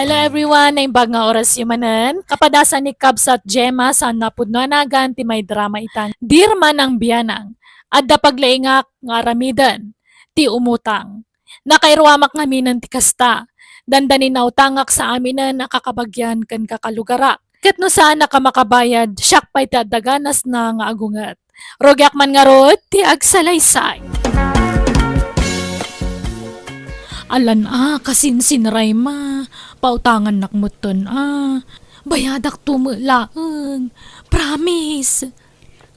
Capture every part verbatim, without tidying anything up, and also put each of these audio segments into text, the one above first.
Hello everyone! Naimbag nga orasyo manen. Kapadasan ni Kabsat Gemma saan a pudno a nagan ti maidrama itan. Dirman ang biyanang. Adda paglaingak nga aramiden ti umutang. Nakairuamak ngaminen ti kasta. Dandanin nautangak sa aminen a kakabagian ken kakalugarak. Ket no saanak a makabayad, siak pay ti adda ganasna nga agunget. Rugiak man ngarud ti agsalaysay. Alan a, kasinsin Rayma, pautangannak metten a. Bayadak to met laeng. Promise.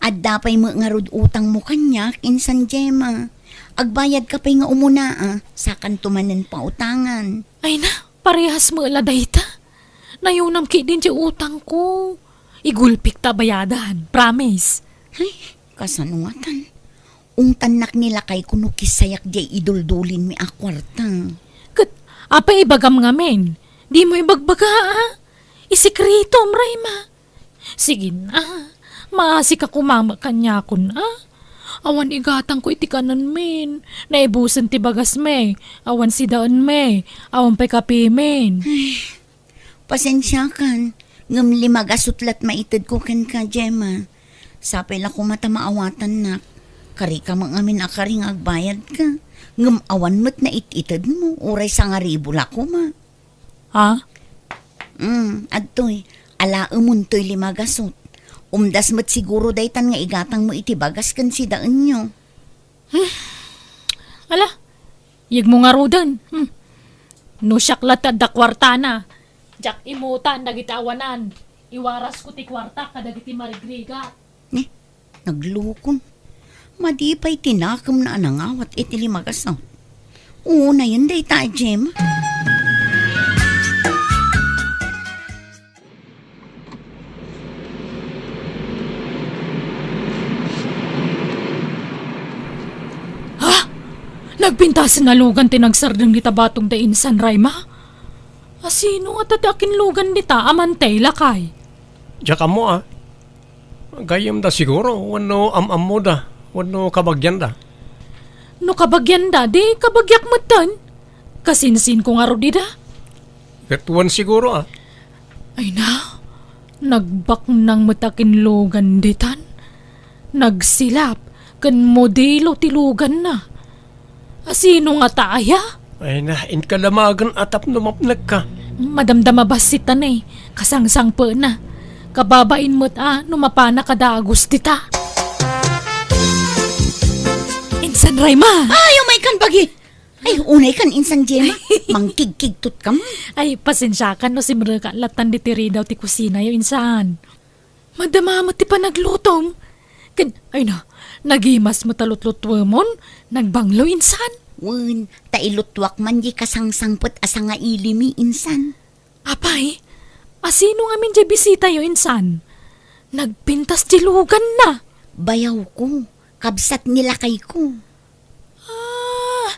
Adda pay met ngarud utangmo kaniak, insan Gemma. Agbayadka pay nga umuna a, sakanto manen pautangan. Ay na, parehas met la dayta. Nayunam ketdin ti utangko. Igulpik ta bayadan, promise. Ay, kasano ngatan? Ungtannak ni lakayko no kisayak diay iduldulinmi a kuarta. Ket, apay ibagam ngamin? Dimo ibagbaga, a? Isikretom, Rayma. Sige na, maasika koma met kaniakon, a? Awan igatangko iti kanenmin. Naibusen ti bagasmi. Awan sidaenmi. Awan pay kapimin. Pasensiakan, ngem limagasut la't maitedko kenka, Gemma. Sapay la koma ta maawatannak. Karika met ngamin a kari nga agbayadka. Ngem awan met nait-itedmo, uray sangaribu la koma. Ha? Mm, adtoy, alaemontoy limagasut. Umdas met siguro daytan nga igatangmo iti bagas ken sidaenyo. Hmm. Ala, yegmo ngaruden. Hmm. No siak la ti adda kuartana, diak imutan dagiti awanan. Iwarasko ti kuartak kadagiti marigrigat. Ne, naglukon. Madi pay ti nakemna a nangawat iti limagasut. Unayen dayta a Gemma. Ha? Nagpintasen a lugan ti nagsardeng dita batog da insan, Rayma? Asino ngata ti akinlugan dita a mantay, lakay? Diak ammo, a. Gayyemda siguro, wenno am-ammoda, wenno kabagianda. No kabagianda, di kabagiak metten. Kasinsinko ngarud ida. Ket wen siguro, a. Ay na, nagbaknang met a kinlugan ditan. Nagsilap ken modelo ti luganna. Asino ngata aya? Ay na, inka damagen a tapno mapnekka. Madamdama bassit ta ne, kasangsangpetna. Kababain met a no mapana kadagus dita. Insan Rayma! Ay, umaykan bagi! Ay, unaykan insan Gemma. Mangkigkigtot ka man. Ay, pasensiakan no simreka latan diti ridaw ti kusinayo, insan. Madama met ti panaglutom. Ken, ay na, nagimas met a lutlutuemon, nagbanglo, insan. Wen, ta ilutuak man di kasangsangpet a sangailimi, insan. Apay, asino ngamin diay bisitayo, insan? Nagpintas diay luganna. Bayawko, kabsat ni lakayko. Ah,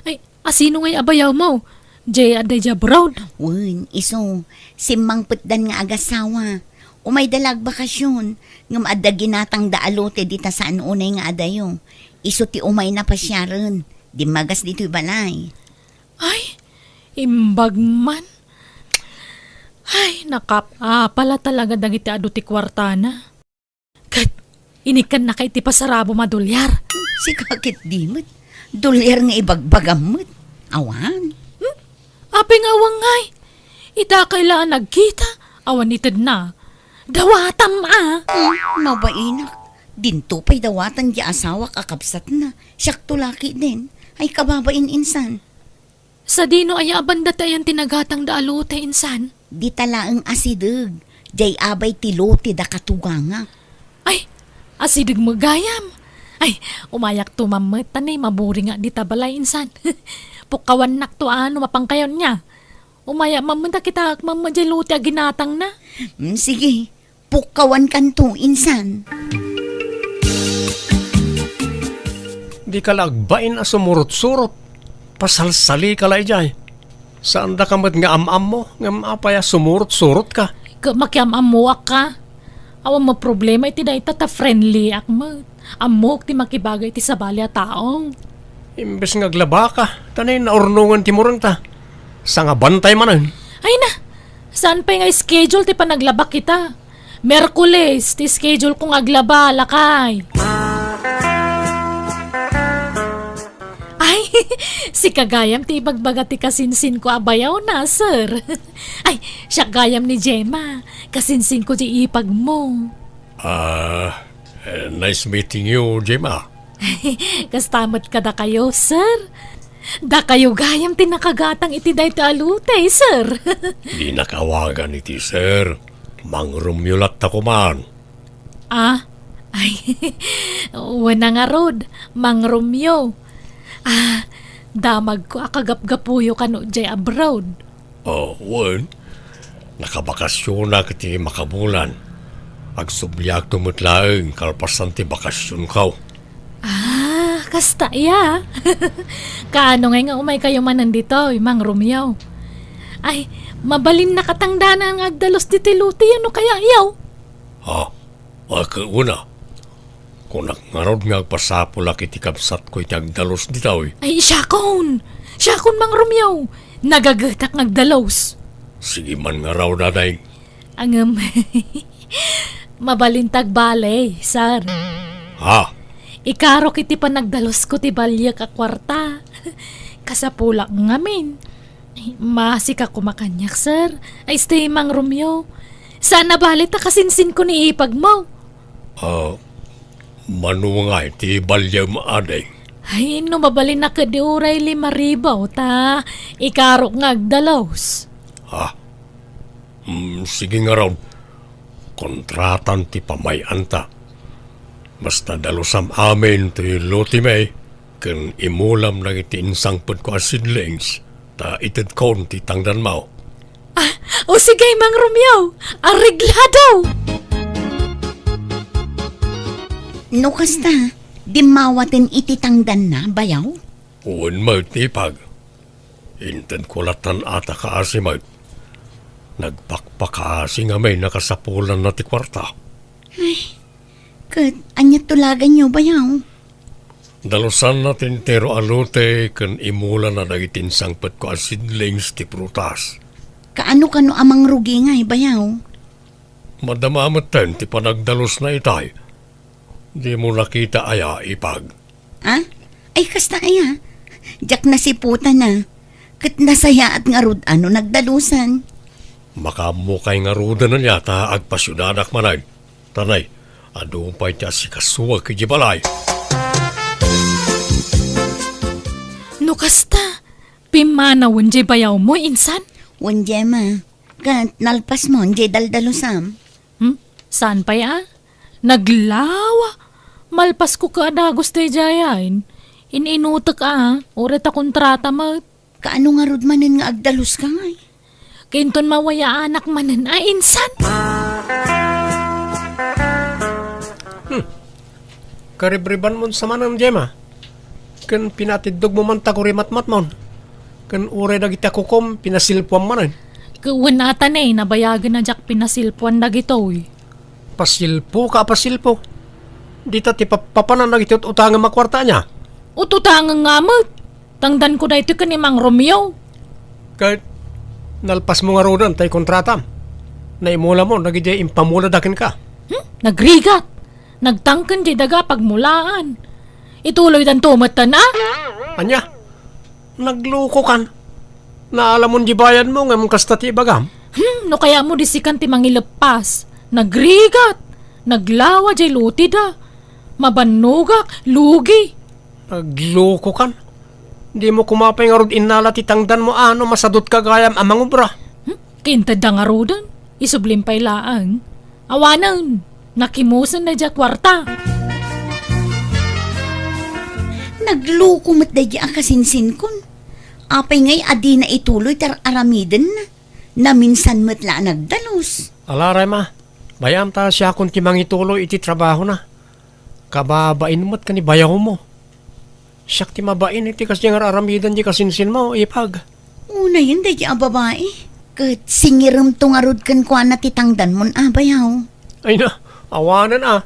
ay, asino ngay a bayawmo? Diay adda idiay abroad? Wen, isu, simmangpetdan nga agasawa. Umayda la agbakasyon, ngem adda ginatangda a lote dita saan unay nga adayo. Isu ti umayna pasiaren, dimmagas ditoy balay. Ay, imbag man. Ay, nakap-apala talaga dagiti adu ti kuartana. Ket, inikkannaka iti pasarabom a dolyar. Sika ket di met. Dolyar nga ibagbagam met. Awan. Hmm? Apay nga awan ngay? Ita kay la a nagkita, awan itedna. Dawatam a! Hmm, mabainak. Dinto pay dawatan di asawak a kabsatna. Siakto la ketdin. Ay kababain insan. Sadino aya a banda ti ayan ti nagatangda a lote, insan? Dita laeng asideg, diay abay ti lote da katugangak. Ay, asideg met gayam. Ay, umayakto mammet ta ne, maburingak dita balay, insan. Pukkawannakto a no mapankayonnia. Umayak mammet ta kitaek mammet diay lote a ginatangna. Mm, sige, pukkawankanto, insan. Dika la agbain a sumurot-surot. Pasalsalika la idiay. Saandaka met nga am-ammo, ngem apay a sumurot-surotka? Ket makiam-ammoak ka. Awan met problema iti dayta ta friendlyak met. Ammok ti makibagay iti sabali a tao. Imbes nga aglabaka, ta naurnongen ti murengta. Sangabantay manen. Ay na, Saan pay nga schedule ti panaglabak ita? Miyerkules ti schedule ko nga aglaba, lakay. Ay, sika gayam ti ibagbaga ti kasinsinko a bayaw na, sir. Ay, siak gayam ni Gemma. Kasinsinko ti ipagmo. Ah, eh, nice meeting you, Gemma. Kasta met kadakayo, sir. Dakayo gayam ti nakagatang iti daytoy a lutey, sir. Dinak awagan iti sir. Mang Romeo latta koman. Ah, ay, wen a ngarud, Mang Romeo. Ah, damagko a kagapgapuyo kano jay abroad. Oh, wen. Nakabakasyonak iti makabulan. Agsubliakto met laeng kalpasan ti bakasyonko. Ah, kasta aya. Kaano ngay nga umaykayo manen ditoy, Mang Romeo? Ay, mabalin nakatangdanan nga agdalus ditoy lutey, no kaya, yaw? Ha? Ket wen a. Kunak ngarud nga agpasapulak iti kabsatko iti agdalus ditoy. Ay, siakon! Siakon, Mang Romeo! Nagagetak nga agdalus. Sige man ngarud, Aday. Ngem, mabalin ta agbalay, sir. Ha? Ikarok iti panagdalusko ti baliak a kuarta. Kasapulak ngamin. Ay, maasika koma kaniak, sir. Ay, stay, Mang Romeo. Saan a bale ta kasinsinko ni ipagmo. Ah, mano ngay ti baliam, Aday? Ay, no mabalin a ket di uray lima ribu ta ikarok nga agdalus. Ha? Hmm, sige ngarud. Kontratan ti pamay-anta. Basta dalusam amin ti lutemi ken imulam dagiti insangpetko a seedlings, ta itedkon ti tangdanmo. Ah, o sige, Mang Romeo, areglado! No kasta, dimmawaten iti tangdanna, bayaw? Wen met, ipag. Intedko lattan a ta kaasi met. Nagpakpakaasi ngamin a kasapulanna ti kuarta. Ay, ket ania tulaganyo, bayaw? Dalusanna ti entero a lote ken imulana dagiti insangpetko a seedlings ti prutas. Kaano kano a mangrugi ngay, bayaw? Madama metten ti panagdalusna itay. Dimo nakita aya, ipag? Ah? Ay, kasta aya? Diak nasiputana. Ket nasayaat ngarud a no nagdalusan. Makaammokay ngaruden aya ta agpasiudadak manen. Tanay, adu pay ti asikasuak idiay balay. No kasta, pimmanawen diay bayawmo, insan? Wen, Gemma. Ket nalpasmon diay daldalusam. Hmm? Saan pay a? Naglawa! Malpasko ket a dagus daydiay. In-inutek a, uray ta kontrata met. Kaano ngarud manen nga agdaluska ngay? Kinton mawayaanak manen a insan. Hmm. Karibribanmon sa manen, Gemma. Ken pinatiddogmo man ta kurimatmatmon. Ken uray dagiti a kukom, pinasilpuam manen. Ket wen a ta ne, nabayagen a diak pinasilpuan dagitoy. Pasilpo ka a pasilpo. Dita ti pap-, papanan dagiti ut-utangem a kuarta ania? Ut-utangem nga met. Tangdanko daytoy ken ni Mang Romeo. Ket nalpasmo ngaruden tay kontratam. Naimulamon dagidiay impamulada kenka. Hmm? Nagrigat. Nagtangken diay daga a pagmulaan. Ituloydanto metten a? Ania? Naglukokan. Naalamon diay bayadmo ngem kasta ti ibagam? Hmm, no kayatmo di sikan ti mangileppas. Nagrigat. Naglawa diay loteda. Mabannogak, lugi. Naglukokan. Dimo koma pay ngarud innala ti tangdanmo a no masadutka gayam a mangubra. Hmm? Kintedda ngaruden. Isublim pay laeng. Awanen, nakimusen daydiay a kuarta. Nagluko met daydiay a kasinsinkon. Apay ngay a dina ituloy ti ar-aramidenna? Naminsan met la a nagdalus. Alaray ma, bayam ta siakon ti mangituloy iti trabahona. Kababain met ken ni bayawmo. Siak ti mabain iti kasdiay nga ar-aramiden ti kasinsinmo, ipag. Unayen daydiay a babai, ket singiremto ngarud kenkuana ti tangdanmon a bayaw. Ay na, awanen a.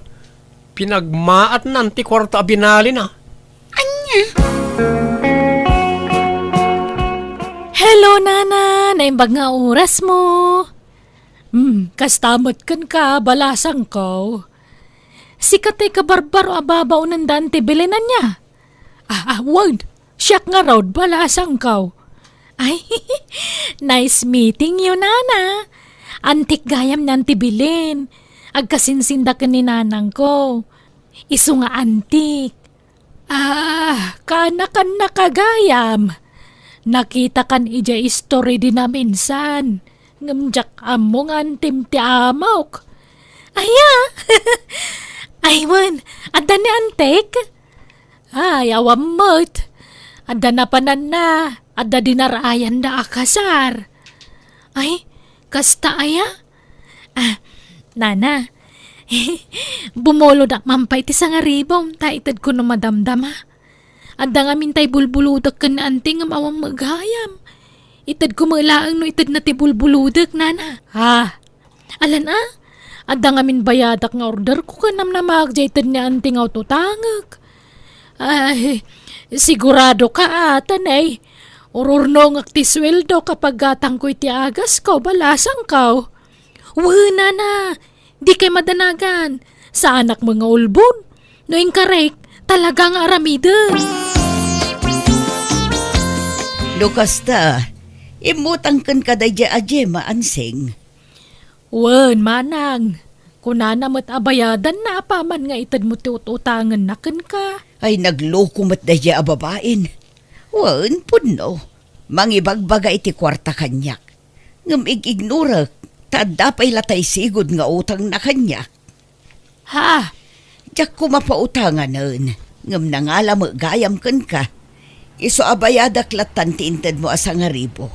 Pinagmaatnan ti kuarta a binalina. Ania? Hello, Nana! Naimbag nga orasmo! Hmm, kasta met kenka, balasangko. Sika ti kabarbaro a babaonenda, Auntie Belen, ania? Ah, ah, wen, siak ngarud, balasangko. Ay, nice meeting you, Nana. Antik gayam ni Auntie Belen. Agkasinsinda ken ni nanangko. Isu nga antik. Ah, kaanakan na kagayam. Nakitakan idiay istori di naminsan. Ngem diak ammo nga antim ti amok. Aya! Ay, wen, adda ni antik? Ay, awan met. Adda napananna, adda dinarayanna a kasar. Ay, kasta aya? Ah, Nana, bumulod man pay ti sangaribom, ta itedko no madamdama. Adda ngamin tay bulbulodek ken ni anti ngem awan met gayam. Itedko met laeng no itedna ti bulbulodek, Nana. Ha? Alan a? Adda ngamin bayadak nga orderko ken namnamaak diay ited ni anti nga ututangek. Ay, sigurado ka, ata, nay. Ururnongek ti sueldo kapag gatangko iti agasko, balasangko. Wen, Nana, dikay madanagan. Saanak met nga ulbod. No inkarek, talaga nga aramiden. No kasta, immutang kenka daydiay a Gemma, Ansing. Wen, manang. Kunana met a bayadanna apaman nga itedmo ti ut-utangenna kenka. Ay, nagloko met daydiay a babain. Wen, pudno. Mangibagbaga iti kuarta kaniak. Ngem ig-ignorek, ta adda pay latay sigud nga utangna kaniak. Ha? Diak koma pautanganen, ngem nangala met gayam kenka. Isu a bayadak lattan ti intedmo a sangaribu.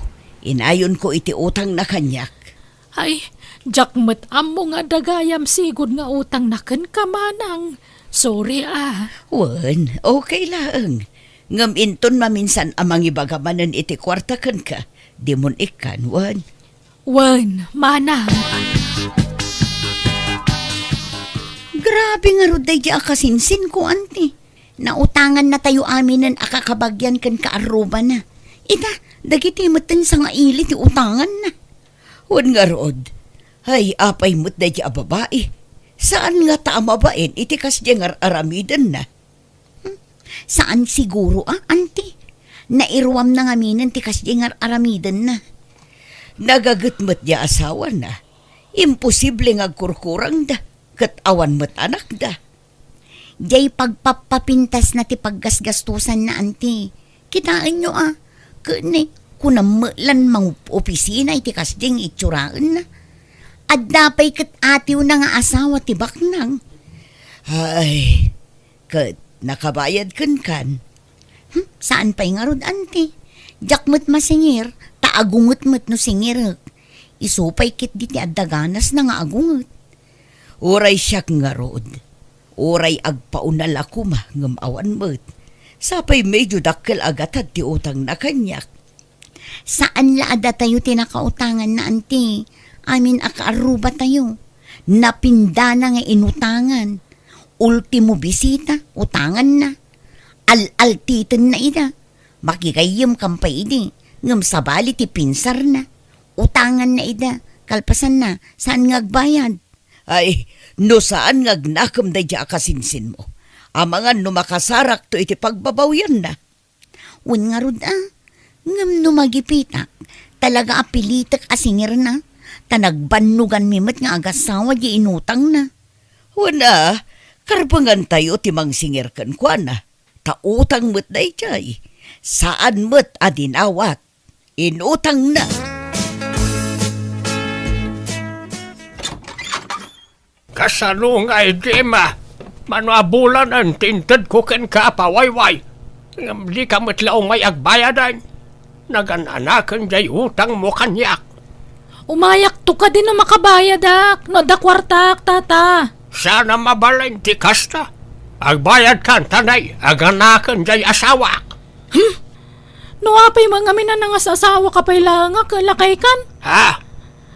Inayonko iti utangna kaniak. Ay, diak met ammo nga adda gayam sigud nga utangna kenka, manang. Sorry, a. Wen, okay laeng. Ngem inton maminsan a mangibaga manen iti kuarta kenka, dimon ikkan, wen. Wen, manang. Grabe ngarud daydiay a kasinsinko, anti. Nautangannatayo aminen a kakabagian ken kaarrubana. Ita, dagiti metten sangaili ti utanganna. Wen ngarud, ay, apay met daydiay a babai. Saan ngata a mabain iti kasdiay nga ar-aramidenna. Hmm? Saan siguro a, anti. Nairuamna ngaminen ti kasdiay nga ar-aramidenna. Nagaget met diay asawana. Imposible nga agkurkurangda, ket awan met anakda. Diay pagpappapintasna ti paggasgastosanna, anti. Kitaenyo a, ken ni, kunam met lan mangup-opisina iti kasdiay nga itsuraenna. Adda pay ket atiwna nga asawa ti baknang. Ay, ket nakabayad kenkan. Hmm, saan pay ngarud, anti. Diak met masingir, ta agunget met no singirek. Isu pay ketdi ti adda ganasna nga agunget. Uray siak ngarud, uray agpaunal a koma ngem awan met. Sapay medyo dakkel a gatad ti utangna kaniak. Saan la a datayo ti nakautanganna, anti. Amin a kaarrubatayo. Napindana nga inutangan. Ultimo bisita, utanganna. Al-altitenna ida. Makigayyemkan pay idi, ngem sabali ti pinsarna. Utanganna ida, kalpasanna, saan nga agbayad. Ay, no saan nga agnakem daydiay a kasinsinmo, amangan no makasarakto iti pagbabawianna. Wen ngarud a, ngem no magipitak, talaga a pilitek a singirna, ta nagbannoganmi met nga agasawa diay inutangna. Wen a, karbengantayo ti mangsingir kenkuana. Ta utang met daydiay, saan met a dinawat. Inutangna. Kasano ngay, Gemma? Mano a bulanen ti intedko kenka a pawayway? Ngem dika met la umay agbayadan. Nagan-anaken jay utangmo kaniak. Umayakto kadi no makabayadak, no adda kuartak, tata. Saan a mabalin ti kasta. Agbayadkan, ta nay, aganaken jay asawak. Hmm? No apay man ngamin a nangas-asawaka pay laeng a, lakaykan? Ha?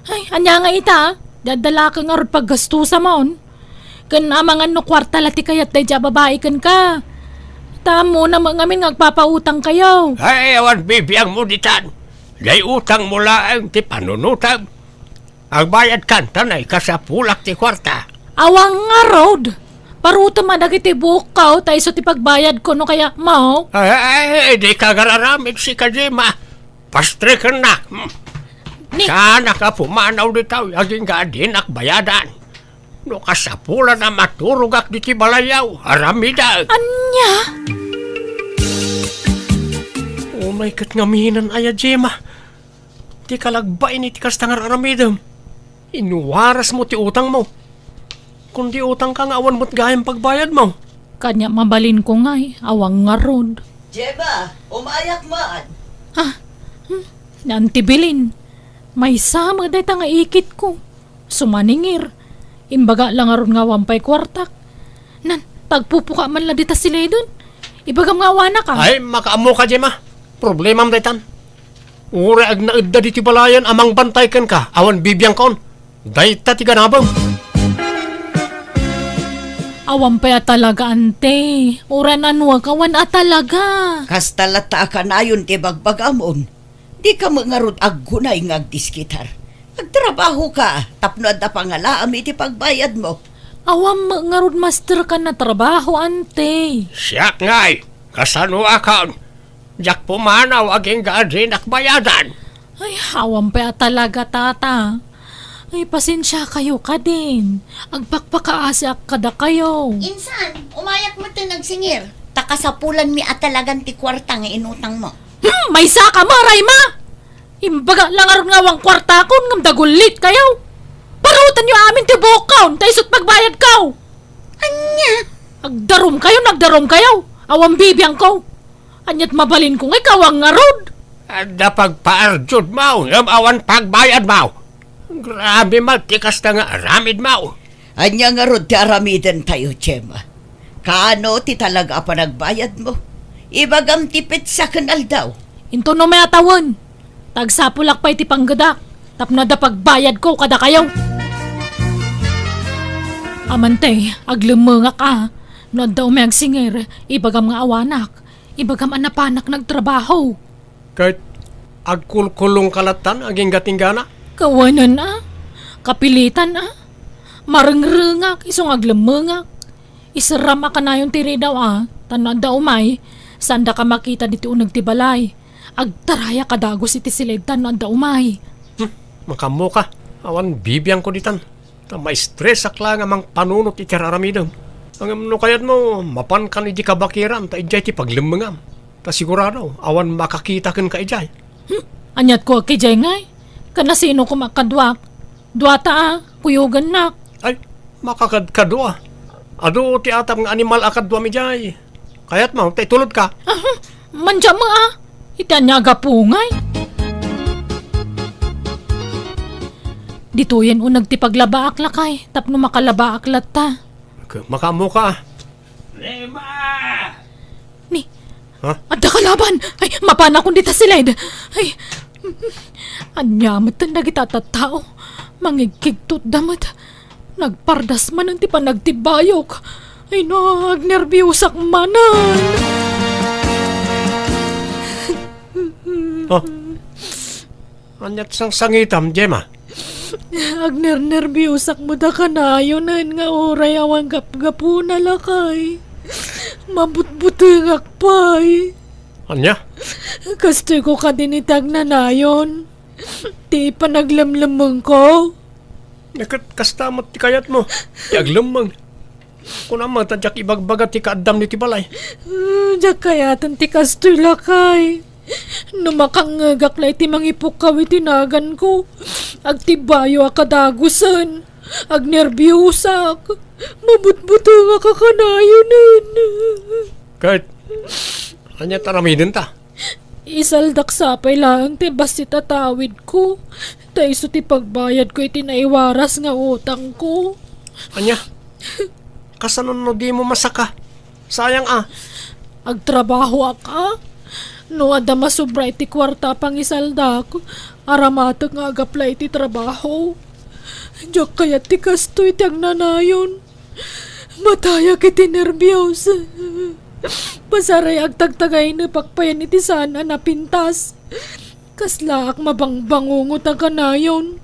Ay, ania nga ita, daddalaka ngarud paggastusamon. Ken amangan no kuarta la ti kayat daydiay a babai kenka. Ta ammona met ngamin nga agpapautangkayo. Ay, awan bibiangmo ditan. Jay utangmo laeng ti panunotem. Agbayadkan, ta naikasapulak ti kuarta. Awan ngarud! Parutem a dagiti buokko, ta isu ti pagbayadko no kayatmo. Ay, ay, ay, di ka agararamid, sika, Gemma. Pastrekennak. Hmm. Ni- Saanak a pumanaw ditoy, agingga a dinak bayadan. No kasapulan a maturogak ditoy balayaw, aramidek. Ania? Unay ket ngamin aya, Gemma. Ti kalagbain iti kasta nga aramidem. Inuarasmo ti utangmo. Kundi utangka nga awan met gayam pagbayadmo. Kaniak mabalinko ngay, awan ngarud. Gemma, umayak man. Ah, hmm, ni Auntie Belen. Maysa met dayta nga ikitko. Sumaningir. Imbaga la ngarud nga awan pay kuartak. Nan, pagpupuka man la dita sileden. Ibagam nga awanak, ah. Ay, makaammoka, Gemma. Problemam daytan. Uray agnaedda ditoy balayen a mangbantay kenka, awan bibiangkon. Dayta ti ganabem. Awan pay a talaga, ante. Uray nanuak, awan a talaga. Kasta latta a kanayon ti bagbagamon. Dika met ngarud aggunay nga agdiskitar. Agtrabahoka tapno adda pangalaam iti pagbayadmo. Awan met ngarud masterkan a trabaho, ante. Siak ngay, kasanoakon? Diak pumanaw agingga a dinak bayadan. Ay, awan pay a talaga, tata. Ay, pasensiakayo kadin. Agpakpakaasiak kadakayo. Insan, umayak metten agsingir. Ta kasapulanmi a talagan ti kuarta nga inutangmo. Hmm, maysaka met, Rayma! Imbaga la ngarud nga awan kuartakon ngem dagullit kayo. Parutenyo amin ti buokkon, ta isut pagbayadko. Ania? Agdarum kayo, nagdarum kayo. Awan bibiangko. Aniat mabalinko nga ikaw a ngarud? Adda pagpaarjudmo, ngem awan pagbayadmo. Grabe met ti kasta nga aramidmo. Ania ngarud ti aramidentayo, Gemma? Kaano ti talaga a panagbayadmo? Ibagam ti petsa ken aldaw. Intono met a tawen. Ta agsapulak pay ti panggedak tapno adda pagbayadko kadakayo. Amante, aglemmengak a. No adda umay agsingir, ibagam nga awanak. Ibagam a napanak nagtrabaho. Ket agkulkulongka lattan agingga ti inggana? Kawanen a, kapilitan a, marengrengak isu nga aglemmengak. Iserram a kanayon ti ridaw a, ta no adda umay, saandaka makita ditoy uneg ti balay. Agtarayak a dagus iti siled ta no adda umay. Hmm, makaammoka, awan bibiangko ditan. Ta maistresak laeng a mangpanunot iti ar-aramidem. Ngem no kayatmo, mapankan idiay kabakiran ta idiay ti paglemmengam. Ta sigurado, awan makakita kenka idiay. Hmm, aniatko a idiay ngay? Ken no sino koma kaduak? Duata a, kuyogennak. Ay, makakadkadua. Adu ti atap nga animal a kaduam idiay. Kayatmo, ta itulodka? Aha, mandiam a. Iti ania a gapu ngay? Ditoyen uneg ti paglabaak, lakay, tapno makalabaak latta. K-, makaammoka. Rema! Ni, Ha? Adda kalaban! Ay, mapanakon dita siled! Ay, ania metten dagita a tattao? Mangigkigtotda met. Nagpardas manen ti panagtibbayok. Ay no, agnerbiusak manen. Oh. Aniat sangsangitam, Gemma? Agnernerbiusak met a kanayonen nga uray awan gapgapuna, lakay. Mabutbutengak pay. Ania? Kastoyko kadin iti agnanayon. Ti panaglemlemmengko. Ket kasta met ti kayatmo, ti aglemmeng. Kunam ta diak ibagbaga ti kaaddam ditoy balay. Ah, diak kayaten ti kastoy, lakay. No makangngegak la iti mangipukkaw iti naganko, agtibbayo a kadagusen, agnerbiusak, mabutbutengak a kanayonen. Ket, ania ti aramidenta? Isaldak sapay laeng ti bassit a tawidko, ta isu ti pagbayadko iti naiwaras nga utangko. Ania? Kasano no dimo masaka? Sayang a. Agtrabahoak a. No adda masobra iti kuarta a pangisaldak, aramatek nga agapla iti trabaho. Diak kayat ti kastoy ti agnanayon. Matayak iti nerbios. Pasaray agtagtagaynepak payen iti saan a napintas. Kaslaak mabangbangungot a kanayon.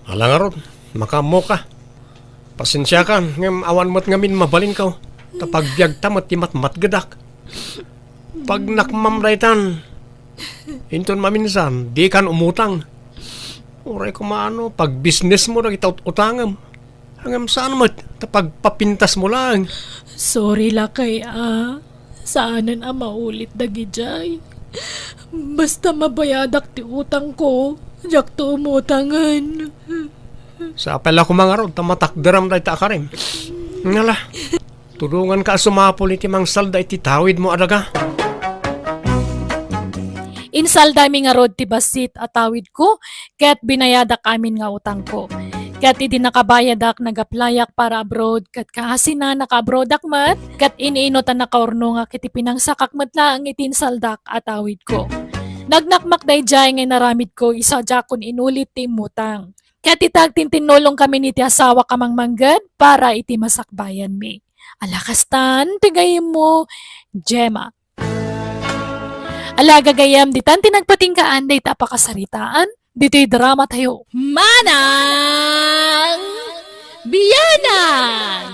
Ala ngarud, makaammoka. Pasensiakan, ngem awan met ngamin mabalinko. Ta pagbiagta met ti matmatgedak. Pagnakmam daytan, inton maminsan, dikan umutang. Uray koma no, pagbisnesmo dagiti ut-utangem. Ngem saan met, ta pagpapintasmo laeng. Sorry, lakay, a. Saanen a maulit dagidiay. Basta mabayadak ti utangko, diakto umutangen. Sapay la koma ngarud ta matakderam dayta a karim. Ngala, tulonganka a sumapul iti mangsalda iti tawidmo a daga. Insaldami ngarud ti bassit a tawidko, ket binayadak amin nga utangko. Ket idi nakabayadak, nag-applyak para abroad, ket kaasina naka-abroadak met, ket iniinot a nakaurnongak iti pinangsakak met laeng iti insaldak a tawidko. Nagnakmak daydiay nga inaramidko isu a diakon inulit ti immutang. Ket ita, agtintinnulongkamin iti asawak a mangmangged para iti masakbayanmi. Ala kastan ti gayyemmo, Gemma. Ala gagayyem, ditan ti nagpatinggaan dayta a pakasaritaan ditoy drama tayo. Manang Bianang!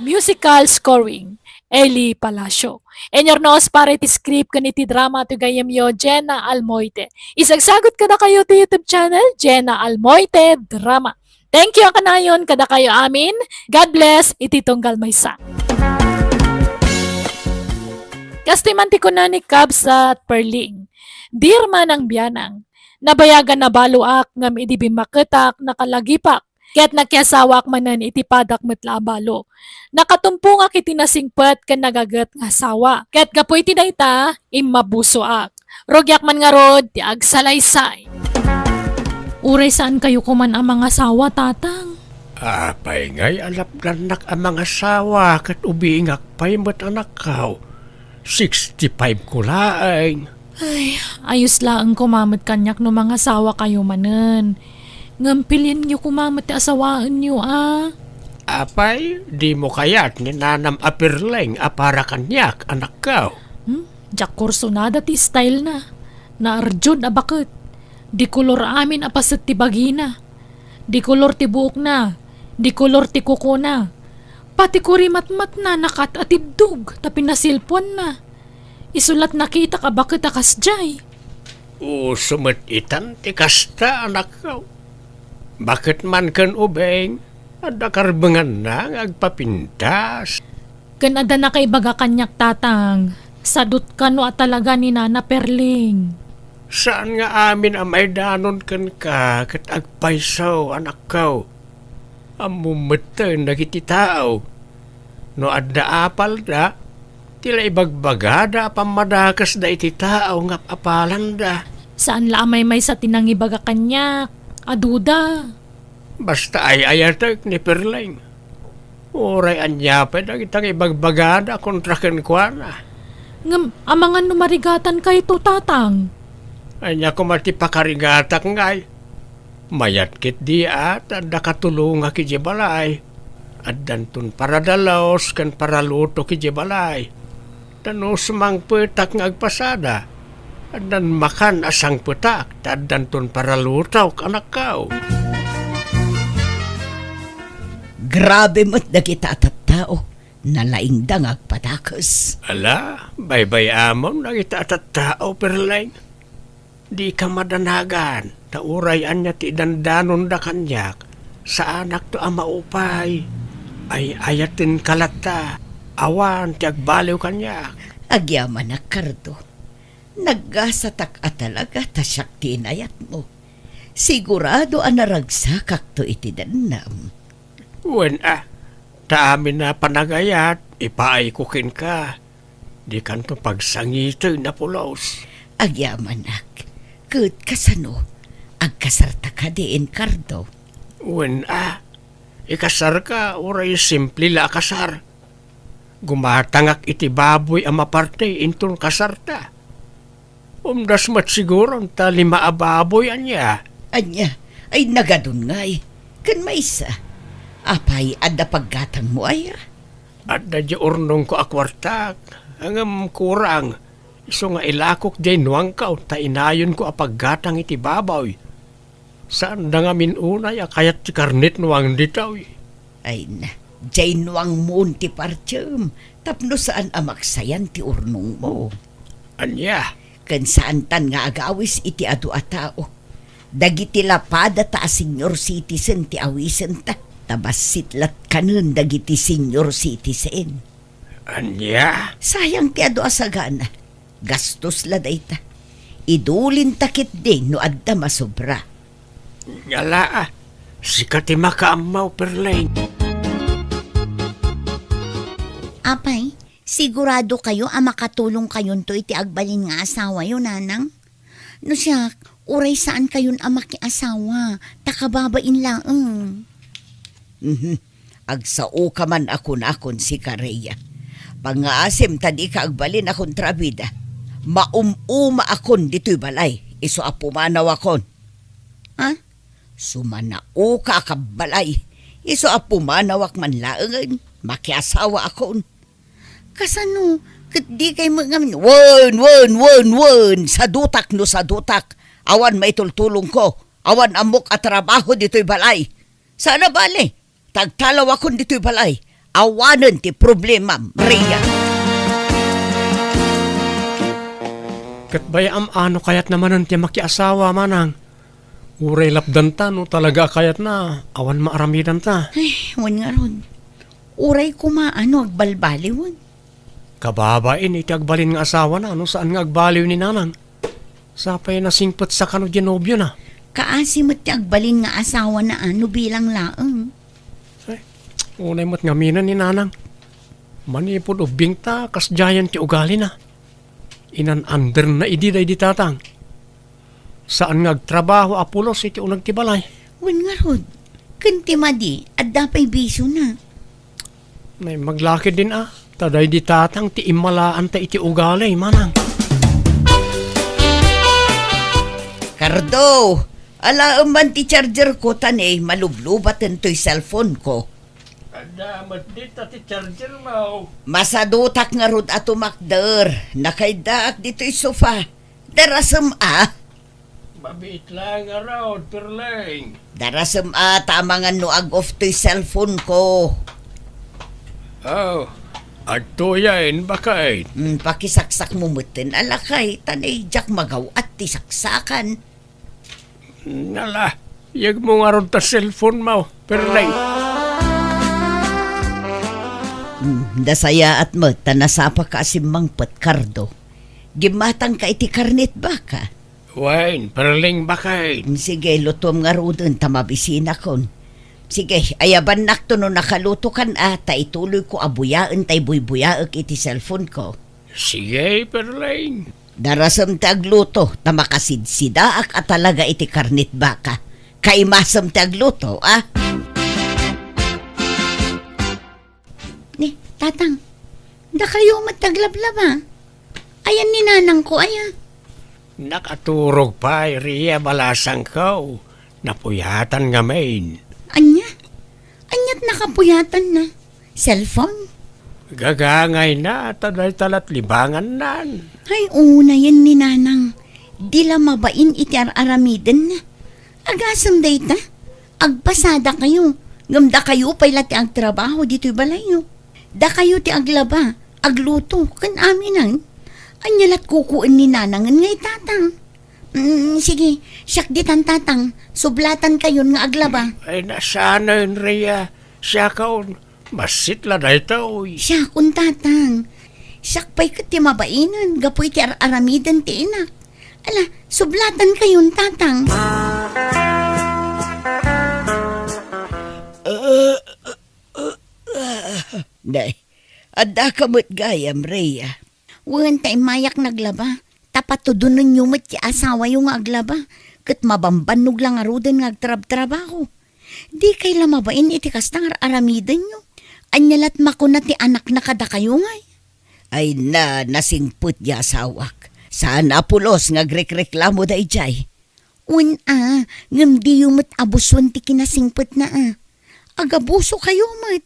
Musical scoring, Eli Palacio. Inyurnos para iti script ken iti drama ti gayyemyo, Jenna Almoite. Isagsagut kadakayo ti YouTube channel, Jenna Almoite Drama. Thank you a kanayon kadakayo amin. God bless iti tunggal maysa. Kastoy man ti kuna ni Kabsat Perling, Dear Manang Bianang, nabayagan a baloak ngem idi bimmaketak, nakalagipak, ket nakiasawaak manen iti padak met la a balo. Nakatumpongak iti nasingpet ken nagaget nga asawa, ket gapu iti dayta, immabusoak. Rugiak man ngarud ti agsalaysay. Uray saankayo koman a mangasawa, Tatang? Apay ngay a lapdannak a mangasawa ket ubingak pay met, anakko? Sixty-five ko laeng. Ay, ayos laeng koma met kaniak no mangasawakayo manen. Ngem pilienyo koma met ti asawaenyo, a. Apay, dimo kayat ni nanam a Perling a para kaniak, anakko? Hmm? Diak kursunada ti style na. Naarjud a baket. Di kolor amin a paset ti bagina. Di kolor ti buokna. Di kolor ti kukona. Pati kurimatmatna nakat-atiddog ta pinasilpuanna. Isu la't nakitak a baket a kasdiay. Uso met itan ti kasta, anakko. Baket man ken ubing, adda karbenganna nga agpapintas. Ken adda nakaibaga kaniak, Tatang, sadut kano a talaga ni Nana Perling. Saan nga amin a maidanon kenka ket agpayso, anakko. Ammom metten dagiti tao. No adda apalda, ti la ibagbagada a pammadakesda iti tao nga apalanda. Saan la a maymaysa ti nangibaga kaniak a duda. Basta ay-ayatek ni Perling. Uray ania pay dagita nga ibagbagada kontra kenkuana. Ngem amangan no marigatankayo, Tatang? Ania koma ti pakarigatak ngay? Mayat ketdi a ta adda katulongak idiay balay. Addanton paradalos ken paralutok idiay balay. Ta no sumangpetak nga agpasada, addan makan a sangpetak ta addanton paralutok, anakko. Grabe met dagita a tattao, nalaingda nga agpadakes. Ala, baybay-amon dagita a tattao, Perling. Dika madanagan, ta uray ania ti idandanonda kaniak, saanakto a maupay. Ay-ayatenka latta, awan ti agbaliw kaniak. Agyamanak, Cardo. Naggasatak a talaga ta siak ti inayatmo. Sigurado a naragsakakto iti dennam. Wen a, ta amin a panagayat, ipaayko kenka. Dikanto pagsangiten a pulos. Agyamanak, ket kasano? Agkasarta kadi, Cardo? Wen a, ikasarka uray simple la a kasar. Gumatangak iti baboy a maparte inton kasarta. Umdas met siguron ta lima a baboy, ania? Ania? Ay, nagadun ngay. Ken maysa. Apay, adda paggatangmo aya? Adda di urnongko a kuartak, ngem kurang. Isu nga ilakok diay nuangko ta inayonko a paggatang iti baboy. Saanda ngamin unay a kayat ti karnit nuang ditoy. Ay na, diay nuangmon ti partiem tapno saan a maksayan ti urnongmo. Ania? Ken saantan nga agawis iti adu a tao. Dagiti lapadata a senior citizen ti awisenta, ta bassit latkanen dagiti senior citizen. Ania? Sayang ti adu a sagana. Gastos la dayta. Idulinta ketdi no adda masobra. Ngala, sika ti makaammo, Perleng. Apay, sigurado kayo a makatulong kayonto iti agbalin nga asawayo, Nanang? No siak, uray saan kayon a makiasawa, ta kababain laeng. Mhm. Agsaoka man a kunakon, sika, Rhea. Pangngaasim ta dika agbalin a kontrabida. Maum-uma akon ditoy balay, isu a pumanaw akon. Ha? Sumanaoka a kabbalay, isu a pumanawak man laengen, makiasawa akon. Kasano? Ket di kay met ngamin, wen, wen, wen, wen! Sadutak no sadutak! Awan maitultulongko! Awan ammok a trabaho ditoy balay! Saan a bale, ta agtalawakon ditoy balay! Awanen ti problemam, Rhea! Ket bay-am a no kayatna manen ti makiasawa, manang. Uray lapdanta no talaga a kayatna, awan maaramidanta. Ay, wen ngarud. Uray koma a no agbalbaliwen. Kababain iti agbalin nga asawana no saan nga agbaliw ni Nanang. Sapay nasingpetsa kano diay nobiona. Kaasi met ti agbalin nga asawana a no bilang laeng. Ay, unay met ngaminen ni Nanang. Manipud ubbingta, kasdiayen ti ugalina. Inan-anderna idi daydi tatang. Saan nga agtrabaho a pulos iti uneg ti balay. Wen ngarud, ken ti madi, adda pay bisiona. Naimbag la ketdin a, ta daydi tatang ti immalaanta iti ugali, manang. Cardo, alaem man ti charger ko ta ne, malublubaten toy cellphone ko. Adda met dita ti charger mo. Masadutak ngarud a tumakder. Nakaidaak ditoy sofa. Darasem a. Mabiit la ngarud, Perleng. Darasem a ta amangan no ag-off toy cellphone ko. Oh, adtoyen, baket. Hmm, pakisaksakmo metten a lakay, ta ne, diak magaw-at ti saksakan. Nala, yegmo ngarud ta cellphone mo, Perleng. Hmm, nasayaat met ta nasapaka a simmangpet, Cardo. Gimmatangka iti karnit baka. Wen, Perleng, baket. Hmm, sige, lutuem ngaruden ta mabisinakon. Sige, ayabannakto no nakalutokan a, ta ituloyko a buyaen tay buybuyaek iti cellphone ko. Sige, Perleng. Darasem ti agluto, ta makasidsidaak a talaga iti karnit baka. Kaimasem ti agluto, a? Ni, Tatang, dakayo met ti aglablaba. Ayan ni nanangko, aya? Nakaturog pay, Ria, balasangko. Napuyatan ngamin. Anya? Aniat nakapuyatanna? Cellphone? Gagangayna, ta dayta lat libangannan. Ay, unayen ni Nanang. Di la mabain iti ar-aramidenna. Agasem dayta, agpasadakayo, ngem dakayo pay la ti agtrabaho ditoy balayyo. Dakayo ti aglaba, agluto, ken aminen. Ania lat kukuyen ni Nanangen nga itatang? Mm, sige, siak ditan, Tatang. Sublatan kayon nga aglaba. Ay, nasanen, Ria. Siakon, massit la daytoy. Siakon, Tatang. Siak pay ket ti mabainen gapu iti ar-aramiden ti inak. Ala, sublatan kayon, Tatang. Nay, addaka met gayam, Ria. Wen, ta immayak naglaba. Ta patudonenyo met ti asawayo nga aglaba, ket mabambannog la ngaruden nga agtrabtrabaho. Dikay la mabain iti kasta nga ar-aramidenyo. Ania lat makuna ti anakna kadakayo ngay? Ay na, nasingpet ti asawak. Saan a pulos nga agrekreklamo daydiay. Wen a, ngem diyo met abusoen ti kinasingpetna a. Agabusokayo met.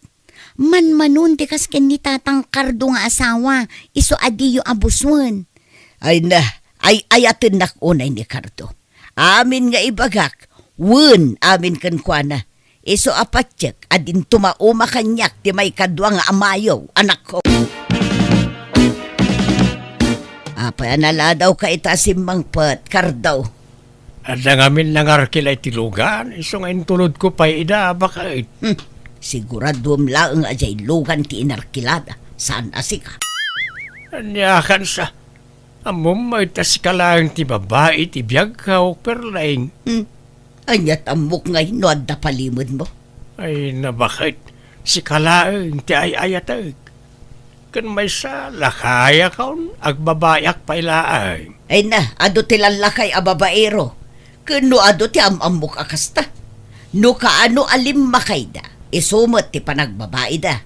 Manmanon ti kas ken ni Tatang Cardo nga asawa, isu a diyo abusoen. Ay na, ay-ayatennak unay ni Cardo. Amin nga ibagak, Wen, amin kenkuana. Isu a patiek a dinto mauma kaniak ti maikadua nga amayo, anakko. Apay a naladawka ita a simmangpet, Kardo? Adda ngamin nangarkila iti lugan, isu nga intulodko pay ida, baket. Hmm, siguraduem laeng a diay lugan ti inarkilada, saan a sika. Ania kansa? Ammom met a sika laeng ti babai ti biagko, Perleng. Hmm. Aniat ammok ngay no adda palimedmo? Ay, nabaket, sika laeng ti ay-ayatek. Ken maysa, lakayakon, agbabaiak pay laeng. Ay na, adu ti lallakay a babaero. Ken no adu ti am-ammok a kasta. No kaano a limmakayda, isu met ti panagbabaida.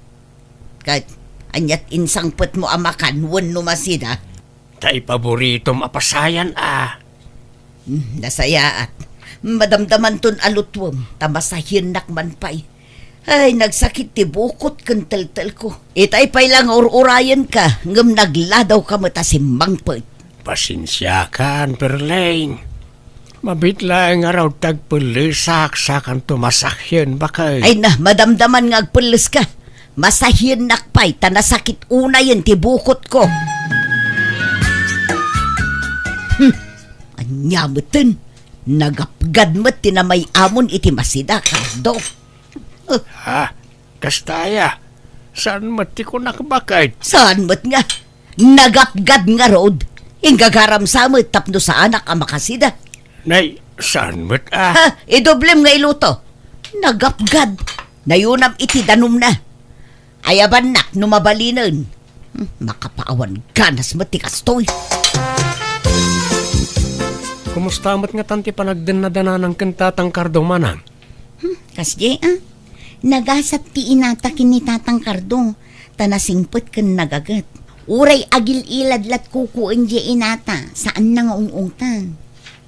Ket, aniat insangpetmo a makan wenno masida? Ta ipaboritom a pasayan a. Hmm, nasayaat. Madamdamanton a lutuem, ta masahiennak man pay. Ay, nagsakit ti bukot ken teltelko. Itay pay la nga ur-urayenka, ngem nagladawka met a simmangpet. Pasensiakan, Perleng. Mabiit laeng ngarud ti agpellesak, sakanto masahien, baket. Ay na, madamdaman nga agpelleska. Masahiennak pay ta nasakit unayen ti bukotko. Hmm, ania meten? Nagapgad met ti namay-amon iti masida, Kardo. Eh. Ha? Kasta aya? Saan met ti kunak, baket? Saan met nga? Nagapgad ngarud. Inggagaram sa met tapno saanak a makasida. Nay, saan met a? Ha? Idoblem nga iluto. Nagapgad. Nayunam iti danumna. Ayabannak no mabalinen. Hmm, makapaawan ganas met ti kastoy. Kumusta met ngatan ti panagdennada ni Nanang ken Tatang Kardo, manang? Hmm, kasdiay a. Nagasat ti inata ken ni Tatang Kardo, ta nasingpet ken nagaget. Uray agil-ilad lat kukuendiay inata, saanna nga ung-ungtan.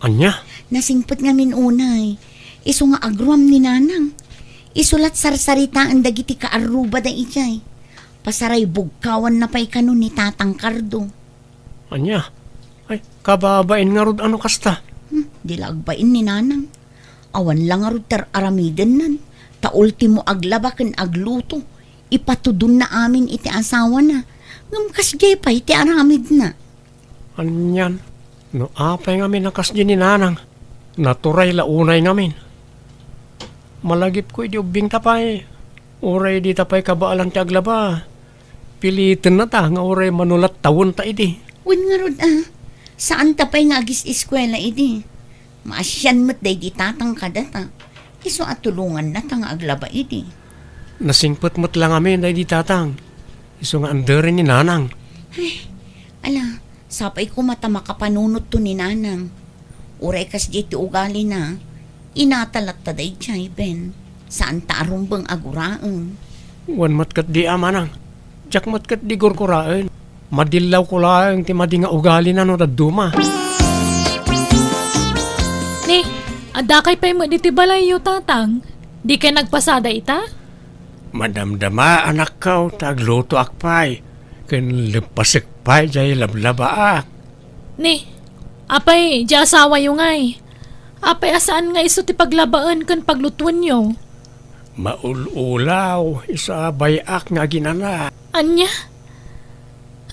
Ania? Nasingpet ngamin unay. Isu nga agruam ni Nanang. Isu lat sarsaritaen dagiti kaarrubada idiay. Pasaraybugkawanna pay kano ni Tatang Kardo. Ania? Ay, kababain ngarud a no kasta? Hmm, di la agbain ni Nanang. Awan la ngarud ti ar-aramidennan. Ta ultimo aglaba ken agluto. Ipatudonna amin iti asawana. Ngem kasdiay pay ti aramidna. Anian, no apay ngamin a kasdi ni Nanang, naturay la unay ngamin. Malagipko idi ubbingta pay, uray dita pay kabaelan ti aglaba, pilitennata nga uray mano lat tawenta idi. Wen ngarud a, saanta pay nga agis-eskuela idi. Maasian met daydi tatang kadata. Isu a tulongannata nga aglaba idi. Nasingpet met la ngamin daydi tatang. Isu nga anderen ni Nanang. Ay, ala, sapay koma ta makapanunotto ni Nanang. Uray kasdiay ti ugalina, inata latta daydiay, Ben. Saanta a rumbeng a guraem. Wen met ketdi a manang. Diak met ketdi gurguraen. Madillawko laeng ti madi nga ugalina no dadduma. Ni, addakay pay met iti balayyo, tatang? Dikay nagpasada ita? Madamdama, anakko, ta aglutoak pay, ken leppasek pay jay lablabaak. Ni, apay, di asawayo ngay? Apay a saan nga isu ti paglabaen ken paglutuenyo? Maul-ulaw, isu a bay-ak nga aginana. Ania?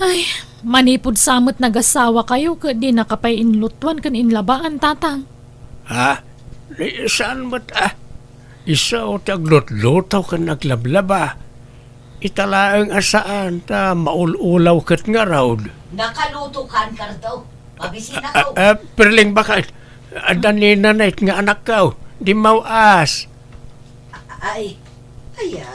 Ay, manipud sa met nagasawakayo ket dinaka pay inlutuan ken inlabaan, tatang. Ha? Ni, saan met, ah? Isu ti aglutluto ken aglablaba. Ita laeng a saan ta maul-ulaw ket ngarud. Nakalutokan, Kardo. Mabisinako. Ah, ah, Perling, baket. Adda ni Nanay nga anakko. Dimmaw-as. Ay, aya.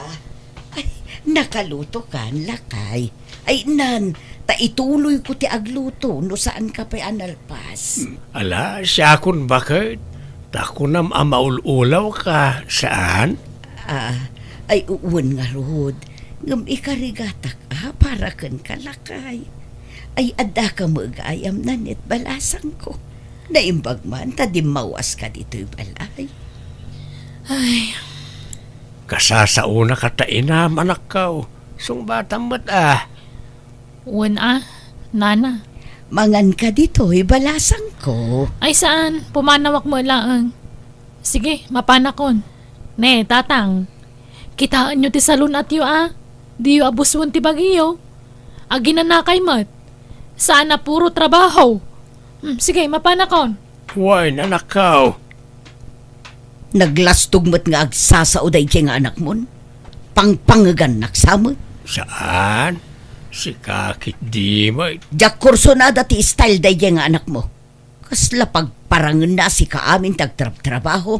Ay, nakalutokan, lakay. Ay, nan, ta ituloyko ti agluto no saanka pay a nalpas. Hmm, ala, siakon baket. Ta kunam a maul-ulawka, saan? Ah, ay, u-, wen ngarud. Ngem ikarigatak a para kenka, lakay. Ay, addaka met gayam, Nanay, balasangko. Naimbag man ta dimmaw-aska ditoy balay. Ay. Kasasaonaka ta inam, anakko. Sungbatam met a. Wen a, nana. Manganka ditoy balasangko. Ay saan, pumanawak met laeng. Sige, mapanakon. Ne, tatang, kitaenyo ti salun-atyo a. Diyo abusuen ti bagiyo. Aginanakay met. Saan a puro trabaho. Hmm, sige, mapanakon. Wen, anakko. Naglastog met nga agsasao daydiay nga anakmon. Pangpangegannak sa met. Saan? Sika ketdi met. Diak kursunada ti style daydiay nga anakmo. Kasla pagparangenna a sika amin ti agtrabtrabaho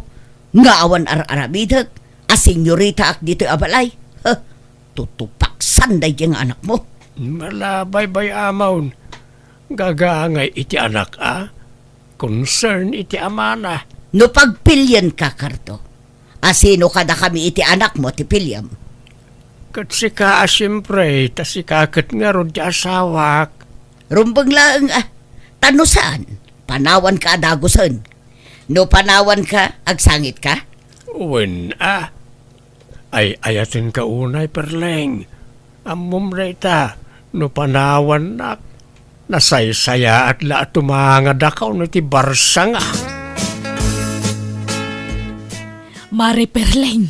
nga awan ar-aramidek a senyoritaak ditoy a balay. Huh, tutupaksan daydiay nga anakmo. Ala, baybay-amon. Gagaangay iti anak a, concern iti amana. No pagpilienka, Cardo, a sino kadakami iti anakmo ti piliem? Ket sika a siempre, ta sika ket ngarud ti asawak. Rumbeng laeng a, ta no saan, panawanka a dagusen. No panawanka, agsangitka? Wen a. Ay-ayatenka unay, Perleng. Ammom dayta, no panawannak, nasaysayaat la a tumangadakaw no ti barsanga. Mare Perleng,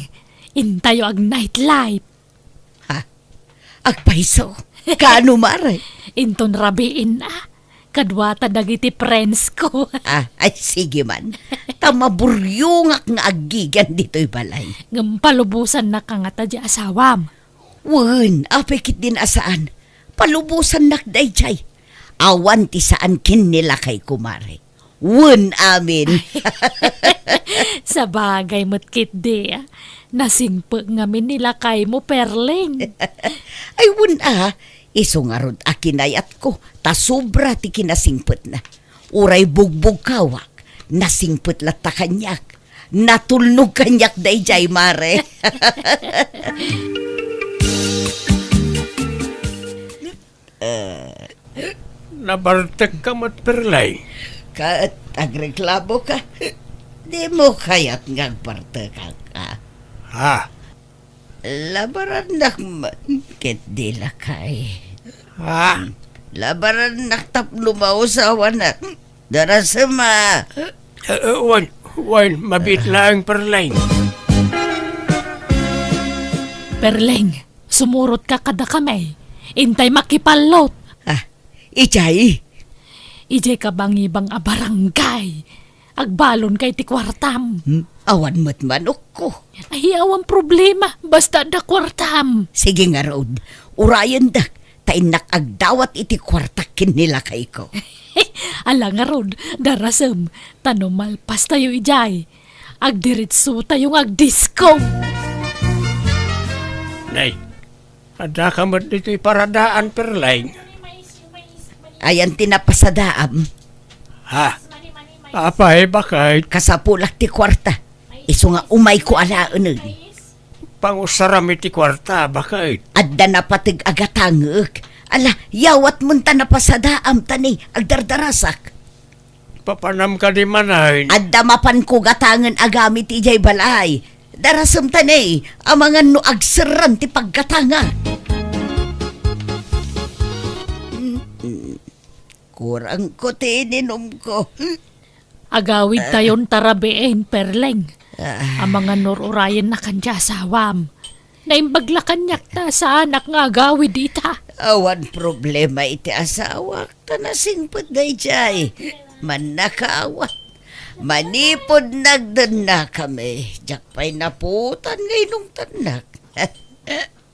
intayo ag-nightlife. Ha? Agpayso? Kaano, mare? Inton rabiin a, kaduata dagiti friends ko. Ah, ay, sige man. Ta maburyongak nga aggigian ditoy balay. Ngem palubosannak kangata ti asawam. Wen, apay ketdin a saan. Palubosannak daydiay. Awan ti saan ken ni lakayko, mare. Wen amin. Sabagay met ketdi, a. Nasingpet ngamin ni lakaymo, Perleng. Ay, wen a, isu ngarud a kinayatko, ta sobra ti kinasingpetna. Uray bugbugkawak, nasingpet latta kaniak. Natulnog kaniak daydiay, mare. Eh. Nabartekka met, Perleng? Ket agreklamoka? Dimo kayat nga agbartekak a? Ha? Labarannak man, ket di lakay. Ha? Labarannak tapno mausawanak. Darasem a. Eh, eh, wen, wen, mabiit laeng, Perleng. Perleng, sumurotka kadakami. Intay makipallot. Ah, idiay? Idiay kabangibang a barangay. Agbalonka iti kuartam. Hmm? Awan met manokko. Ay, awan problema. Basta adda kuartam. Sige ngarud. Urayendak. Ta innak agdawat iti kuartak ken ni lakayko. Ala ngarud, darasem, ta no malpastayo idiay, agdiretsotayo nga agdisko. Nay, addaka met ditoy paradaan, Perleng? Ayan ti napasadaam. Ha? Apay, baket? Kasapulak ti kuarta. Isu nga umayko alaenen. Pangusaram iti kuarta, baket? Adda napateg a gatangek. Ala, yawatmon ta napasadaam ta ni agdardarasak. Papanam kadi manen? Adda mapanko gatangen a gamit idiay balay. Darasem ta ni, amangan no agserran ti paggatangak. Mm-mm. Kurangko ti ininumko. Agawidtayon ta rabiin, Perleng. Ah. Amangan no ur-urayennakan ti asawam. Naimbag la kaniak ta saanak nga agawid ita. Awan problema iti asawak, ta nasingpet daydiay. Mannakaawat. Manipud nagdennakami, diak pay naputan nga inungtannak.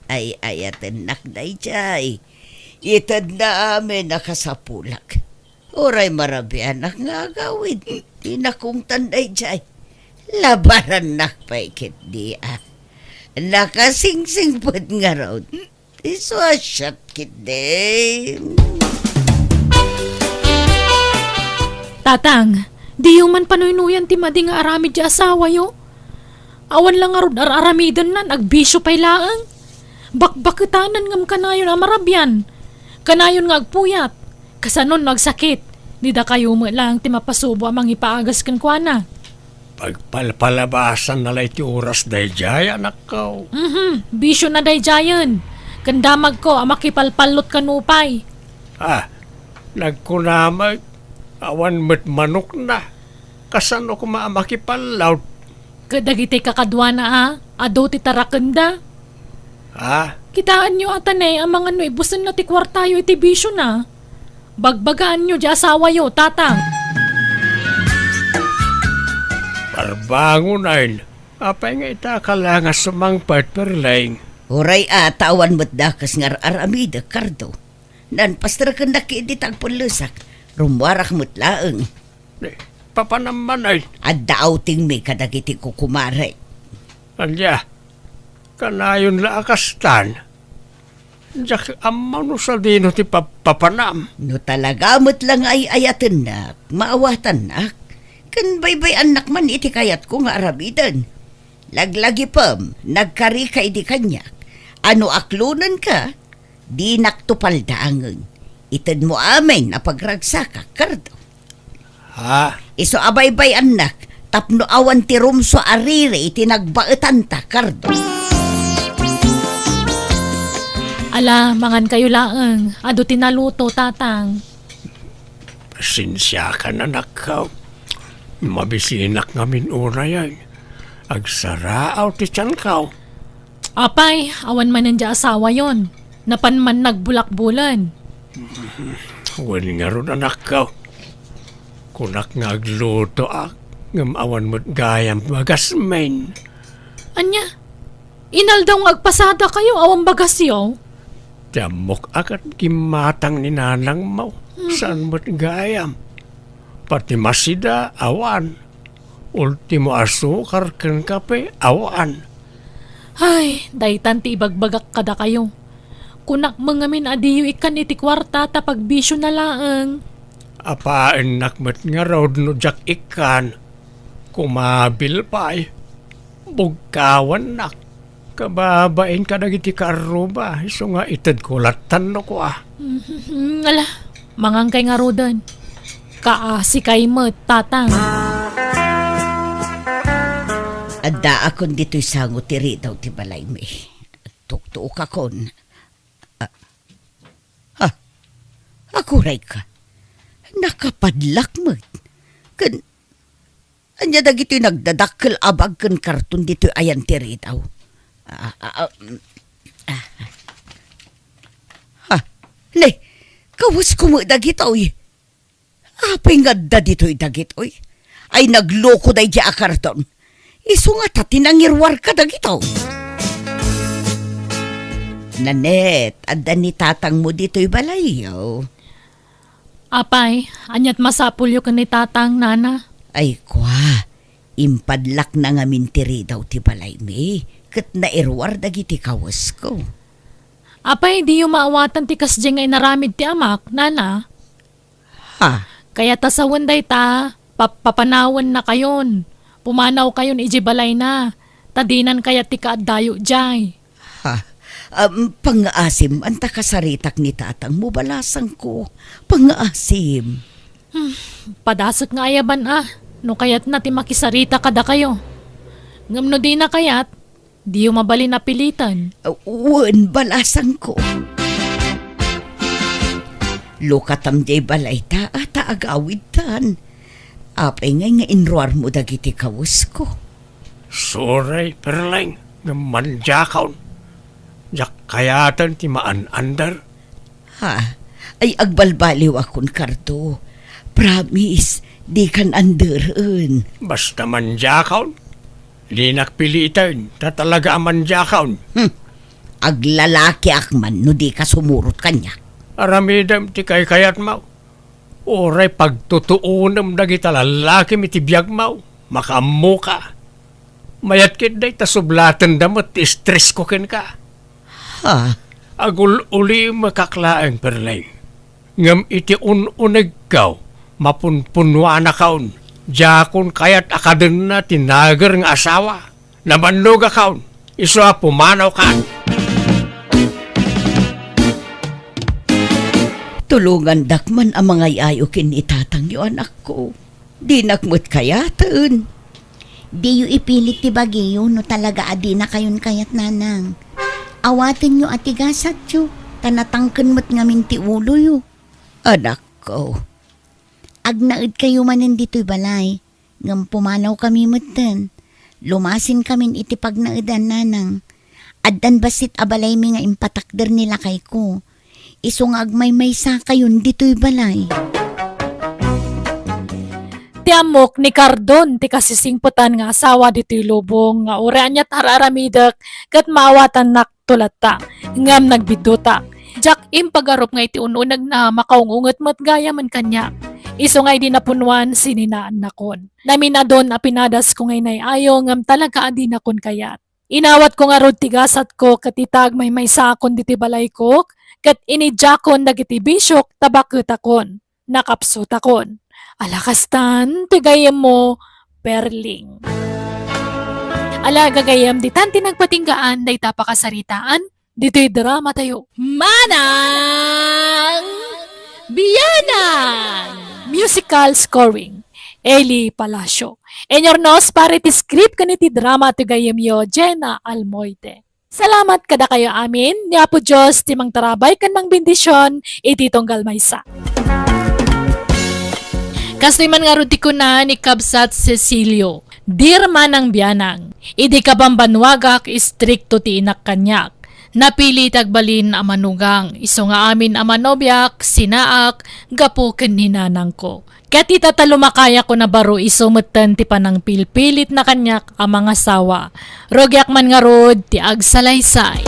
Ay-ayatennak daydiay. Itedna amin a kasapulak. Uray marabianak nga agawid, dinak ungtan daydiay. Labarannak pay ketdi a. Nakasingsingpet ngarud. Isu a siak ketdi. Tatang, diyo man panuynuyan ti madi nga aramid ti asawayo. Awan la ngarud ar-aramidennan, agbisio pay laeng. Bakbaketanan ngem kanayon a marabian. Kanayon nga agpuyat. Kasano no agsakit? Ni dakayo met laeng ti mapasubo a mangipaagas kenkuana. Pagpalpalabasanna la iti oras daydiay, anakko. Mhm, bisiona daydiayen. Ken damagko a makipalpallot kano pay. Ah, nagkuna met, awan met manokna. Kasano koma a makipallot? Ket dagiti kakaduana a, adu ti tarakenda. Ah? Kitaenyo a tanay a mangan no ibusenna ti kuartayo iti bisiona. Bagbagaanyo ti asawayo, Tatang. Parbangonen, apay nga ita ka la nga sumangpet, Perleng? Uray a, ta awan met dakes nga ar-aramidek, Cardo. Naan, pasterekennak iti tagpullesak. Rummuarak met laeng. Eh, papanam man ay. Adda outingmi kadagiti kukumarek. Ania, kanayon la a kastan? Diak ammo no sadino ti pap-, papanam. No talaga met la nga ay-ayatennak, maawatannak. Ken baybay-annak man iti kayatko nga aramiden. Laglagipem, nagkarika idi kaniak. A no aklonenka, dinak to paldaangen. Itedmo amin a pagragsakak, Cardo. Ha? Isu a baybay-annak tapno awan ti rumsua a riri iti nagbaetanta, Cardo. Ala, mangankayo laeng. Adu ti naluto, Tatang. Pasensiakan, anakko. Mabisinak ngamin unayen. Agsaraaw ti tianko. Apay, awan manen diay asawayon. Napan man nagbulakbulen. Wen ngarud, anakko. Kunak nga aglutoak, ngem awan met gayam bagasmin. Ania? Inaldaw nga agpasadakayo, awan bagasyo? Ti ammok a ket gimmatang ni nanangmo, saan met gayam. Pati masida, awan. Ultimo asukar ken kape, awan. Ay, daytan ti ibagbagak kadakayo. Kunak met ngamin a diyo ikkan iti kuarta ta pagbisiona laeng. Apaennak met ngarud no diak ikkan. Kumabil pay. Bugkawannak. Kababain kadagiti kaarruba, isu nga itedko lattan no kua. Mhm, ala, mangankay ngaruden. Kaasikay met, Tatang. Addaakon ditoy sango ti ridaw ti balaymi. Tuktuokakon. Ah, ha? Agurayka. Nakapadlak met. Ken Ania dagitoy nagdadakkel a bag ken karton ditoy ayan ti ridaw? Ah, ah, ah, mm, ah. Ha? Ne, kawesko met dagitoy. Apay nga adda ditoy dagitoy? Ay, nagloko daydiay a karton. Isu ngata ti nangiruar kadagitoy. Nanette, adda ni tatangmo ditoy balayyo. Apay, ania't masapulyo ken ni Tatang, Nana? Ay, kua, impadlakna ngamin ti ridaw ti balaymi, ket nairuar dagiti kawesko. Apay, diyo maawatan ti kasdiay nga inaramid ti amak, Nana? Ha? Kayat a sawen dayta, pap-, papanawennakayon. Pumanawkayon idiay balayna, ta dinan kayat ti kaaddayo idiay. Ha? Am, pangngaasim, anta kasaritak ni tatangmo, balasangko. Pangngaasim. Hmm, padasek nga ayaban a, no kayatna ti makisarita kadakayo. Ngem no dina kayat, diyo mabalin a piliten. Wen, balasangko. Lukatam diay balayta a ta agawidtan. Apay ngay nga inruarmo dagiti kawesko? Sorry, Perleng, ngem mandiakon. Diak kayaten ti maan-ander. Ha? Ay, agbalbaliwakon, Cardo. Promise, dikan anderen. Basta mandiakon, dinak piliten, ta talaga a mandiakon. Hmm. Aglalakiak man no dika sumurot kaniak. Aramidem ti kaykayatmo. Uray pagtutuonem dagita lallakim iti biagmo, makaammoka. Mayat ketdi ta sublatenda met ti estresko kenka. Ha? Agul-ulimekak laeng, Perleng. Ngem iti un-unegko, mapunpunnuanakon, diakon kayat a kadenna ti nager nga asawa. Nabannogakon, isu a pumanawkan. Tulongandak man a mangay-ayo ken ni tatangyo, anakko. Dinak met kayaten. Diyo ipilit ti bagiyo no talaga a dinakayon kayat, nanang. Awatenyo a tigasatyo, ta natangken met ngamin ti uloyo. Anakko. Agnaedkayo manen ditoy balay, ngem pumanawkami metten. Lumasinkamin iti pagnaedan, nanang. Addan bassit a balaymi nga impatakder ni lakayko. Isu nga agmaymaysakayon ditoy balay. Ti ammok ni Cardon ti kasisingpetan nga asawa ditoy lubong nga uray ania't ar-aramidek ket maawatannak to latta. Ngem nagbiddutak. Diak impagarup nga iti un-unegna makaung-unget met gayamen kaniak. Isu nga idi napunuan, sininaannakon. Naminadon a pinadasko nga inay-ayo ngem talaga a dinakon kayat. Inawatko ngarud ti gasatko ket ita agmaymaysaakon ditoy balayko, ket inidiakon dagiti bisiok ta baketakon. Nakapsutakon. Ala kastan ti gayyemmo, Perling. Ala gagayyem, ditan ti nagpatinggaan dayta pakasaritaan ditoy dramatayo. Manang Bianang! Musical scoring, Eli Palacio. Inurnos para iti script ken iti drama ti gayyemyo, Jenna Almoite. Salamat kadakayo amin, ni Apo Dios ti mangtarabay ken mangbendisyon iti tunggal maysa. Kastoy man ngarud ti kuna ni Kabsat Cecilio, "Dear Manang Bianang, idi kabambannuagak, istrikto ti inak kaniak. Napili ti agbalin a manugang, isu nga amin a manobiak, sinaak, gapu ken ni nanangko. Ket ita ta lumakayakon a baro, isu metten ti panangpilpilitna kaniak a mangasawa. Rugiak man ngarud ti agsalaysay."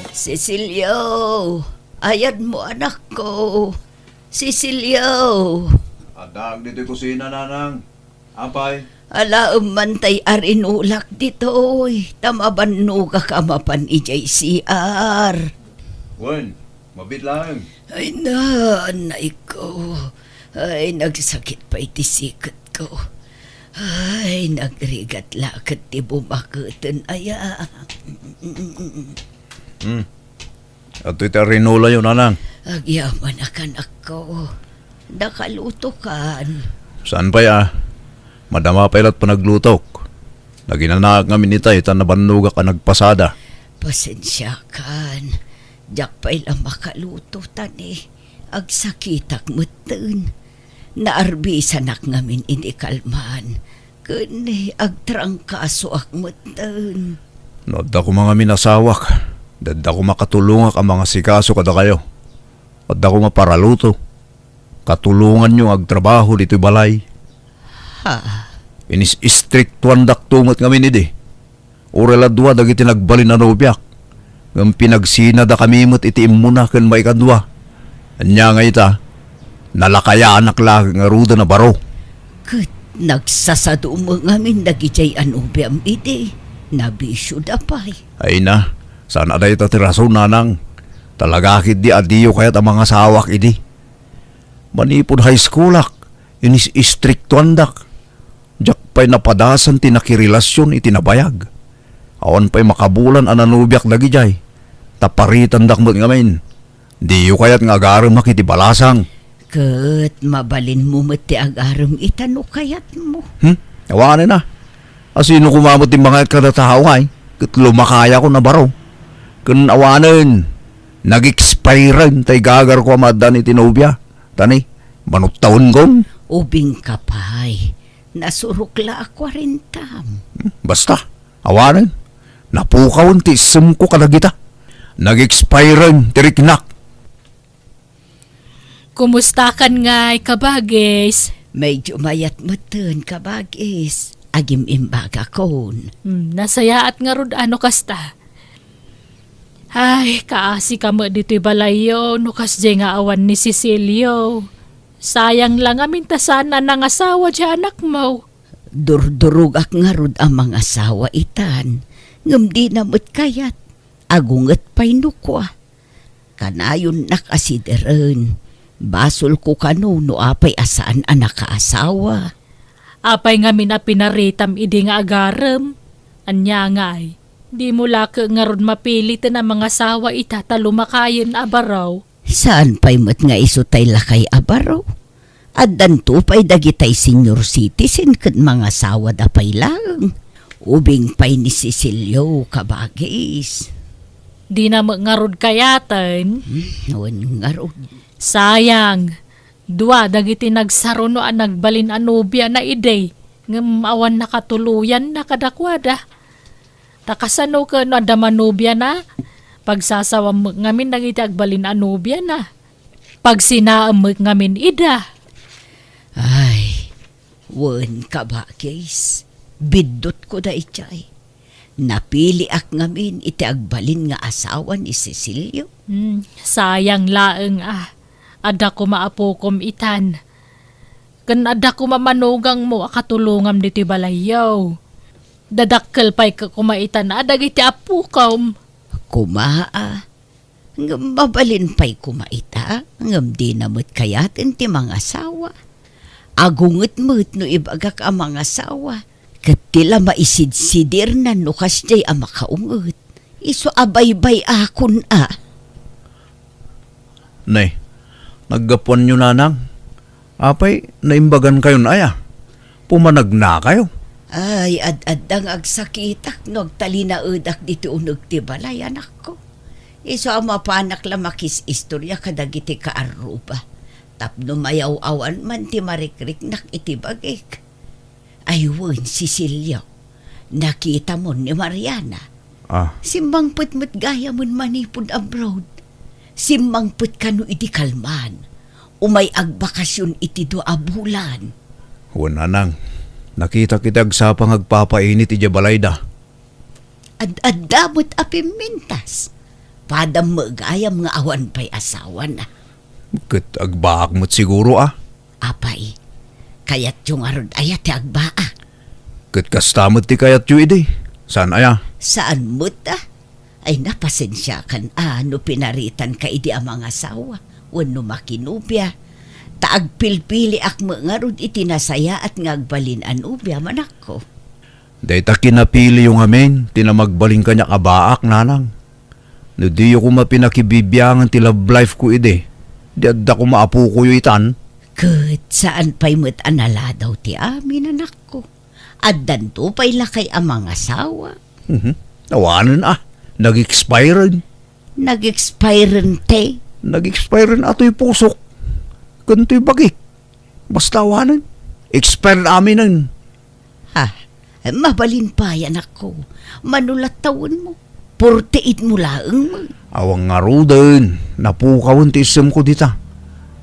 Cecilio, ayadmo, anakko. Cecilio. Addaak ditoy kusina, nanang. Apay? Alaem man tay arinulak ditoy, ta mabannogak a mapan idiay C R. Wen, mabiit laeng. Ay, nanayko. Ay, nagsakit pay ti siketko. Ay, nagrigat la ket ti bumaketen aya. Hmm. Adtoy ti arinulayo, nanang. Agyamanak, anakko. Nakalutokan? Saan pay a. Madama pay la't panaglutok. Naginanaak ngamin itay ta nabannogak a nagpasada. Pasensiakan. Diak pay la makaluto, ta ni agsakitak metten. Naarbisanak ngamin idi kalman, ken agtrangkasoak metten. No adda koma ngamin asawak, adda koma katulongak a mangasikaso kadakayo. Adda koma paraluto. Katulonganyo nga agtrabaho ditoy balay. Ha? Inis-istriktuandakto met ngamin idi. Uray la dua dagiti nagbalin a nobiak, ngem pinagsinadakami met iti immuna ken maikadua. Ania nga ita, nalakayanak la ngaruden a baro. Ket nagsasadu met ngamin dagidiay a nobiam idi, nabisioda pay. Ay na, saan a dayta ti rason, nanang. Talaga ketdi a diyo kayat a mangasawak idi. Manipud high schoolak, inis-istriktuandak. Diak pay napadasan ti nakirelasion iti nabayag. Awan pay makabulan a nanobiak dagidiay. Taparitandak met ngamin. Diyo kayat nga agaremak iti balasang? Ket mabalinmo met ti agarem ita no kayatmo. Hmm? Awanen a. A sino koma met ti mangayat kada tao ngay? Ket lumakayakon a baro. Ken awanen, nag-expiren tay gagarko a maaddaan iti nobia. Ta ni, manuttawenkon. Ubingka pay, nasurok la a kuarentam. Hmm, basta, awanen, napukawen ti issemko kadagita. Nag-expiren ti riknak. Kumustakan ngay, kabagis? Medyo mayat metten, kabagis. Agim-imbagakon. Hmm, nasayaat ngarud a no kasta. Ay, kaasika met ditoy balayyo no kasdiay nga awan ni Cecilio. Sayang la ngamin ta saan a nangasawa diay anakmo. Durdurogak ngarud a mangasawa itan, ngem dina met kayat. Agunget pay no kua. Kanayonnak a sideren. Basolko kano no apay a saan a nakaasawa. Apay ngamin a pinaritam idi nga agarem? Ania ngay, dimo la ket ngarud mapiliten a mangasawa ita ta lumakayen a baro? Saan pay met nga isu tay lakay a baro? Addanto pay dagitay senior citizen ket mangasawada pay laeng. Ubing pay ni Cecilio, kabagis. Dina met ngarud kayaten? Hmm, wen ngarud. Sayang. Dua dagiti nagsaruno a nagbalin a nobiana idi. Ngem awan nakatuloyanna kadakuada. Ta kasano ken no adda manubiana? Pagsasawam met ngamin dagiti agbalin a nubiana. Pagsinaem met ngamin ida. Ay, wen, kabagis. Biddutko daydiay. Napiliak ngamin iti agbalin nga asawa ni Cecilio. Hmm, sayang laeng a. Adda koma apokom itan. Ken adda koma manugangmo a katulongam ditoy balayyo. Dadakkel pay ka koma itan a dagiti apokom. Koma a. Ngem mabalin pay koma ita, ngem dina met kayaten ti mangasawa. Agunget met no ibagak a mangasawa, ket ti la maisidsidirnan no kasdiay a makaunget. Isu a baybay-akon a. Ne, naggapuanyo, nanang? Apay, naimbagankayon aya? Pumanagnakayo? Ay, ad-adda nga agsakitak no agtalinaedak diti uneg ti balay, anakko. Isu a mapanak la makis-istorya kadagiti kaarruba. Tapno mayaw-awan man ti marikriknak iti bagik. Ay wen, Cecilio, nakitamon ni Mariana. Ah. Simmangpet met gayamen manipud abroad. Simmangpet kano idi kalman. Umay agbakasyon iti dua a bulan. Wen, nanang, nakitak iti agsapa nga agpapainit idiay balayda. Ad-adda met a pimmintas. Padam met gayam nga awan pay asawana. Ket agbaak met siguro a. Apay, kayatyo ngarud aya ti agbaak? Ket kasta met ti kayatyo idi. Saan aya? Saan met a? Ay, napasensiakan a no pinaritanka idi a mangasawa wenno makinobia. Ta agpilpiliak met ngarud iti nasayaat nga agbalin a nobia, manakko. Dayta kinapiliyo ngamin ti namagbalin kaniak a baak, nanang. No diyo koma pinakibibiangan ti love life ko idi, di adda koma apokoyo itan. Ket saan pay met a naladaw ti amin, anakko. Addanto pay lakay a mangasawa. Mhm. Awanen a, nag-expiren. Nag-expiren ti? Nag-expiren a toy pusok. Ken toy bagik. Basta awanen. Expired aminen. Ha, mabalin pay, anakko. Mano la tawenmo? Forty-eight mo laeng met. Awan ngaruden, napukawen ti isemko dita.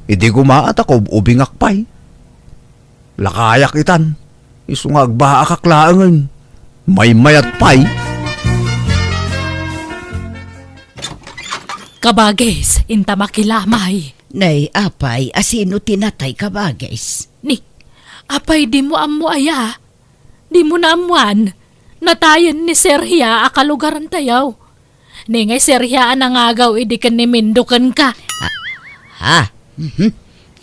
Idi koma a ta kaub-ubingak pay. Lakayak itan. Isu nga agbaakak laengen. Maymayat pay. Kabagis, inta makilamay. Nay, apay, a sino ti natay, kabagis? Ni, apay, dimo ammo aya? Dimo naammoan? Natayen ni Serhia a kalugarantayo. Ni ngay Serhia a nangagaw idi ken ni Mindo kenka. Ah, ha? Mhm.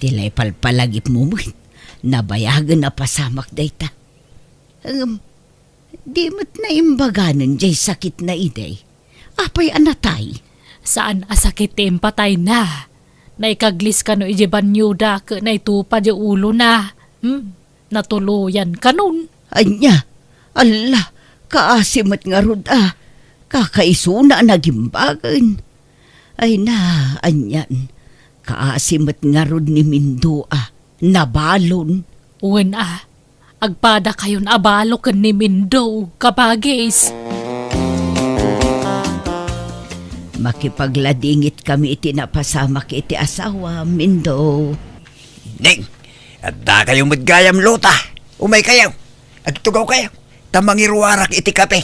Ti la ipalpalagipmo met. Nabayagen a pasamak dayta. Ngem, di met naimbaganen jay sakitna idi. Apay a natay? Saan a sakit ti impatayna. Naikaglis kano idiay banyoda ket naitupa diay ulona. Hmm, natuloyan kanon. Ania? Alla, kaasi met ngarud a. Kakaisuna a nagimbagen. Ay na, anian. Kaasi met ngarud ni Mindo a. Nabalon. Wen a. Agpadakayon a balo ken ni Mindo, kabagis. Makipagladingit kami iti napasamak iti asawa, Mindo. Ding, adda kayo met gayam luta. Umay kayo. Agtugaw kayo. Ta mangiruarak iti kape.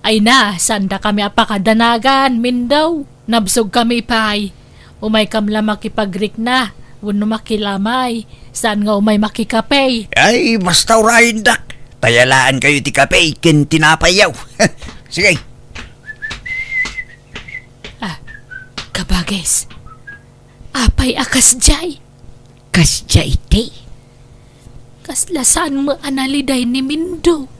Ay na, saan dakami a pakadanagan, Mindo? Nabsog kami pay. Umay kam la makipagrikna, wenno makilamay. Saan nga umay makikape? Ay, basta urayendak. Tayalaan kayo ti kape, ken tinapay yaw. Sige. Ah, kabagis. Apay a kasdiay? Kasdiay ti? Kasla saan met a naliday ni Mindo.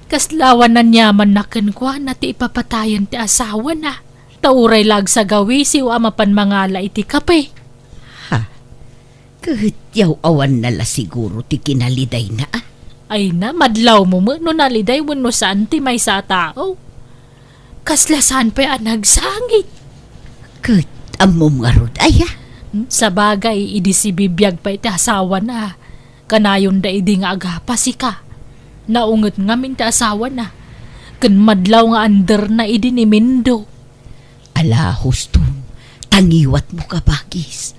Kasla awan aniamanna kenkuana ti ipapatayen ti asawana. Ta uray la agsagawisiw a mapan mangala iti kape. Ha? Ket yaw-awanna la siguro ti kinalidayna, a? Ay na, madlawmo met no naliday wenno saan ti maysa a tao. Kasla saan pay a nagsangit. Ket ammom ngarud aya? Hmm, sabagay, idi sibibiag pay ti asawana. Kanayonda idi nga agapa sika. Naunget ngamin ti asawana. Ken madlaw nga anderna idi ni Mindo. Ala, huston, tangiwatmo, kabagis.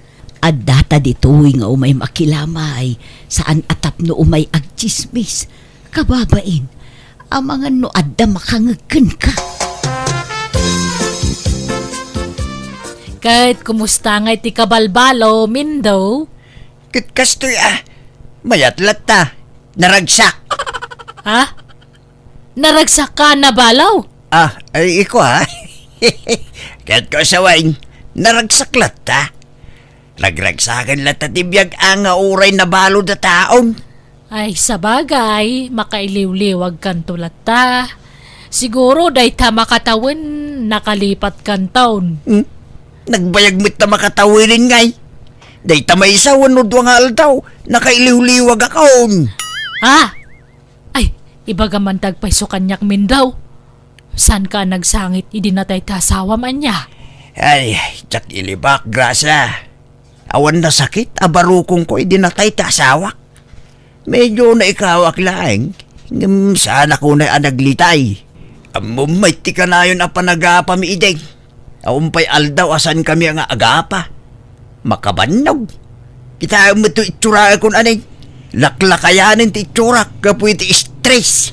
Addata ditoy nga umay makilamay, saan a tapno umay agtsismis. Kababain, amangan no adda makangeg kenka. Ket kumusta ngay ti kabalbalo, Mindo? Ket kastoy a, mayat latta. Naragsak. Ha? Naragsak ka, nabalaw? Ah, ay, iko, ha? Ket ko sawen, naragsak latta. Ragragsakan latta ti biag a nga uray nabalud a taon. Ay, sabagay, makailiwliwag kanto latta. Siguro, dayta makatawen, nakalipat kanton. Hmm? Nagbayag met ta makatawen ngay. Dayta maysa wenno dua nga aldaw, nakailiwliwag akon. Ah! Ay, ibagam man dagiti pay isu kaniak, Mindo. Saanka a nagsangit idi natay ti asawam, ania? Ay, diak ilibak, Gracia. Awan nasakit a barukongko idi natay ti asawak. Medyo naikawak laeng, ngem saanakon a naglitay. Ammom met ti kanayon a panagapami idi. Awan pay aldaw a saankami nga agapa. Makabannog. Kitaem met ti itsurakon, ania. Laklakayanen ti itsurak gapu iti stress.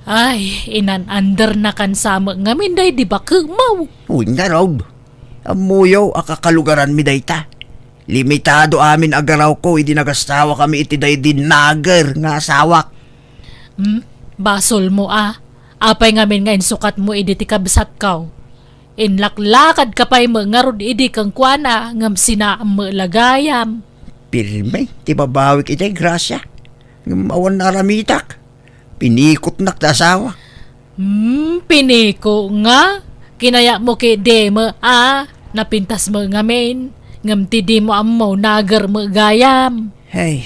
Ay, inan-undernakan sa met ngamin daydi bakemaw. Wen ngarud. Ammoyo a kakalugaranmi dayta. Limitado amin a garawko idi nagasawakami iti daydi nager nga asawak. Hmm? Basolmo a. Apay ngamin nga insukatmo idi ti kabsatko? Inlaklakadka pay met ngarud idi kenkuana ngem sinaam met la gayam. Pirme ti babawik iti, Gracia. Ngem awan naaramidak. Pinikotnak ti asawa. Hmm, piniko nga? Kinayatmo ketdi met a napintas met ngamin, ngem ti dimo ammo, nager met gayam. Ay,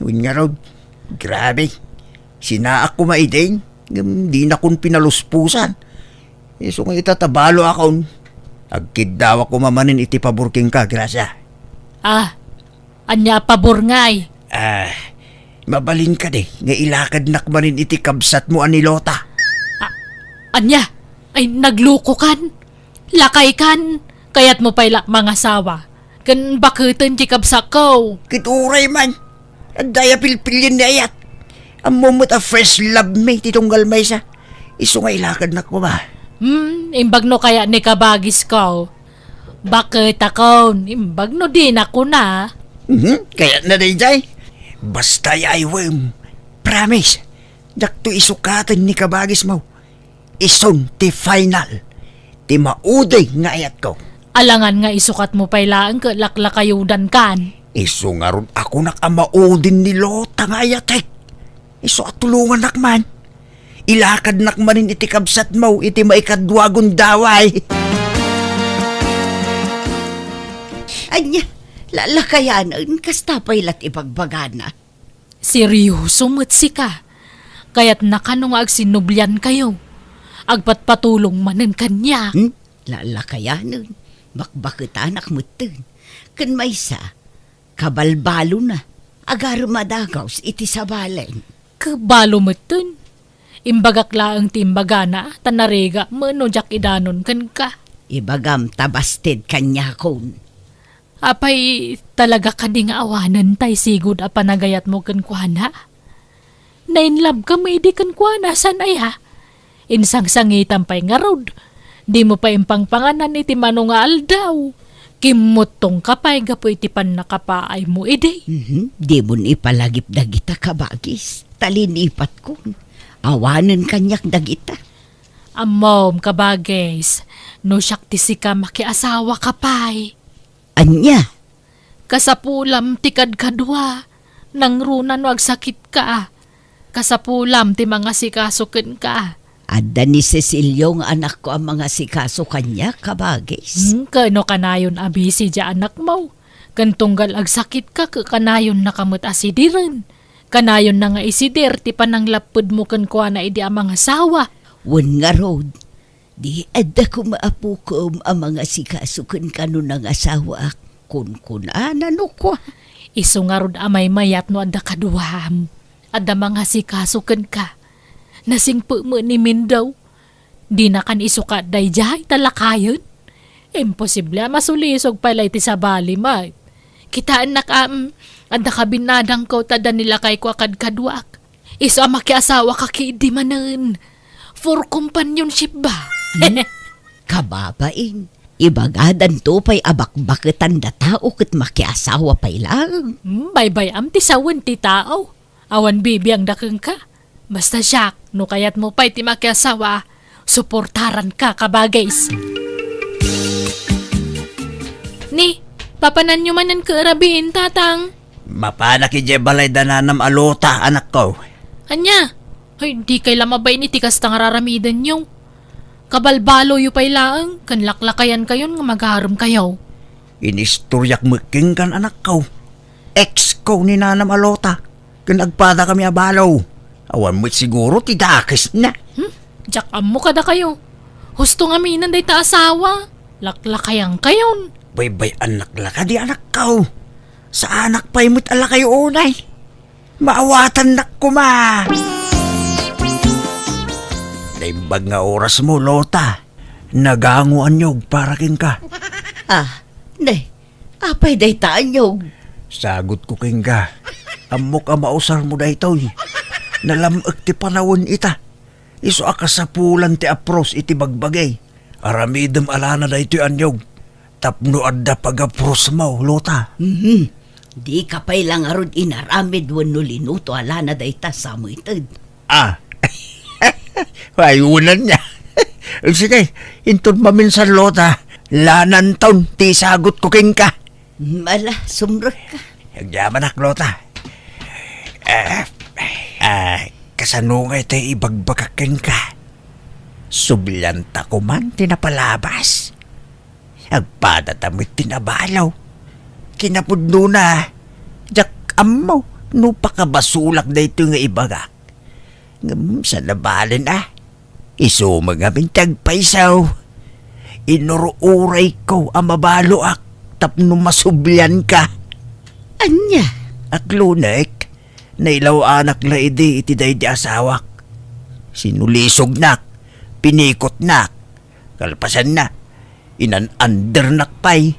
wen ngarud. Grabe. Sinaak koma idin, ngem dinakon pinalusposan. Isu nga ita ta balo akon. Agkiddawak koma manen iti pabor kenka, Gracia. Ah, ania a pabor ngay? Ah, mabalin kadi nga ilakadnak manen iti kabsatmo a ni Lota? Ah, ania? Ay, naglukokan? Lakaykan? Kayatmo pay la mangasawa ken baketen ti kabsatko? Ket uray man, adda aya pilpilien ni ayat. Ammom met a first love mi ti tunggal maysa. Isu nga ilakadnak koma. Hmm, imbag no kayat ni kabagisko. Baketakon, imbag no dinak kuna. Mhm, kayatna daydiay. Basta ay, Wem. Promise, dakto isukaten ni kabagismo. Isun ti final, ti maudi nga ayatko. Alangan nga isukatmo pay laeng ket laklakayudankan. Isu ngarud a kunak a maudin ni Lota nga ayatek. Isu a tulongannak man. Ilakadnak manen iti kabsatmo iti maikadua a gundaway. Ania, lalakayanen, kasta pay la ti ibagbagana. Seryoso met sika. Kayatna kano nga agsinnubliankayo? Agpatpatulong manen kaniak. Hmm? Lalakayanen, bakbaketanak metten. Ken maysa, kabalbalona, agarem a dagaws iti sabalen. Kabalo metten. Imbagak laeng ti imbagana, ta narigat met no diak idanon kenka. Ibagam ta basted kaniakon. Apay, talaga kadi nga awanen tay sigud a panagayatmo kenkuana? Nainlabkam idi kenkuana, saan aya? Insangsangitam pay ngarud. Dimo pay impangpanganan iti mano nga aldaw. Kimmuttongka pay gapu iti pannakapaaymo idi. Mhm. Dimon ipalagip dagita, kabagis. Ta linipatkon. Awanen kaniak dagita. Ammom, kabagis, no siak ti sika, makiasawaka pay. Ania? Kasapulam ti kadkadua, nangruna no agsakitka. Kasapulam ti mangasikaso kenka. Adda ni Cecilio nga anakko a mangasikaso kaniak, kabagis. Hmm, ken no kanayon a busy diay anakmo. Ken tunggal agsakitka, ket kanayonnaka met a sidiren. Kanayonna nga isidir ti pananglappedmo kenkuana idi a mangasawa. Wen ngarud, di adda koma apokem a mangasikaso kenka no nangasawaak, kunkunana no kua. Isu ngarud a maymayat no adda kaduam. Adda mangasikaso kenka. Nasingpet met ni Mindaw. Dinakan isukat daydiay ta lakayen. Imposible a masulisog pay la iti sabali met. Kitaennak a, mm, adda kabinnadangko ta adda ni lakayko a kadkaduak. Isu a makiasawaka ketdi manen. For companionship ba? Hmm? Kababain, ibagadanto pay a bakbaketan da tao ket makiasawa pay laeng. Hmm, baybay-am ti sawen ti tao. Awan bibiangda kenka. Basta siak, no kayatmo pay ti makiasawa, suportaranka, kabagis. Ni, papananyo manen ket rabiin, tatang? Mapanak idiay balay da nanam a Lota, anakko. Ania? Ay, di kay la mabain iti kasta nga raramidenyo. Kabalbaloyo pay laeng, ken laklakayankayon nga magaremkayo. Inistoriak met kenkan, anakko. Ex ko ni nanam a Lota. Ken agpadakami a balo. Awan met siguro ti dakesna. Hmm? Diak ammo kadakayo. Husto ngamin dayta asawa. Laklakayankayon. Baybay-annak la kadi, anakko. Saanak pay met a lakayo unay. Maawatannak koma. Naimbag nga orasmo, Lota. Nagango a niog para kenka. Ah, ne, apay dayta a niog? Sagutko kenka. Ammok a mausarmo daytoy. Nalam-ek ti panawen ita. Isu a kasapulan ti apros iti bagbagi. Aramidem a lana daytoy a niog. Tapno adda pagaprosmo, Lota. Mhm. Dika pay la ngarud inaramid wenno linuto a lana dayta, samuited. Ah. Ay, unan niya. Sige, inton maminsan, Lota, lananton ti isagutko kenka. Ala, sumrekka. Agyamanak, Lota. Ah, ah, kasano nga iti ibagbagak kenka? Sublianta koman ti napalabas. Agpadata met ti nabalo. Kinapudnona, diak ammo no pakabasolak daytoy nga ibagak. Ngem saan a balen a. Isu met ngamin ti agpayso. Inur-urayko a mabaloak tapno masublianka. Ania? Aklonek, nailaw-anak la idi iti daydi asawak. Sinulisognak, pinikotnak. Kalpasanna, inan-andernak pay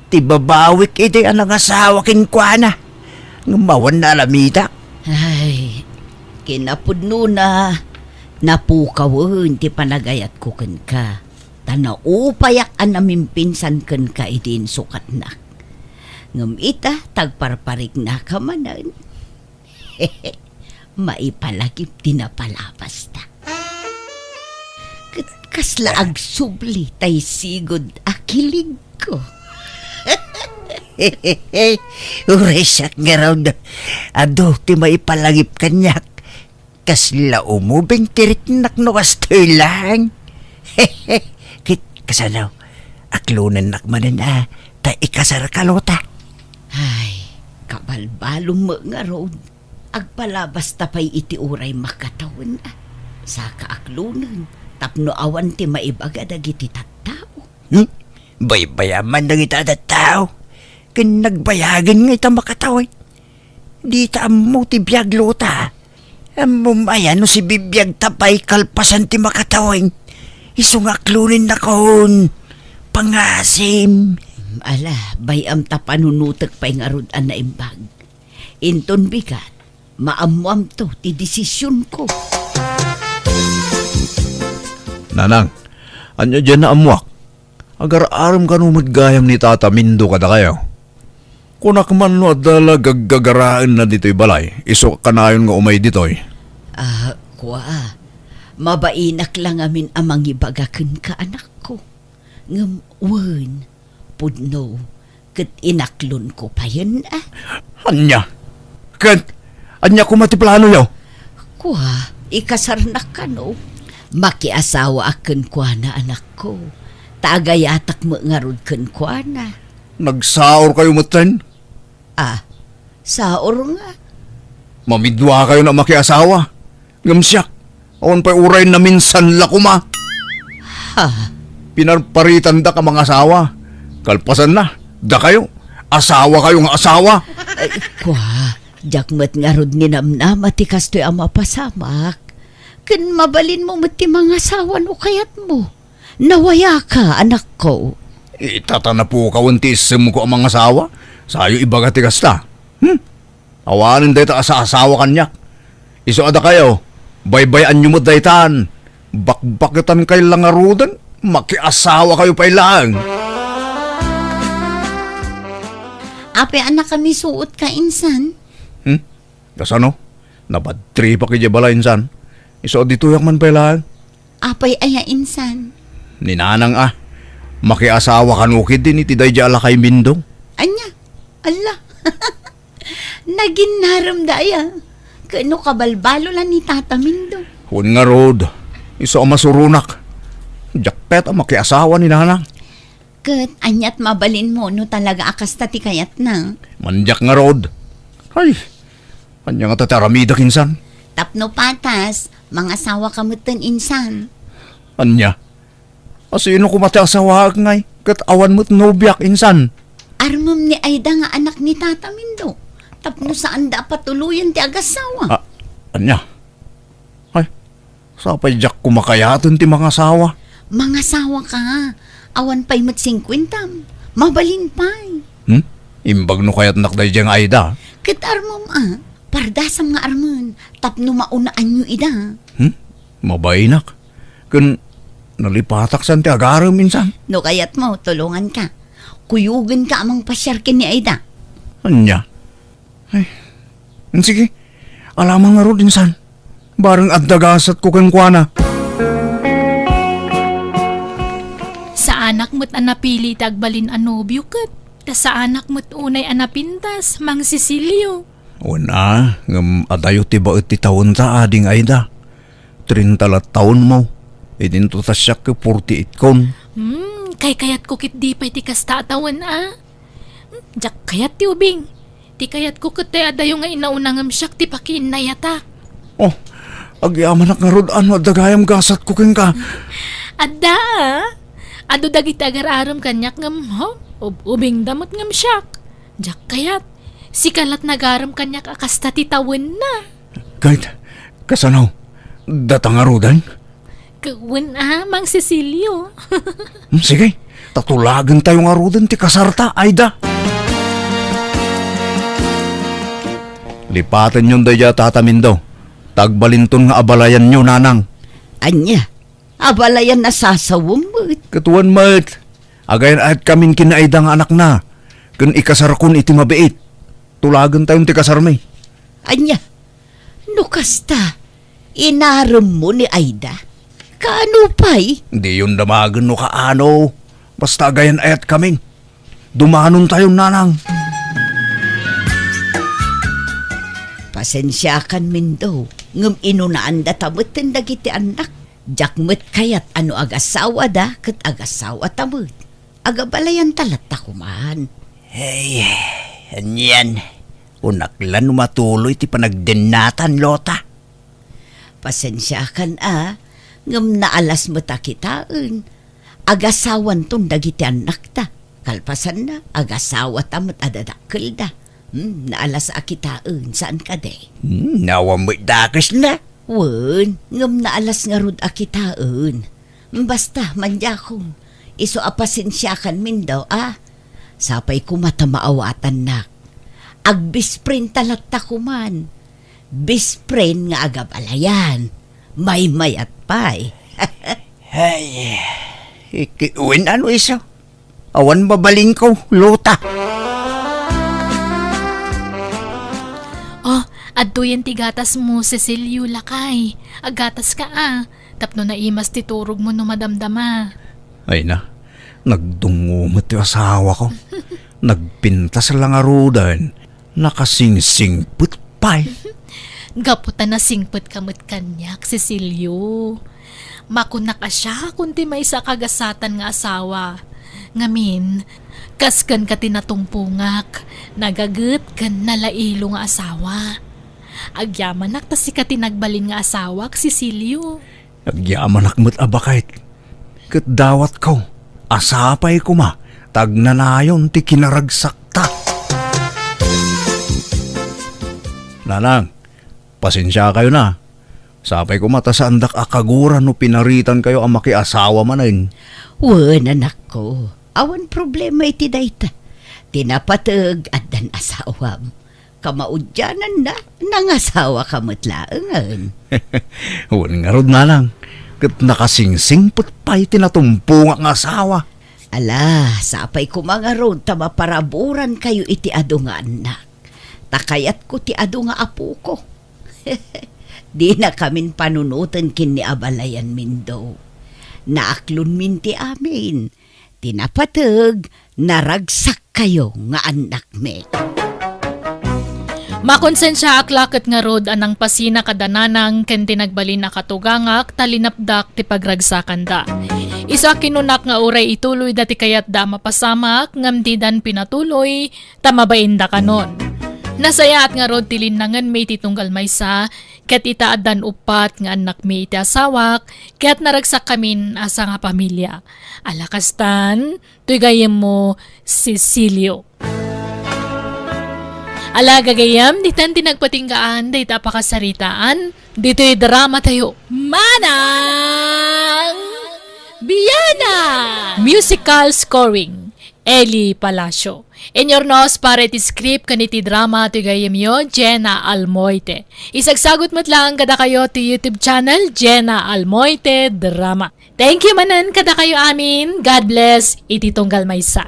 ti babawik idi a nangasawa kenkuana, ngem awan naalamidak. Ay, kinapudnona, napukawen ti panagayatko kenka, ta naupayak a namimpinsan kenka idi insukatnak. Ngem ita, tagparpariknaka manen. Maipalagip ti napalabasta. Ket kasla agsubli tay sigud a kiligko. Uray siak ngarud, adu ti maipalagip kaniak. Kasla umubing ti riknak no kastoy laeng. Ket kasano, aklonennak manen a ta ikasarka, Lota? Ay, kabalbalom met ngarud. Agpalabasta pay iti uray makatawen a. Saka aklonen tapno awan ti maibaga dagiti tattao. Hmm? Baybayam man dagiti a tattao. Ken nagbayagen nga ita makatawen. Dita ammo ti biag, Lota. Ammom aya no sibibiagta pay kalpasan ti makatawen? Isu nga aklonennakon. Pangasim. Ala, bay-am ta panunotek pay ngarud a naimbag. Inton bigat, maammoamto ti desisionko. Nanang, ania diay naammoak? Agar-arem kano met gayam ni Tata Mindo kadakayo? Kunak man no adda la gaggagaraenna ditoy balay, isu kanayon nga umay ditoy. Ah, kua, mabainak la ngamin a mangibaga kenka, anakko. Ngem wen, pudno, ket inaklonko payen a. Ania? Ket ania koma ti planoyo? Kua, ikasarnak kano? Makiasawaak kenkuana, anakko. Ta agayatak met ngarud kenkuana. Nagsaorkayo metten? Ah, saor nga. Mamiduakayon a makiasawa. Ngem siak, awan pay uray naminsan la koma. Ha? Pinarparitandak a mangasawa. Kalpasanna, dakayo, asawakayo nga asawa. Ay, kua, diak met ngarud ninamnama ti kastoy a mapasamak. Ken mabalinmo met ti mangasawa no kayatmo. Nawayaka, anakko. Ita ta napukawen ti issemko a mangasawa. Sayo ibaga ti kasta. Hmm? Awanen dayta a saasawa kaniak. Isu a dakayo, baybay-anyo met daytan. Bakbaketankay la ngaruden, makiasawakayo pay laeng. Apay a nakamisuotka insan? Hmm? Kasano? Nabadtripak idiay balay insan. Isu a ditoyak man pay laeng. Apay aya insan? Ni nanang a. Makiasawa kano ketdi iti daydiay a lakay Mindong. Ania? Alla. Naginnaremda aya? Ket no kabalbalo la ni Tata Mindong? Wen ngarud, isu a masuronak. Diak pay a makiasawa ni nanang. Ket aniat mabalinmo no talaga a kasta ti kayatna? Mandiak ngarud. Ay, ania ngata ti aramidek insan? Tapno patas, mangasawaka metten insan. Ania? Asino koma ti asawaek ngay? Ket awan met nobiak insan. Armem ni Aida nga anak ni Tata Mindo. Tapno saanda a patuloyen ti agasawa. Ah, ania? Ay, sapay diak koma kayaten ti mangasawa. Mangasawa ka. Awan pay met singkuentam. Mabalin pay. Hmm? Imbag no kayatnak daydiay nga Aida. Ket armem a, pardasam nga armen, tapno maunaanyo ida. Hmm? Mabainak. Ken nalipatak san ti agarem insan. No kayatmo, tulonganka. Kuyogenka a mangpasiar ken ni Aida. Ania? Ay, sige. Alamang ngarud insan. Bareng adda gasatko kenkuana. Saanak met a napili iti agbalin a nobio ket kasaanak met unay a napintas, Mang Cecilio. Wen a, ngem adayo ti baet ti taonta, Ading Aida. Trinta la taonmo. Idinto ta siak ket forty-eight kon. Hmm, kaykayatko ketdi pay ti kasta a tawen a. Hmm, diak kayat ti ubing. Ti kayatko ket ti adayo nga inauna ngem siak ti pakiinnayatak. Oh, agyamanak ngarud a no adda gayam gasatko kenka. Adda a. Adu dagiti agar-arem kaniak ngem, ho, ub-, ubingda met ngem siak. Diak kayat. Sika lat nagarem kaniak a kasta ti tawenna. Ket, kasano? Data ngaruden? Ket wen a, Mang Cecilio. Hmm, sige, ta tulagentayo ngaruden ti kasarta, Aida. Lipatenyon daydiay a Tata Mindo. Ta agbalinton nga abalayanyo, nanang. Ania? Abalayan a sasawem met. Ket wen met. Agayan-ayatkamin ken ni Aida nga anakna. Ken ikasarkon iti mabiit. Tulagentayon ti kasarmi. Ania? No kasta, inaremmo ni Aida? Kaano pay? Diyon damagen no kaano. Basta agayan-ayatkamin. Dumanontayon, nanang. Pasensiakan, Mindo, ngem inunaandata metten dagiti annak. Diak met kayat a no agasawada ket agasawata met. Agabalayanta latta koman. Hey, anian? Kunak la no matuloy ti panagdennatan, Lota. Pasensiakan a, ngem naalas met a kitaen. Agasawanton dagiti annakta. Kalpasanna, agasawata met a dadakkelda. Hmm, naalas a kitaen, saan kadi? Hmm, awan met dakesna. Wen, ngem naalas ngarud a kitaen. Basta, mandiakon, isu a pasensiakan, Mindo, a. Sapay koma ta maawatannak. Agbest friendta latta koman. Best friend nga agabalayan. Maymayat pay. Ay, iki-, wen ano isu? Awan mabalinko, Lota. Oh, adtoyen ti gatasmo, Cecilio, lakay. Aggataska a. Tapno naimas ti turogmo no madamdama. Ay na, nagdungngo met ti asawako. Nagpintas la ngaruden, nakasingsingpet pay. Gapu ta nasingpetka met kaniak, Cecilio. Makunak a siakon ti maysa a kagasatan nga asawa. Ngamin, kas kenka ti natungpongak, nagaget ken nalailo nga asawa. Agyamanak ta sika ti nagbalin nga asawak, Cecilio. Agyamanak met a baket. Ket dawatko a sapay koma ta agnanayon ti kinaragsakta. Nanang, pasensiakayo na. Sapay koma ta saandak a kagura no pinaritankayo a makiasawa manen. Wen, anakko. Awan problema iti dayta. Ti napateg, addan asawam. Kamaudiananna, nangasawaka met laengen. Wen ngarud, Nanang. Ket nakasingsingpet pay ti natumpongak nga asawa. Ala, sapay koma ngarud ta maparaburankayo iti adu nga annak. Ta kayatko ti adu nga apoko. Dinakamin panunoten ken ni abalayanmin, Dok. Naaklonmin ti amin. Ti napateg, naragsakkayo nga annakmi. Makonsensiaak la ket ngarud a nangpasina kada nanang ken ti nagbalin a katugangak ta linapdak ti pagragsakanda. Isu a kinunak nga uray ituloyda ti kayatda a mapasamak ngem didan pinatuloy ta mabain dakanon. Nasayaat ngarud ti linnangenmi iti tunggal maysa, ket ita addan uppat nga annakmi iti asawak, ket naragsakkamin a sangapamilia. Ala kastan, toy gayyemmo, Cecilio. Ala gagayyem, ditan ti nagpatinggaan dayta a pakasaritaan ditoy dramatayo. Manang Biana! Musical scoring, Eli Palacio. Inurnos para iti script ken iti drama ti gayyemyo, Jenna Almoite. Isagsagut met laeng kadakayo ti YouTube channel, Jenna Almoite Drama. Thank you manen kadakayo amin. God bless iti tunggal maysa.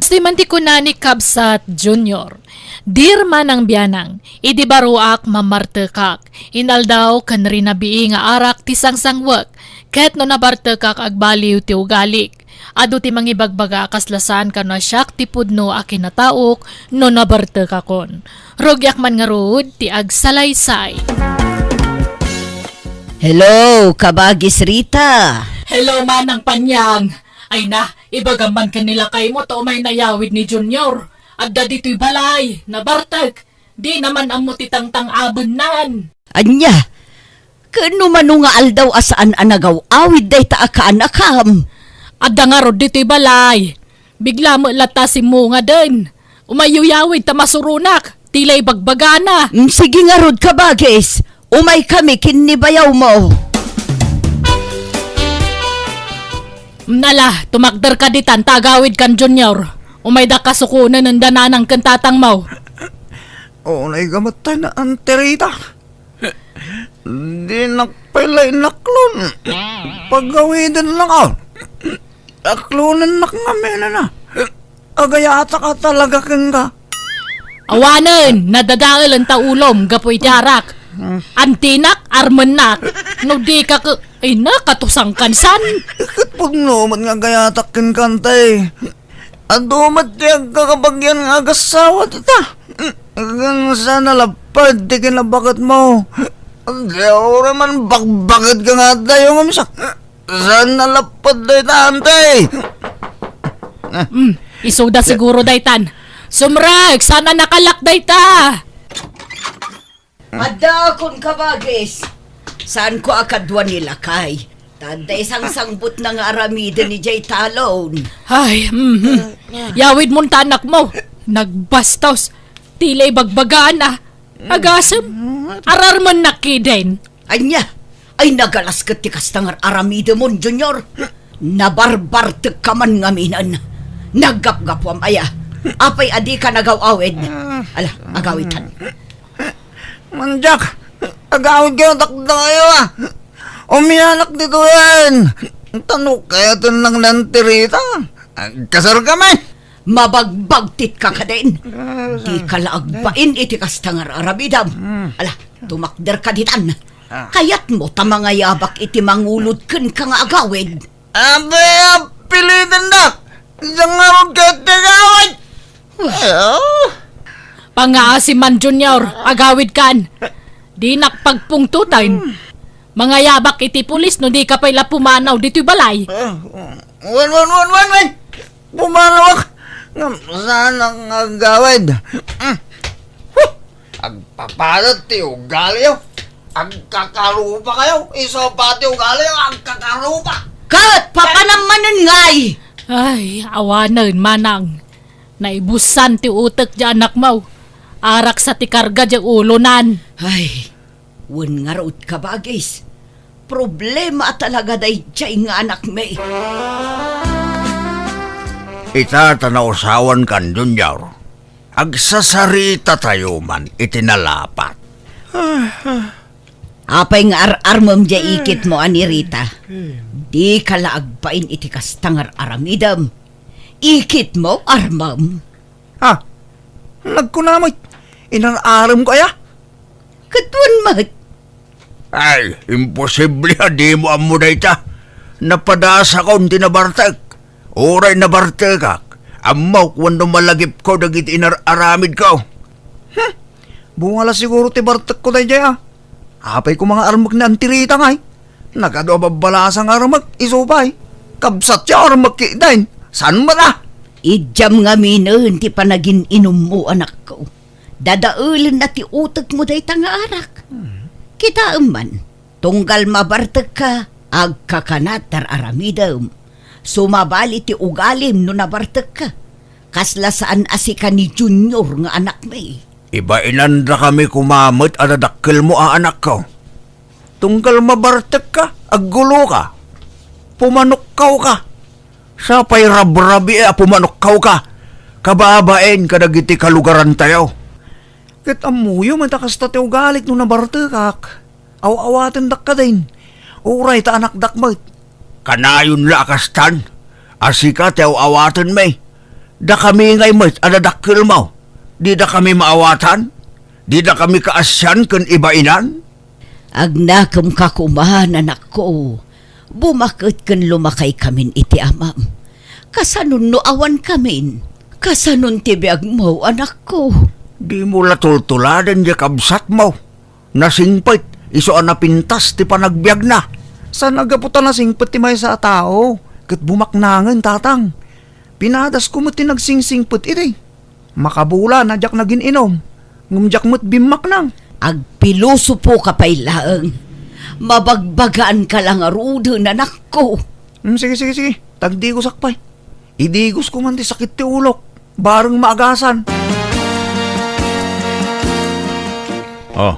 Kastoy man ti kuna ni Kabsat Junior, "Dear Manang Bianang, idi baruak, mamartekak. Inaldaw ken rinabii nga arak ti sangsangwek, ket no nabartekak, agbaliw ti ugalik. Adu ti mangibagbaga a kasla saan kano a siak ti pudno a kinataok no nabartekakon. Rugiak man ngarud ti agsalaysay." Hello, Kabagis Rita. Hello, Manang Panyang. Ay na, ibagam man ken ni lakaymo ta umay nayawid ni Junior. Adda ditoy balay, nabartek. Di naman ammo ti tangtang-abennan. Ania? Ken no mano nga aldaw a saan a nagaw-awid dayta a kaanakam? Adda ngarud ditoy balay. Bigla met latta a simmungaden. Umayyo yawid ta masuronak. Ti la ibagbagana. Mm, sige ngarud, Kabagis. Umaykami ken ni bayawmo. Mm, ala, tumakderka ditan ta agawidkan, Junior. Umaydak a sukonen enda nanang ken tatangmo. Unay gamatay na, Auntie Rita. Dinak pay la inaklon. Pagawidennak, a. Aklonennak ngamin a. Agayatak a talaga kenka. Awanen, nadadaelen ta ulom gapu iti arak. Antinak, armennak. No dika ke-, ay na, katusangkan san. Ket pudno met nga agayatak kenka, Auntie. Adu met ti agkakabagian nga agassawa dita. Ken saan a lapad ti kinabaketmo. Di uray man bakbaketka nga adayo ngem sa-, saan a lapad dayta, Auntie. Mm, isuda siguro daytan. Sumrek, saan a nakalak dayta. Addaakon, Kabagis. Saanko a kadua ni lakay. Ta adda isangsangbutna nga aramiden idiay talon. Ay, mhm. Yawidmon ta anakmo. Nagbastos. Ti la ibagbagana. Agasem. Ararmennak kiden. Ania? Ay, nagalas ket ti kasta nga ar-aramidemon, Junior. Nabarbartekka man ngaminen. Naggapgapuam aya. Apay a dika nagaw-awid? Ala, agawidkan. Mandiak, agawidkayo dakdakayo, a. Umianak ditoyen. Ta no kayatennak ni Auntie Rita, agkasarkami. Mabagbagtitka kadin. Dika la agbain iti kasta nga ar-aramidem. Ala, tumakderka ditan. Kayatmo ta mangayabak iti mangulod kenka nga agawid? Apay a pilidendak? Diak ngarud ket ti agawid. Pangngaasim man, Junior, agawidkan. Dinak pagpungtoten. Mangayabak iti pulis no dika pay la pumanaw ditoy balay. Wen, wen, wen, wen, wen. Pumanawak. Ngem saanak nga agawid. Huh! Agpapadet ti ugaliyo. Agkakarupakayo. Isu pay ti ugaliyo, agkakarupa. Ket papanam manen ngay. Ay, awanen, manang. Naibusan ti utek ti anakmo. Araksa ti karga ti ulonan. Ay, wen ngarud, kabagis. Problema a talaga daydiay nga anakmi. Ita ta nausawankan, Junior. Agsasaritatayo man iti nalapat. Apay nga ar-armem diay ikitmo a ni Rita? Dika la agbain iti kasta nga ar-aramidem. Ikitmo, armem. Ah, nagkuna met, inar-aremko aya? Ket wen met. Ay, imposible a dimo ammo dayta. Napadasakon ti nabartek. Uray nabartekak, ammok wenno malagipko dagiti inar-aramidko. Hmm, bunga la siguro ti bartekko daydiay, a. Apay koma nga armek ni Auntie Rita ngay? Nagadu a babbalasa nga armek, isu pay. Kabsatyo armek ketdin. Saan met a? Idiam ngaminen ti panagin-inummo, anakko. Dadaelenna ti utekmo dayta nga arak. Hmm. Kitaem man, tunggal mabartekka, agkakanat ti ar-aramidem. Sumabali ti ugalim no nabartekka. Kasla saan a sika ni Junior nga anakmi. Ibainandakami koma met a dadakkelmo a anakko. Tunggal mabartekka, agguloka. Pumanokkawka. Sa pay rabrabii a pumanokkawka, kababain kadagiti kalugarantayo. Ket ammoyo met a kasta ti ugalik no nabartekak. Aw-awatendak kadin. Uray ta anakdak met. Kanayon la a kastan, a sika ti aw-awatenmi. Dakami ngay met a dadakkelmo. Didakami maawatan. Didakami kaasian ken ibainan. Agnakemka koma, anakko. Bumaket ken lumakaykamin iti amam. Kasanon no awankamin? Kasanon ti biagmo, anakko? Dimo la tultuladen diay kabsatmo. Nasingpet, isu a napintas ti panagbiagna. Saan a gapu ta nasingpet ti maysa a tao, ket bumaknangen, tatang. Pinadasko met ti nagsingsingpet idi. Makabulan a diak nagin-inum, ngem diak met bimmaknang. Agpilosopoka pay laeng. Mabagbagaanka la ngaruden, anakko. Hmm, sige, sige, sige. Tagdigosak pay. Idigosko man ti sakit ti ulok. Bareng maagasan. Oh,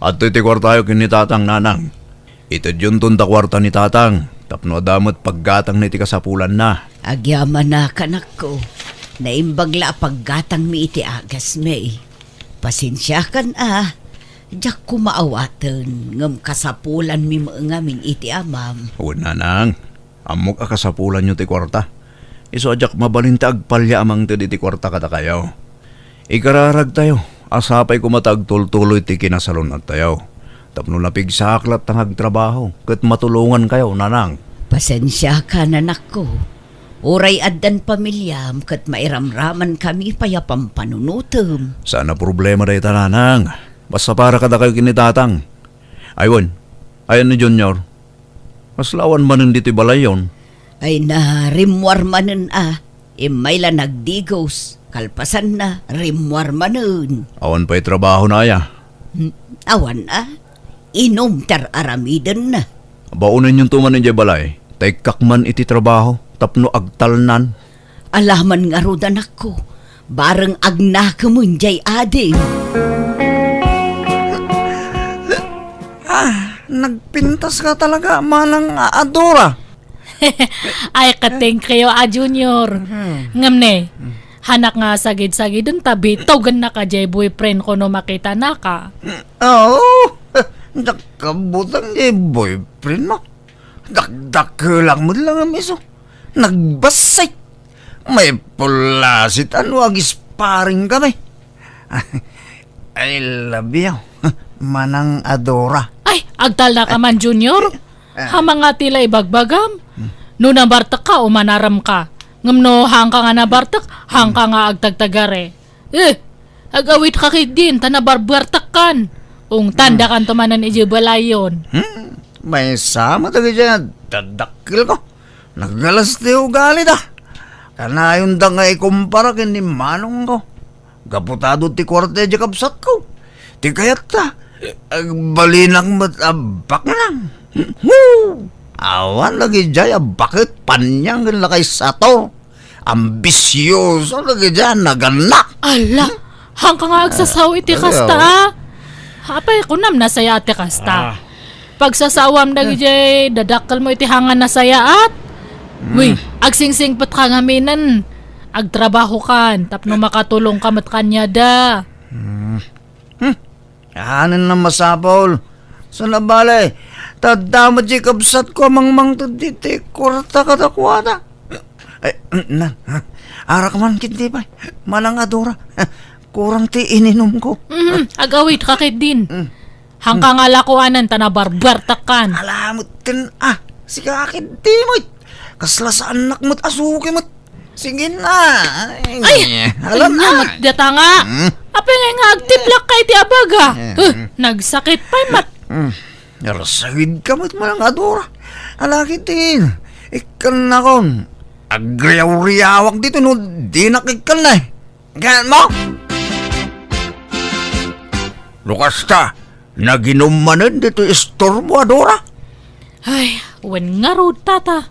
adtoy ti kuartayo ken ni Tatang, Nanang. Itedyonton ta kuarta ni Tatang tapno adda met paggatangna iti kasapulanna. Agyamanak, anakko. Naimbag la a paggatangmi iti agasmi. Pasensiakan a, diak koma awaten, ngem kasapulanmi met ngamin iti amam. Wen, Nanang. Ammok a kasapulanyo ti kuarta. Isu a diak mabalin ti agpalya a mangted iti kuarta kadakayo. Ikararagtayo a sapay koma ta agtultuloy ti kinasalunattayo. Tapno napigsaak latta nga agtrabaho ket matulongankayo, Nanang. Pasensiakan, anakko. Uray addan pamiliam ket mairamramankami pay a pampanunotem. Saan a problema dayta, Nanang. Basta para kadakayo ken ni Tatang. Ay wen, ayan ni Junior. Kasla awan manen ditoy balayyon. Ay na, rimmuar manen a. Immay la nagdigos. Kalpasanna, rimmuar manen. Awan pay trabahona aya? Hmm, awan a. Inum ti ar-aramidenna. Baonennonto man idiay balay, ta ikkak man iti trabaho tapno agtalnan. Alaman ngarud, anakko, bareng agnakemen diay adim. Ah, nagpintas ka talaga, manang a-, Adora. Ay, kating kayo a Junior. Hmm. Ngem ne, hmm, hanak nga sagid-sagiden ta bitogennak a diay boyfriend ko no makitanaka. Oo, diak kabutang diay boyfriend mo. Dakdakkelak met la ngem isu. Nagbassit. Maipulasit a no agisparing kami. I love you, manang Adora. Ay, agtalnaka man, Junior. Ah. Hamangati la ibagbagam. Hmm. No nabartek ka, umanaram ka. Ngem no haanka nga nabartek, haanka nga agtagtagare. Eh, ag-awitka ketdin, ta nabarbartekkan. Ungtan, hmm, dakanto manen idiay balayyon. Hmm, maysa met dagiti dadakkelko. Naggalas ti ugalida. Kanayonda nga ikumpara ken ni manongko. Gapu ta adu ti kuarta idiay kabsatko. Ti kayatta, agbalinak met a baknang. Hu! Awan lagi diay a baket, paniang ken lakay sator. Ambisioso dagiti nagannak. Ala, hangka nga agsasaw iti kasta, ah. Apay, kunam nasayaat ti kasta. Ah. Pagsasawam dagiti dadakkelmo iti hanga nasayaat. Hmm. Wi, agsingsingpet ka ngamin. Agtrabaho kan, tapno makatulong ka met kaniada. Hmm. Hmm. Anen a masapul. Saan a bale, ta adda met diay kabsatko a mangmangted ditoy kuarta kadakuada. Ay, na, arak man ketdi pay. Manang a Dora. Kurang ti ininumko. Mhm, agawid ka ketdin. Mm. Hangka nga lakuanan ta nabarbartakkan. Ala met ken, ah, sika ketdi met. Kasla saannak met a suki met. Sige na. Ay, ala na. Ania met data nga. Hmm? Apay ngay nga agtiplak ka iti abaga? Eh. Huh, nagsakit pay met. Hmm. Narsagid ka met, Manang a Dora. Ala ketdin. Ikkannakon. Agriaw-riawak ditoy no dinak ikkanna, eh. Gayam mo? No kasta, naginum manen ditoy istormo a Dora? Ay, wen ngarud, tata.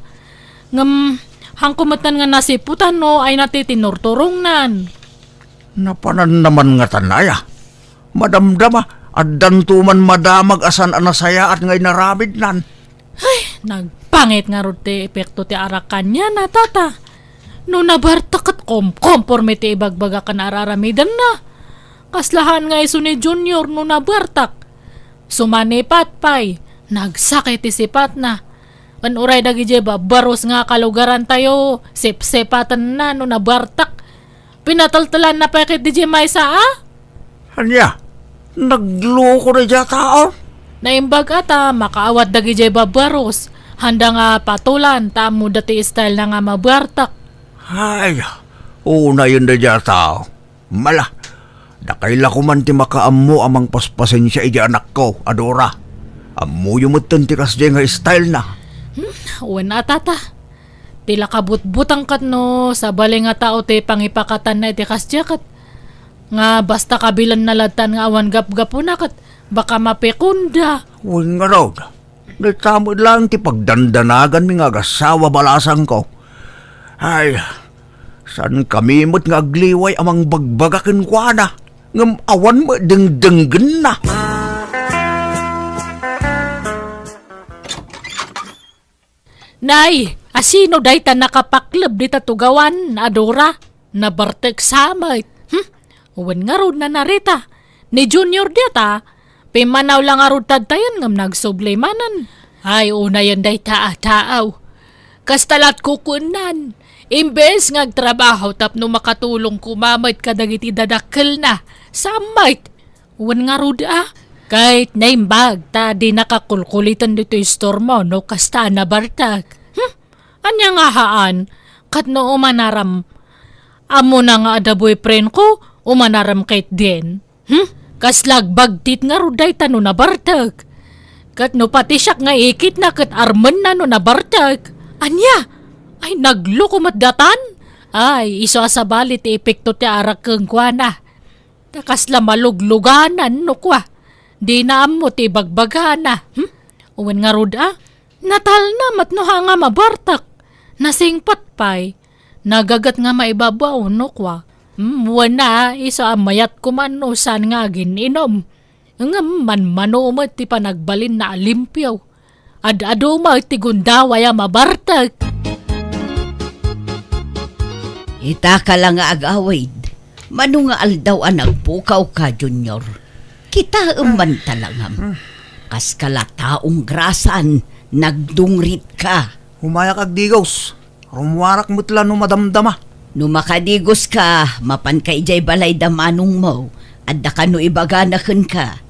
Ngem, hangko metten nga nasiputan no ay natitinurturongnan. Napananna man ngatan aya. Madamdama, addanto man madamag a saan a nasayaat nga inaramidnan. Ay, nagpangit ngarud ti epekto ti arak kaniana, tata. No nabartak ket komkomporme ti ibagbaga ken araramidenna. Kasla haan nga isu ni Junior no nabartak. Sumanipat pay, nagsakit ti sipatna. Ken uray dagidiay babbarus nga kalugarantayo, sipsipatenna no nabartak. Pinateltelanna pay ketdi diay maysa a? Ania? Nagloko daydiay a tao? Naimbag a ta makaawat dagidiay babbarus. Handa nga patolan ta ammoda ti style na nga mabartak. Ay, unayen daydiay a tao. Mala, dakay la koman ti makaammo a mangpaspasensia iti anakko a Dora. Ammoyo metten ti kasdiay nga style na. Hmm, wen a, tata. Ti la kabutbutang ket no sabali nga tao ti pangipakatanna iti kasdiay ket nga basta kabilenna lattan nga awan gapgapuna ket baka mapikonda. Wen ngarud, dayta met laeng ti pagdandanaganmi nga agassawa balasangko. Ay, saankami met nga agliway a mangbagbaga kenkuana, ngem awan met dengdenggenna. Nay, asino dayta nakapakleb dita tugawan a Dora? Nabartek sa met. Hmm? Wen ngarud, Nana Rita. Ni Junior dita, pimmanaw la ngarud tadtayen ngem nagsubli manen. Ay, unayen dayta a taaw. Kasta lat kukuennan. Imbes nga agtrabaho tapno makatulong koma met kadagiti dadakkelna, sa met. Wen ngarud a, ket naimbag ta dinaka kulkuliten ditoy istormo no kasta a nabartek. Hmm? Ania nga haan? Ket no umanaram, ammona nga adda boyfriendko, umanaram ketdin. Hmm? Kasla agbagtit ngarud dayta no nabartek. Ket no pati siak nga ikitna ket armenna no nabartek. Ania? Ay, nagloko met datan? Ay, isu a sabali ti epekto ti arak kenkuana. Ta kasla malugluganan no kua, dina ammo ti ibagbagana. Hmm? Wen ngarud a, natalna met no haan nga mabartek. Nasingpet pay, nagaget nga maibabaw no kua. Hmm, wen a, isu a mayat koma no saan nga agin-inom. Ngem manmano met ti panagbalinna a limpio. Ad-adu met ti gundaway a mabartek. Ita ka la nga agawid, mano nga aldaw a nagpukawka, Junior? Kitaem man talangam. Kaska la taong grasan, nagdungritka. Umayak agdigos. Rummuarak met la no madamdama. No makadigoska, mapanka idiay balay da manongmo. Adda kano ibagana kenka.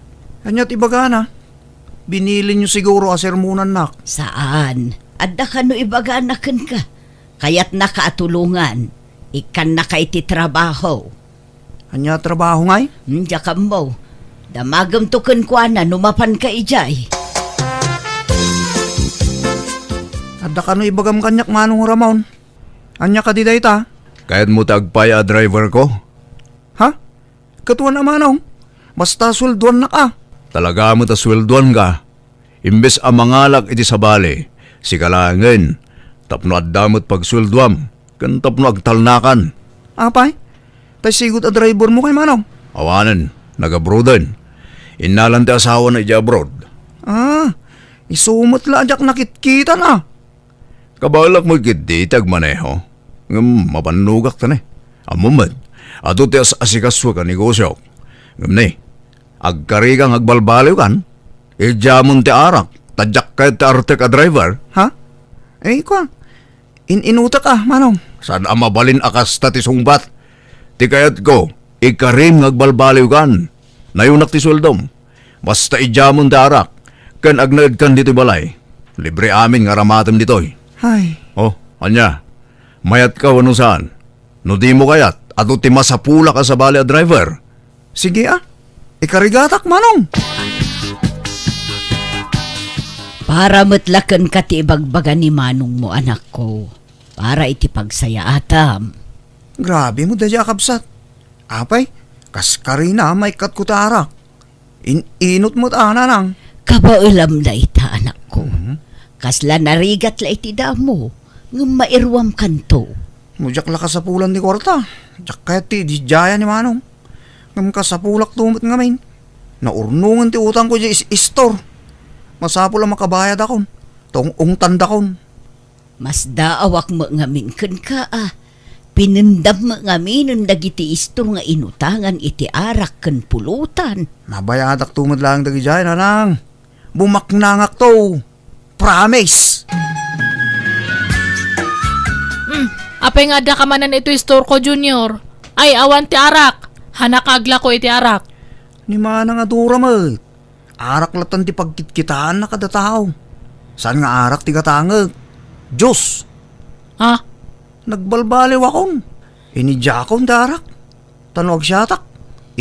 Ania ti ibagana? Binilinyo siguro a sermonannak. Saan. Adda kano ibagana kenka. Kayatnaka a tulongan. Ikkannaka iti trabaho. Ania a trabaho ngay? Hmm, diak ammo. Damagemto kenkuana no mapanka idiay. Adda kano ibagam kaniak, Manong Ramon? Ania kadi dayta? Kayatmo ti agpay a driverko? Ha? Ket wen a, Manong? Basta sueldoannak a. Talaga met a sueldoanka. Imbes a mangalak iti sabali, sika laengen, tapno adda met pagsueldoam. ken tapno agtalnakan. Apay? Tay sigut a driver mo kay Manong? Awanen, nag-abroaden. Innalan ti asawana idiay abroad. Ah, isu met la a diak nakitkitan a. Kabaelak met ketdi ti agmaneho. Ngem mabannogak ta ne. Ammom met, adu ti as-asikasuek a negosiok. Ngem ne, agkarika nga agbalbaliwkan. Idiamon ti arak, ta diak kayat ti artek a driver. Ha? Eh, kua, in-inutek a, Manong. Saan a mabalin a kasta ti sungbat? Ti kayatko, ikarim nga agbalbaliwkan. Nayunak ti sueldom. Basta idiamon ti arak, ken agnaedkan ditoy balay. Libre amin nga aramatem ditoy. Ay. Oh, ania? Mayatka wenno saan? No dimo kayat, adu ti masapulak a sabali a driver. Sige a. Ikarigatak, Manong. Para met la kenka ti ibagbaga ni manongmo, anakko. Para iti pagsayaatam. Grabe mo daydiay a kabsat. Apay, kas karina a maikkatko ti arak. In-inut met a, Nanang. Kabaelam dayta, anakko. Mhm. Kasla narigat la iti damo, ngem mairuamkanto. No diak la kasapulan ti kuarta, diak kayat ti ididiayan ni Manong. Ngem kasapulakto met ngamin. Naurnongen ti utangko idiay is-, istor. Masapul a makabayadakon. Ta ung-ungtandakon. Masdaawak met ngamin kenka a. Pinendam met ngaminen dagiti istor nga inutangan iti arak ken pulotan. Mabayadakto met laeng dagidiay, Nanang. Bumaknangakto. Promise. Hmm, apay nga addaka manen iti istorko, Junior? Ay, awan ti arak. Hanak aglako iti arak. Ni Manang a Dora met. Arak latan ti pagkitkitaanna kada tao. Saan nga arak ti gatangek? Diyos. Ha? Nagbalbaliwakon. Inidiakon ti arak. Ta no agsiatak,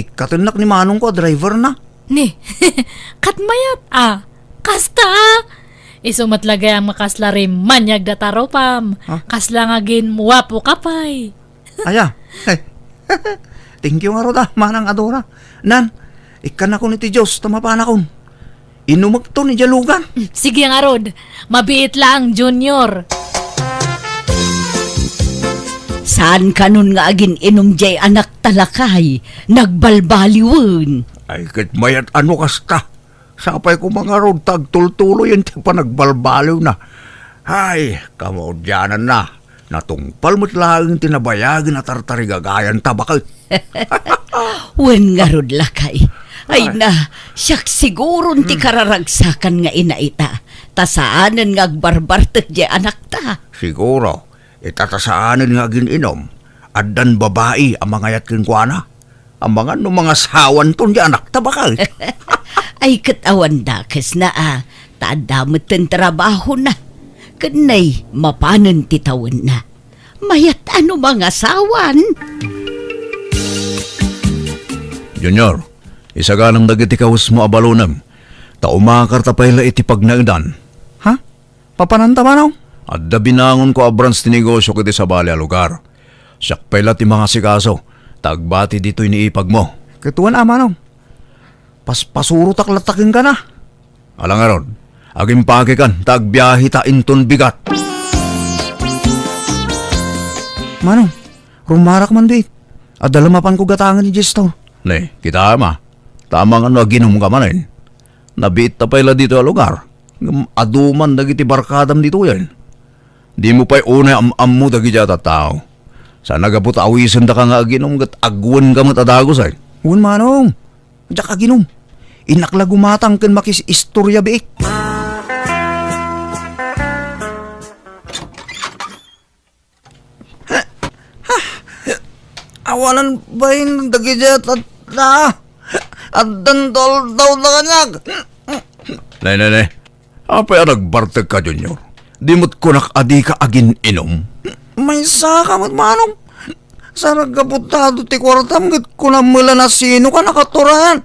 ikkatennak ni manongko a driverna. Ni, ket mayat a. Kasta a. Isu met la gayam nga kasla rimmaniag data rupam. Ha? Kasla nga agin-uwapoka pay. Aya. Thank you ngarud a, Manang a Dora. Nan, ikkanakon iti Diyos ta mapanakon. Inumekton idiay lugan. Sige ngarud, mabiit laeng, Junior. Saan kanon nga agin-inum diay anakta, lakay? Nagbalbaliwen. Ay, ket mayat a no kasta. Sapay koma ngarud ta agtultuloyen ti panagbalbaliwna. Ay, kamaudiananna. Natungpal met laeng ti nabayagen a tartarigagayanta baket. Wen ngarud, lakay. Ay. Ay na, siak siguron ti, hmm, kararagsakan nga ina ita. Ta saanen nga agbarbartek diay anakta. Siguro, ita ta saanen nga agin-inum, addan babai a mangayat kenkuana. Amangan no mangasawanton diay anakta, baket. Ay, ket awan dakesna a, ta adda metten trabahona. Ken nay, mapanen ti tawenna. Mayat a no mangasawan. Junior, isaganam dagiti kawesmo a balonem, ta umakarta pay la iti pagnaedan. Ha? Papananta, Manong? Adda binangonko a branch ti negosio iti sabali a lugar. Siak pay la ti mangasikaso, ta agbati ditoy ni ipagmo. Ket wen a, Manong. Paspasurotak latta kenka na. Ala ngarud, agimpakekan ta agbiaheta inton bigat. Manong, rumarak man dayta. Adda la mapanko gatangen idiay istor. Ne, kitaem a. Tama nga no aginumka manen. Nabiitta pay la ditoy a lugar. Ngem adu man dagiti barkadam ditoyen. Dimo pay unay am-ammo dagiti a tattao. Saan a gapu ta awisendaka nga aginum ket agwenka met a dagus, ay. Wen, Manong. Diak aginum. Innak la gumatang ken makis-istorya biit. Awanan bain dagiti a tattao. Addan toldaw da kaniak. Nay, nay, nay. Apay a nagbartekka, Junior? Di met kunak a dika agin-inum? Maysaka met, Manong. Sarag a putado ti kuartam ket kunam met la no sinoka nakaturayan.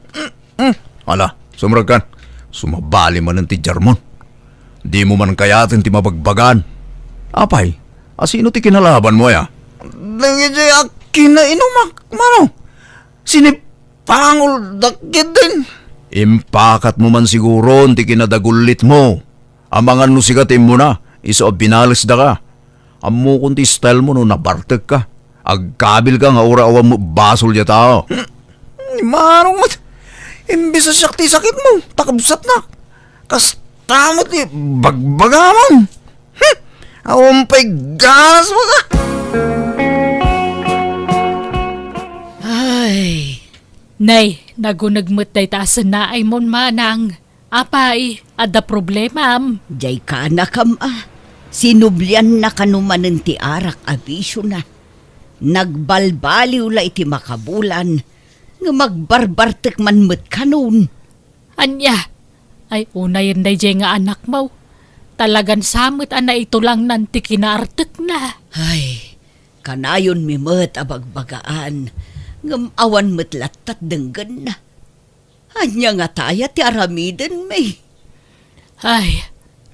Mm. Ala, sumrekkan. Sumabali manen ti jarmon. Dimo man kayaten ti mabagbagaan. Apay, a sino ti kinalabanmo, aya? Dagiti a kinainumak, Manong. Sinipangolda ketdin. Impakatmo man siguron ti kinadagullitmo. Amangan no sika ti immuna, isu a binalesdaka. Ammokon ti style mo no nabartek ka. Agkabil ka nga uray awan met basol diay tao. Hmm, manong met. Imbes a siak ti sakit mo, ta kabsatnak. Kasta met ti bagbagamon. Hmm, awan pay ganas mo ka. Ay. Nay, naguneg met dayta a sennaay mon, manang. Apay, adda problemam? Diay kaanakam a, sinublianna kano manen ti arak a bisiona. Nagbalbaliw la iti makabulan, ngem agbarbartek man met kanon. Ania? Ay, unayen daydiay nga anakmo. Talagan sa met a naitulangnan ti kinaartekna. Ay, kanayonmi met a bagbagaan, ngem awan met lattat denggenna. Ania ngata aya ti aramidenmi? Ay,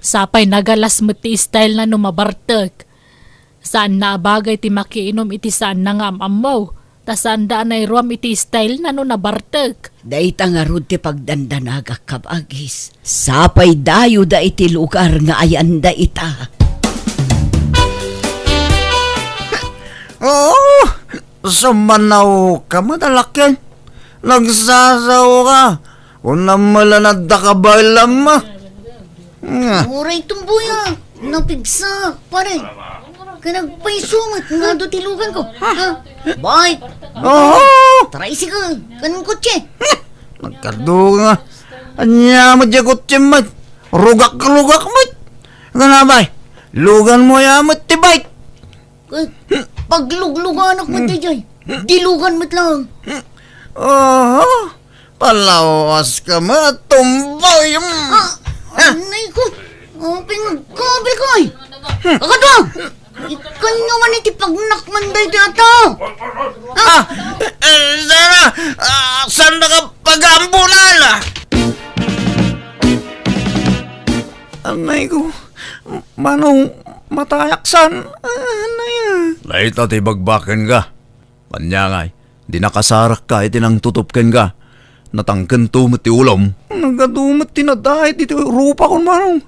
sapay nagalas met ti style na no mabartek. Saanna a bagay ti makiinum iti saanna nga am-ammo, ta saanda a nairuam iti style na no nabartek. Dayta ngarud ti pagdandanagak, kabagis. Sapay dayoda iti lugar nga ayanda ita. Oo, sumanaw ka met a lakian. Nagsasao ka. Kunam met la nga adda kabaelam. Nga. Uray tumboyak, napigsak, pare. Ken agpayso met nga adu ti lugan ko. Ha? Bike. Oho. Tricycle. Ken kotse. Nagkadua nga. Ania met diay kotse met. Rugak-rugak met. Kunam, bay. Lugan mo aya met ti bike. Eh, paglugluganak met daydiay. Dilugan met lang. Aha, palawas ka met, tumboy. Ah, anay ko. Oh, pingkabil ko, ay. Kakadua! Ikan nyo man iti pagnak man daydiay a tao. Ah, eh, sana, ah, saan na ka pag-aambulan, ah? Anay ko, Manong, matayak san? Ah, anay, ah. Dayta ti bagbaken ka. Ania ngay, di nakasarak ka iti nangtutup kenka. Natangkento met ti ulom. Nagadu met ti nadait iti rupakon, Manong.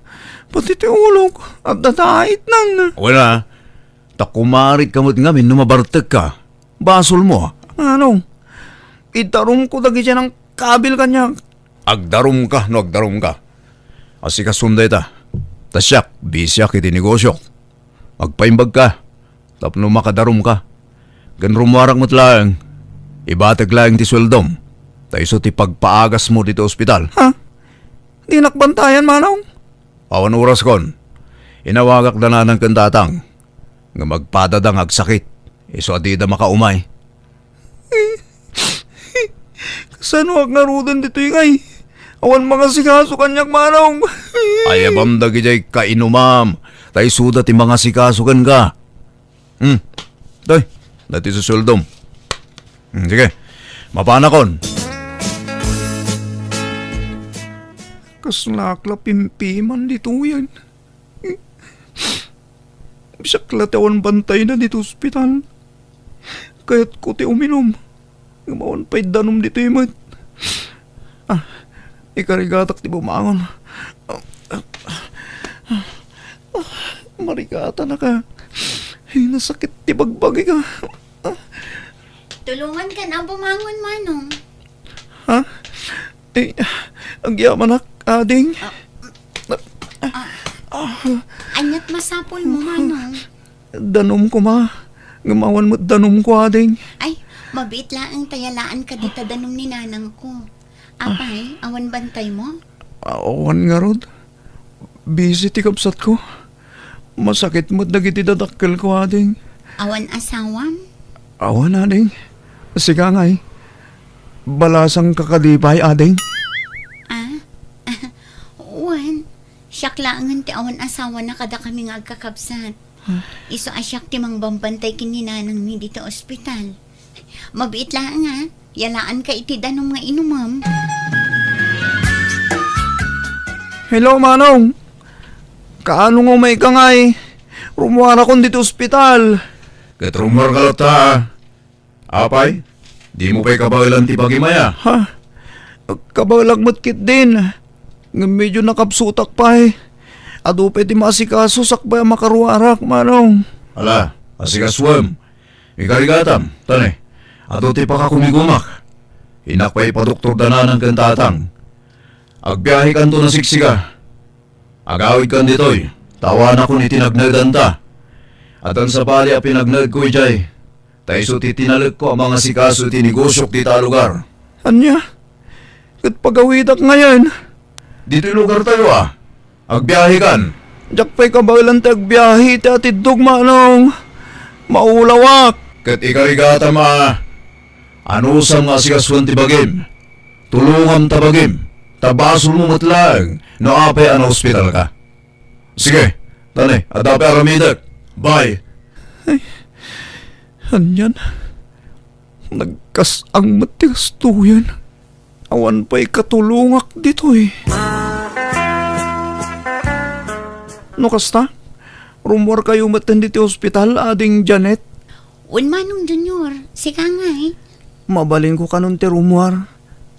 Pati ti ulok, adda daitnan. Wen a, ta kumarit ka met ngamin no mabartek ka. Basolmo, a. Manong, idarumko dagiti nangkabil kaniak. Agdarumka no agdarumka. Asikasom dayta. Ta siak, bisiak iti negosiok. Agpaimbagka tapno makadarumka. Ken rumuarak met laeng, ibatek laeng ti sueldom, ta isu ti pagpaagasmo ditoy ospital. Ha? Dinak bantayan, Manong? Awan oraskon. Inawagak da nanang ken tatang. Ngem agpadada nga agsakit, isu a dida makaumay. Kasanoak ngaruden ditoy ngay? Awan mangasikaso kaniak, Manong. Ayabam dagidiay kainumam, ta isuda ti mangasikaso kenka. Hmm. Toy, daytoy ti sueldom. Hmm, sige, mapanakon. Kaslaak la pimpiman ditoyen. Siak la ti awan bantayna ditoy ospital. Kayatko ti uminum. Ngem awan pay danum ditoy met. Ah, ikarigatak ti bumangon. Ah, ah, ah, marigatan a ka. Ay, nasakit ti bagbagik, ah. Tulonganka a bumangon, Manong. Ha? Eh, agyamanak, ading. Ah, ah, aniat masapulmo, Manong? Danum koma. Ngem awan met danumko, ading. Ay, mabiit laeng ta yalaanka dita danum ni nanangko. Apay, awan bantaymo? Awan ngarud. Busy ti kabsatko. Masakit met dagiti dadakkelko, ading. Awan asawam? Awan, ading. Sika ngay. Balasangka kadi pay, ading? Ah? Wen, siak laengen ti awan asawana kadakami nga agkakabsat. Isu a siak ti mangbambantay ken ni nanangmi ditoy ospital. Mabiit laeng a, yalaanka iti danum nga inumem. Hello, Manong. Kaano nga umayka ngay? Rumuarakon ditoy ospital. Ket rumuarka latta. Apay, dimo pay kabaelan ti bagim aya? Ha? Kabaelak met ketdin. Ngem medio nakabsutak pay. Adu pay ti maasikaso sakbay a makaruarak, Manong. Ala, asikasuem. Ikarigatam, tane. Adu ti pakakumigumak. Innak pay ipadoktorda nanang ken tatang. Agbiahekanto a sigsiga. Agawidkan ditoy, ta awanakon iti nagnaedanta. Addan sabali a pinagnaedko idiay, ta isu ti tinalekko a mangasikaso iti negosiok dita a lugar. Ania? Ket pagawidak ngayen? Ditoy lugartayo a. Agbiahekan. Diak pay kabaelan ti agbiahe iti atiddog, Manong. Maulawak. Ket ikarigatam a, anusam nga asikasuen ti bagim. Tulongam ta bagim, ta basolmo met laeng no apay a naospitalka. Sige, tane, adda pay aramidek. Bye. Ay, anian? Nagkas-ang met ti gastoyen. Awan pay katulongak ditoy. No kasta, rummuarkayo metten ditoy ospital, Ading Janet? Wen, Manong Junior, sika ngay. Mabalinko kanon ti rummuar,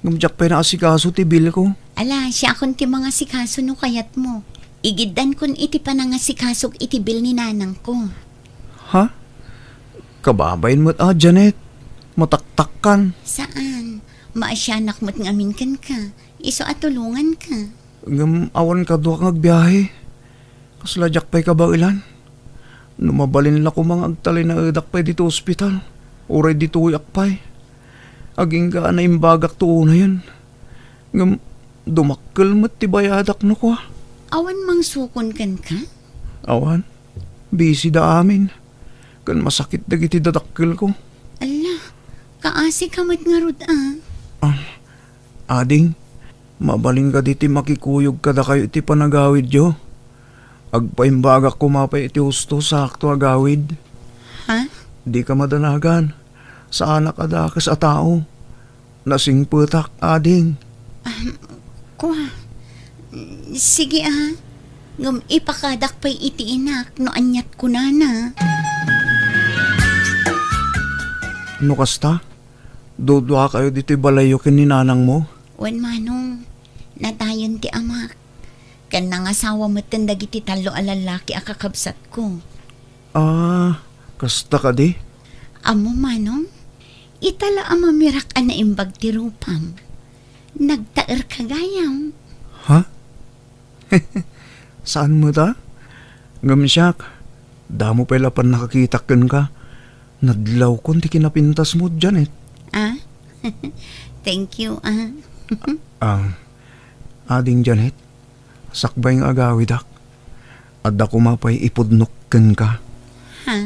ngem diak pay naasikaso ti bilko. Ala, siakon ti mangasikaso no kayatmo. Igiddankon iti panangasikasok iti bil ni nanangko. Ha? Kababain met a, Janet. Mataktakkan. Saan. Maasianak met ngamin kenka. Isu a tulonganka. Ngem awan kaduak nga agbiahe. Kasla diak pay kabaelan. No mabalin la koma nga agtalinaedak pay ditoy ospital, uray ditoyak pay. Agingga a naimbagakto unayen. Ngem dumakkel met ti bayadak no kua. Awan mangsukon kenka? Awan. Busy da amin. Ken masakit dagiti dadakkelko. Alla, kaasika met ngarud a. Ah, ading, mabalin kadi ti makikuyog kadakayo iti panagawidyo? Agpaimbagak koma pay iti husto saakto a gawid. Ha? Dika madanagan. Saanak a dakes a tao. Nasingpetak, ading. Kua, sige a. Ngem ipakadak pay iti inak no aniat kunana. No kasta, duduakayo ditoy balayyo ken ni nanangmo? Wen, Manong, natayen ti amak. Ken nangasawa metten dagiti tallo a lallaki a kakabsatko. Ah, kasta kadi? Ammo, Manong, ita la a mamirak a naimbag ti rupam. Nagtaerka gayam. Ha? Saan met a? Ngem siak, damo pay la pannakakitak kenka. Nadlawkon ti kinapintasmo, Janet. Ah? Thank you, ah. Ah, ading Janet, sakbay nga agawidak, adda koma pay ipudnok kenka. Ha?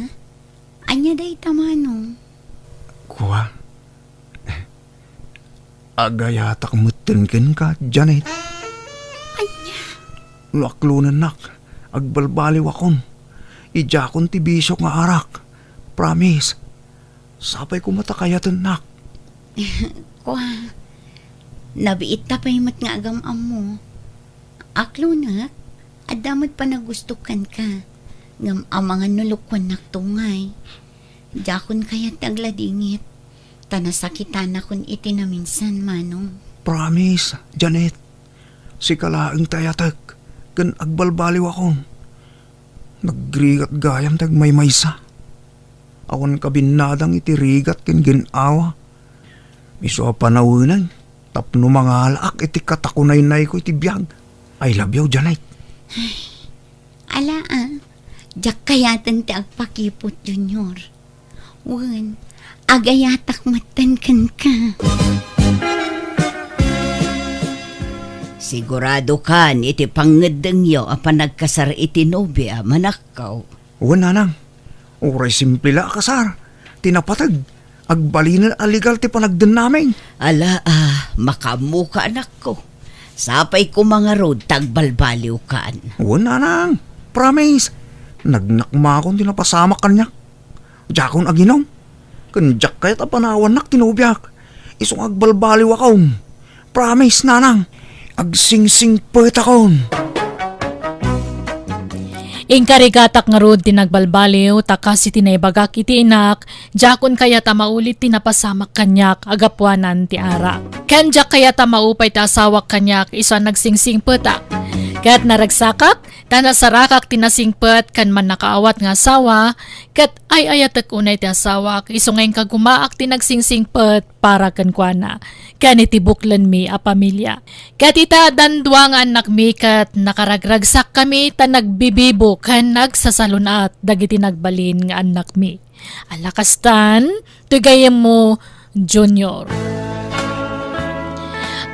Ania dayta, Manong? Kua, agayatak metten kenka, Janet. Ania? No aklonennak, agbalbaliwakon. Idiakon ti bisiok nga arak. Promise. Sapay koma ta kayatennak. Kua, nabiitta pay met nga agam-ammo. Aklonek, adda met panagustok kenka. Ngem amangan no lukuannakto ngay. Diakon kayat ti agladingit, ta nasakitanakon iti naminsan, Manong. Promise, Janet. Sika laeng ti ayatek, ken agbalbaliwakon. Nagrigat gayam ti agmaymaysa. Awan kabinnadang iti rigat ken gin-awa. Isu a panawenang tapno mangalaak iti katakunaynayko iti biag. I love you, Janet. Ala a, diak kayaten ti agpakiput, Junior. Wen, agayatak metten kenka. Siguradokan iti pangngeddengyo a panagkasar iti nobia, manakkaw. Wen, nanang. Uray simple la a kasar. Ti napateg, agbalinen a legal ti panagdennaming. Ala a, makaammoka, anakko. Sapay koma ngarud ta agbalbaliwkan. Wen, nanang. Promise. Nagnakmakon ti napasamak kaniak. Diakon aginom. Ken diak kayat a panawannak ti nobiak. Isu nga agbalbaliwakon. Promise, nanang. Agsingsingpetakon. Inkarigatak ngarud ti nagbalbaliw, ta kas iti naibagak iti inak, diakon kayat a maulit ti napasamak kaniak a gapuanan ti arak. Ken diak kayat a maupay ti asawak kaniak isu a nagsingsingpetak. Ket naragsakak, ta nasarakak ti nasingpet ken mannakaawat nga asawa, ket ay-ayatek unay ti asawak, isu nga inkagumaak ti nagsingsingpet para kenkuana, ken iti buklenmi a pamilia. Ket ita dandua nga annakmi ket nakaragragsakkami ta nagbibibo ken nagsasalun-at dagiti nagbalin nga annakmi. Ala kastan, ti gayyemmo, Junior.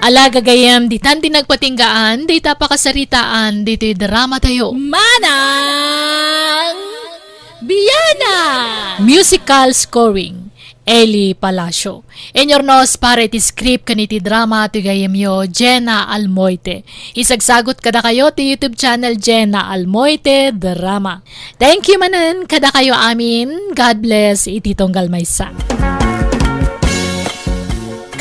Ala gagayyem, ditan ti nagpatinggaan, dita pakasaritaan, ditoy drama tayo. Manang Biana! Musical scoring, Eli Palacio. Inyornos para iti script ken iti drama ti gayyemyo, Jenna Almoite. Isagsagot kadakayo ti YouTube channel Jenna Almoite Drama. Thank you manen kadakayo amin. God bless iti tunggal maysa.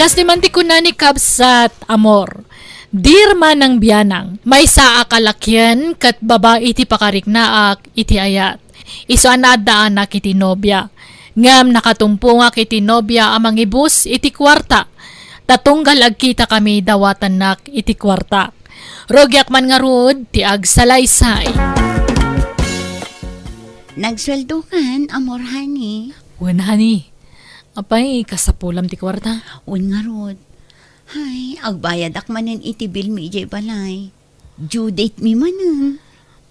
Kas ti man ti kuna ni Kabsat Amor, Dear Manang Bianang, maysa a kalakien ket babai ti pakariknaak iti ayat. Isu a naaddaanak iti nobia. Ngem nakatumpongak iti nobia a mangibus iti kuarta. Ta tunggal agkitakami, dawatannak iti kuarta. Rugiak man ngarud ti agsalaysay. Nagsueldokan, amor, honey? Wen, honey. Apay, kasapulam ti kuarta? Wen ngarud. Hay, agbayadak manen iti bill mi idiay balay. Due date mi manen.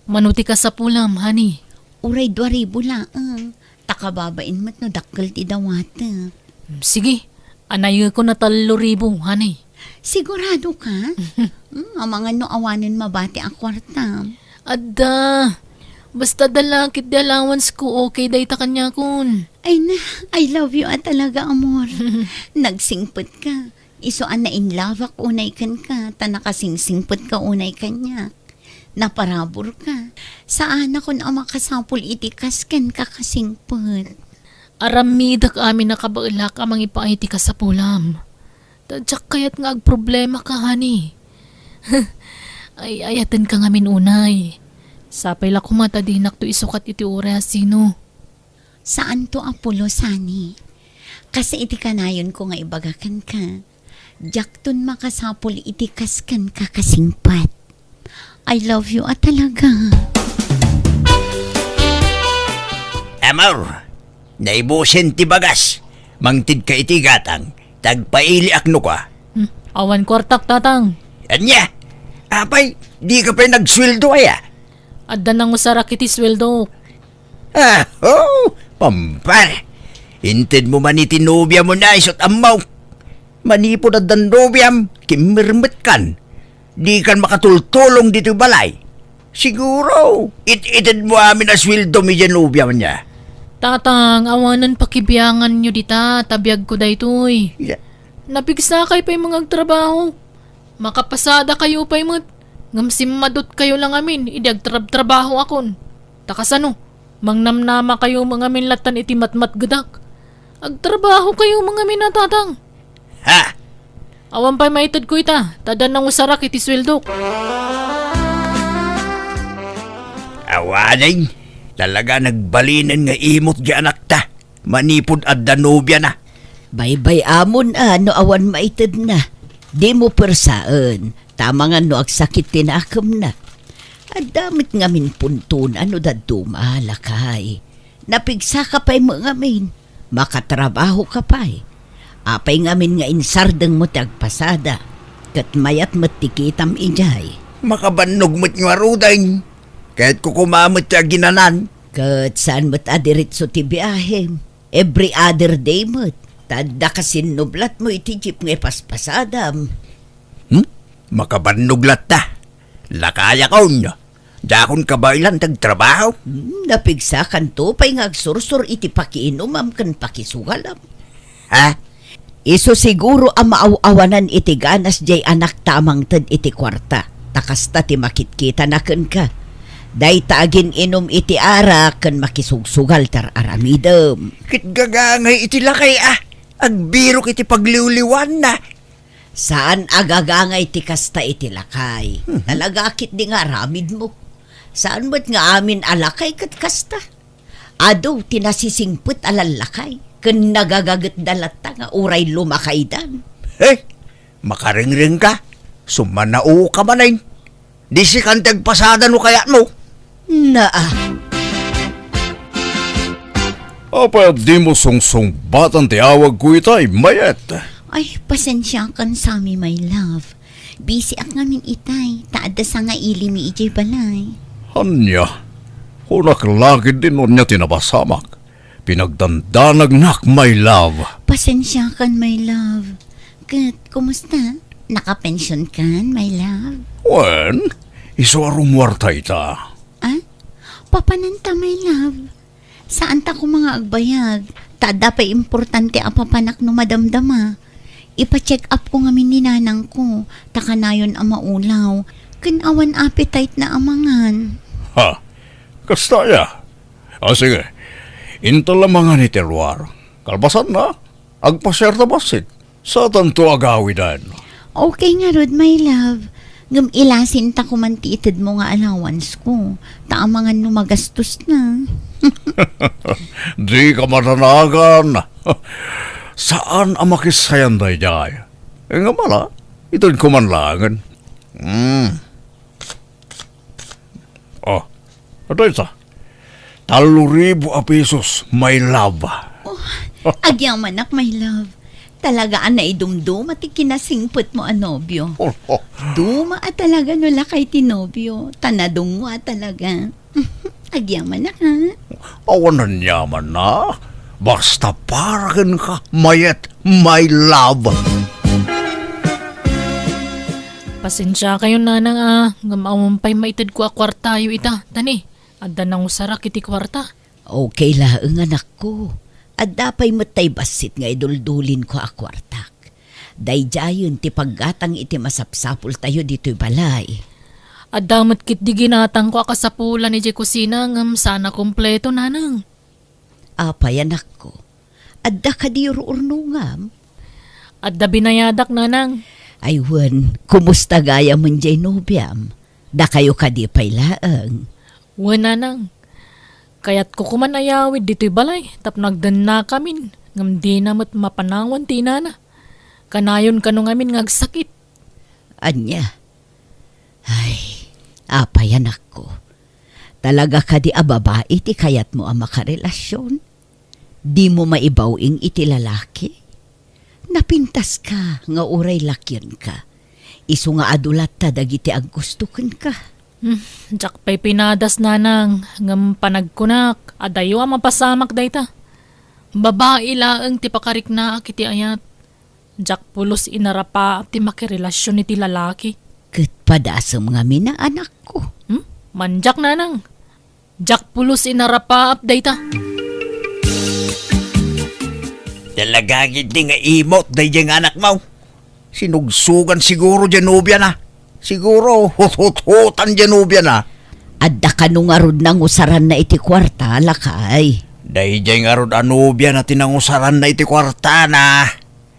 Mano ti kasapulam, honey? Uray dua ribu laeng. Ta kababain met no dakkel ti dawatek. Sige, anayekon a tallo ribu, honey. Sigurado ka? Hmm, amangan no awanen mabati a kuarta. Adda. Basta adda la ket ti allowance ko, okay dayta kaniakon. Ay na, I love you a talaga, amor. Nagsingpet ka. Isu a nainlabak unay kenka, ta nakasingsingpet ka unay kaniak. Naparabur ka. Saanakon a makasapul iti kas kenka kasingpet. Aramidek amin a kabaelak a mangipaay ti kasapulam. Ta diak kayat nga agproblema ka, honey. Ay, ayaten ka ngamin unay. Sapay la koma ta dinakto isukat iti uray a sino. Saanto a pulos, honey. Kas iti kanayonko nga ibaga kenka, diakton makasapul iti kas kenka kasingpet. I love you a talaga. Amor, naibusen ti bagas. Mangted ka iti gatang, ta agpailiak no kua. Hmm, awan kuartak, tatang. Ania? Apay, di ka pay nagsueldo aya? Adda nangusarak iti sueldo. Ah, oh, pampar. Inted mo man iti nobiam nga isu ti ammok. Manipud addan nobiam, kimmirmet kan. Di kan makatultulong ditoy balay. Siguro, it-ited mo amin a sueldo mi diay nobiam aya. Tatang, awanen pakibianganyo dita, ta biagko daytoy. Ya. Napigsakay pay nga agtrabaho. Makapasadakayo pay met. Ngem simmadutkayo la ngamin idi agtrabtrabahoakon. Ta kasano? Mangnamnamakayo ngamin lattan iti matmatgedak. Agtrabahokayo ngamin a, tatang. Ha? Awan pay maitedko ita, ta adda nangusarak iti sueldok. Awanen, talaga nagbalinen nga imot diay anakta. Manipud adda nobiana. Baybay-amon a no awan maitedna. Dimo persaen, ta amangan no agsakit ti nakemna. Adda met ngamin puntona no dadduma, lakay. Napigsaka pay met ngamin. Makatrabahoka pay. Apay ngamin nga insardengmo ti agpasada, ket mayat met ti kitam idiay. Makabannog met ngaruden. Kayatko koma met ti aginanan. Ket saan met a diretso ti biahem? Every other day met. Ta adda kasinnublatmo iti jeep nga ipaspasadam. Hmm? Makabannog latta. Lakayakon. Dakon kabaelan ti agtrabaho. Hmm, napigsakanto pay nga agsursor iti pakiinumam ken pakisugalam. Ha? Isu siguro a maaw-awanan iti ganas diay anakta a mangted iti kuarta, ta kasta ti makitkitana kenka. Dayta agin-inum iti arak ken makisugsugal ti ar-aramidem. Ket gagangay iti lakay a agbirok iti pagliwliwanna. Saan a gagangay ti kasta iti lakay. Mhm. Talaga ketdi nga aramidmo. Saan met nga amin a lakay ket kasta. Adu ti nasisingpet a lallakay, ken nagagagetda latta nga uray lumakaydan. Eh, makarengreng ka, summanao ka manen. Di sikan ti agpasada no kayatmo. Naa. Apay a dimo sungsungbatan ti awagko itay, Mayet? Ay, pasensiakan sami, my love. Busy ak ngamin itay, ta adda sangailimi idiay balay. Ania? Kunak la ketdi no ania ti napasamak. Pinagdandanagnak, my love. Pasensiakan, my love. Ket, kumusta? Nakapensionkan, my love? Wen, isu a rumuarta ita. Ah? Papananta, my love. Saanta koma nga agbayag, ta adda pay importante a papanak no madamdama. Ipa-check up ko ngamin ni nanangko, ta kanayon a maulaw, ken awan appetite na a mangan. Ha? Kasta aya? O sige, inta la mangan iti ruar. Kalpasanna, agpasiarta bassit. Satanto agawiden. Okay ngarud, my love. Ngem ilasinta koman ti itedmo nga allowance ko. Ta amangan no magastos na. Dika madanagan. Saan a makisayan daydiay. Ngem ala, itedko man laengen. Hmm. Oh, adda ita. Tallo ribu a pesos, my love. Oh, agyamanak, my love. Talaga a naidumduma ti kinasingpetmo a nobio. Duma a talaga no lakay ti nobio. Ta nadungngo a talaga. Agyamanak, ha? Awan aniamanna. Basta para kenka, Mayet, my love. Pasensiakayon, nanang, a, ngem awan pay maitedko a kuartayo ita. Tani, adda nangusarak iti kuarta. Okay laeng, anakko. Adda pay met tay bassit nga iduldulinko a kuartak. Daydiayen ti paggatang iti masapsapultayo ditoy balay. Adda met ketdi ginatangko a kasapulan idiay kusina ngem saan a kompleto, nanang. Apay, anakko? Adda kadi ur-urnongam? Adda binayadak, nanang. Ay wen, kumusta gayam diay nobiam? Dakayo kadi pay laeng? Wen, nanang. Kayatko koman a yawid ditoy balay tapno agdennakamin, ngem dina met mapanawan ti inana. Kanayon kano ngamin nga agsakit. Ania? Ay, apay, anakko. Talaga kadi a babai ti kayatmo a makarelasion? Dimo maibaw-ing iti lalaki? Napintaska nga uray lakionka. Isu nga adu latta dagiti aggusto kenka. Hmm, diak pay pinadas, nanang, ngem panagkunak, adayo a mapasamak dayta. Babai laeng ti pakariknaak iti ayat. Diak pulos inarapaap ti makirelasion iti lalaki. Ket padasem ngamin a, anakko. Hmm? Mandiak, nanang. Diak pulos inarapaap dayta. Talaga ketdi nga imot daydiay nga anakmo. Sinugsogan siguro diay nobiana. Siguro huthuthutan diay nobiana. Adda kano ngarud nangusaranna iti kuarta, lakay? Daydiay ngarud a nobiana ti nangusaranna iti kuartana.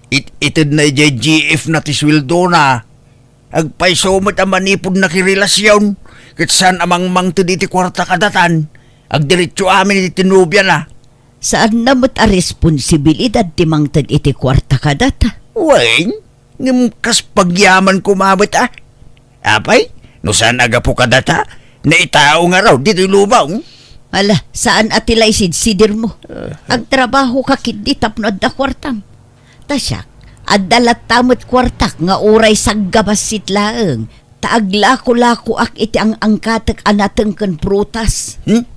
It-itedna idiay G F na ti sueldona. Agpayso met a manipud nakirelasion, ket saan a mangmangted iti kuarta kadatan. Agdiretso amin iti nobiana. Saanna met a responsibilidad ti mangted iti kuarta kadata. Wen, ngem kas pagyaman koma met a. Apay, no saan a gapu kadata, naitao ngarud ditoy lubong. Ala, saan a ti la isidsidirmo. Agtrabahoka ketdi tapno adda kuartam. Ta siak, adda latta met kuartak nga uray saggabassit laeng, ta aglakolakoak iti ang-angkatek a nateng ken prutas. Hmm?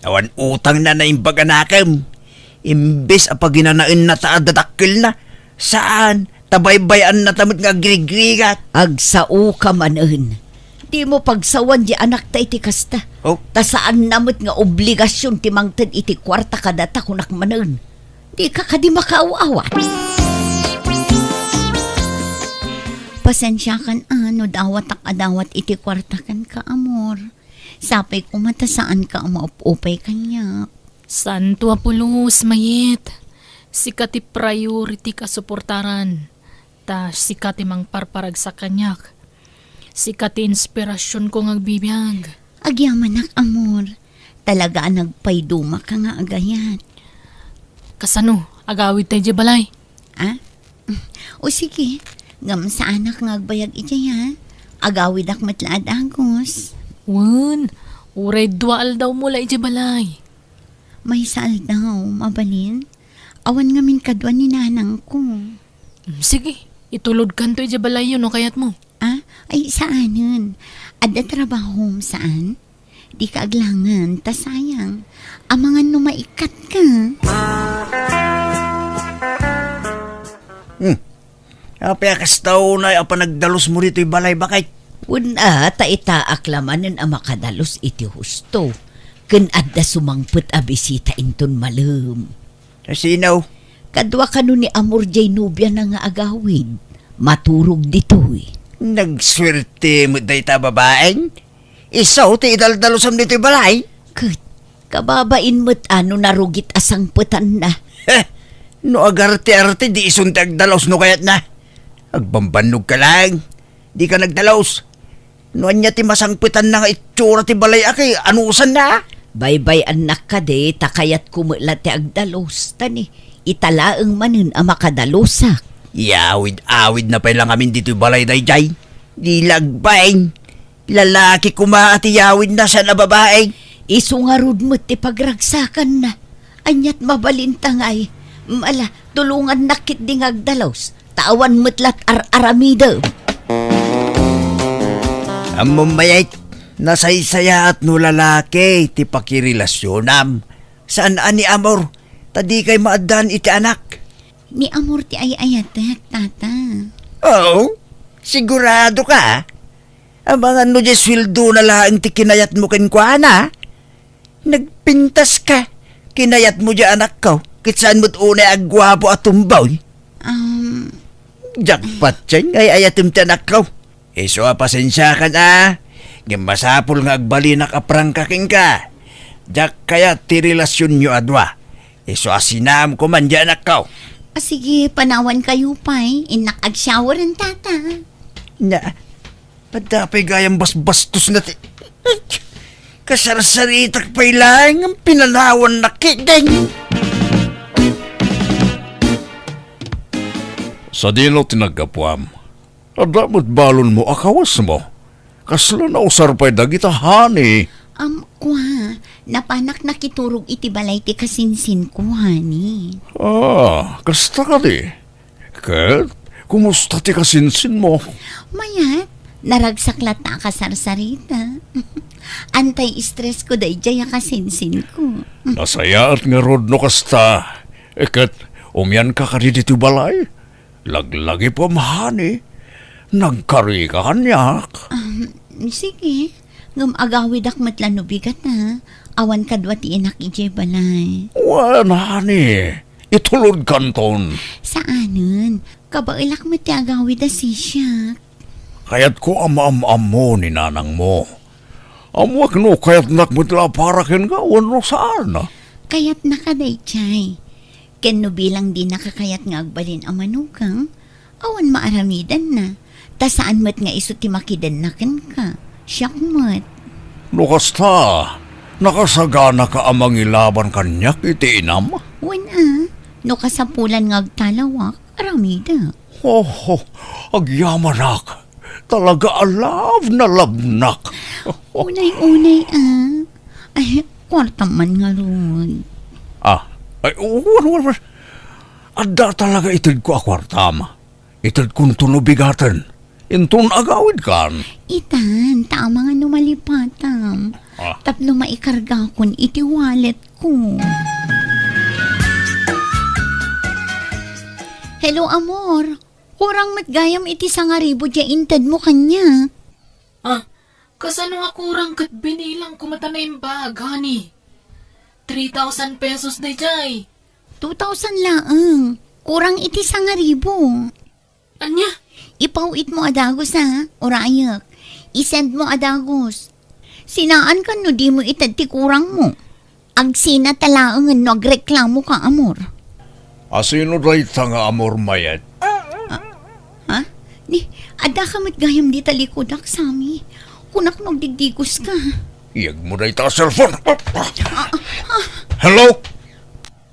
Awan utangna naimbag a nakem. Imbes a paginanaenna ta adda dakkelna, saan, ta baybay-annata met nga agrigrigat. Agsaoka manen. Dimo pagsawan diay anakta iti kasta. Oh? Ta saanna met nga obligasion ti mangted iti kuarta kadata, kunak manen. Dika kadi makaaw-awat? Pasensiakan a no dawatak a dawat iti kuarta kenka, amor. Sapay koma ta saanka a maup-upay kaniak. Saanto a pulos, Mayet. Sika ti priority a suportaran. Ta sika ti mangparparagsak kaniak. Sika ti inspirasionko nga agbibiag. Agyamanak, amor. Talaga a nagpaydumaka nga agayat. Kasano? Agawidta idiay balay? Ah? O sige, ngem saanak nga agbayag idiay, ha? Agawidak met la a dagus. Wen, uray dua aldawmo la idiay balay. Maysa aldaw, mabalin? Awan ngamin kadua ni nanangko. Mm, sige, itulodkanto idiay balayyo no kayatmo. Ah, ay, saanen. Adda trabahom, saan? Dika aglangen, ta sayang. Amangan no maikkatka. Hmm. Apay a kasta unay a panagdalusmo ditoy balay, baket? Wen a, ta itaak la manen a makadalus iti husto. Ken adda sumangpet a bisita inton malem. Sino? Kadua kano ni Amor jay nobiana nga agawid. Maturog ditoy. Nagsuerte met dayta a babaeng. Isu ti idaldalusam ditoy balay. Ket, kababain met a no narugit a sangpetanna. Heh, no agarte-arte, di isun ti agdalus no kayatna. Agbambannogka laeng. Dika nagdalus. No ania ti masangpetanna nga itsura ti balay a ket anusanna? Baybay-annak kadi ta kayatko met la ti agdalus, ta ni, ita laeng manen a makadalusak. Yawid-awidna pay la ngamin ditoy balay daydiay. Di la agbain. Lalaki koma a ti yawidna saan a babaeng. Isu ngarud met ti pagragsakanna. Aniat mabalinta ngay? Ala, tulongannak ketdi nga agdalus, ta awan met la ti ar-aramidem. Ammom, Mayet, nasaysayaat no lalaki ti pakirelasionam. Saan a ni Amor, ta dikay maaddaan iti anak. Ni Amor ti ay-ayatek, Tata. Oo, sigurado ka? Amangan no diay sueldona laeng ti kinayatmo kenkuana? Nagpintas ka. Kinayatmo diay anakko, ket saan met unay a guapo a tomboy. Um, Jackpot, Cheng, ay-ayatem ti anakko. Isu a pasensiakan a, ngem masapul nga agbalinak a prangka kenka. Diak kayat ti relasionyo a dua. Isu a sinaam koman diay anakko. A, sige, panawankayo pay. Innak agshower, Tata. Na, Adda pay gayam basbastosna ti, kasarsaritak pay laeng nga pinanawannak ketdin. Sadino ti naggapuam? Adda met balonmo a kawesmo. Kasla nausar pay dagita, honey. Am, kua, napanak nakiturog iti balay ti kasinsinko, honey. Ah, kasta kadi? Ket, kumusta ti kasinsinmo? Mayat, naragsak latta a kasarsarita. Antay-stress ko daydiay a kasinsinko. Nasayaat ngarud no kasta. Ket, umianka kadi ditoy balay? Laglagipem, honey. Nagkarika kaniak. Um, sige. Ngem agawidak met la no bigat, a. Awan kadua ti inak idiay balay. Wen, honey. Itulodkanton. Saanen. Kabaelak met ti agawid a sisiak. Kayatko a maam-ammo ni nanangmo. Ammoak no kayatnak met la a para kenka wenno saan. Kayatnaka daydiay. Ken no bilang dinaka kayat nga agbalin a manugang, awan maaramidanna. Ta saan met nga isu ti makidenna kenka. Siak met. No kasta, nakasaganaka a mangilaban kaniak iti inam? Wen a, no kasapulan nga agtalawak, aramidek. Oho, agyamanak. Talaga a love na love nak. Unay-unay a. Ay, kuartam man ngarud. Ah, ay, wen, wen, wen. Adda talaga itedko a kuartam. Itedkonto no bigaten. Inton agawidkan. Itan, ta amangan no malipatam. Ah. Tapno maikargakon iti walletko. Hello, amor. Kurang met gayam iti sangaribu diay intedmo kaniak. Ah, kasano nga kurang ket binilangko met a naimbag, honey? Three thousand pesos daydiay. Two thousand laeng. Kurang iti sangaribu. Ania? Ipaw-itmo a dagus, a, urayek. Isendmo a dagus. Sinaankan no dimo ited ti kurangmo. Agsinata laengen no agreklamoka, amor. Asino dayta nga amor, Mayet? Ah, ha? Ni, addaka met gayam dita likudak, Sammy. Kunak no agdiddigoska. Iyegmo dayta a cellphone. Ah, ah, ah. Hello?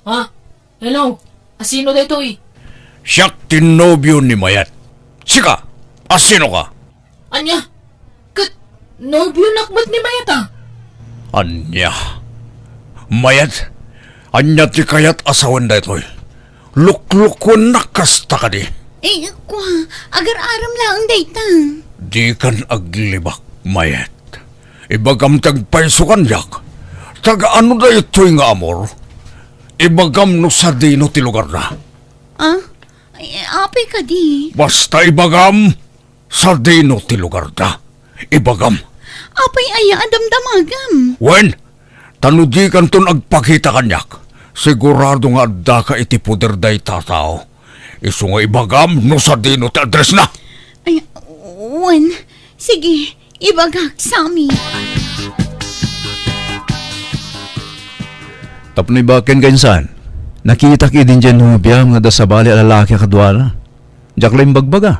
Ha? Hello? Asino daytoy? Siak ti nobio ni Mayet. Sika, asino ka? Ania? Nobionak met ni Mayet a. Ania? Mayet, ania ti kayat a sawen daytoy? Luklukuennak kasta kadi? Eh, kua, agar-arem laeng dayta. Dikan aglibak, Mayet. Ibagam ti agpayso kaniak. Taga-ano daytoy nga amor? Ibagam no sadino ti lugarda. Ah? Eh, apay kadi? Basta ibagam, sadino ti lugarda. Ibagam. Apay aya a damdamagam? Wen, ta no dikanton agpakita kaniak, sigurado nga addaka iti poder dayta a tao. Isu nga ibagam no sadino ti addressna. Ay, wen, sige, ibagak, Sammy. Tapno ibaken ka insan, nakitak idin diay nobiam nga adda sabali a lalaki a kaduana. Diak la imbagbaga.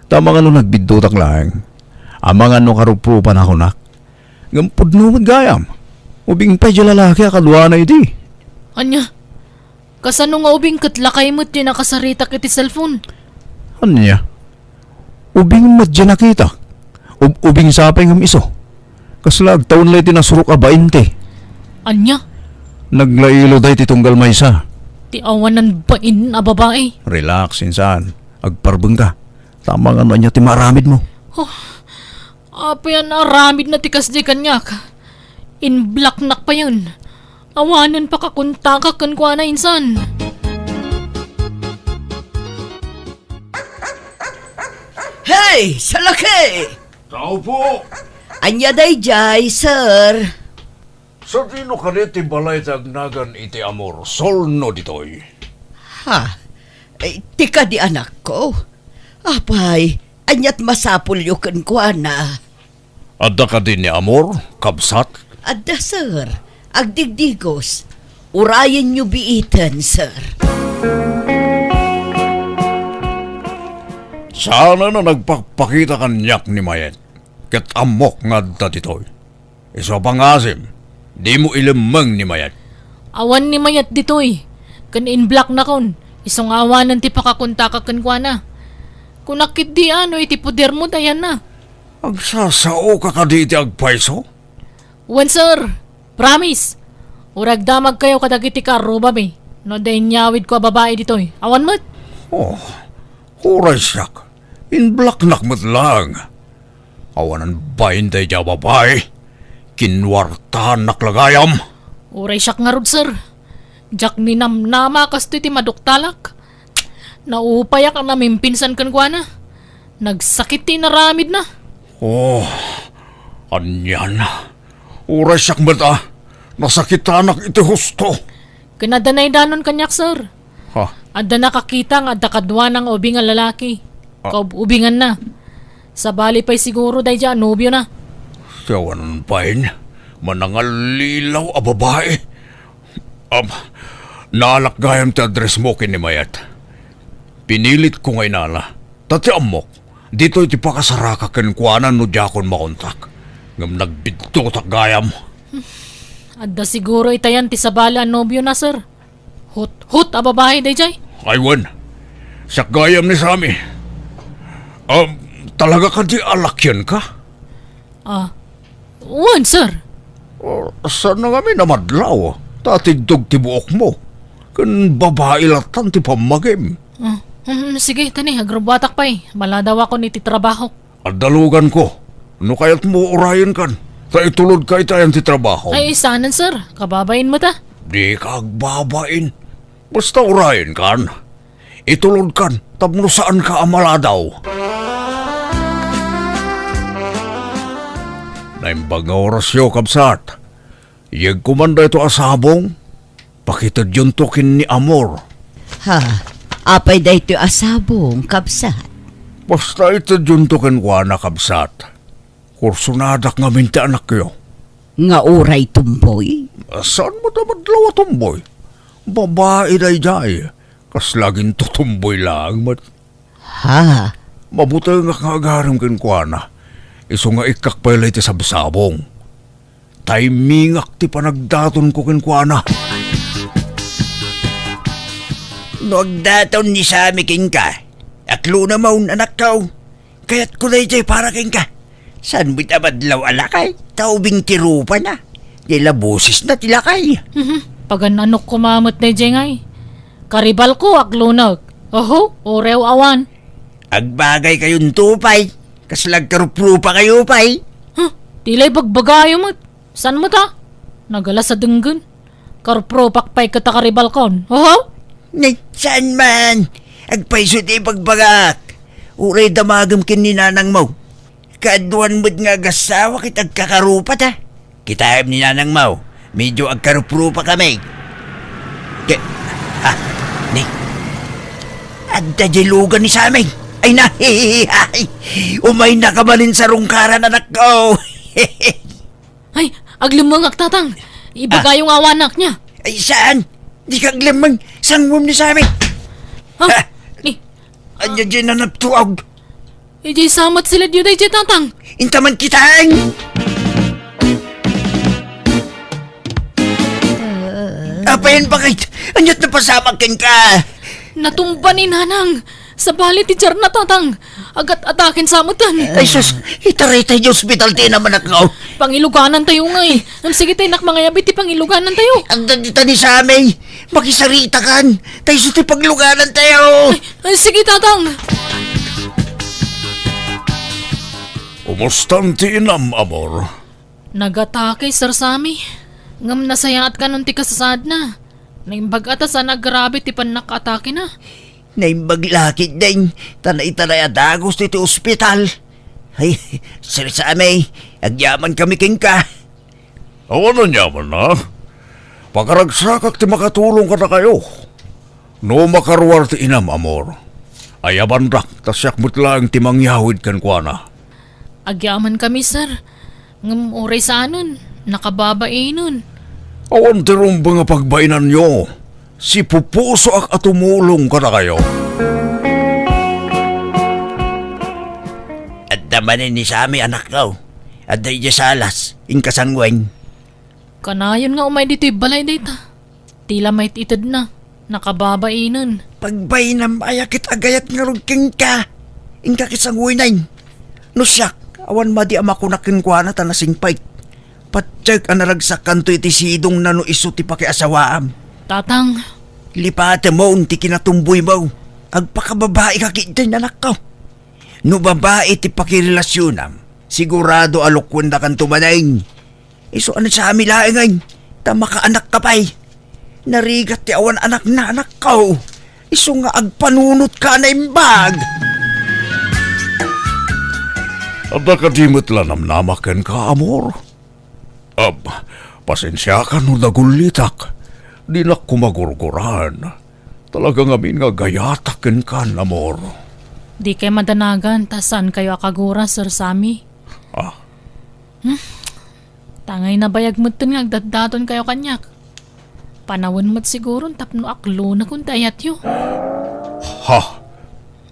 Ta amangan no nagbiddutak laeng. Amangan no karuprupan a kunak. Ngem pudno met gayam. Ubing pay diay lalaki a kaduana idi. Ania? Kasano nga ubing ket lakay met ti nakasaritak iti cellphone? Ania? Ubing met diay nakitak. Ub-, ubing sapay ngem isu. Kasla agtawen la iti nasurok a bain ti. Ania? Naglailo dayta tunggal maysa. Ti awanan bain a babai. Relax, insan. Agparbeng ka. Tama nga no ania ti maaramidmo. Oh, apay a naaramidna ti kasdi kaniak? In-blocknak payen. Awanen pakakontakak kenkuana insan. Hey, salaki! Tao po! Ania daydiay, sir? Sadino kadi ti balay ti agnagan iti Amor, Solno ditoy? Ha? Eh, ti kadi anakko? Apay, aniat masapulyo kenkuana? Adda kadi ni Amor, kabsat? Adda, sir. Agdigdigos. Urayenyo biiten, sir. Saanen a nagpakpakita kaniak ni Mayet, ket ammok nga adda ditoy. Isu a pangasim, dimo ilemmeng ni Mayet. Awan ni Mayet ditoy, ken in-blocknakon, isu nga awanen ti pakakontakak kenkuana. Kunak ketdi a no iti podermo ti ayanna. Agsasaoka kadi iti agpayso? Wen, sir. Promise. Uray agdamagkayo kadagiti kaarrubami no adda inyawidko a babai ditoy. Awan met. Oh, uray siak. In-blocknak met laeng. Awanan bain daydiay a babai. Kinuartanak la gayam. Uray siak ngarud, sir. Diak ninamnama a kastoy ti maduktalak. Naupayak a namimpinsan kenkuana. Nagsakit ti inaramidna. Oh, anian. Uray siak met a nasakitanak iti husto. Ken adda naidanon kaniak, sir. Ha? Adda nakakita nga adda kaduana nga ubing a lalaki. Ah. Kaub-ubinganna. Sabali pay siguro daydiay a nobiona. Ti awanan bain, manangallilaw a babai. Am, naalak gayam ti addressmo ken ni Mayet. Pinilitko nga inala. Ta ti ammok, ditoy ti pakasaraka kenkuana no diakon makontak. Ngem nagbiddutak gayam. Adda siguro itayan ti sabali a nobiona, sir. Hut-hut a babai daydiay. Ay, wen. Siak gayam ni Sammy. Um, talaga kadi a lakianka? Ah, wen, sir. Oh, saan ngamin a madlaw? Ta atiddog ti buokmo. Ken babai latan ti pammagim. Ah, hmm, sige, tani, agrubbuatak pay. Maladawakon iti trabahok. Adda luganko. No kayatmo, urayenkan. Ta itulodka iti ayan ti trabaho. Ay, saanen, sir. Kababain met a. Dika agbabain. Basta urayenkan. Itulodkan tapno saanka a maladaw. Naimbag nga orasyo, kabsat. Yegko man daytoy a sabong, pakitedyonto ken ni Amor. Ha? Apay daytoy a sabong, kabsat? Basta itedyonto kenkuana, kabsat. Kursonadak ngamin ti anakyo. Nga uray tumboy? Saan met a madlaw a tumboy? Babai daydiay. Kasla agintotumboy laeng met. Ha? Mabutengak nga agarem kenkuana. Isu nga ikkak pay la iti sabsabong. Taymingak ti panagdatonko kenkuana. No agdaton ni Sammy kenka, aklona manen, anakko. Kayatko daydiay para kenka. Saan met a madlaw a lakay? Ta ubing ti rupana. Diay la bosesna ti lakay. Mhm. Pagan-anok koma met daydiay ngay. Karibalko, agluneg. Oho, urew awan. Agbagaykayon to pay. Kasla agkaruprupakayo pay. Huh, ti la ibagbagayo met. Saan met a? Nagalas a denggen. Karuprupak pay ket a karibalkon. Oho? Nay, saan man? Agpayso ti ibagbagak. Uray damagem ken ni nanangmo. Kaaduan met nga agassawa ket agkakarupata. Kitaem ni nanangmo, medio agkaruprupakami. Ke-, ah, ni, adda diay lugan ni Sammy. Ay na, umaynaka manen sa rungkaran, anakko. Ay, aglemmengak, Tatang. Ibagayo nga awanak niya. Ay, saan? Dika aglemmeng, sanguem ni Sammy. Ha? Ha? Ni, Ania diay nanaptuag? Idiay samat sila diyo daydiay, Tatang. Inta man kitaen. Apay, bakit? Ania't napasamak kenka? Natumba ni Nanang. Sabali ti diarna, Tatang. Agat-ataken sa metten. Ay, sus, itaray tayo ospital ti inam, anakko. Pangiluganantayo ngay. Ngem sige tay nak mangayab iti pangiluganantayo. Adda dita ni Sammy. Makisaritakan. Tay isu ti pagluganantayo. Ay, ay, sige, Tatang. Umustan ti inam, amor? Nagatake, Sir Sammy. Ngem nasayaat kanon ti kasasaadna. Naimbag a ta saan a grabe ti pannakaatakena. Naimbag la ketdin, ta naitaray a dagus iti ospital. Ay, Sir Sammy, agyamankami kenka. Awan aniaman a. Pakaragsakak ti makatulong kadakayo. No makaruar ti inam, amor, ayabandak ta siak met laeng ti mangyawid kenkuana. Agyamankami, sir. Ngem uray saanen, nakababainen. Awan ti rumbeng a pagbainanyo. Sipupusoak a tumulong kadakayo. Adda manen ni Sammy, anakko. Adda idiay salas, inka sanguem. Kanayon nga umay ditoy balay dayta. Ti la mayt-itedna, nakababainen. Pagbainam aya ket agayat ngarud kenka. Inka ket sanguenen. No siak, awan madi a makunak kenkuana ta nasingpet. Patiek a naragsakanto iti sidongna no isu ti pakiasawaam. Tatang. Lipatemon ti kinatumboymo. Agpakababaika ketdin, anakko. No babai ti pakirelasionam, sigurado a lukuendakanto manen. Isu a ni Sammy laengen, ta makaanakka pay. Narigat ti awan anakna, anakko. Isu nga agpanunotka a naimbag. Adda kadi met la namnamak kenka, amor? Ab, pasensiakan no nagullitak. Dinak koma gurguraan. Talaga ngamin nga gayatak kenka, amor. Dikay madanagan ta saankayo a kagura, Sir Sammy. Ah. Hmm? Tangay nabayag metten nga agdatdatonkayo kaniak. Panawen met siguron tapno aklonekon ti ayatyo. Ha?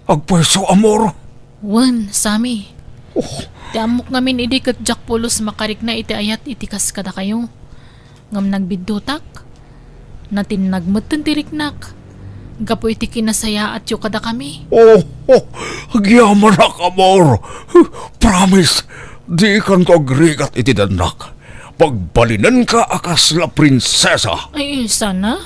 Agpayso, amor? Wen, Sammy. Oh. Ti ammok ngamin idi ket diak pulos makarikna iti ayat iti kas kadakayo. Ngem nagbiddutak. Natinnag metten ti riknak. Gapu iti kinasayaatyo kadakami. Oh, oh, agyamanak, amor. Promise, dikanto agrigat iti dannak. Pagbalinenka a kasla prinsesa. Ay, sana?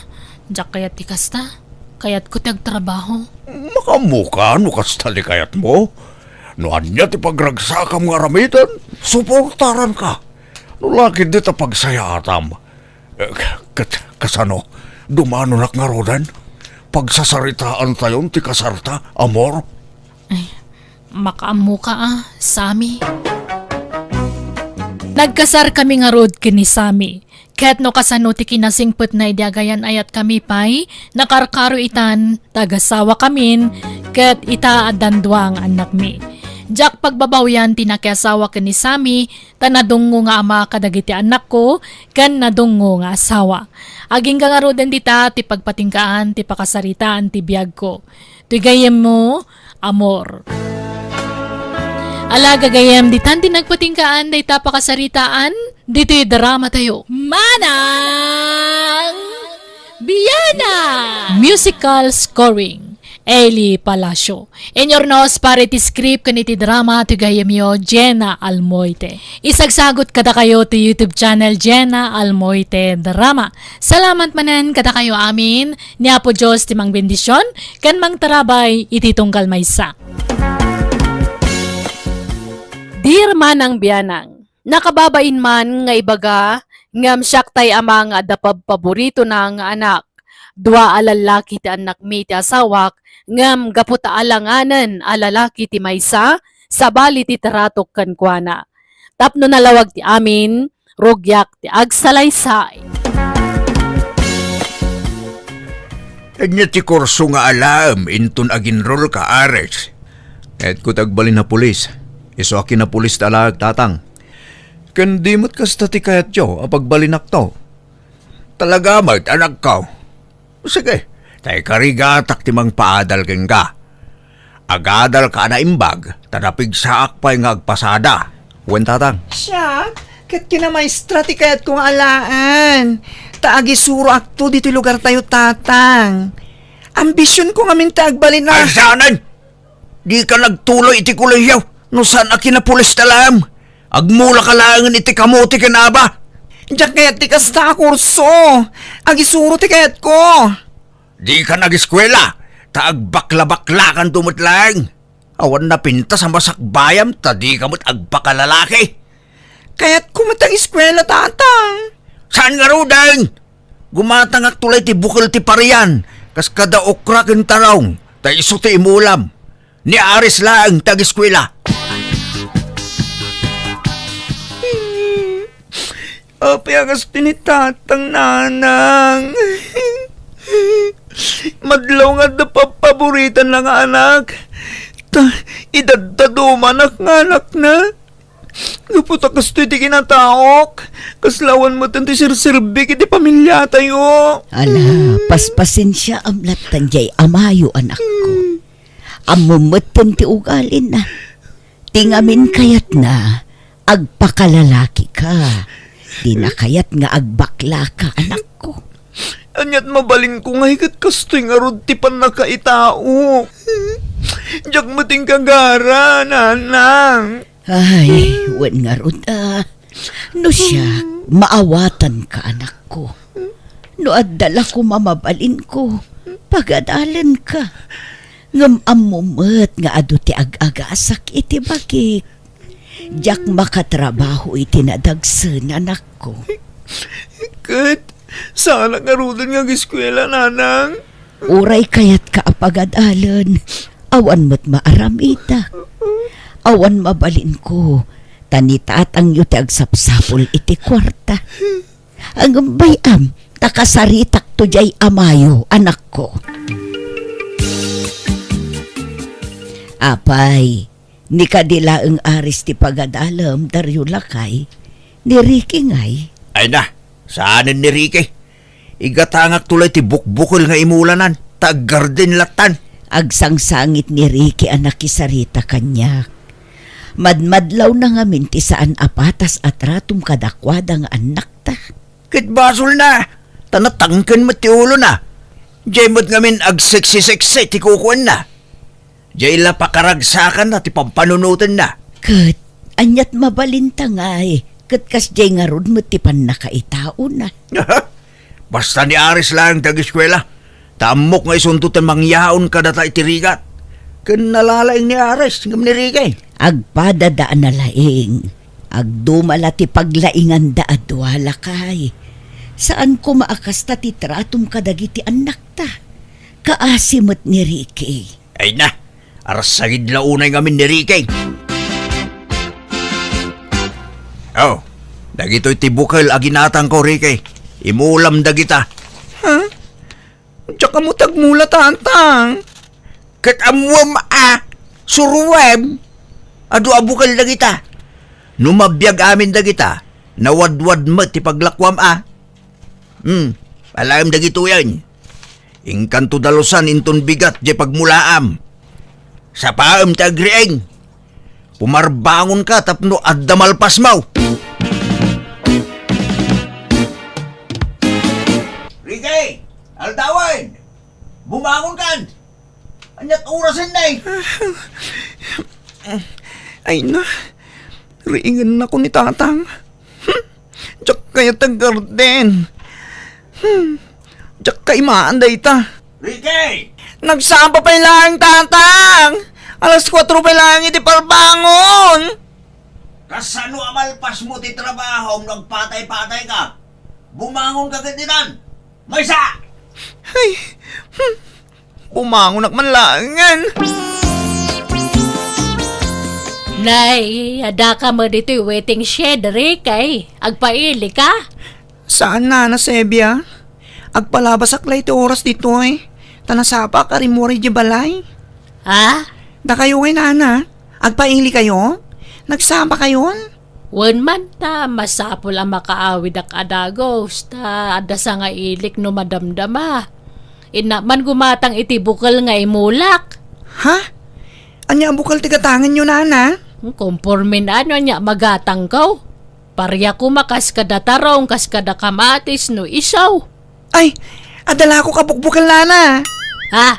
Diak kayat ti kasta. Kayatko ti agtrabaho. Makaammoka no kasta ti kayatmo. No ania ti pagragsakam nga aramiden, suportaranka. No la ketdi ta pagsayaatam. Eh, ket kasano? Dumanonak ngaruden? Pagsasaritaantayon ti kasarta, amor? Ay, makaammoka a, Sammy. Nagkasarkami ngarud ken ni Sammy. Ket no kasano ti kinasingpetna idi agayan-ayatkami pay, nakarkaro itan, tagasawakamin, ket ita addan dua nga annakmi. Diak pagbabawian ti nakiasawa ken ni Sammy, ta nadungngo nga ama kadagiti annakko, ken nadungngo nga asawa. Agingga ngaruden dita ti pagpatinggaan ti pakasaritaan ti biagko. Toy gayyemmo, amor. Ala, gagayyem, ditan ti nagpatinggaan dayta pakasaritaan ditoy dramatayo. Manang Biana! Musical scoring. Eli Palacio. Inurnos para iti script ken iti drama ti gayyemyo, Jenna Almoite. Isagsagut kadakayo ti YouTube channel, Jenna Almoite Drama. Salamat manen kadakayo amin. Ni Apo Dios ti mangbendisyon ken mangtarabay iti tunggal maysa. Dear Manang Bianang, nakababain man nga ibaga, ngem siak tay ama nga adda pabpaboritona nga anak. Dua a lallaki ti annakmi ti asawak, ngem gapu ta alanganen a lalaki ti maysa, sabali ti tratok kenkuana. Tapno nalawag ti amin, rugiak ti agsalaysay. Ania ti kurso nga alaem inton aginrol ka, Ares? Kayatko ti agbalin a pulis. Isu a kinapulis ti alaek, Tatang. Ken di met kasta ti kayatyo a pagbalinakto. Talaga met, anakko. Sige, ta ikarigatak ti mangpaadal kenka. Agadalka a naimbag, ta napigsaak pay nga agpasada. Wen, Tatang. Siak, ket kinamaestra ti kayatko nga alaen. Ta agisuroakto ditoy lugartayo, Tatang. Ambisionko ngamin ti agbalin a Ay, saanen? Dika nagtuloy iti kolehiyo no saan a kinapulis ta laeng. Agmulaka laengen iti kamote ken aba. Diak kayat ti kasta a kurso. Agisuro ti kayatko. Dika nagiskuela, ta agbaklabaklakanto met laeng. Awan napintas a masakbayam ta dika met agpakalalaki. Kayatko met agiskuela, Tatang. Saan ngaruden? Gumatangakto la iti bukel ti parian, kas kada okra ken tarong, ta isu ti imulam. Ni Aris laeng ti agiskuela. Apay a kastoy ni Tatang, Nanang? Madlaw nga adda pabpaboritanna nga anak. Ta, idaddadumanak nga anakna. Gapu ta kastoy ti kinataok, kasla awan met ti serserbik iti familiatayo. Ala, paspasensiaam lattan jay amayo, anakko. Ammom metten ti ugalina. Ti ngamin kayatna, agpakalalakika. Dina kayat nga agbaklaka, anakko. Aniat mabalinko nga iket kastoy ngarud ti pannakaitaok. Diak met inkagara, Nanang. Ay, wen ngarud a. No siak, maawatanka, anakko. No adda la koma mabalinko, pagadalenka. Ngem ammo met nga adu ti ag-agasak iti bagik. Diak makatrabaho iti nadagsen, anakko. Ket, saanak ngaruden nga agiskuela, Nanang? Uray kayatka a pagadalen, awan met maaramidak. Awan mabalinko, ta ni tatangyo ti agsapsapul iti kuarta. Ngem bay-am, ta kasaritakto jay amayo, anakko. Apay, ni kadi laeng Aris ti pagadalem, Dario lakay, ni Ricky ngay? Ay na, saanen ni Ricky? Igatangakto la iti bukbukel nga imulanan, ta aggardin lattan. Agsangsangit ni Ricky a nakisarita kaniak. Madmadlawna ngamin ti saan a patas a tratom kadakuada nga annakta. Ket basolna, ta natangken met ti ulona. Jay met ngamin agseksi-seksi ti kukuenna. Jay la pakaragsakanna ti pampanunotenna. Ket aniat mabalinta ngay, ket kasdiay ngarud met ti pannakaitaona. Basta ni Aris laeng ti agiskuela, ta ammok nga isunto ti mangyaon kadata iti rigat. Ken nalalaing ni Aris ngem ni Ricky. Agpadadaana laeng. Agduma la ti paglainganda a dua, lakay. Saan koma a kasta ti tratom kadagiti annakta. Kaasi met ni Ricky. Ay na, arasagid la unay ngamin ni Ricky. Oh, dagitoy ti bukel a ginatangko, Ricky. Imulam dagita. Ha? Diak ammo ti agmula, Tatang. Ket ammuem a, suroem, adu a bukel dagita. No mabiag amin dagita, nawadwad met ti paglakuam a. Hmm, alaem dagitoyen. Inkanto dalusan inton bigat jay pagmulaam. Sapaem ti agriing. Pumarbangonka tapno adda malpasmo. Ricky! Aldawen! Bumangonkan! Ket orasen, nay. Ay na, riingennako ni Tatang. Hmm, diak kayat aggarden. Hmm, diak kaimaan dayta. Ricky! Nagsapa pay laeng, Tatang! Alas kuatro pay laeng iti parbangon! Kasano a malpasmo ti trabahom no agpatay-patayka? Bumangonka ket ditan! Maysa! Ay, hmm, bumangonak man laengen. Nay, addaka met ditoy waiting shed, Ricky. Agpailika? Saan, Nana Sebia. Agpalabasak la iti oras ditoy, ta nasapak a rimmuar idiay balay. Ha? Dakayo ngay, Nana. Agpailikayo? Nagsapakayon? Wen man ta, masapul a makaawidak a dagus, ta adda sangailik no madamdama. Innak man gumatang iti bukel nga imulak. Ha? Ania a bukel ti gatangenyo, Nana? Kompormen ano ania magatangko. Paria koma kas kada tarong, kas kada kamatis no isaw. Ay, adda lakok a bukbukel, Nana. Ha?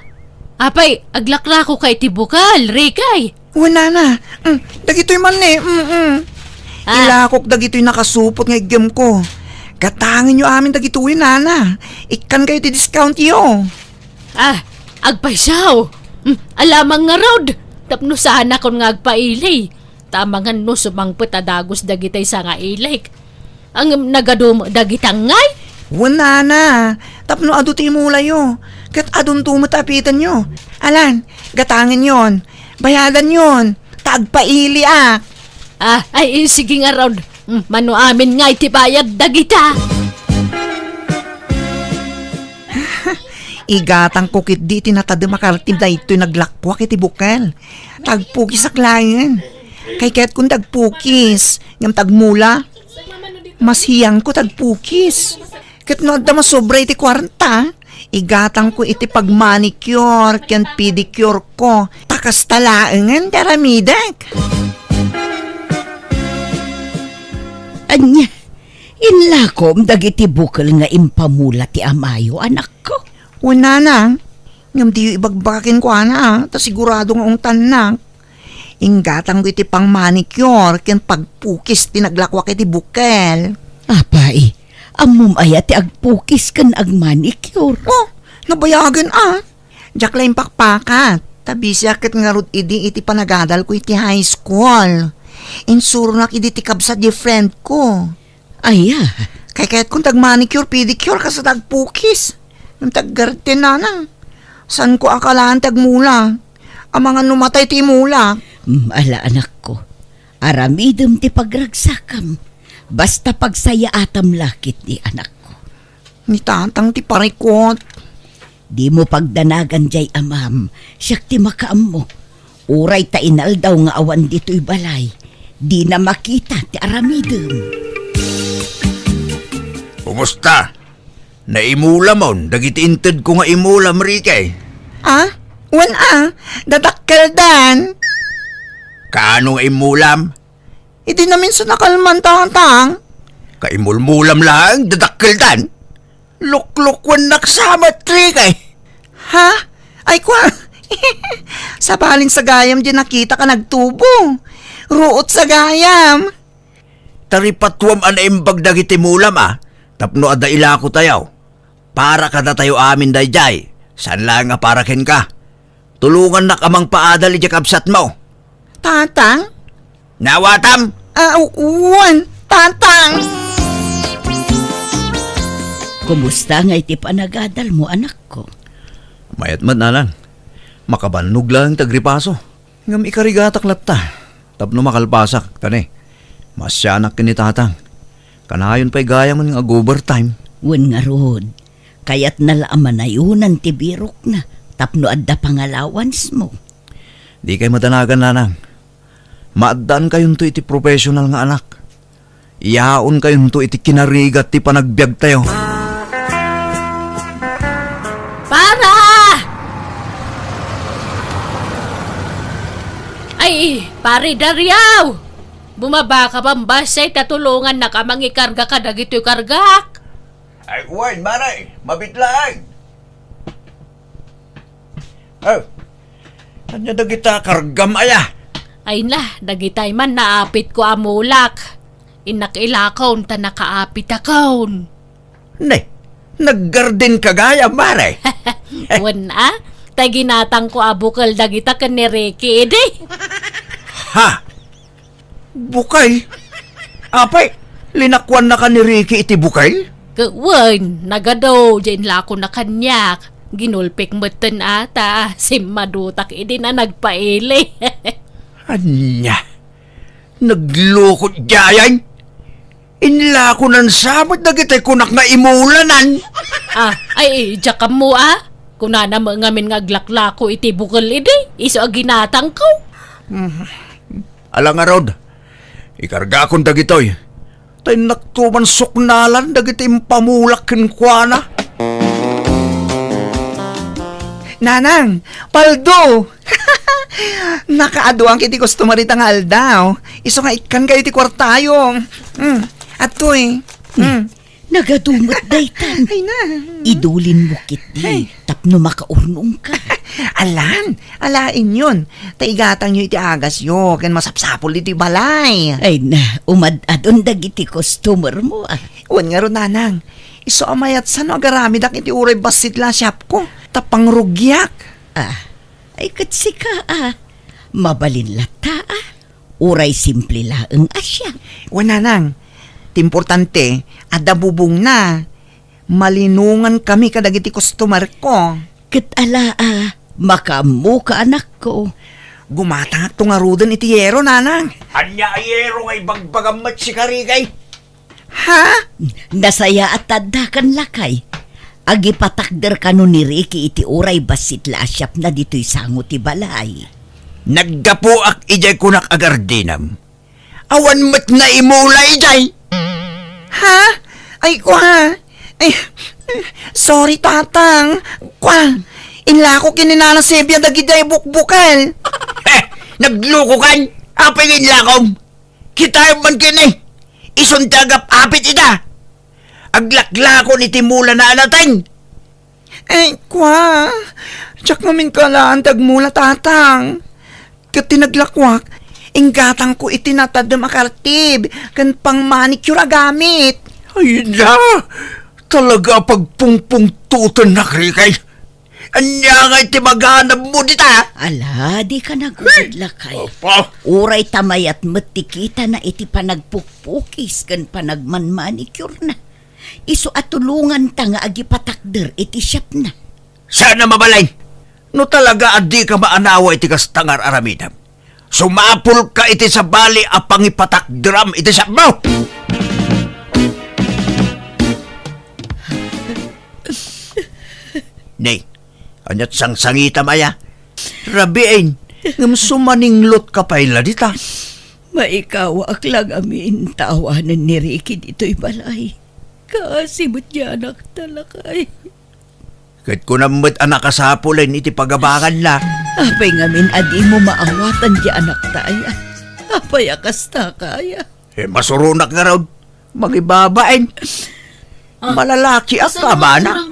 Apay, aglaklako ka iti bukel, Ricky? Wen, Nana. Mm, dagitoy man ni. Mm-mm. Ah. Ilakok dagitoy nakasupot nga iggem ko. Gatangenyo amin dagitoy, Nana. Ikkan kayo ti discount yo. Ah, agpayso. Mm, alamang ngarud. Tapno saanakon nga agpaili. Ta amangan no sumangpet a dagus dagitay sangailik. Ngem nagadu met dagita ngay? Wen, Nana, tapno adu ti imulayo, ket adunto met a apitenyo. Alan, gatangenyon, bayadanyon, ta agpailiak. Ah, ay, sige ngarud. Mm, mano amin ngay ti bayad dagita? Igatangko ketdi ti natadem a kartim daytoy naglakuak iti bukel. Ta agpukisak laeng. Kaykayatkon ti agpukis, ngem ta agmula. Mas hiyangko ti agpukis. Ket no adda masobra iti kuarta, igatangko iti pagmanicure ken pedicure ko. Ta kasta laengen ti aramidek. Ania, inlakom dagiti bukel nga impamula ti amayo, anakko? Wen, Nana, ngem diyo ibagbaga kenkuana, a, ta sigurado nga ungtannak. Inggatangko iti pangmanicure ken pagpukis ti naglakuak iti bukel. Apay, ammom aya ti agpukis ken agmanicure? Oh, nabayagen, a. Diak la impakpakat, ta bisiak ket ngarud idi iti panagadalko iti high school. Insuronak idi ti kabsat diay friend ko. Aya? Kaykayatkon ti agmanicure, pedicure, kas ta agpukis. Ngem ti aggarden, Nana. Saanko a kalaan ti agmula. Amangan no matay ti imulak. Mm, ala, anakko. Aramidem ti pagragsakam. Basta pagsayaatam la ketdi, anakko. Ni Tatang ti parikut. Dimo pagdanagan diay amam, siak ti makaammo. Uray ta inaldaw nga awan ditoy balay, dina makita ti aramidem. Kumusta? Naimulamon dagiti intedko nga imulam, Ricky? Ah? Wen, a, dadakkeldan. Kaano nga imulam? Idi naminsan a kalman, Tatang. Kaimulmulam laeng, dadakkeldan. Luklukwennak sa met, Ricky. Ha? Ay, kwa. Sabalin sa gayam diay nakitak a nagtubo. Ruot sa gayam. Taripatuam a naimbag dagiti mulam, a, tapno adda ilakotayo. Para kadatayo amin daydiay, saan laeng a para kenka. Tulongannak a mangpaadal idiay kabsatmo. Tatang? Naawatam? Ah, u-, wen, Tatang. Kumusta ngay ti panagadalmo, anakko? Mayat met, Nanang. Makabannog laeng ti agripaso. Ngem ikarigatak latta tapno makalpasak, ta ne, maasianak ken ni Tatang. Kanayon pay gayam nga ag-overtime. Wen ngarud, kayatna la a manayonan ti birokna tapno adda pangalawansmo. Dikay madanagan, Nanang. Maaddankayonto iti professional nga anak. Yaonkayonto iti kinarigat ti panagbiagtayo. Para! Ay, Pare Dario! Bumaba ka pambasay ta tulongannak a mangikarga kadagitoy kargak. Ay, wen, Mare, mabit laeng. Oh, Ania dagita kargam aya? Ay na, dagitay man naapitko a mulak. Innak ilakon ta nakaapitakon. Ne, naggarden ka gayam, mare? Wen a, tay ginatangko a bukel dagita ken ni Ricky idi. Ha? Bukel? Apay, linakuannaka ni Ricky iti bukel? Ket wen, nagadu, diay inlakona kaniak. Ginulpek metten a ta simmadutak idi na nagpaili. Ania? Naglukot diayen? Inlakonan sa met dagiti kunak nga imulanan. Ah, ay, diak ammo a. Kunana met ngamin nga aglaklako iti bukel idi, isu a ginatangko. Mhm. Ala ngarud, ikargakon dagitoy. Ta innakto man suknalan dagiti impamulak kenkuana. Nanang, paldo! Nakaaduan iti customer ita nga aldaw. Isu nga ikkan kayo ti kuartayo. Mm, atoy. Mm. Nagadu met daytan. Ay na. Idulinmo ketdi. Ay. Tapno makaurnongka. Alan, alaenyon. Ta igatangyo iti agasyo, ken masapsapul iti balay. Ay na, umad-adon dagiti customer mo, ah. Wen ngarud, nanang. Isu a mayat sano agaramidak iti uray bassit la a shopko. Ta pangrugiak. Ah, ay ket sika, ah. Mabalin latta, ah. Uray simple laeng a siak. Wen, nanang, ti importante, adda bubongna. Malinongan kami kadagiti customer ko. Ket ala a, makaammoka, anakko. Gumatangakto ngaruden iti yero, nanang. Ania a yero nga ibagbagam met, sika, Ricky? Ha? Nasayaat ta addakan, lakay. Agipatakder kano ni Ricky iti uray bassit la a siapna ditoy sango ti balay. Naggapuak idiay kunak a gardenam. Awan met naimula idiay. Ha? Ay, kua. Ay, sorry, tatang. Kua. Inlako ken ni Nana Sebia dagidiay bukbukel. Eh, naglukokan? Apay nga inlakom? Kitaem man ken ni. Isun ti agap-apit ita. Aglaklakon iti mulana a nateng. Eh, kua, diak ngamin kalaan ti agmula, tatang. Ket ti naglakuak, inggatangko iti natadem a kartib ken pang-manicure a gamit. Ay na! Talaga a pagpungpungtotennak, Ricky. Ania ngay ti maganabmo dita? Ala, dika nagugod, lakay. Apa? Uray ta mayat met ti kitana iti panagpukpukis ken panagmanmanicure na. Isu a tulonganta nga agipatakder iti siapna. Saan a mabalin? No talaga a dika maanawa iti kasta nga ar-aramidem, sumapulka iti sabali a pangipatakderam iti siapmo! Nay, ania't sangsangitam aya? Rabiin, ngem sumaninglotka pay la dita. Maikawaak la ngamin ta awanen ni Ricky ditoy balay. Kaasi met diay anakta, lakay. Ket kunam met a nakasapulen iti pagabanganna. Apay ngamin a dimo maawatan diay anakta aya? Apay a kasta ka aya? Eh, masuronak ngarud. Mangibabain. Ah, malalakiak, amana.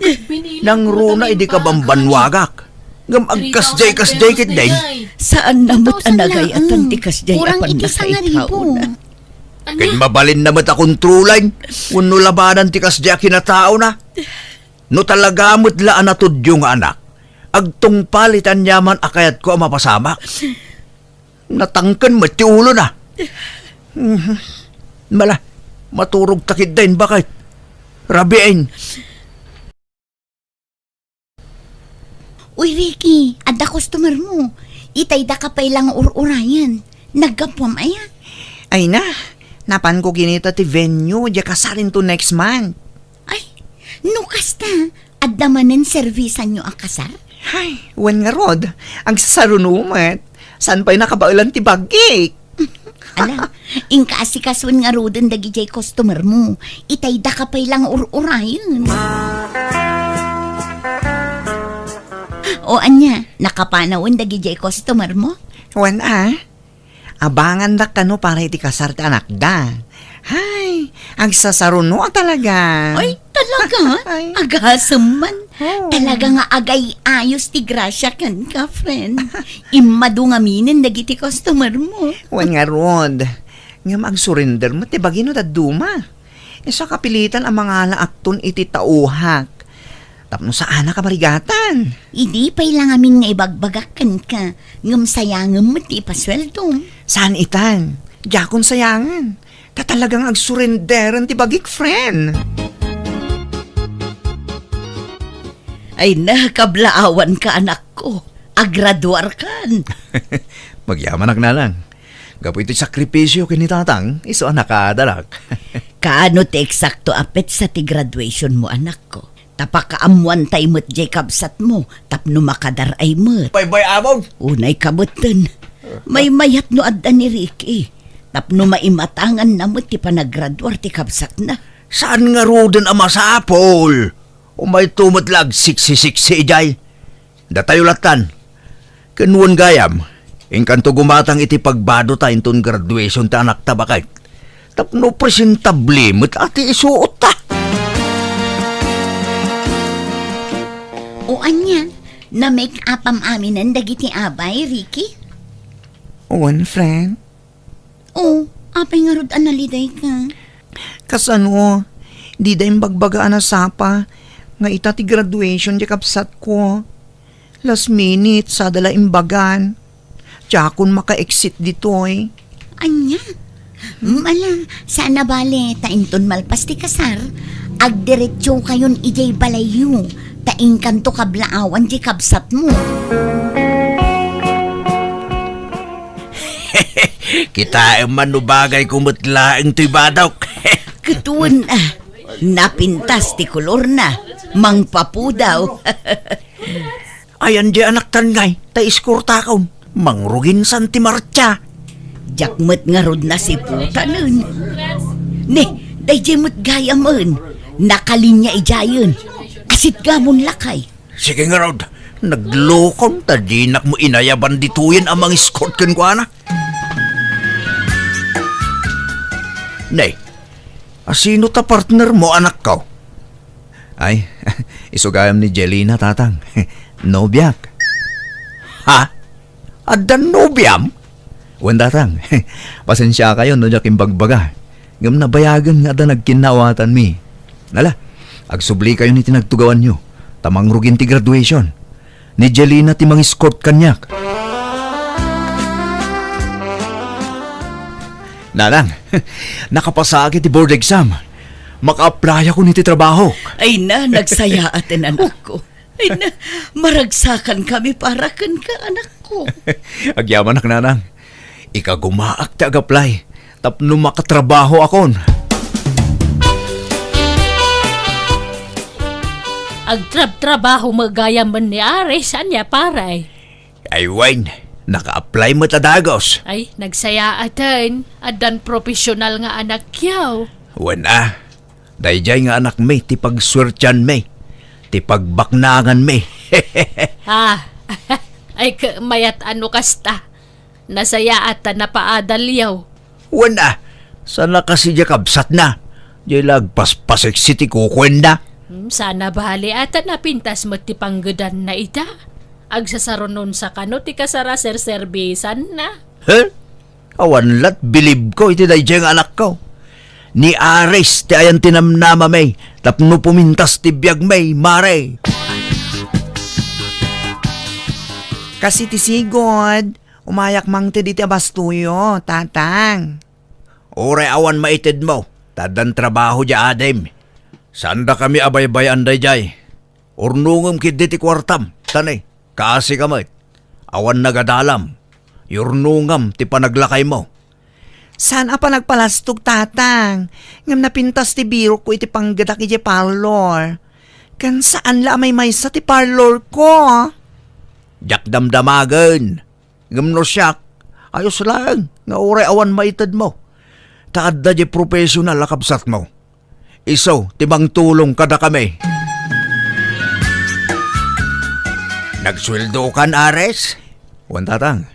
Nangruna idi kabambanwagak. Ngem agkasdiay-kasdiay ketdin. Saanna met a nagay-atan ti kasdiay a pannakaitaona. Ket mabalinna met a kontrolan wenno labanan ti kasdiay a kinataona. No talaga met la a natudyo nga anak, agtungpal iti aniaman a kayatko a mapasamak. Natangken met ti ulona. Mhm. Mala, maturogta ketdin, baket. Rabiin. Uy, Ricky, adda customer mo. Itay daka pay la nga ur-urayen. Naggapuam aya? Ay na, napanko kinita ti venue, diay kasar into next month. Ay, no kasta, adda manen servisanyo a kasar? Hay, wen ngarud, agsasaruno met. Saan pay nakabaelan ti bagik? Ala, inka asikasuen ngaruden dagidiay customer mo. Itay daka pay la nga ur-urayen. O ania, nakapanawen dagidiay customer mo? Wen a, abangandak kano para iti kasar ti anakda. Hay, agsasaruno a talaga. Ay, talaga? Ay. Agasem man. Oh. Talaga nga agay-ayos ti grasia kenka, friend. Immadu ngaminen dagiti customer mo. Wen ngarud, ngem agsurrender met ti bagino dadduma. Isu a kapilitan a mangalaakton iti tauhak. Tapno saanak a marigatan. Idi pay la ngamin nga ibagbagak kenka, ngem sayangem met ti ipasueldom. Saan itan? Diakon sayangen. Ta talagang agsurrenderen ti bagik, friend. Ay na, kablaawanka, anakko. Agraduarkan. Magyamanak, nanang. Gapu iti sakripisio ken ni tatang, isu a nakadalak. Kaano ti eksakto a petsa ti graduation mo, anakko? Ta pakaammoantay met jay kabsatmo tapno makadaray met. Baybay-amon! Unay kabetten. Maymayat no adda ni Ricky. Tapno maimatanganna met ti panagraduar ti kabsatna. Saan ngaruden a masapul? Umayto met la agsiksi-siksi idiay. Datayo lattan. Ken wen gayam, inkanto gumatang iti pagbadota inton graduation ti anakta baket. Tapno presentable met a ti isuotta. O ania, na-make-upam aminen dagiti abay, Ricky? Wen, friend. O, apay ngarud a nalidayka? Kasano, dida imbagbaga a nasapa nga ita ti graduation ti kabsatko. Last minute, sada la imbagan. Diakon maka-exit ditoy. Ania? Mala, saan a bale, ta inton malpas ti kasar, agdiretsokayon idiay balayyo, ta inkanto kablaawan ti kabsatmo. Kitaem man no bagayko met laeng toy badok. Ket wen, ah, napintas ti kolorna, mangpapudaw. Ayan di anaktan ngay, ta iskortakon. Mangrugin san ti marcha. Diak met ngarud nasiputanen. Ne, daydiay met gayamen. Nakalinya idiayen. Asitgamon lakay. Sige ngarud, naglukon ta dinak mo inayaban ditoyen a mangiskort kenkuana. Ne, asino ta partner mo, anakko? Ay, isu gayam ni Jelina, tatang. Nobiak. Ha? Addan nobiam? Wen, tatang. Pasensiakayon no diak imbagbaga. Ngem nabayagen nga adda nagkinnawatanmi. Ala, agsublikayon iti nagtugawanyo, ta mangrugin ti graduation. Ni Jelina ti mangiskort kaniak. Nanang, nakapasaak iti board exam. Maka-applyakon iti trabaho. Ay na, nagsayaaten, anakko. Ay na, maragsakankami para kenka, anakko. Agyamanak, nanang. Ikagumaak ti ag-apply tapno makatrabahoakon. Agtrabtrabaho met gayamen ni Ares, ania, pare? Ay wen, naka-apply met a dagus. Ay, nagsayaaten, addan professional nga anakyo. Wen a, daydiay nga anakmi ti pagsuertianmi, ti pagbaknanganmi. Ah, ay, ket mayat a no kasta. Nasayaat ta napaadalyo. Wen a, saan a kasi diay kabsatna. Diay la agpaspaseksi ti kukuenna. Hmm, saan a bale a ta napintas met ti panggedanna ita. Agsasarunon sa kano ti kasar a serserbisanna. He? Awan lat bilibko iti daydiay nga anakko. Ni Ares ti ayan ti namnamami tapno pumintas ti biagmi, mare. Kas iti sigud, umayak mangted iti abastoyo, tatang. Uray awan maitedmo, ta addan trabaho diay adim. Saandakami a baybay-an daydiay. Urnongem ketdi ti kuartam, ta ne, kaasika met. Awan nagadalam. Yurnongam ti panaglakaymo. Saan a panagpalastog, tatang, ngem napintas ti birokko iti panggedak idiay parlor. Ken saan la a maymaysa ti parlorko. Diak damdamagen. Ngem no siak, ayos laeng nga uray awan maitedmo. Ta adda diay professional a kabsatmo. Isu ti mangtulong kadakami. Nagsueldokan, Ares? Wen, tatang.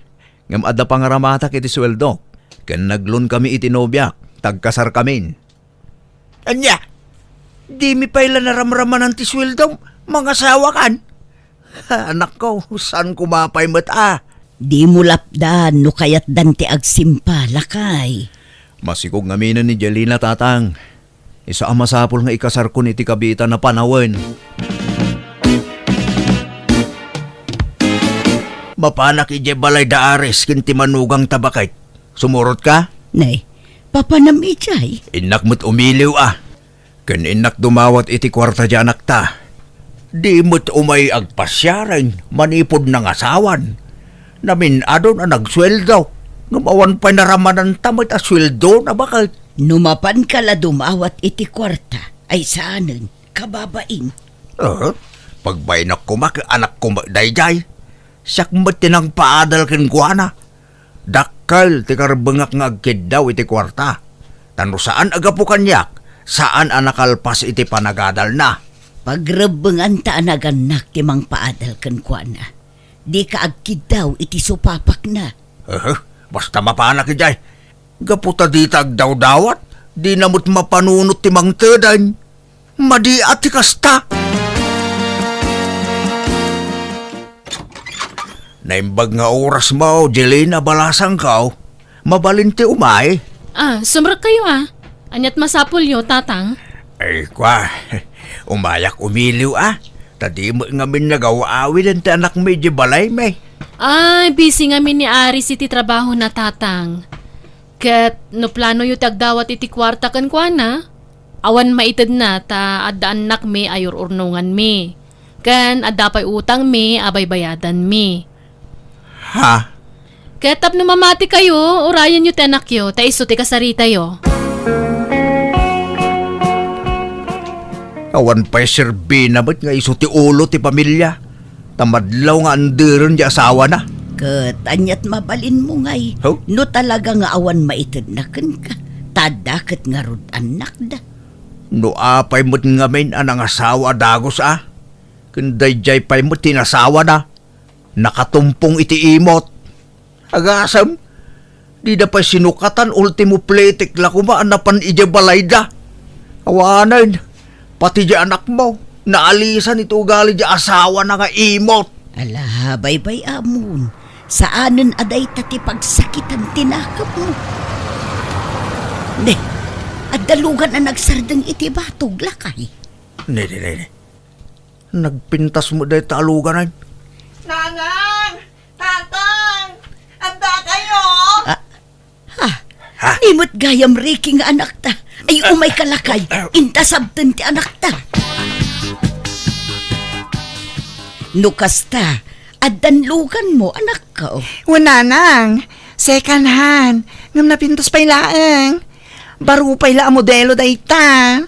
Ngem adda pangaramatak iti sueldok, ken nag-loan kami iti nobiak, ta agkasarkamin. Ania? Dimi pay la naramramanan ti sueldom? Mangasawakan? Anakko, saan ko mapay met a? Dimo lapdan no kayatdan ti agsimpa, lakay. Masikog ngamin ni Jelina, tatang. Isu a masapul nga ikasarkon iti kabiitan a panawen. Mapanak idiay balay da Aris ken ti manugangta, baket. Sumurotka? Nay, papanam idiay? Innak met umiliw a. Ken innak dumawat iti kuarta ti anakta. Di met umay agpasiaren manipud nangasawan. Namin-adon a nagsueldo, ngem awan pay naramananta met a sueldona, baket. No mapanka la dumawat iti kuarta, ay saanen, kababain. Eh, pagbainak koma ket anakko met daydiay. Siak met ti nangpaadal kenkuana. Dakkel ti karebbengak nga agkiddaw iti kuarta. Ta no saan a gapu kaniak, saan a nakalpas iti panagadalna. Pagrebbenganta a nagannak ti mangpaadal kenkuana. Dika agkiddaw iti supapakna. Eh, basta mapanak idiay. Gapu ta dita agdawdawat, dina met mapanunot ti mangtedeng. Madi a ti kasta. Naimbag nga oras mo, Jelina, balasangko. Mabalin ti umay. Ah, sumrekkayo a. Aniat masapulyo, tatang? Ay, kwa, umayak umiliw a. Ta di met ngamin nagaw-awiden ti anakmi idiay balaymi. Ay, busy ngamin ni Aris iti trabahona, tatang. Ket no planoyo ti agdawat iti kuarta kenkuana, awan maitedna ta adda annakmi a ur-urnonganmi, ken adda pay utangmi a baybayadanmi. Ha? Ket tapno mamatikayo, urayenyo ti anakyo, ta isu ti kasaritayo. Awan pay serbina met nga isu ti ulo ti pamilia. Ta madlaw nga anderen ti asawana. Ket aniat mabalinmo ngay, Huh? no talaga nga awan maitedna kenka, ta adda ket ngarud annakda. No apay met ngamin a nangasawa a dagus a, ken daydiay pay met ti nasawana, nakatumpong iti imot. Agasem, dida pay sinukatan, ultimo plitik la koma a napan idiay balayda. Awanen, pati di anakmo, naalisan iti ugali di asawana nga imot. Ala, baybay-amon, saanen a dayta ti pagsakitan ti nakemmo. Ne, adda lugan a nagsardeng iti batog, lakay. Ne, ne, ne, ne. Nagpintas met dayta a luganen. Nanang! Tatang! Adda kayo? Ah, ha? Ha? Di met gayam Ricky nga anakta. Ay, umayka lakay. Inta sabten ti anakta. No kasta, addan luganmo, anakko. Wen, nanang. Second hand. Ngem napintas pay laeng. Baro pay la a modelo dayta.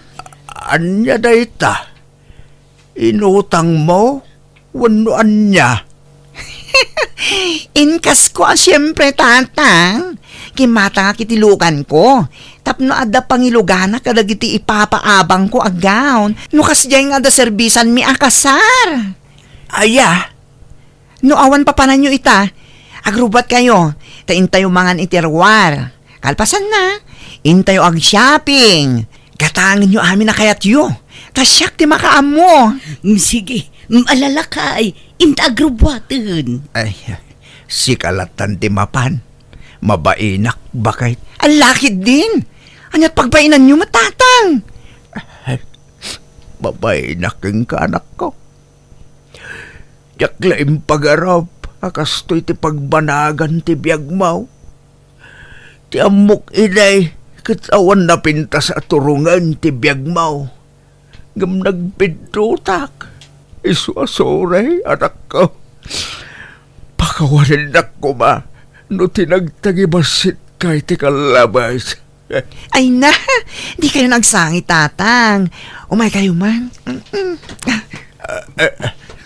Ania dayta? Inutangmo? Wenno ania? Inkasko a siempre, tatang. Kimmatangak iti luganko. Tapno adda pangilugana kadagiti ipapaabangko a gown. No kasdiay nga adda serbisanmi a kasar. Aya? No awan papananyo ita, agrubbuatkayo, ta intayo mangan iti ruar. Kalpasanna, intayo ag-shopping. Gatangenyo amin a kayatyo, ta siak ti makaammo. Mm, sige, mm, ala lakay, inta agrubbuaten. Ay, sika lattan ti mapan. Mabainak, baket. Ala ketdin. Aniat pagbainanyo met, tatang? Ay, mabainak kenka, anakko. Diak la impagarop a kastoy ti pagbanagan ti biagmo. Ti ammok idi, ket awan napintas a turongen ti biagmo. Ngem nagpiddutak. Isu a sorry, anakko. Pakawanennak koma no ti nagtagibasitka iti kallabes. Ay na, dikayo agsangit, tatang. Umaykayo man. Mm-mm.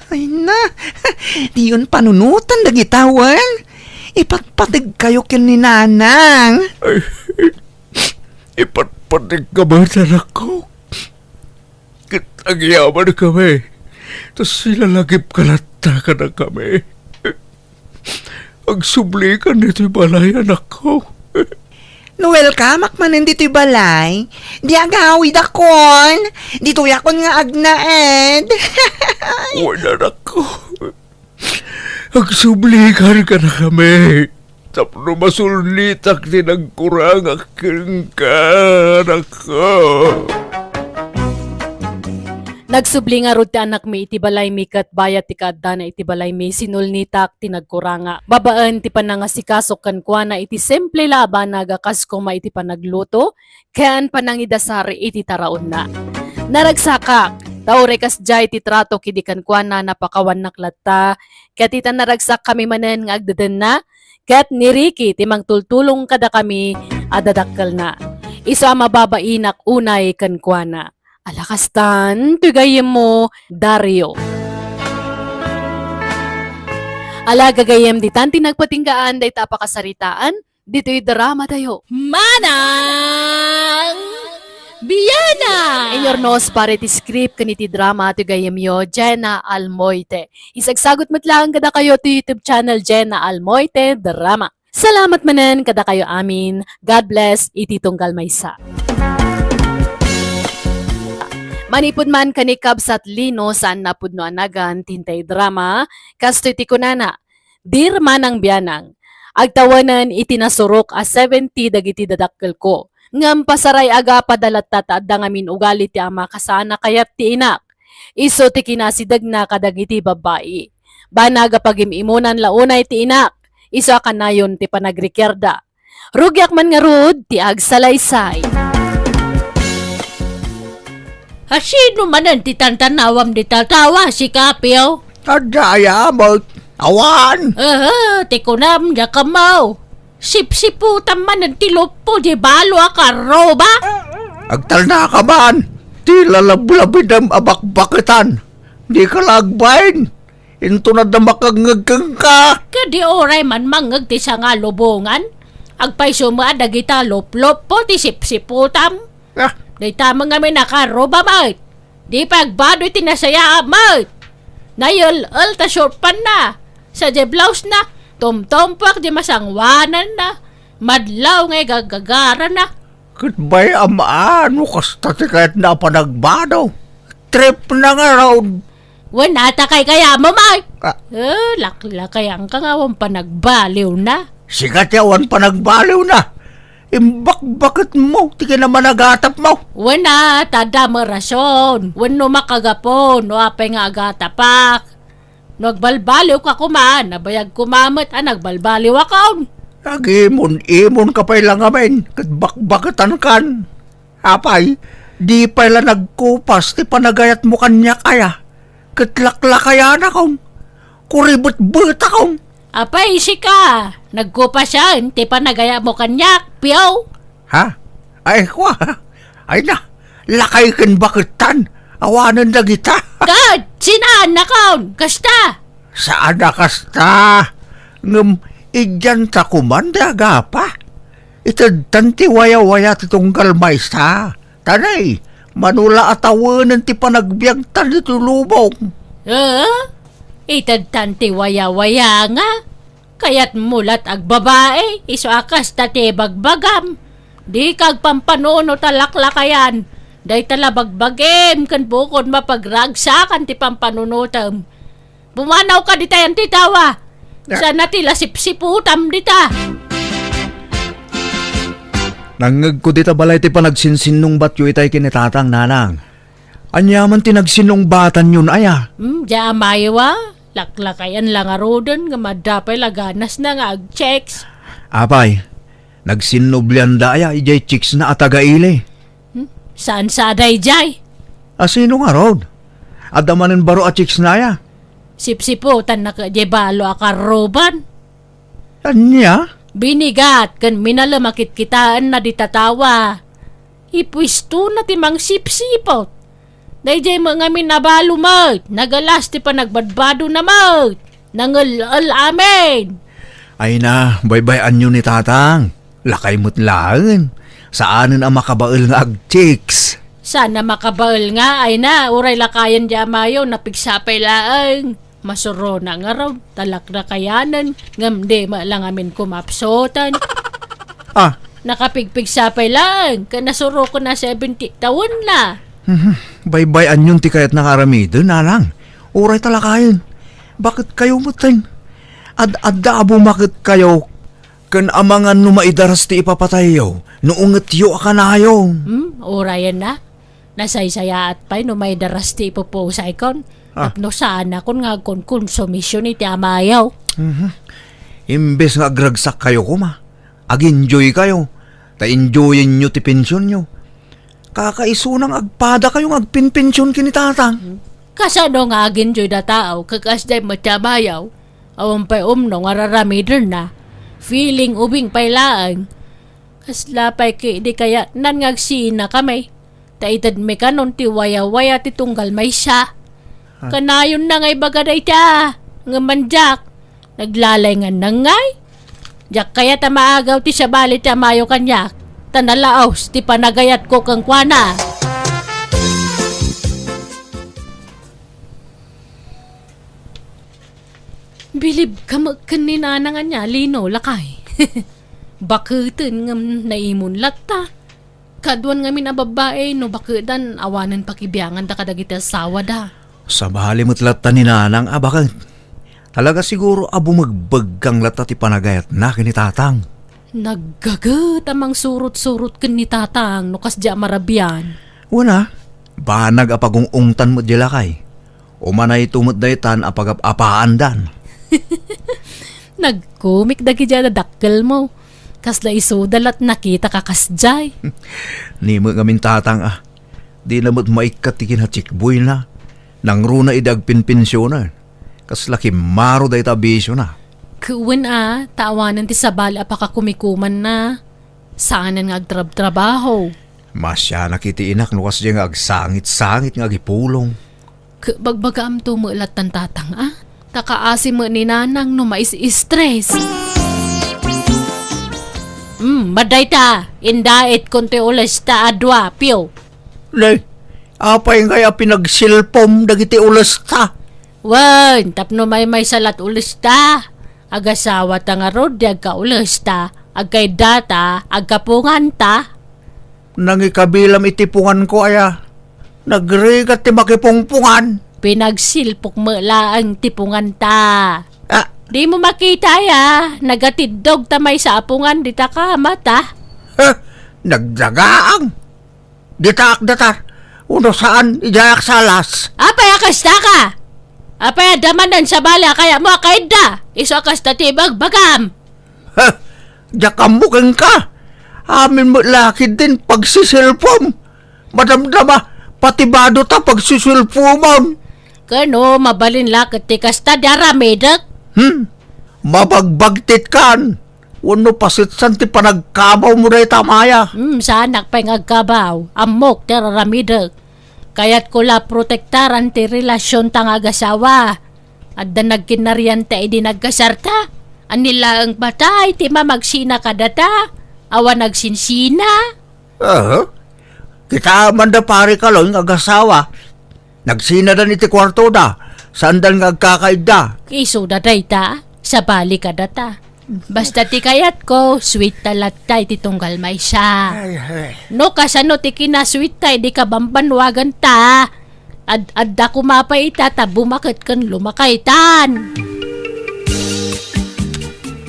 Ay na, diyon panunotan dagita wen. Ipatpategkayo ken ni nanang. Ay, ipatpategka met, anakko. Ket agyamankami, ta silalagipka latta kadakami. Agsublikan ditoy balay, anakko. No welcomeak manen ditoy balay, di agawidakon. Ditoyakon nga agnaed. Wen, anakko. Agsublikar kadakami tapno masulnitak ti nagkurangak kenka, anakko. Nagsubli ngarud ti anakmi iti balaymi ket bayat ti kaaddana iti balaymi, sinulnitak ti nagkuranga. Babaen ti panangasikasok kenkuana iti simple la a banag a kas koma iti panagluto ken panangidasar iti taraonna. Naragsakak, ta uray kasdiay ti tratok idi kenkuana, napakawannak latta, ket ita naragsakkami manen nga agdedenna, ket ni Ricky ti mangtultulong kadakami a dadakkelna. Isu a mababainak unay kenkuana. Ala kastan, ti gayyemmo, Dario. Ala gagayyem, ditan ti nagpatinggaan dayta a pakasaritaan, ditoy dramatayo. Manang Biana! Inyornos para iti script ken iti drama ti gayyemyo, Jenna Almoite. Isagsagut met laeng kadakayo ti YouTube channel, Jenna Almoite Drama. Salamat manen kadakayo amin. God bless iti tunggal maysa. Manipud man ken ni Kabsat Lino, saan a pudno a nagan ti intay drama, kastoy ti kunana, Dear Manang Bianang, agtawenen iti nasurok a seventy dagiti dadakkelko. Ngem pasaray a gapada latta ta adda ngamin ugali ti ama kas saan a kayat ti inak. Isu ti kinasidegna kadagiti babbai. Banag a pagim-imunan la unay ti inak. Isu a kanayon ti panagrikiarda. Rugiak man ngarud ti agsalaysay. Asino manen ti tantanawam dita a tao, sika, Pio? Adda aya met. Awan. Aha, ti kunam, diak ammo. Sipsiputam manen ti luppo di balo a karruba. Agtalnaka man ti lalablabidem a bakbaketan. Dika la agbain. Inton adda makangngeg kenka. Ket di uray man mangngeg ti sangalubongan, agpayso met a dagita lupluppo ti sipsiputam. Ah. Dayta met ngamin a karruba met. Di pay agbado iti nasayaat met. Nayel-el ta short pant na. Sadiay blouse na, tumtumpuak di masangoananna. Madlaw nga igagagarana. Ket bay-am a no kasta ti kayatna a panagbado. Trip na ngarud. Wen, ata kay kayat mo, Mike? Ah. Eh, laklakayan ka nga awan panagbaliw na. Sika ti awan panagbaliw na. Imbakbaket mo ti kinamanagatap mo. Wen, ah, ta adda mo rason. Wen, no makagapu, no apay nga agatapak. No agbalbaliw ka koma, nabayag koma met a nagbalbaliw akon. Agimon-imon ka pay la ngamin, ket bakbaketan kan. Apay, di pay la nagkupas ti panagayatmo kaniak aya, ket laklakayanakon, kuribetbetakon. Apay, sika, nagkupasen ti panagayatmo kaniak, Pio? Ha? Ay, kwa, ay na, lakay ken baketan, awanen dagita. Ket, sinaannakon, kasta? Saan a kasta, ngem idianta koman ti agapa. Itedtan ti wayawaya ti tunggal maysa. Tanay, mano la a tawenen ti panagbiagtan ditoy lubong. Eh? Itedtan ti wayawaya nga? Kayatmo lat agbabai, isu a kasta ti ibagbagam. Dika agpampanunot a laklakayan. Dayta la bagbagim ken bukod mapagragsakan ti pampanunotem. Pumanawka ditayan ti tawa. Ah. Sana ti la sipsiputam dita. Nangngegko dita balay ti panagsinsinnungbatyo itay ken ni Tatang, Nanang. Ania man ti nagsinnungbatanyon aya? Hmm, diay amayo a. Laklakayan la ngaruden nga madda pay la ganasna nga agchicks. Apay, nagsinnublianda aya idiay chicksna a taga-ili? Hmm? Saan sa daydiay? Asino ngarud? Adda manen baro a chicksna aya? Sipsiputanna ket diay balo a karruban. Ania? Binigat ken minalem a kitkitaenna dita tawa. Ipuestona ti mangsipsiput. Daydiay met ngamin a balo met, nagalas ti panagbadbadona met. Nangel-el amin. Ay na, baybay-anyo ni Tatang. Lakay met laeng. Saanen a makabael nga agchicks. Saan a makabael nga, ay na, uray lakayen diay amayo, napigsa pay laeng. Masurona ngarud, ta laklakayanen, ngem di met la ngamin kumapsutan. Ah, Nakapigpigsa pay laeng, ken nasuroken a seventy tawenna. Mhm. Baybay-anyon ti kayatna nga aramiden, nanang. Uray talakayen. Baket kayo metten. Ad-adda a bumaket kayo ken amangan no maidaras ti ipapatayyo, no ungetyo a kanayo. Hmm, urayen na. Nasaysayaat pay no maidaras ti ipupusaykon. Ah. Tapno saanakon nga agkonkonsumision iti amayo. Mhm. Imbes nga agragsak kayo koma, ag-enjoy kayo, ta enjoyenyo ti pensionyo. Kakaisuna nga agpada kayo nga agpenpension ken ni Tatang. Kasano nga ag-enjoy da tao, ket kasdiay met ti amayo? Awan pay umno nga raramidenna. Feeling ubing pay laeng. Kasla pay ket di kayatnan nga agsinakami. Ta itedmi kanon ti wayawaya ti tunggal maysa. Ah. Kanayonna nga ibaga dayta, ngem man diak, naglalayngannang ngay. Diak kayat a maagaw ti sabali ti amayo kaniak, ta nalaos ti panagayatko kenkuana. Bilibka met ken ni Nanang ania, Lino, lakay. Baketen ngem naimon latta. Kaduan ngamin a babbai, no bakedan, awanen pakibianganda kadagiti asawada. Sabali met latta ni Nanang a baket. Talaga siguro a bumegbegkang latta ti panagayatna ken ni Tatang. Naggaget a mangsurot-surot ken ni Tatang no kasdiay a marabian. Wen a, banag a pagung-ungtan met di lakay. Umanayto met daytan a pagap-apaandan. Nagkomik dagidiay a dakkelmo. Kasla isuda la ti nakitaka kasdiay. Ni met ngamin Tatang a, dina met maikkat ti kinatsikboyna. Nangruna idi agpenpensionen. Kasla kimmaro dayta a bisiona. Ket wen a, ta awanen ti sabali a pakakumikumanna. Saanen nga agtrabtrabaho. Masianak iti inak no kasdiay nga agsangit-sangit nga agipulong. Ket bagbagaamto met lattan Tatang a, ta kaasi met ni Nanang no mais-stress. Hmm, madayta, indaitko ti ulesta a dua, Pio. Nay, apay ngay a pinagsilpom dagiti ulesta? Wen, tapno maymaysa lat ulesta. Agasawata ngarud di agkaulesta, agkaidata, agkapunganta. Nangikabilam iti punganko aya. Nagrigat ti makipungpungan. Pinagsilpok met laeng ti punganta. Ah. Dimo makita aya, nagatiddog ta maysa a pungan dita kamata. Huh, nagdagaang. Ditaak datar. Uno saan, idiayak salas. Apay a kasta ka? Apay a damanen sabali a kayatmo a kaidda? Isu a kasta ti ibagbagam. Ha? Diak ammo kenka. Amin met la ketdin pagsisilpom. Madamdama, pati bado ta pagsisilpomon. Kano, mabalin la ket ti kasta di aramidek? Hmm? Mabagbagtitkan. Wenno pasetsan ti panagkabawmo dayta, Maya? Hmm, saanak pay nga agkabaw. Ammok ti aramidek. Kayatko la protektaran ti relasionta nga agasawa. Adda nagkinnarianta idi nagkasarta. Ania laeng patay ti mamagsina kadata. Awan agsinsina. Aha. Kita man da pare Kaloy nga agasawa. Nagsinadan iti kuartoda. Saandan nga agkakaidda. Isuda dayta. Sabali kadata. Basta ti kayatko, sweet ta latta iti tunggal maysa. Ay, ay. No kasano ti kinasweet ta idi kabambannuaganta, ad-adda koma pay ita ta bumaket ken lumakaytan.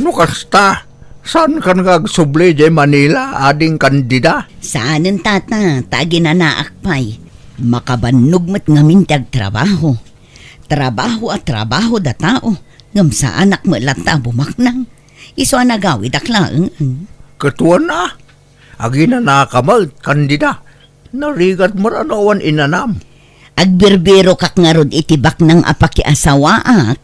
No kasta, saankan nga agsubli idiay Manila, Ading Candida? Saanen, Tata, ta aginanaak pay. Makabannog met ngamin ti agtrabaho. Trabaho a trabaho da tao, ngem saanak met latta a bumaknang. Isu a nagawidak laeng. Ket wen a, aginanaka met, Candida. Narigat met a no awan inanam. Agbirbirokak ngarud iti baknang a pakiasawaak.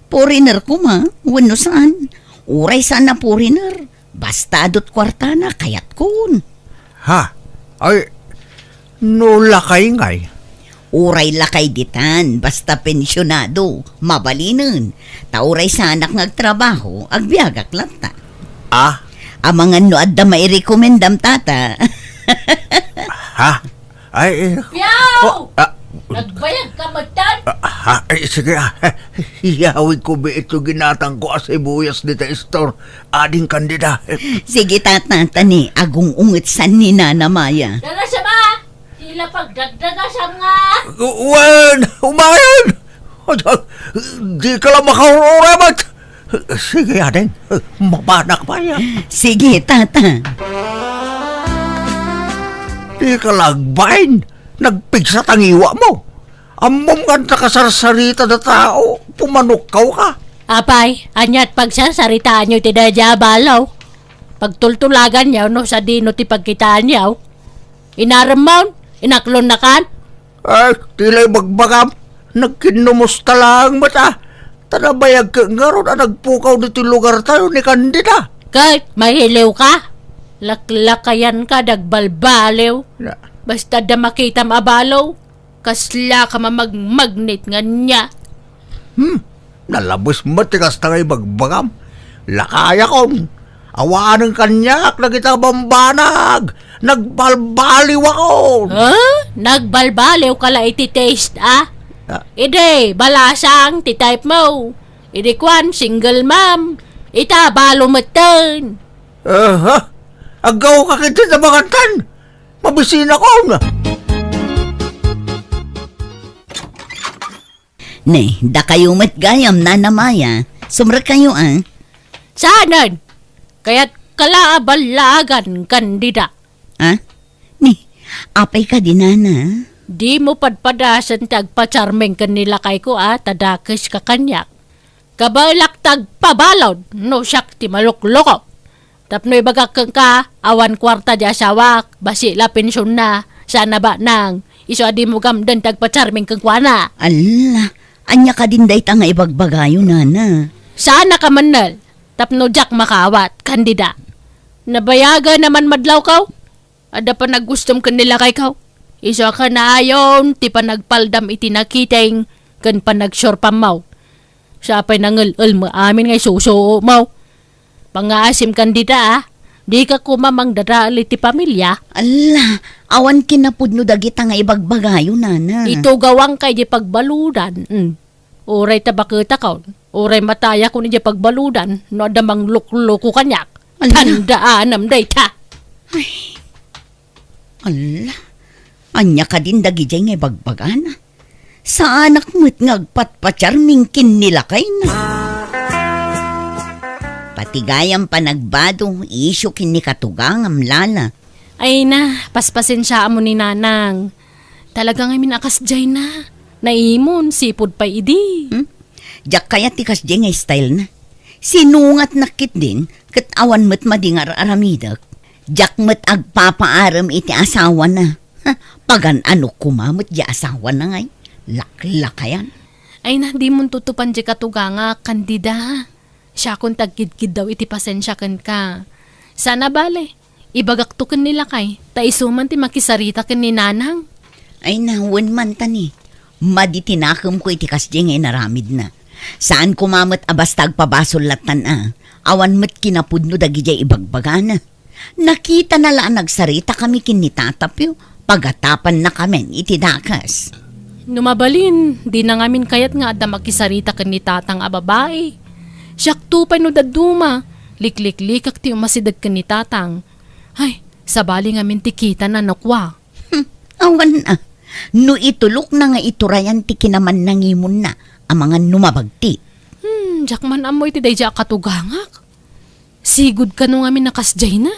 Foreigner koma, wenno saan? Uray saan a foreigner. Basta adut kuartana, kayatkon. Ha? Ay, no lakay ngay? Uray lakay ditan, basta pensionado, mabalinen. Ta uray saanak nga agtrabaho, agbiagak latta. Ah? Amangan no adda mairekomendam, Tata. Ha? Ay, eh, Piaw! Oh, ah. Nagbayag ka, madtan? Ah, ha? Ay, sige, ah. Iyawidko biit ti ginatangko a sibuyas dita store. Ading, Candida. Sige, tata, ta ni agung-ungetsan ni Nana Maya. Dara siya ba? Tila pagdagdaga siya nga. Wen, umayon! Di ka lang makaurura, bat? Sige, ading. Mabanak pa yan. Sige, tata. Di ka lang, Vine. Nagpigsa tangiwa mo. Ammom nga nakasarsarita da tao, pumanukkaw ka. Apay, aniat pagsarsaritaanyo ti daydi a balo? Pagtultulaganyo no sadino ti pagkitaanyo? Inaremmon, inaklonnakan? Ay, tila ibagbagam, nagkinnumusta laeng met a. Ta nabayag ket ngarud a nagpukaw ditoy lugartayo ni Candida. Ket mahiliw ka? Laklakayan ka, dagbalbaliw. Na- Basta da makitam a balo, kasla ka mamagmagnet nga ania. Hmm, nalabes met ti kasta nga ibagbagam. Lakayakon, awanen kaniak dagita a bambanag. Nagbalbaliwakon. Ha? Nagbalbaliw ka la iti taste, ah? Ah. Idi, balasang ti type mo. Idi kuan, single mom. Ita, balo metten. Aha, aggaw ka iti tabangantan. Mabisinakon. Ne, dakayo met gayam, Nana Maya. Sumrek kayo, ah. Saanen? Kayat kala a ballaagan, Candida. Ah? Ni, apay ka di, Nana? Di mo padpadasen ti agpacharming ken ni lakayko, ah, ta dakes ka kaniak. Kabaelak ti agpabalud no siak ti malukloko. Tapno ibagak kenka, awan kuarta di asawak, basi la pensionna, saan a banang, isu a dimo gamden ti agpacharming kenkuana. Alla, ania kadin dayta nga ibagbagayo, Nana? Saan a kamennel, tapno diak makaawat, Candida. Nabayagen a man madlawko? Adda panagustom ken ni lakayko. Isu a kanaayon ti panagpaldam iti nakiting ken panagsurpammo. Sa pay nangel-el mo amin nga isusuomo. Pangngaasim, Candida, ah. Dika koma mangdadael iti pamilia. Alla, awan kinapudno dagita nga ibagbagayo, Nana. Itugawangka iti pagbaludan. Mm. Uray ta baketakon, uray matayakon idiay pagbaludan no adda manglukloko kaniak. Ala. Tandaanam dayta. Ay. Ala. Ania kadin dagidiay nga ibagbagana? Saanak met nga agpatpacharming ken ni lakayna. Pati gayam panagbado, isu ken ni katugangam, Lala. Ay na, paspasensiaam ni Nanang. Talaga ngamin a kasdiay na. Naimon, sipud pay idi. Hmm? Diak kayat ti kasdiay nga style na. Sinungatnak ketdin, ket awan met madi nga ar-aramidek. Diak met agpapaarem iti asawana. Ha, pagan-anok koma met di asawana ngay. Laklakayan. Ay na, dimon tutupan di katugangak, Candida. Siakon ti agkidkiddaw iti pasensia kenka. Saan a bale, ibagakto ken ni lakay, ta isu man ti makisarita ken ni Nanang. Ay na, wen man ta ni, madi ti nakemko iti kasdiay nga inaramidna. Saan koma met a basta agpabasol lattan a, awan met kinapudno dagidiay ibagbagana. Nakitana la a nagsaritakami ken ni Tata Pio, pagatapannakamin iti dakes. No mabalin, dina ngamin kayat nga adda makisarita ken ni Tatang a babai. Siakto pay no dadduma, likliklikak ti umasideg ken ni Tatang. Ay, sabali ngamin ti kitana no kua. Hmm, awan a. No itulokna nga iturayan ti kinamannangimonna, amangan no mabagti. Hmm, diak man ammo iti daydiay a katugangak. Sigud kano ngamin a kasdiay na.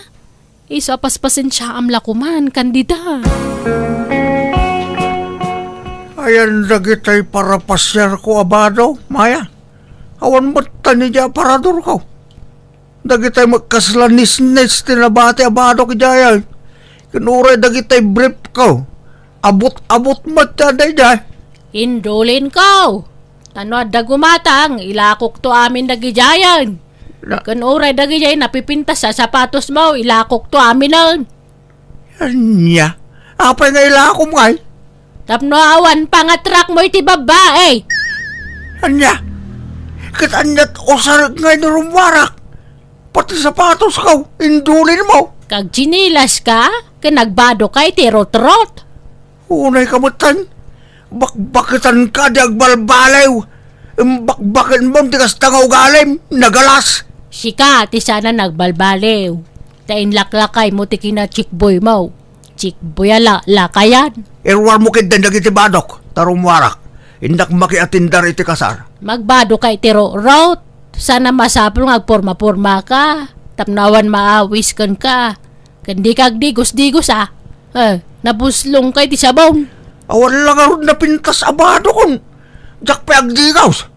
Isu a paspasensiaam la koman, Candida. Ayan dagitay parapasiarko a bado, Maya. Awan met ta ni di aparadorko. Dagitay met kasla nisnis ti nabati a badok idiay. Ken uray dagitay briefko. Abut-abut met ti adda idiay. Indulinko. Ta no adda gumatang, ilakokto amin dagidiayen. Na- Ken uray dagidiay napipintas a sapatosmo, ilakokto aminen. Ania? Apay nga ilakom ngay? Tapno awan pangatrakmo iti babbai. Ania? Ket aniat usarek ngay no rummuarak? Pati sapatosko, indulinmo. Kagtsinilaska, ken agbadoka iti rutrot. Unay ka metten, bakbaketanka di agbalbaliw. Imbakbakenmon ti kasta nga ugalim, nagalas. Sika ti sana nagbalbaliw. Ta inlaklakaymo ti kina-chickboymo. Chickboy a la-, lakayan. Iruarmo ketdin dagiti badok, ta rummuarak. Innak makiatindar iti kasar. Magbado ka iti rukrut. Sana masapul nga agporma-porma ka. Tapno awan maawis kenka. Ken dika agdigos-digos, a. Eh, napuslong ka iti sabon. Awan la ngarud napintas a badokon. Diak pay agdigos.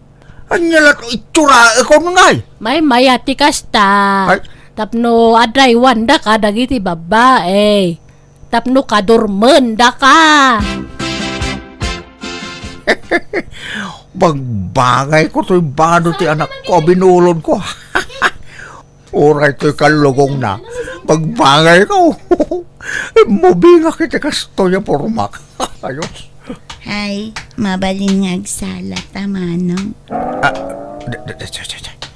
Ania la't itsuraekon ngay? Maymayat ti kasta. Ay. Tapno adraywandaka dagiti babbai. Tapno kadurmendaka. Bagbagayko toy bado ti anakko a binulodko. Uray toy kallugongna, bagbagayko. Immubingak iti kastoy a pormak. Ayos. Ay, mabalin nga agsala ta, Manong. Ah, da-, da-, da-, da-, da-, da-,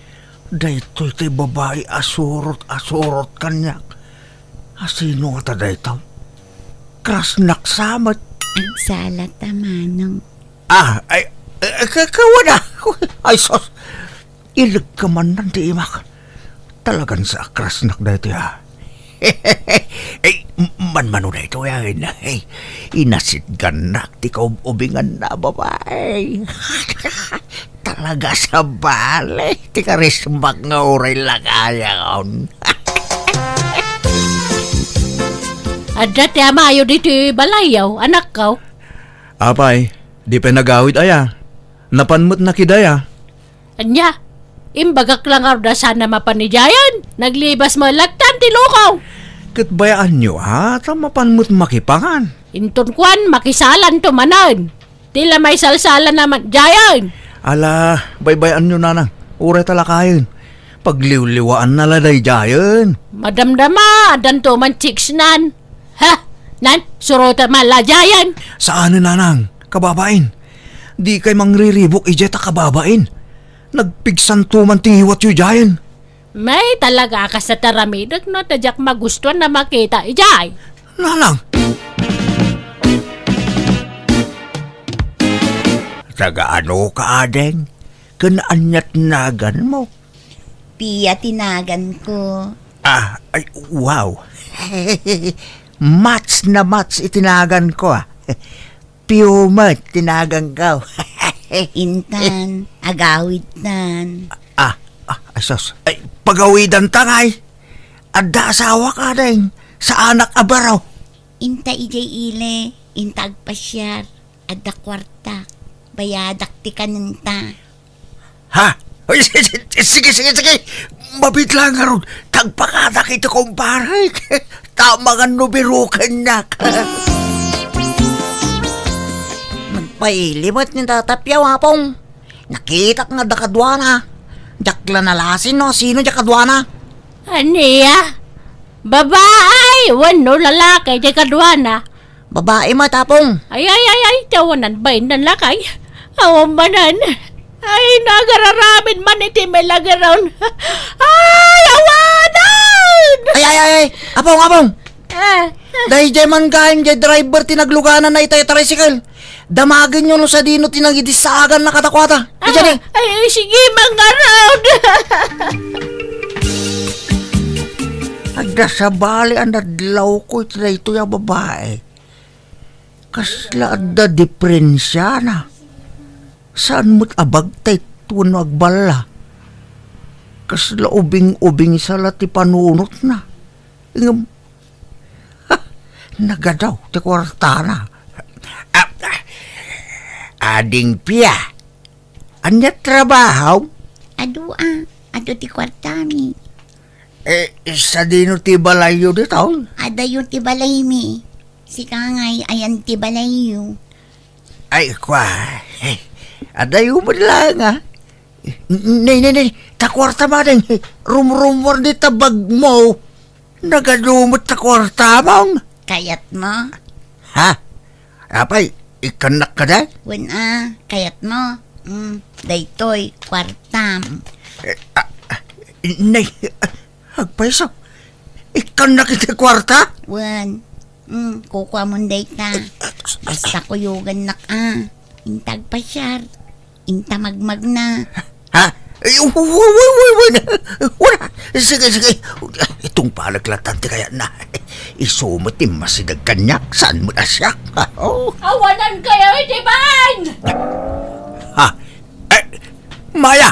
daytoy ti babai a surot, a surot kaniak. A sino ngata daytoy? Krasnak sa met. Agsala ta, Manong. Ah, ay, eh, ka-, kawana. Ay, sus. Ilegka man nan ti imak. Talagan sa a krasnak daytoy, a. Ay, m-, manmano daytoy, a, inay. Inasitgannak ti kaub-ubingan na babai. Talaga sa bale, ti karismak nga uray lakayan. Adda ti amayo ditoy balayyo, anakko. Apay, di pay nagawid aya. Napan met nakidaya. Ania? Imbagak la ngarud a saan a mapan idiayen. Naglibas met latta ti luko. Ket bayaanyo, a, ta mapan met makipangan. Inton kuan, makisalanto manen. Ti la maisalsala na man idiayen. Ala, baybayanyo, nanang. Uray ta lakayen. Pagliwliwaanna la daydiayen. Madamdama, addanto man chicksnan. Ha? Nan, surotem la idiayen. Saanen, nanang, kababain. Dikay mangriribuk idiay ta kababain. Nagpigsanto man ti ngiwatyo idiayen. May talaga a kasta ti aramidek no ta diak magustuan a makita idiay. Nanang! Taga ano ka, ading? Ken ania ti naganmo? Pia ti naganko. Ah, ay, wow. Match na match iti naganko, a. Pio met ti naganko. Intan, agawidtan. Ah, ah, ay, sus. Ay, pagawidanta ngay. Adda asawak, ading. Saanak a baro. Inta idiay ili, inta agpasiar. Adda kuartak. Bayadak ti kanenta. Ha? Ay, si-, si-, sige, sige, sige. Mabiit la ngarud. Tagpakadak iti kumparek. Ta amangan no biro kaniak. Nagpaili met ni Tata Piaw, Apong. Nakitak nga adda kaduana. Diak la nalasin no sino diay kaduana. Ania? Babae wenno lalaki diay kaduana? Babae met, Apong. Ay, ay, ay, ay, ti awanan bainna lakay. Awan manen. Ay, nagararamid man iti milagron. Ay, awanan! Ay, ay, ay, ay! Apong, Apong! Ah. Daydiay man gayam, diay driver ti nagluganan na itay tricycle. Damagenyo no sadino ti nangidisaagan na kadakuada. Ah, idiay ni. Ay, ay, sige, mangarod. Adda sabali a nadlawko iti daytoy a babae. Kasla adda diferensiana. Saan met a bagtit wenno agballa. Kasla ubing-ubing sa la ti panunotna. Ngem, ha, nagadaw ti kuartana. Ah, ah, Ading Pia, ania trabahom? Adu a, adu ti kuartami. Eh, sadino ti balayyo ditoy? Adayo ti balaymi. Sika ngay, ayan ti balayyo. Ay, kua. Adayo met laeng, a. Nay, nay, nay, ta kuartam, ading. Rumrummuar dita bagmo. Nagadu met ta kuartam. Kayatmo? Ha? Apay, ikkannak kadi? Wen a, kayatmo? Mm, daytoy, kuartam. Eh, ah, ah, nay, ah, agpayso. Ikkannak iti kuarta? Wen. Mm, kukuamon dayta. Eh, ah, ah, basta kuyogannak a. Inta agpasiar. Inta magmagna. Ha? Ay, wi-, wi-, wi-, wi-, wala. Sige, sige. Itungpalek latta ti kayatna. Isu met ti masideg kaniak, saan met a siak. Oh. Awanan kayo iti bain! Ha? Eh, Maya!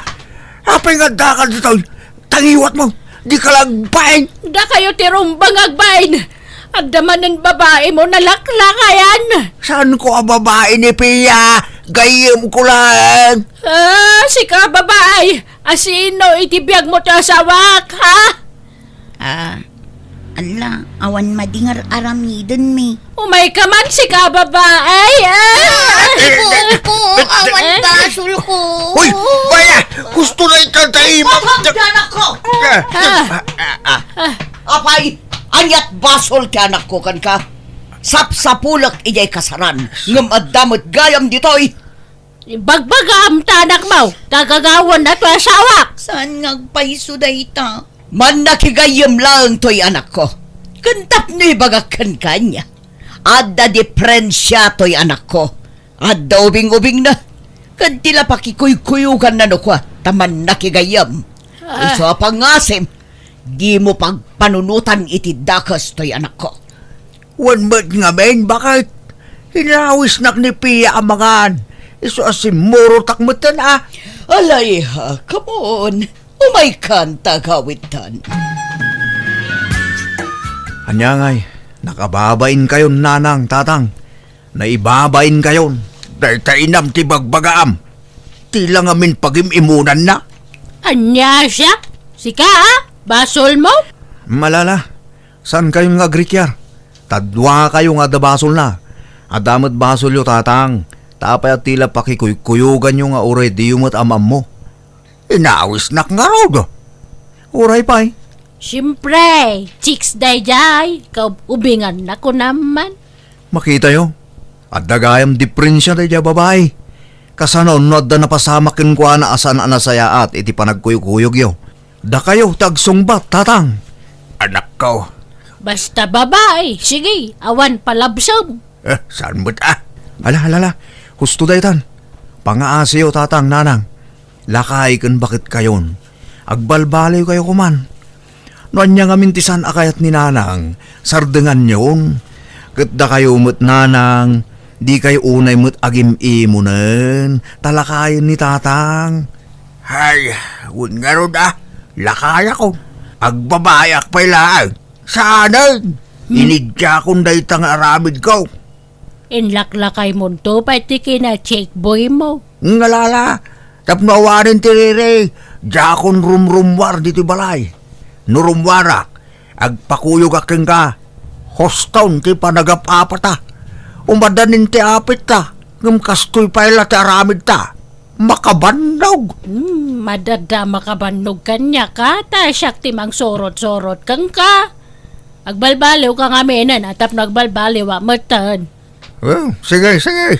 Apay nga adda ka ditoy? Tangiwat mo! Di ka la agbain! Dakayo ti rumbeng agbain! Adda manen babai mo nalaklakayan! Saan ko a babai ni Pia? Gayyem ko lang! Ah, sika babai! Asino iti biag mo ti asawak, ha? Ah, ala, awan madingar aramiden mi. Umay ka man, sika babai! Ah! Ay, ko, ko, awan basol ko. Hoy, Maya! Gusto na itatay mo! Pagkagdanak ko! Ah, ah, ah. Apay, aniat basol ti anakko kenka? Sapsapulek idiay kasaran, ngem adda met gayam ditoy. Ibagbagam ta anakmo, gagagawan na to asawak. Saan nga agpayso dayta? Mannakigayyem laeng toy anakko. Ken tapno ibagak kenka ania, adda diferensia toy anakko. Adda ubing-ubingna. Ken ti la pakikuykuyoganna no kua, ta mannakigayyem. Ah. Isu a pangngasim, dimo pagpanunotan iti dakes toy anakko. Wen met ngamin, baket? Inawisnak ni Pia a mangan. Isu a simmurotak metten a. Alayha, come on. Umaykan ta agawidtan. Ania ngay, nakababainkayon, nanang, tatang. Naibabainkayon. Dayta inam ti bagbagaam. Ti la ngamin pagim-imunanna. Ania siak? Sika, a? Basolmo? Malala, saankayon nga agrikiar? Ta duakayo nga adda basolna. Adda met basolyo, tatang. Ta apay a ti la pakikuykuyoganyo nga uray diyo met am-ammo? Inawisnak ngarud. Uray pay. Siempre, chicks daydiay. Kaub-ubinganna kunam man. Makitayo, adda gayam diferensia daydiay a babai. Kasano no adda napasamak kenkuana a saan a nasayaat iti panagkuykuyogyo? Dakayo ti agsungbat, tatang. Anakko. Basta babai, sige, awan palabsam. Eh, saan met a? Ala, ala, ala. Husto daytan. Pangaasiyo, tatang, nanang. Lakay ken baketkayon. Agbalbaliwkayo koman. No ania ngamin ti saan a kayat ni nanang, sardenganyon. Ket dakayo met, nanang, dikayo unay met agim-imonen, ta lakayen ni tatang. Hay, wen ngarud a, lakayakon. Agbabayak pay laeng. Saanen? Hmm. Inigkakon dayta nga aramidko. Inlaklakaymonto pay ti kina-chickboymo. Ngalala, tapno awanen ti riri, diakon rumrummuar ditoy balay. No rummuarak, agpakuyogak kenka. Huston ti panagap-apata. Umadanin ti apitta, ngem kastoy pay la ti aramidta. Makabannog. Hmm, madada makabannog kaniak a, ta siak ti mangsurot-surot kenka. Agbalbaliwka ngaminen a tapno agbalbaliwak metten. Eh, sige, sige.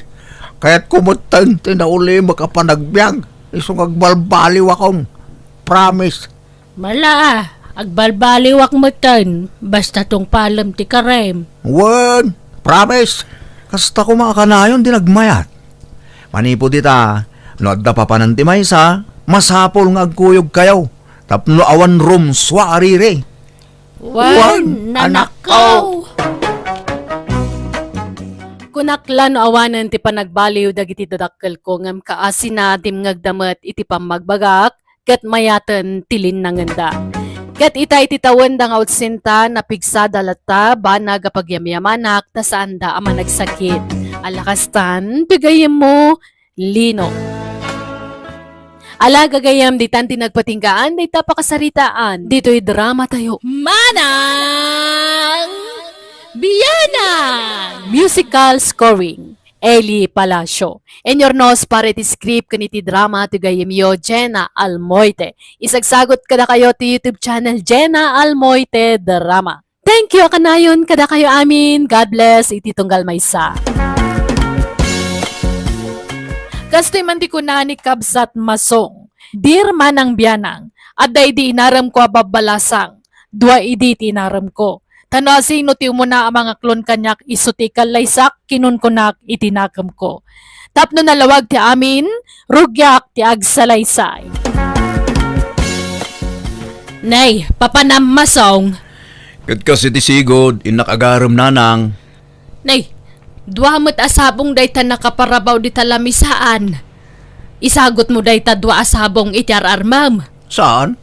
Kayatko metten ti naulimek a panagbiag. Isu nga agbalbaliwakon. Promise. Mala, agbalbaliwak metten. Basta tungpalem ti karem. Wen, promise. Kasta koma a kanayon ti nagmayat. Manipud ita, no adda papanan ti maysa, masapul nga agkuyogkayo tapno awan rumsua a riri. Wen, anakko. Kunak la no awanen ti panagbaliw dagiti dadakkelko, ngem kaasina, dimngegda met iti pammagbagak, ket mayaten ti linnangenda. Ket ita iti tawenda nga audiensia, napigsada latta, banag a pagyamyamanak, ta saanda a managsakit. Ala kastan, ti gayyemmo, Lino. Ala, gagayyem, ditan ti nagpatinggaan dayta pakasaritaan ditoy dramatayo. Manang Bianang! Musical scoring, Eli Palacio. Inurnos para iti script ken iti drama ti gayyemyo, Jenna Almoite. Isagsagut kadakayo ti YouTube channel, Jenna Almoite Drama. Thank you a kanayon kadakayo amin. God bless iti tunggal maysa. Kastoy man ti kuna ni Kabsat Masong, "Dear Manang Bianang, adda idi inaremko a babbalasang, dua idi ti inaremko. Ta no asino ti umuna a mangaklon kaniak, isu ti ikallaysak," kinunkunak iti nakemko. Tapno nalawag ti amin, rugiak ti agsalaysay. Nay, papanam, Masong. Ket kas iti sigud, innak agarem, nanang. Nay, dua met a sabong dayta nakaparabaw dita lamisaan. Isagutmo dayta dua a sabong iti ar-armem. Saan?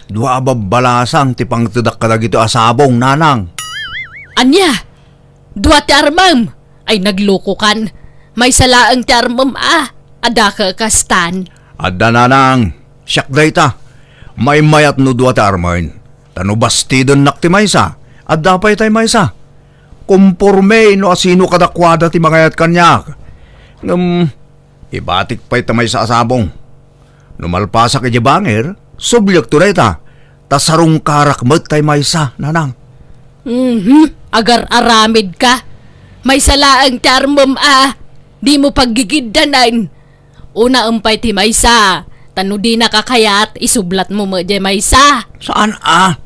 Dua a babbalasang ti pangtedak kadagitoy a sabong, nanang. Ania? Dua ti armem? Ay, naglukokan. Maysa laeng ti armem a. Adda ka kastan. Adda, nanang. Siak dayta. Maymayat no dua ti armen. Ta no bastidennak ti maysa, adda pay tay maysa. Komporme no asino kadakuada ti mangayat kaniak. Ngem, ibatik pay ta maysa a sabong. No malpasak idiay bangir, subliekto dayta, ta sarungkarak met tay maysa, nanang. Mhm, agar-aramid ka. Maysa laeng ti armem a, dimo paggigiddanan. Unaem pay ti maysa, ta no dinaka kayat, isublatmo met diay maysa. Saan a?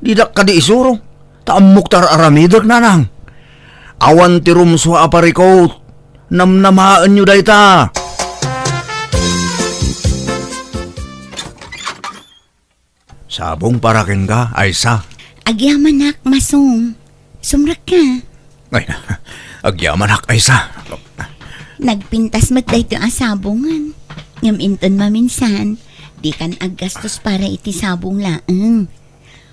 Didak kadi isuro, ta ammok ti ar-aramidek, nanang. Awan ti rumsua a parikut. Namnamaenyo dayta. Sabong para kenka, Aysa. Agyamanak, Masong. Sumrekka. Ay, agyamanak, Aysa. Nagpintas met daytoy a sabongen. Ngem inton maminsan, dikan aggastos para iti sabong laeng.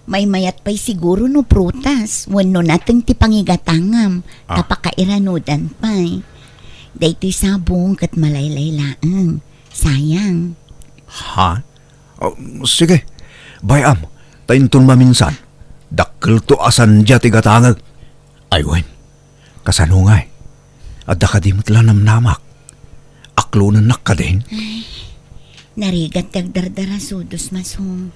Maymayat pay siguro no prutas wenno nateng ti pangigatangam, ta Ah. pakairanudan pay. Daytoy sabong ket malaylay laeng. Sayang. Ha? Oh, sige. Bay-am, ta inton maminsan, dakkelto a sandia ti gatangek. Ay wen, kasano ngay? Adda kadi met la namnamak? Aklonennak kadin? Ay, narigat ti agdardarasudos, Masong.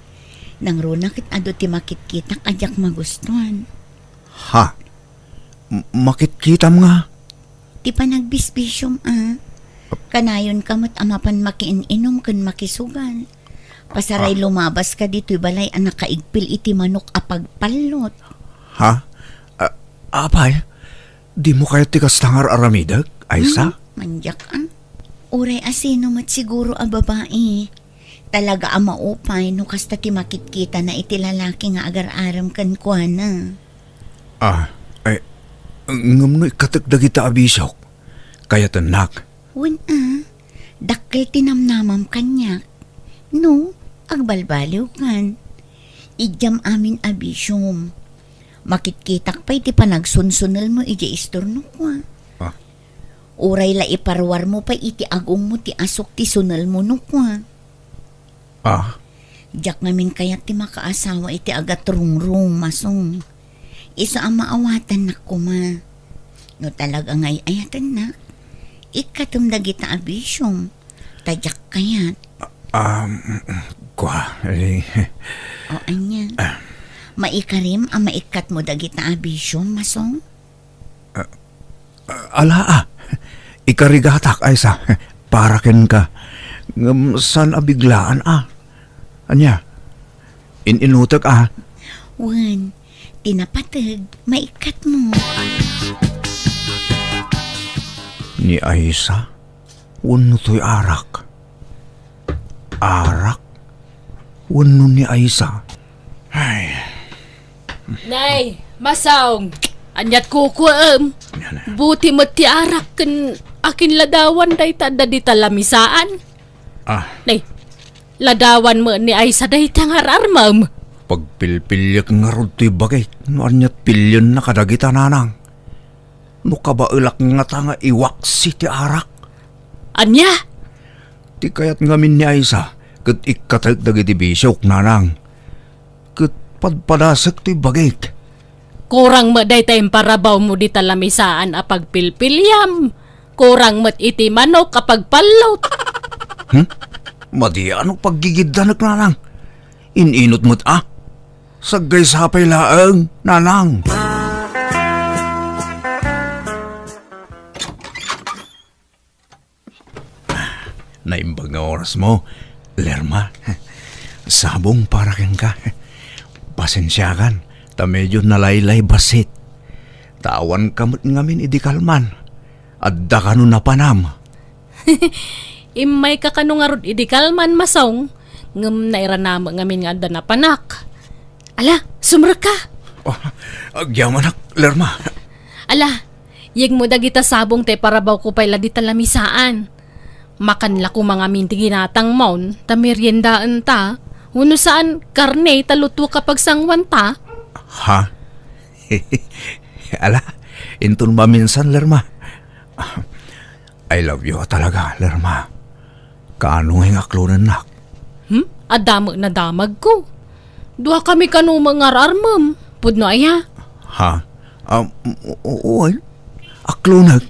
Nangruna ket adu ti makitkitak a diak magustuan. Ha? M-, makitkitam nga? Ti panagbisbisiom a. Kanayonka met a mapan makiin-inom ken makisugal. Pasaray Ah. lumabaska ditoy balay a nakaigpil iti manok a pagpallot. Ha? Ah, apay, dimo kayat ti kasta nga ar-aramidek, Aysa? Hmm, mandiak a. Uray asino met siguro a babai. Talaga a maupay no kasta ti makitkitana iti lalaki nga agar-arem kenkuana. Ah, ay, ngem no ikkatek dagita a bisiok, kayatennak. Wen a, dakkel ti namnamam kaniak. No, agbalbaliwkan. Idiam amin a bisiom. Makitkitak pay ti panagsunsunelmo idiay istornok, wa. Ah. Uray la iparuarmo pay iti agongmo ti asuk ti sunelmo no kua. Ah? Diak ngamin kayat ti makaasawa iti agatrungrung, Masong. Isu a maawatannak koma. No talaga nga ay-ayatennak, ikkatem dagita a bisiom. Ta diak kayat. Ah, um, kua, eh. O, ania? Ah. Maikarim a maikkatmo dagita a bisiom, Masong? Ah, ah, ala, ah. Ikarigatak, Aysa. Para kenka. Ngem saan a biglaan, ah. Ania? In-inutek, ah. Wen, ti napateg, maikkatmo. Ni Aysa? Wenno toy arak? Arak? Wenno ni Aysa? Ay. Nay, Masong, aniat kukuem? Nana. Buti met ti arak ken akin ladawan dayta adda dita lamisaan. Ah. Nay, ladawan met ni Aysa dayta nga ar-armem. Pagpilpiliek ngarud toy bagik, no aniat pilionnak kadagita nanang. No kabaelak ngata nga iwaksi ti arak. Ania? Ti kayat ngamin ni Aysa, ket ikkatek dagiti bisiok, nanang. Ket padpadasek ti bagik. Kurang met dayta imparabawmo dita lamisaan a pagpilpiliam. Kurang met iti manok a pagpallot. Hmm? Madi a no paggigiddanek, nanang. In-inut met a. Saggaysa pay laeng, nanang. Naimbag nga orasmo, Lerma. Sabong para kenka. Pasensiakan, ta medio nalaylay bassit. Ta awanka met ngamin idi kalman. Adda kano napanam. Immayka kano ngarud idi kalman, Masong, ngem nairana met ngamin nga adda napanak. Ala, sumrekka. Oh, agyamanak, Lerma. Ala, yegmo dagita sabong ta iparabawko pay la dita lamisaan. Makan la koma ngamin ti ginatangmon, ta meriendaenta, wenno saan, karne ta luto ka pagsanguanta. Ha? Ala, inton maminsan, Lerma. I love you talaga, Lerma. Kaano nga aklonennak? Hmm? Adda met nadamagko. Dua kami kano nga ar-armem. Pudno aya? Ha? Um, o-, o-, oy. Aklonek.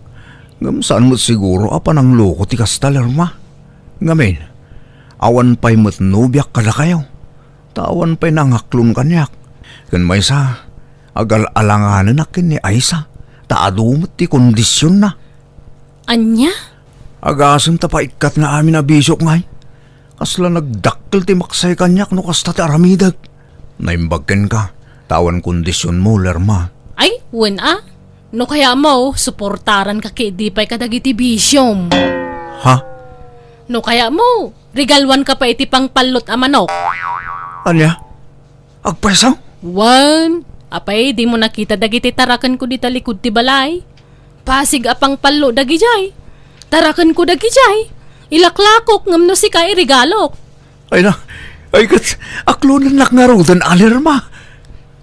Ngem saan met siguro a panangloko ti kasta, Lerma. Ngamin, awan pay met nobiak kadakayo. Ta awan pay nangaklon kaniak. Ken maysa, agal-alanganenak ken ni Aisa. Ta adu met ti kondisionna. Ania? Agasem ta paikkat nga amin a bisiok ngay. Kasla nagdakkel ti maksay kaniak no kasta ti aramidek. Naimbag kenka, ta awan kondisionmo, Lerma. Ay, wen a. No kayatmo, suportaranka ket idi pay kadagiti bisiom. Ha? No kayatmo, regaluanka pay iti pangpallot a manok. Ania? Agpayso? Wen, apay, dimo nakita dagiti tarakenko dita likud ti balay? Pasig a pangpallo dagijay. Tarakenko dagijay. Ilaklakok ngem no sika iregalok. Ay na, ay ket, aklonennak ngaruden a, Lerma.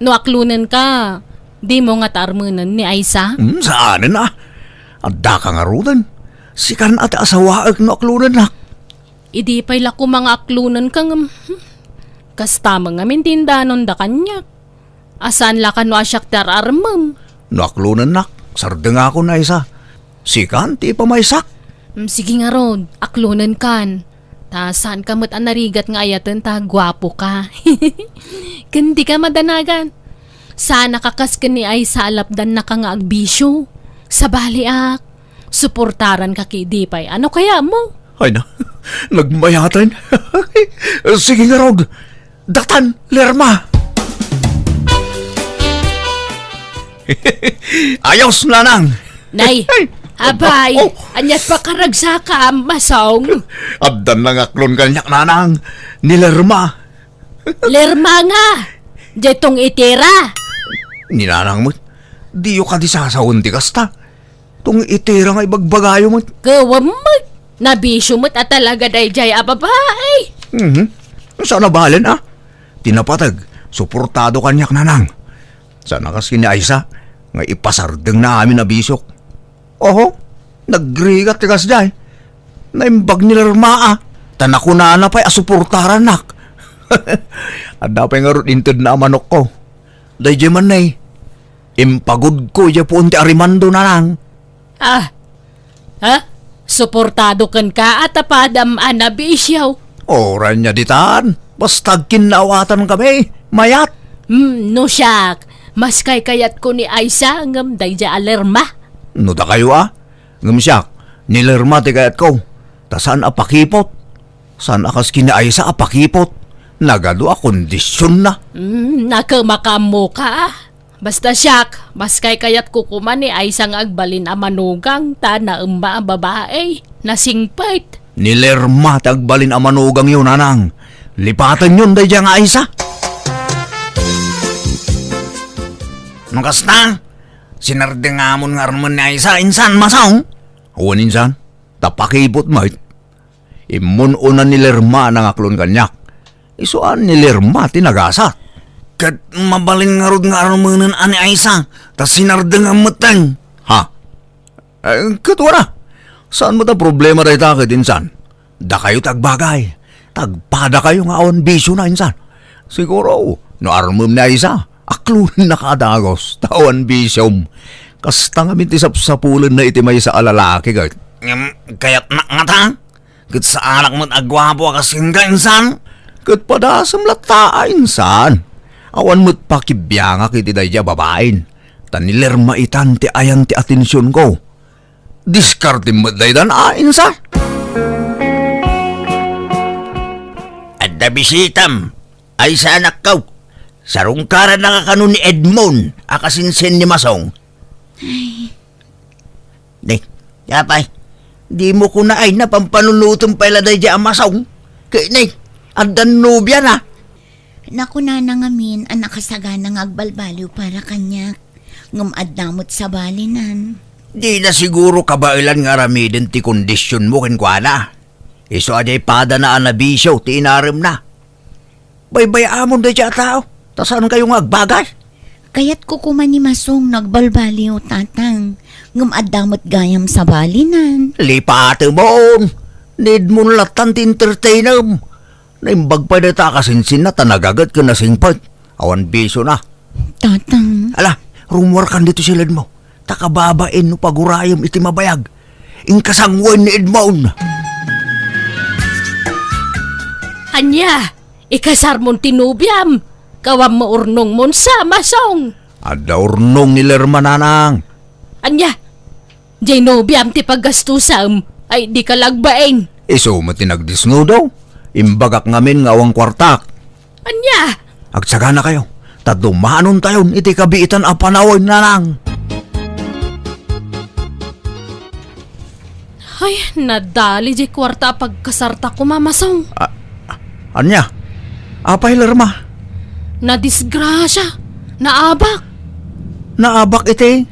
No aklonenka, dimo ngata armenen ni Aisa? Hmm, saanen a. Addaka ngaruden. Sikan a ti asawaek no aklonennak. Idi pay la koma nga aklonenka ngem, hmm, kasta met ngamin ti indanonda kaniak. A saan la kano a siak ti ar-armem. No aklonennak, sardengakon, Aisa. Sikan ti ipamaysak. Mm, sige ngarud, aklonenkan. Ta saanka met a narigat nga ayaten ta guapoka. Ken dika madanagan. Saanaka kas ken ni Aisa a lapdannaka nga agbisio. Sabaliak, suportaranka ket idi pay. Ano kayatmo? Ay na, nagmayaten. Sige ngarud, datan, Lerma. Ayos, Nanang. Nay, abay, oh, ania ti pakaragsaka, Masong? Addan nangaklon kaniak, Nanang. Ni Lerma. Lerma nga. Diay tong itira. Ni Nanang met. Diyo kadi sasawen ti kasta. Tong itira nga ibagbagayo met. Gawa met. Nabisio met a talaga daydiay a babai. Mhm. Saan a balen a? Ti napateg, suportado kaniak, Nanang. Saan a kas ken ni Aisa nga ipasardengna amin a bisiok. Oho, nagrigat ti kasdiay. Naimbag ni Lerma a, ta nakunana pay a suportarannak. Adda pay ngarud intedna a manokko. Daydiay man, nay, impagudko idiay puon ti arimando, Nanang. Ah, ha? Suportado kenka a ta padam a nabisio. Uray ania ditan, basta agkinnaawatankamin, mayat. Hmm, no siak, mas kaykayatko ni Aisa ngem daydiay a Lerma. No dakayo a, ngem siak, ni Lerma ti kayatko, ta saan a pakipot. Saan a kas ken ni Aisa a pakipot. Nagadu a kondisionna. Hmm, nakemakaammoka. Basta siak, mas kaykayatko koma ni Aisa nga agbalin a manugang ta naemma a babai, nasingpet. Ni Lerma ti agbalin a manugangyo, Nanang. Lipatenyon daydiay nga Aisa. No kasta, sinardengamon nga armen ni Aisa, insan, Masong? Wen, insan, ta pakipot met. Immun-una ni Lerma a nangaklon kaniak. Isu a ni Lerma ti nagasat. Ket mabalin ngarud nga armenen a ni Aisa, ta sinardengam metten. Ha? Eh, ket wana, saan met a problema dayta ket insan? Dakayo ti agbagay. Tagpadakayo nga awan bisiona insan. Siguro, no armem ni Aisa, aklonennaka a dagus, ta awan bisiom. Kasta ngamin ti sapsapulenna iti maysa a lalaki ket. Ngem kayatnak ngata? Ket saanak met a guapo a kas kenka, insan? Ket padasem latta a, insan. Awan met pakibiangak iti daydiay a babain. Ta ni Lerma itan ti ayan ti atensionko. Diskartem met daytan a, insan. Adda bisitam, Aisa, anakko. Sarungkarannaka kano ni Edmond a kasinsin ni Masong. Ay. Di, apay. Dimo kuna ay napampanunutem pay la daydiay a Masong. Ket ne, addan nobiana. Nakunana ngamin a nakasagana nga agbalbaliw para kaniak. Ngem adda met sabalinan. Dina siguro kabaelan nga aramiden ti kondisionmo kenkuana. Isu a diay padana a nabisio ti inaremna. Baybay-amon daydiay a tao, ta saankayo nga agbagay. Kayatko koma ni Masong no agbalbaliw, Tatang, ngem adda met gayam sabalinan. Lipatemon! Need mon lattan ti entertainem. Naimbag pay dayta a kasinsinna ta nagaget ken nasingpet. Awan bisiona. Tatang. Ala, rumuarkan ditoy siledmo. Ta kababain no pagurayem iti mabayag. Inka sanguen ni Edmond. Ania? Ikasarmon ti nobiam? Kawam maurnongmon sa, Masong? Adda urnong ni Lerma, Nanang. Ania? Diay nobiam ti paggastusam ay di ka lagbain. Isu met ti nagdisnudo. Imbagak ngamin nga awan kuartak. Ania? Agsaganakayo, ta dumanontayon iti kabiitan a panawen, Nanang. Ay, nadali diay kuarta a pagkasarta koma, Masong. A-, ania? Apay, Lerma? Nadisgrasia. Naabak. Naabak iti?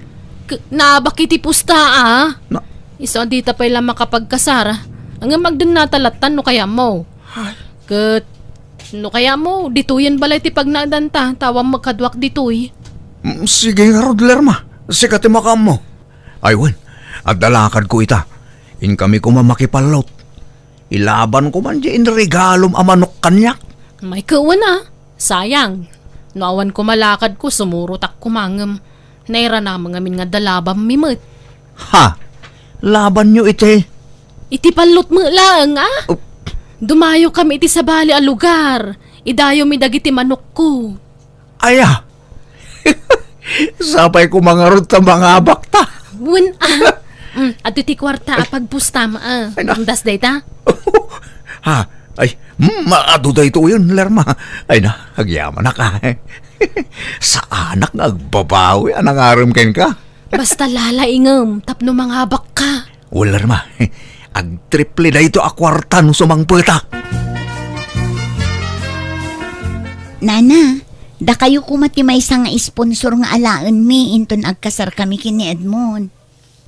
K-, naabak iti pusta, a. Na- Isu a dita pay la makapagkasar. Ngem agdennata lattan no kayatmo. Ay. Ket no kayatmo, ditoyen balay ti pagnaedanta, ta awan makaduak ditoy. Mm, sige ngarud, Lerma. Sika ti makaammo. Ay wen, adda lakadko ita. Inkami koma makipallot. Ilabanko man diay inregalom a manok kaniak. Ay ket wen a, sayang. No awan koma lakadko, sumurotak koma ngem nairanam ngamin nga adda labammi met. Ha? Labanyo iti? Iti pallot met laeng, a? Oh. Dumayokami iti sabali a lugar. Idayommi dagiti manokko. Aya. Sapay koma ngarud ta mangabakta. Wen a. Mm, adtoy ti kuarta a pagpustam, a. Ay, na. Andas dayta? Ha? Ay, mm, adu daytoyen, Lerma. Ay na, agyamanak a. Saanak nga agbabawi a nangarem kenka. Basta lalaingem tapno mangabakka. Wen, Lerma, agtriple daytoy a kuarta no sumangpetak. Nana, dakayo koma ti maysa nga sponsor nga alaenmi inton agkasarkami ken ni Edmond.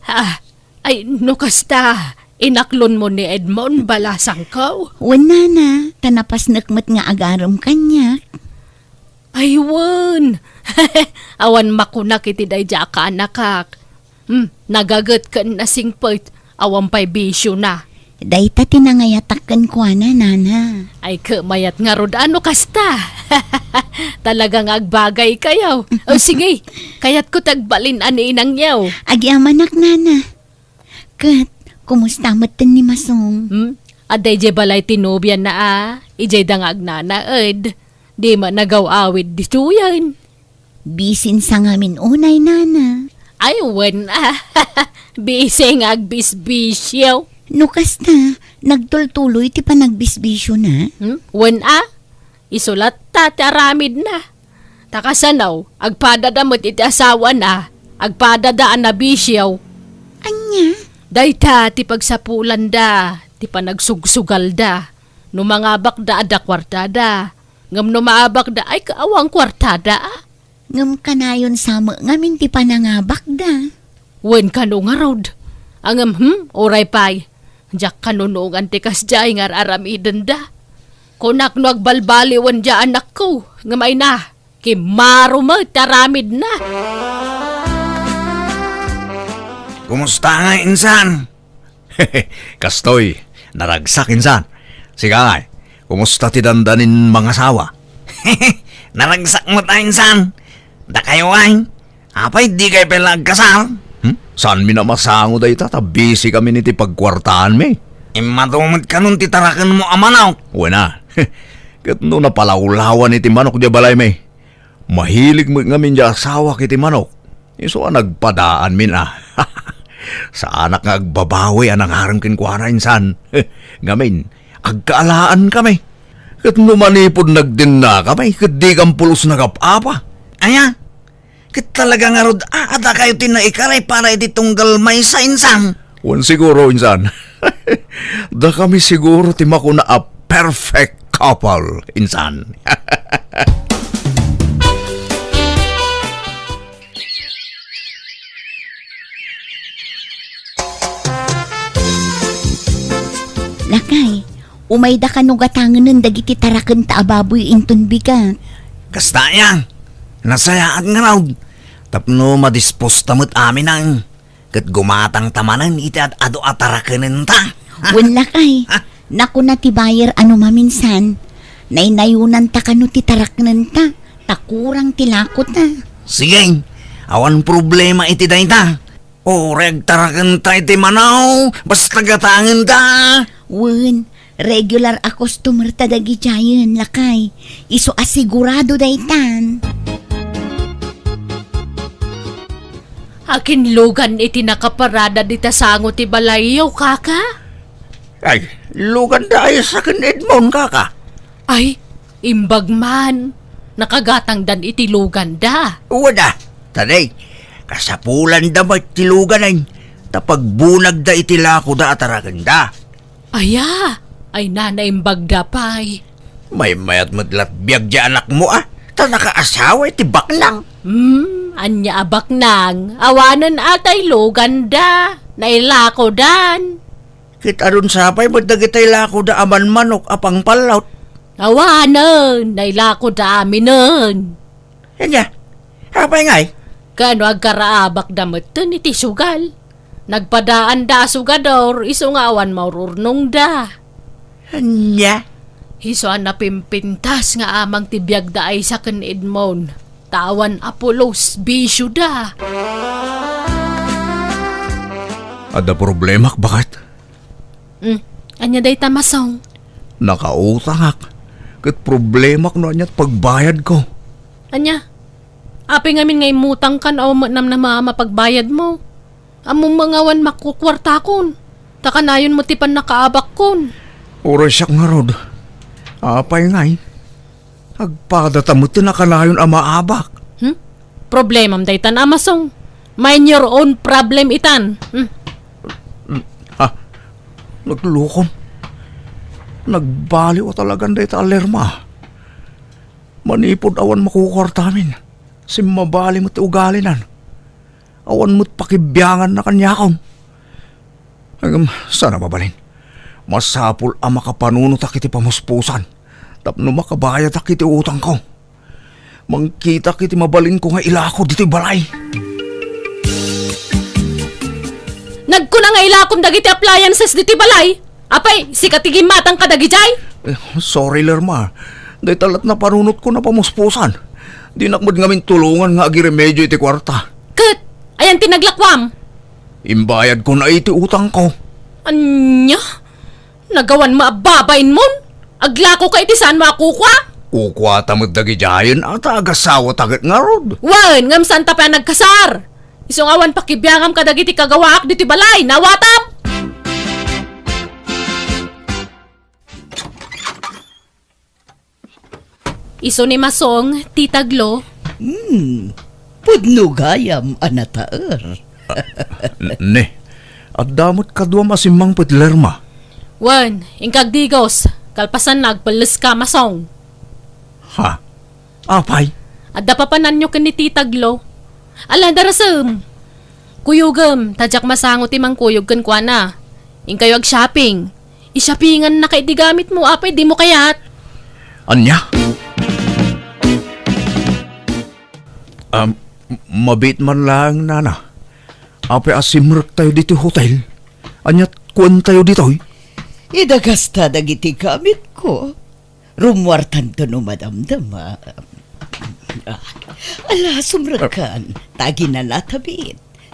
Ah, ay, no kasta, inaklonmo ni Edmond, balasangko? Wen, nana, ta napasnek met nga agarem kaniak. Ay, wen. Awan makunak iti daydiay a kaanakak. Hmm, nagaget ken nasingpet, awan pay bisiona. Dayta ti nangayatak kenkuana, nana. Ay, ket mayat ngarud a no kasta. Talaga nga agbagaykayo. O, sige, kayatko ti agbalin a ni inangyo. Agyamanak, nana. Ket, kumusta metten ni Masong? Hmm? Adda idiay balay ti nobiana a, idiay da nga agnanaed. Di met nagaw-awid ditoyen. Bisin sa ngamin unay, nana. Ay, wen a. Bisi nga agbisbisio. No kasta, nagtultuloy ti panagbisbisiona? Hmm? Wen a. Isu latta ti aramidna. Ta kasano, agpadada met iti asawana, agpadada a nabisio. Ania? Dayta ti pagsapulanda, ti panagsugsugalda. No mangabakda, adda kuartada. Ngem no maabakda, ay, awan kuartada, a. Ngem kanayon sa met ngamin ti panangabakda. Wen, kano ngarud. A ngem, hmm, uray pay. Diak kanunongan ti kasdiay nga ar-aramidenda. Kunak no agbalbaliwen diay anakko, ngem ay na, kimmaro met ti aramidna. Kumusta ngay, insan? Kastoy, naragsak, insan. Sika ngay, kumusta ti dandanin mangasawa? Naragsak met a, insan. Dakayo ay, apay, dikay pay la agkasar? Hmm? Saanmi a masango dayta, ta bisikami iti pagkuartaanmi. Immadu met kanon ti tarakenmo a manok. Wen a. Ket no napalawlawan iti manok diay balaymi, mahilig met ngamin diay asawak iti manok. Isu a nagpadaanmin a. Saanak nga agbabawi a nangarem kenkuana, insan. Ngamin, agkaalaankami. Ket no manipud nagdennakami, ket dikam pulos nagap-apa. Aya? Ket talaga ngarud a, adda kayo ti naikaray para iti tunggal maysa, insan. Wen siguro, insan. Dakami siguro ti makuna a perfect couple, insan. Lakay, umayda kano gatangenen dagiti tarakenta a baboy inton bigat. Kasta aya, nasayaat ngarud. Tapno madisposta met aminen. Ket gumatangta manen iti ad-adu a tarakenenta. Wen lakay, nakuna ti buyer a no maminsan, naynayonanta kano ti tarakenenta, ta kurang ti lakota. Sige, awan problema iti dayta. Uray agtarakenta iti mano, basta gatangenta. Wen, regular a customer ta dagidiayen, lakay. Isu a sigurado daytan. Akin lugan iti nakaparada dita sango ti balayyo, kaka? Ay, luganda ay sa ken Edmond, kaka. Ay, imbag man. Nakagatangdan iti luganda. Wada, tadi, kasapulanda met ti luganen, ta pagbunagda iti lakoda a tarakenda. Aya, ay nanaimbagda pay. Maymayat met lat biag di anakmo, a, ta nakaasawa iti baknang. Hmm, ania a baknang? Awanen atay luganda. Nailakodan. Ket adun sapay met dagitay lakoda a manmanok a pangpallot. Awanen, nailakoda aminen. Ania? Apay ngay? Kano agkaraabakda metten iti sugal? Nagpadaanda a sugador, isu nga awan maururnongda. Ania? Isu a napimpintas nga amang ti biagda a Aisa ken Edmond. Ta awan a pulos, bisioda. Adda problemak, baket? Hmm, ania dayta, Masong? Nakautangak. Ket problemak no ania ti pagbayadko. Ania? Apay ngamin nga immutangkan a met namnama a mapagbayadmo? Ammom nga awan makukuartakon. Ta kanayon met ti pannakaabakkon. Uray siak ngarud. Apay ngay? Agpadata met ti nakanayon a maabak. Hmm? Problemam daytan, Masong. Mind your own problem itan. Hmm? Ha? Naglukom. Nagbaliw a talagan dayta a Lerma. Manipud awan makukuartamin, simmabali met ti ugalinan. Awan met pakibianganna kaniakon. Ngem, saan a mabalin? Masapul a makapanunotak iti pamuspusan tapno makabayadak iti utangko. Mangkitak iti mabalinko nga ilako ditoy balay. Nagkuna nga ilakom dagiti appliances ditoy balay. Apay, sika ti gimmatang kadagidiay? Eh, sorry, Lerma. Dayta lat napanunotko a pamuspusan. Dinak met ngamin tulongan nga agiremedio iti kuarta. Ket, ayan ti naglakuam? Imbayadkon iti utangko. Ania? Nagawan mo a babainmon? Aglakoka iti saan mo a kukua? Kukuata met dagidiayen a ta agasawata ket ngarud. Wen, ngem saanta pay a nagkasar. Isu nga awan pakibiangam kadagiti kagawaak ditoy balay, naawatam? Isu ni Masong, Tita Glo. Hmm, pudno gayam a nataer. N-, ne, adda met kaduam a simmangpet, Lerma. Wen, inka agdigos, kalpasanna agpelleska, Masong. Ha? Apay? Adda papananyo ken ni Tita Glo. Ala, darasem. Kuyogem, ta diak masango ti mangkuyog kenkuana. Inkayo ag-shopping. I-shoppingannaka iti gamitmo, apay dimo kayat? Ania? Um, mabiit man laeng, Nana. Apay a simrektayo ditoy hotel? Aniat kuantayo ditoy? Idagasta dagiti gamitko. Rummuartanto no madamdama. Ah, ala, sumrekkan. Ta aginanatam.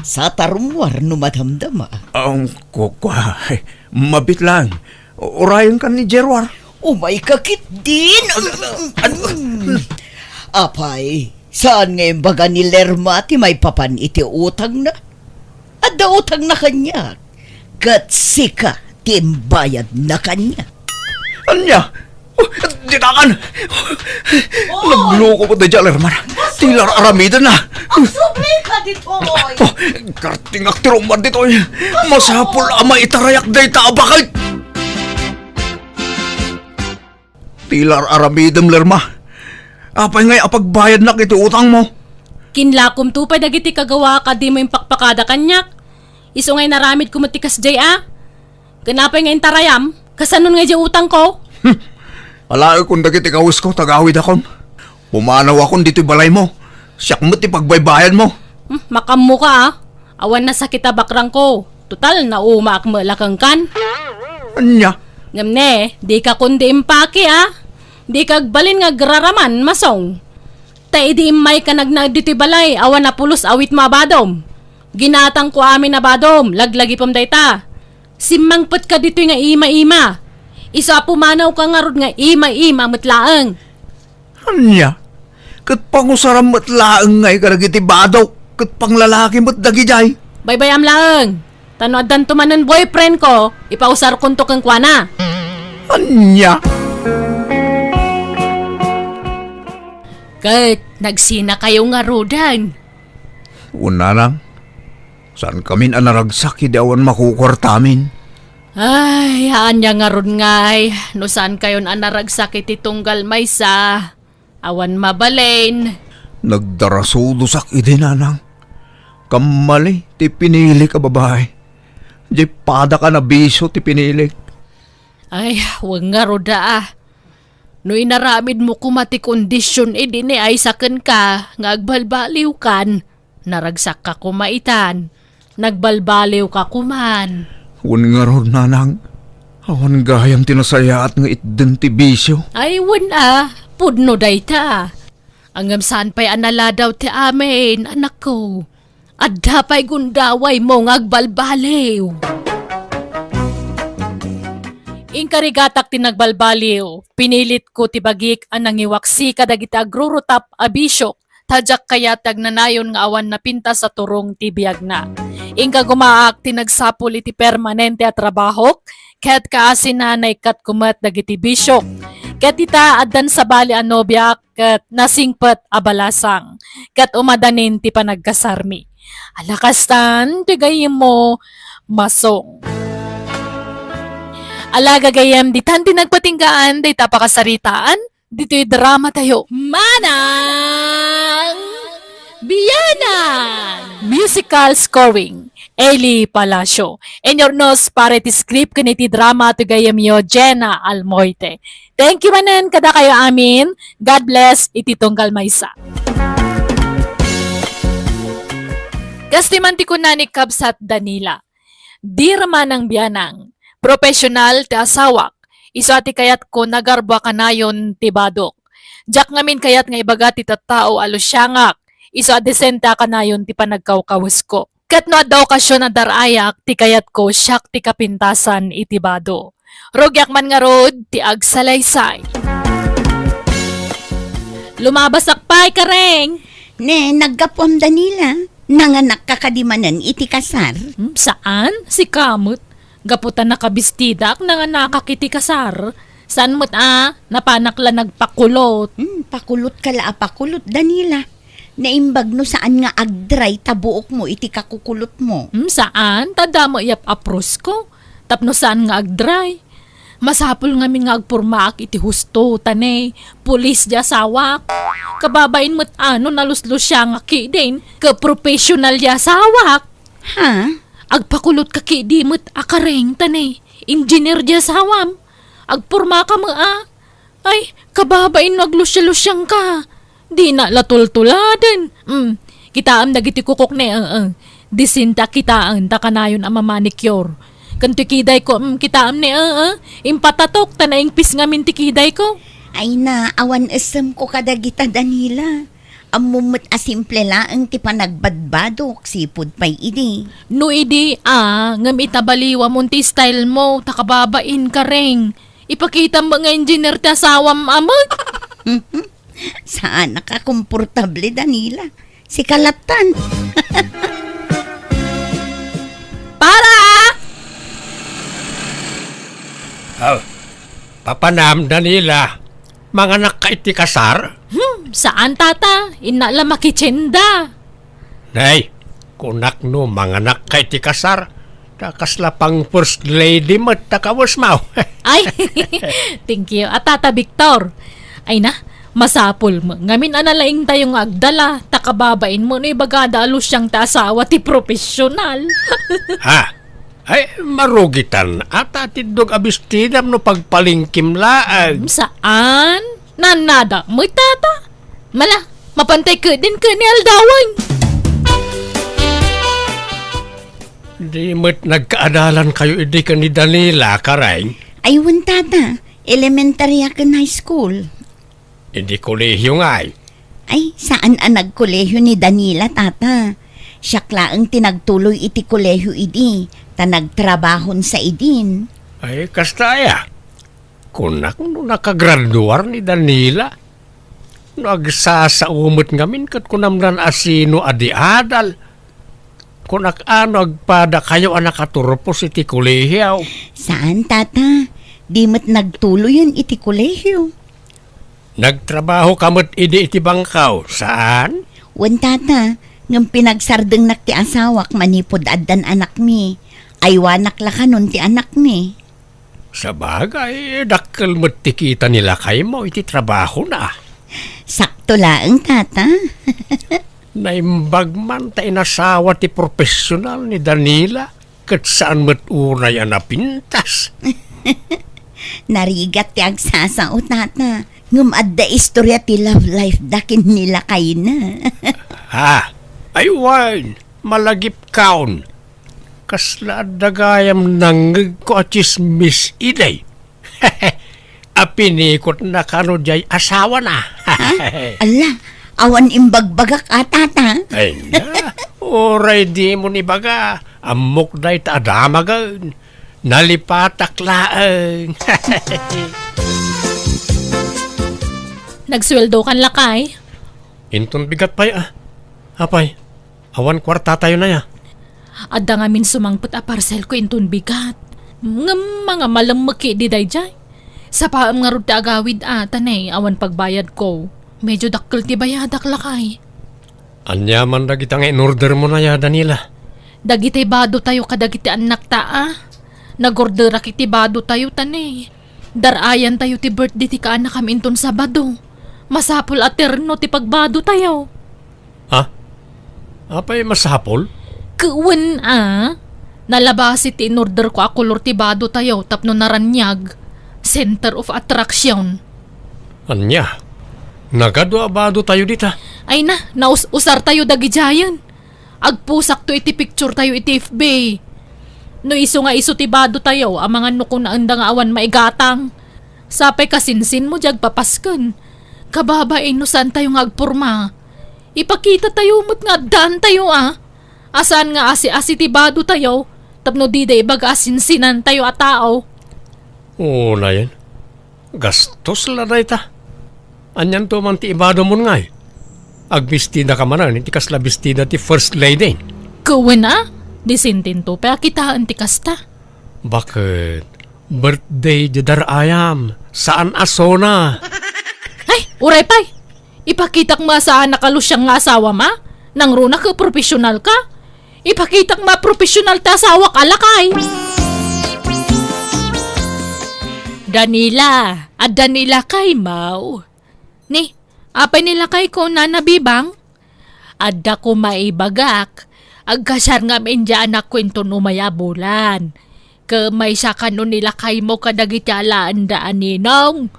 Sata rummuar no madamdama. Um, kukua, mabiit laeng. Urayenkan ni Gerwar. Umayka ketdin. Apay, saan nga imbaga ni Lerma ti maipapan iti utangna? Adda utangna kaniak. Ket sika ti imbayadna kaniak. Ania? Oh, ditakan! Oh! Nagloko ko daydiay a Lerma. Ti lar-aramiden na. Agsubli ka ditoy! Oh, kartingak ti rumar ditoy. Masapul a maitarayak dayta a baket. Ti lar-aramidem, Lerma. Apay ngay a pagbayadnak iti utangmo? Kinlakomto pay dagiti kagawak a dimo impakpakada kaniak. Isu nga inaramidko met ti kasdiay a. Ken apay nga intarayam? Kasanon nga idiay utangko? Hmm. Alaekon dagiti kawesko, tagawidakon. Pumanawakon ditoy balaymo. Siak met ti pagbaybayadmo. Hmm, makammoka a. Awan nasakit a bakrangko. Total, naumaak met la kenkan. Ania? Ngem ne, dika kundi impaki a. Dika agbalin nga agraraman, Masong. Ta idi immayka nagnaed ditoy balay, awan a pulos awitmo a badom. Ginatangko amin a badom, laglagipem dayta. Simmangpetka ditoy nga ima-ima. Isu a pumanawka ngarud nga ima-ima met laeng. Ania? Ket pangusaram met laeng ngay kadagiti badok, ket panglalaki met dagidiay. Baybay-am laeng. Ta no addanto manen boyfriendko, ipausarkonto kenkuana. Ania? Ket nagsinakayo ngaruden. Wen, nanang, saankamin a naragsak idi awan makukuartamin. Ay, ania ngarud ngay, no saankayon a naragsak iti tunggal maysa, awan mabalin. Nagdarasudosak idi, nanang. Kammali ti pinilik a babae. Diay padak a nabisio ti pinilik. Ay, wen ngarud a. No inaramidmo koma ti kondision idi ni Aisaken ka nga agbalbaliwkan, naragsakka koma itan, nagbalbaliwka koman. Wen ngarud, nanang, awan gayam ti nasayaat nga itden ti bisio. Ay, wen a, pudno dayta. Ngem saan pay a naladaw ti amin, anakko. Adda pay gundawaymo nga agbalbaliw. Inkarigatak ti nagbalbaliw, pinilitko ti bagik a nangiwaksi kadagiti agrurutap a bisiok, ta diak kayat ti agnanayon nga awan napintas a turong ti biagna. Inkagumaak ti nagsapul iti permanente a trabahok, ket kaasina naikkatko met dagiti bisiok. Ket ita, addan sabali a nobiak, ket nasingpet a balasang, ket umadanin ti panagkasarmi. Ala kastan ti gayyemmo, Masong. Ala gagayyem, ditan ti nagpatinggaan dayta a pakasaritaan ditoy dramatayo. Manang Bianang! Musical scoring, Eli Palacio. Inurnos para iti script ken iti drama ti gayyemyo, Jenna Almoite. Thank you manen kadakayo amin. God bless iti tunggal maysa. Kas ti man ti kuna ni Kabsat Danila, "Dear Manang Bianang, professional ti asawak. Isu a ti kayatko, nagarbo a kanayon ti badok. Diak ngamin kayat nga ibaga ti tattao a lusiangak. Isu a desente a kanayon ti panagkawkawesko. Ket no adda okasion a dar-ayak, ti kayatko, siak ti kapintasan iti bado. Rugiak man ngarud ti agsalaysay." Lumabasak pay, Kareng! Ne, naggapuam, Danila. Nanganakka kadi manen iti kasar? Hmm, saan? Sika met. Gapu ta nakabistidak, nanganakak iti kasar. Saan met a, napanak la nagpakulot. Hmm, pakulot ka la a pakulot, Danila. Naimbag no saan nga agdry ta buokmo iti kakukulotmo. Hmm, saan? Ta damo yap apros ko. Tapno saan nga agdry. Masapul ngamin nga agpormaak iti husto, ta ne, pulis di asawak. Kababain met a no naluslusiangak ketdin, ket professional di asawak. Ha? Agpakulot ka ketdi met a Kareng, ta ne, engineer di asawam. Agporma ka met a. Ay, kababain no aglusialusiangka. Dina la tultuladen. Mm, kitaem dagiti kukok ne, eh, eh. Disente a kitaen ta kanayon a mamanicure. Ken ti kidayko, mm, kitaem ne, eh, eh. Impatatok ta naingpis ngamin ti kidayko. Ay na, awan esemko kadagita, Danila. Ammom met a simple laeng ti panagbadbadok, sipud pay idi. No idi, a, ngem ita baliwamon ti style mo, ta kababain, Kareng. Ipakitam nga engineer ti asawam a met. Saanak a komportable, Danila. Sika lattan. Para! Ah, papanam, Danila. Manganakka iti kasar? Hmm, Saan, tata. Innak la makitsenda. Nay, kunak no manganakka iti kasar, ta kasla pang first lady met ta kawesmo. Ay, thank you. A, tata Victor. Ay na, masapul met ngamin a nalaingtayo nga agdala, ta kababain mo no ibagada a lusiang ti asawa ti profesional. Ha? Ay, marugitan. Ata tiddog a bestidam no pagpalengkem laeng. Saan? Nannada met, tata. Mala, mapantay ketdin ken ni aldawen. Di met nagkaadalankayo idi ken ni Daniela, Karen? Ay, wen, tata. Elementary a ken high school. Idi kolehio ngay? Ay, saan a nagkolehio ni Daniela, tata. Siak laeng ti nagtuloy iti kolehio idi, ta nagtrabahon sa idin. Ay, kasta aya. Kunak no nakagraduar ni Daniela. No agsasao met ngamin ket kunamdan a sino a di adal. Kunak a no agpadakayo a nakaturpos iti kolehio. Saan, tata. Di met nagtuloyen iti kolehio. Nagtrabaho ka met idi iti bangko, saan? Wen, tata, ngem pinagsardengnak ti asawak manipud addan anakmi. Aywanak la kanon ti anakmi. Sabagay, dakkel met ti kita ni lakaymo iti trabahona. Sakto laeng, tata. Naimbag man ta inasawa ti profesional ni Daniela, ket saan met unay a napintas. Narigat ti agsasao, tata. Ngem adda istorya ti love life da ken ni lakayna. Ha? Ay, wen, malagipkon. Kasla adda gayam nangngegko a tsismis idi. A pinikotna kano diay asawana. Ha? Alla, awan imbagbagak a, tata. Ay na, uray dimo ibaga, ammok dayta a damagen. Nalipatak laeng. Nagsueldokan, lakay? Inton bigat pay, a. Apay, awan kuartatayon aya? Adda ngamin sumangpet a parcelko inton bigat. Ngem mangamalem met ketdi daydiay. Sapaem ngarud ti agawid a, ta nay, awan pagbayadko. Medyo dakkel ti bayadak, lakay. Ania man dagita nga in-ordermo aya, Daniela? Dagiti badotayo kadagiti annakta a. Nag-orderak iti badotayo ta nay, dar-ayantayo ti birthday ti kaanakam inton Sabado. Masapul a terno ti pagbadotayo. Ha? Apay masapul? Wen a. Nalabasi ti in-orderko a kolor ti badotayo tapno naraniag. Center of attraction. Ania? Nagadu a badotayo dita? Ay na, naus-usartayo dagidiayen. Agposakto iti picturetayo iti F B. No isu nga isu ti badotayo, amangan no kunaenda nga awan maigatang. Sapay kasinsinmo diay agpapasken. Kababain no saantayo nga agporma. Ipakitatayo met nga addaantayo a. A saan nga asi-asi ti badotayo, tapno dida ibaga a sinsinantayo a tao. Unayen, gastos la dayta. Anianto man ti ibadomon ngay? Agbestidaka manen iti kasla bestida ti First Lady. Wen a, disintinto pay a kitaen ti kasta. Baket, birthday ti dar-ayam, saan a sona. Ay, uray pay! Ipakitak met a saanak a lusiang nga asawam a? Nangruna ket profesional ka? Ipakitak met a profesional ti asawak a lakay. Danila, adda ni lakaymo? Ni, apay ni lakayko, Nana Bibang? Adda koma ibagak, agkasar ngamin diay anakko inton umay a bulan. Ket maysa kano ni lakaymo kadagiti alaenda a ninong?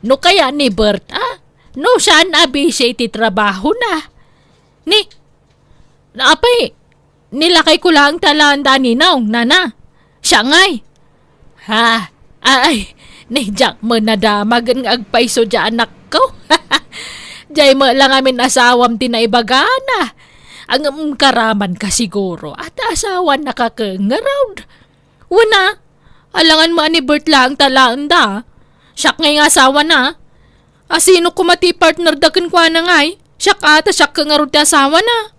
No kayat ni Bert, a? No saan a busy iti trabahona? Ni, apay, ni lakayko laeng ti alaenda a ninong, Nana? Siak ngay? Ha? Ay, ni diak met nadamag nga agpayso diay anakko. Diay met la ngamin asawam ti naibagana. Ngem karamanka siguro a ti asawanaka ket ngarud. Wen a, alangan met a ni Bert laeng ti alaenda. Siak ngay nga asawana. A, sino koma ti partnerda kenkuana ngay? Siak a, ta siak ket ngarud ti asawana.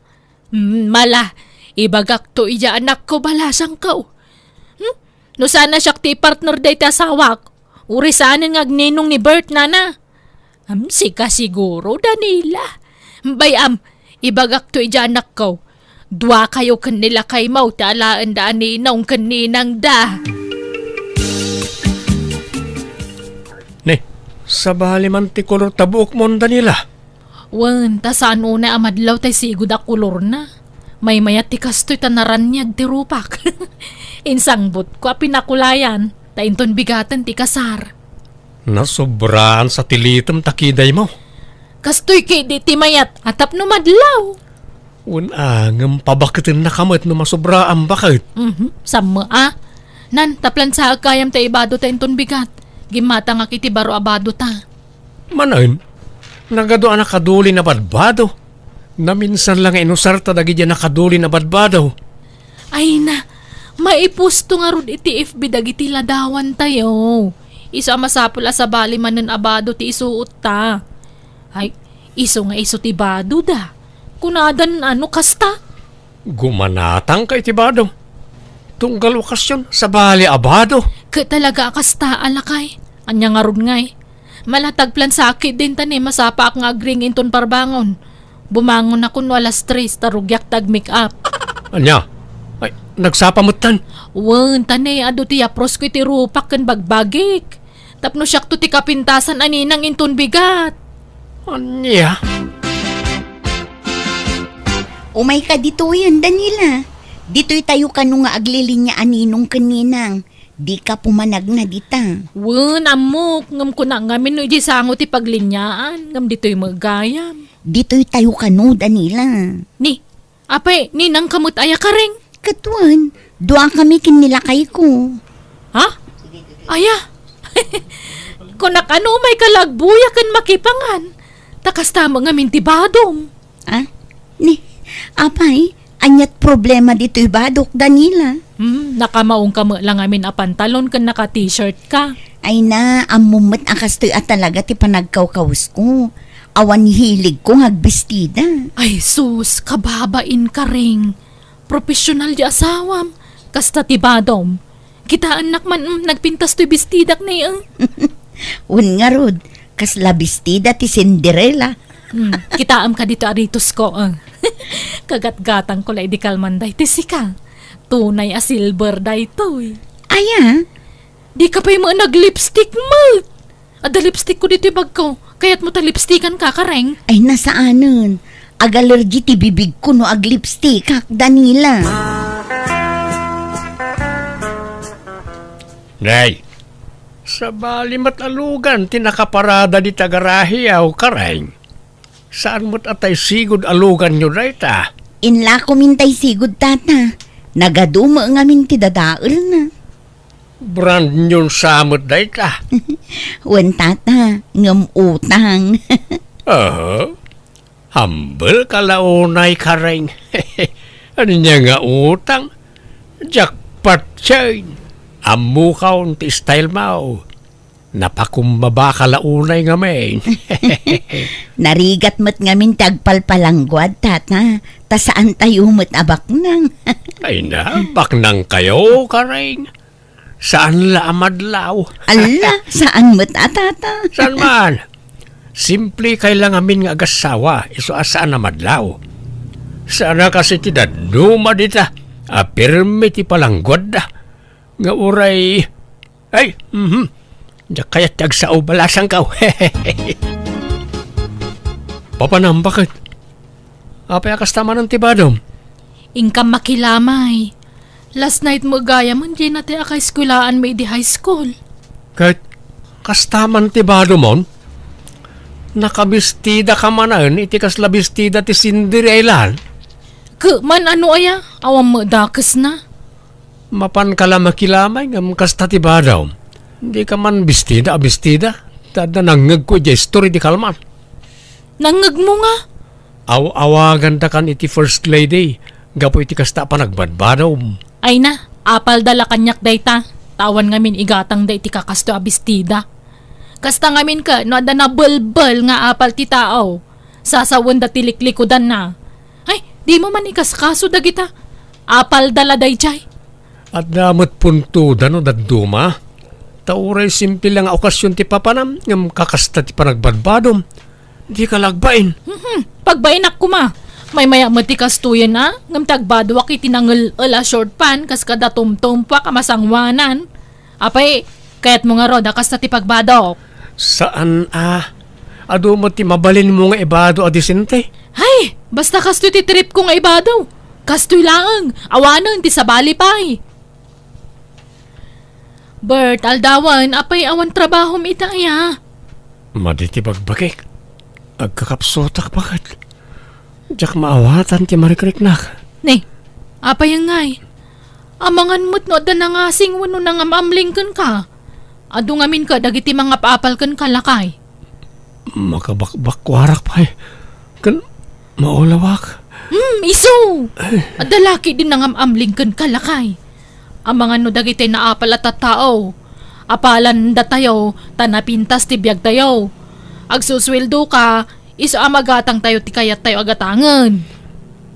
Hmm, mala, ibagakto idiay anakko, balasangko. Hmm? No saan a siak ti partner dayta asawak, uray saanen nga agninong ni Bert, Nana. Am, sika siguro, Danila. Bay-am, ibagakto iti anakko. Duakayo ken ni lakaymo ti alaenda a ninong ken ninangda. Ni, sabali man ti kolor ta buokmon, Danila. Wen, ta saan unay a madlaw tay sigud a kolorna. Maymayat ti kastoy ta naraniag ti rupak. Insangbotko a pinakulayan, ta inton bigaten ti kasar. Nasobraan sa ti litem ta kidaymo. Kastoy ketdi ti mayat a tapno madlaw. Wen a, ngem pabaketennaka met no masobraan baket. Mhm, sammo a. Nan, ta plansaek gayam ta ibado ta inton bigat. Gimmatangak iti baro a bado ta. Manen, nagadu a nakadulin a badbado. Naminsan la nga inusarta dagiti a nakadulin a badbado. Ay na, maipusto ngarud iti F B dagiti ladawantayo. Isu a masapul a sabali manen a bado ti isuotta. Ay, isu nga isu ti badoda. Kunadan a no kasta? Gumanatangka iti bado. Tunggal okasyon, sabali a bado. Ket talaga a kasta a lakay. Ania ngarud ngay? Malatag plan sakit din ta ni masapaak nga agring inton parbangon. Bumangon ako no alas tres, ta rugiak ta ag-make up. Ania? Ay, nagsapa met tan? Wen, ta ni, adu ti yapros ko iti rupak ken bagbagik. Tapno siakto ti kapintasan a ninang inton bigat. Ania? Umayka ditoyen, Danila. Ditoy tayo kano nga aglilinya a ninong ken ninang. Dika pumanagna dita. Wen, ammok, ngem kuna ngamin no idiay sango ti paglinyaan, ngem ditoy met gayam. Ditoy tayo kano, Danila. Ni, apay, ninangka met aya, Kareng? Ket wen, duakami ken ni lakayko. Ha? Aya? Kunak, ano, umayka la agbuya ken makipangan? Ta kasta met ngamin ti badom. Ah? Ni, apay, aniat problema ditoy badok, Danila? Hmm, nakamaongka met la ngamin a pantalon ken naka-t-shirt ka. Ay na, ammom met a kastoy a talaga ti panagkawkawsko. Awan hiligko nga agbestida. Ay sus, kababain, Kareng. Professional di asawam. Kasta ti badom. Kitaennak man, mm, nagpintas toy bestidak ni, eh. Wen ngarud, kasla bestida ti Cinderella. Hmm, kitaem ka dito, aritos ko, eh. Kagatgatang ko la idi kalman daytoy sika. Tunay a silver daytoy. Aya? Di ka pay mo nag-lipstick met. Adda lipstick ko ditoy bagko. Kayat mo ta lipstickan ka, Kareng? Ay, nasaanen. Agalergi ti bibig ko no aglipstickak, Danila. Nay, sabali met a lugan ti nakaparada dita garahiaw, Kareng. Saan met a tay sigud a luganyo dayta? Inlakom intay sigud, tata. Nagadu met ngamin ti dadaelna. Brand new sa met dayta? Wen, tata, ngem utang. Aha. Humble ka la unay, Kareng. Ania nga utang? Jackpot chain. Ammokon ti style mo. Napakumbaba ka la unay ngamin. Narigat met ngamin ti agpalpalangguad, tata. Ta saan tayo met a baknang. Ay na, baknang kayo, Kareng. Saan la a madlaw. Alla, saan met a, tata? Saan man? Simple kay la ngamin nga agassawa, isu a saan a madlaw. Saan a kasi ti dadduma dita, a pirmi ti palangguadda. Nga uray, ay, mhm. Diak kayat ti agsao, balasangkaw. Papanam, baket? Apay a kasta manen ti badom? Inkam makilamay. Last night mo gayam, diay na ti akaeskuelaan mo idi high school. Ket kasta man ti badomon? Nakabistida ka manen iti kasla bistida ti Cinderella? Ket man ano aya? Awan mo dakesna. Mapan ka la makilamay ngem kasta ti badom. Di ka man bistida a bistida. Ta adda nangngegko idiay story di kalman. Nangngegmo nga? Aw-awagandakan iti First Lady gapu iti kasta a panagbadbadom. Ay na, apalda la kaniak dayta. Ta awan ngamin igatangda iti kakastoy a bestida. Kasta ngamin ket no adda nabelbel nga apal ti tao, sasawenda ti liklikudanna. Ay, dimo man ikaskaso dagita. Apalda la daydiay. Adda met puntoda no dadduma. Ta uray simple la nga okasion ti papanam, ngem kakasta ti panagbadbadom. Dika la agbain. Mhm. Pagbainak koma. Maymaya met ti kastoyen a, ngem ti agbadoak iti nangel-el a short pant kas kada tumtumpuak a masangoanan. Apay, kayatmo ngarud a kasta ti pagbadok? Saan a. Adu met ti mabalinmo nga ibado a disente. Hay, basta kastoy ti tripko nga ibado. Kastoy laeng, awanen ti sabali pay. Bert, aldawen, apay awan trabahom ita aya? Madi ti bagbagik. Agkakapsutak baket. Diak maawatan ti marikriknak. Ne, apay ngay? Amangan met no adda nangasing wenno nangam-amling kenka. Adu ngamin ket dagiti mangap-apal kenka, lakay. Makabakbakkuarak pay. Ken maulawak. Hmm, isu! Adda la ketdi nangam-amling kenka, lakay. Amangan no dagiti naapal a tattao. Apalan datayo, ta napintas ti biagtayo. Agsusueldoka, isu a magatangtayo ti kayattayo a gatangen.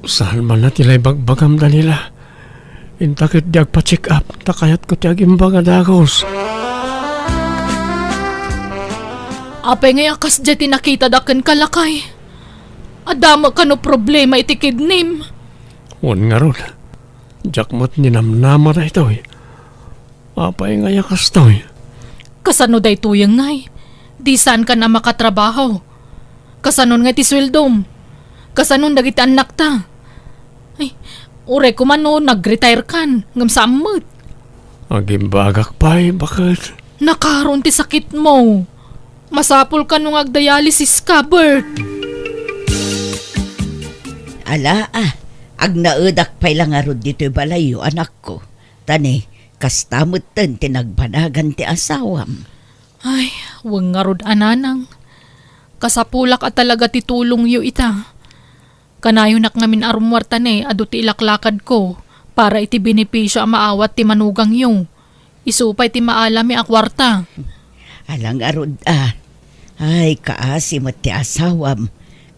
Saan man a ti la ibagbagam, Daniela. Inta ketdi agpa-check up, ta kayatko ti agimbag a dagus. Apay ngay a kasdiay ti nakitadak kenka, lakay? Adda met kano problema iti kidnim? Wen ngarud, diak met ninamnama daytoy. Apay ngay a kastoy? Kasano daytoy ngay? Di saankan a makatrabaho. Kasanon ngay ti sueldom? Kasanon dagiti annakta? Ay, uray koma no nag-retire kan, ngem saan met. Agimbagak pay, baket. Nakaron ti sakitmo. Masapul kano nga agdialysis ka, Bert. Ala, ah, agnaedak pay la ngarud ditoy balayyo, anakko. Ta ne, kasta metten ti nagbanagan ti asawam. Ay, wen ngarud a, nanang. Kasapulak a talaga ti tulongyo ita. Kanayonak ngamin a rummuar ta ne, adu ti ilaklakadko para iti benepisio a maawat ti manugangyo. Isu pay ti maalami a kuarta. Ala ngarud a. Ay, kaasi met ti asawam.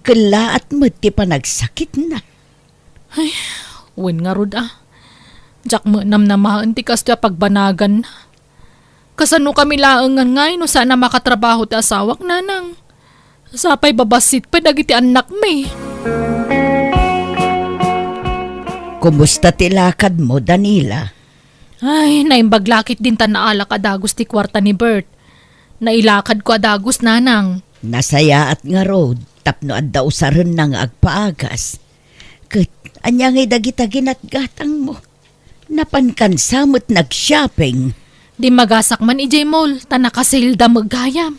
Kellaat met ti panagsakitna. Ay, wen ngarud a. Diak met namnamaen ti kastoy a pagbanaganna. Kasano kami laengen ngay no saan a makatrabaho ti asawak, nanang? Sapay babassit pay dagiti annakmi. Kumusta ti lakadmo, Danila? Ay, naimbag la ketdin ta naalak a dagus ti kuarta ni Bert. Nailakadko a dagus, nanang. Nasayaat ngarud tapno adda usarenna nga agpaagas. Ket ania ngay dagita ginatgatangmo? Napankansa met nag-shopping. Dimmagasak man idiay mall, ta naka-sale da met gayam.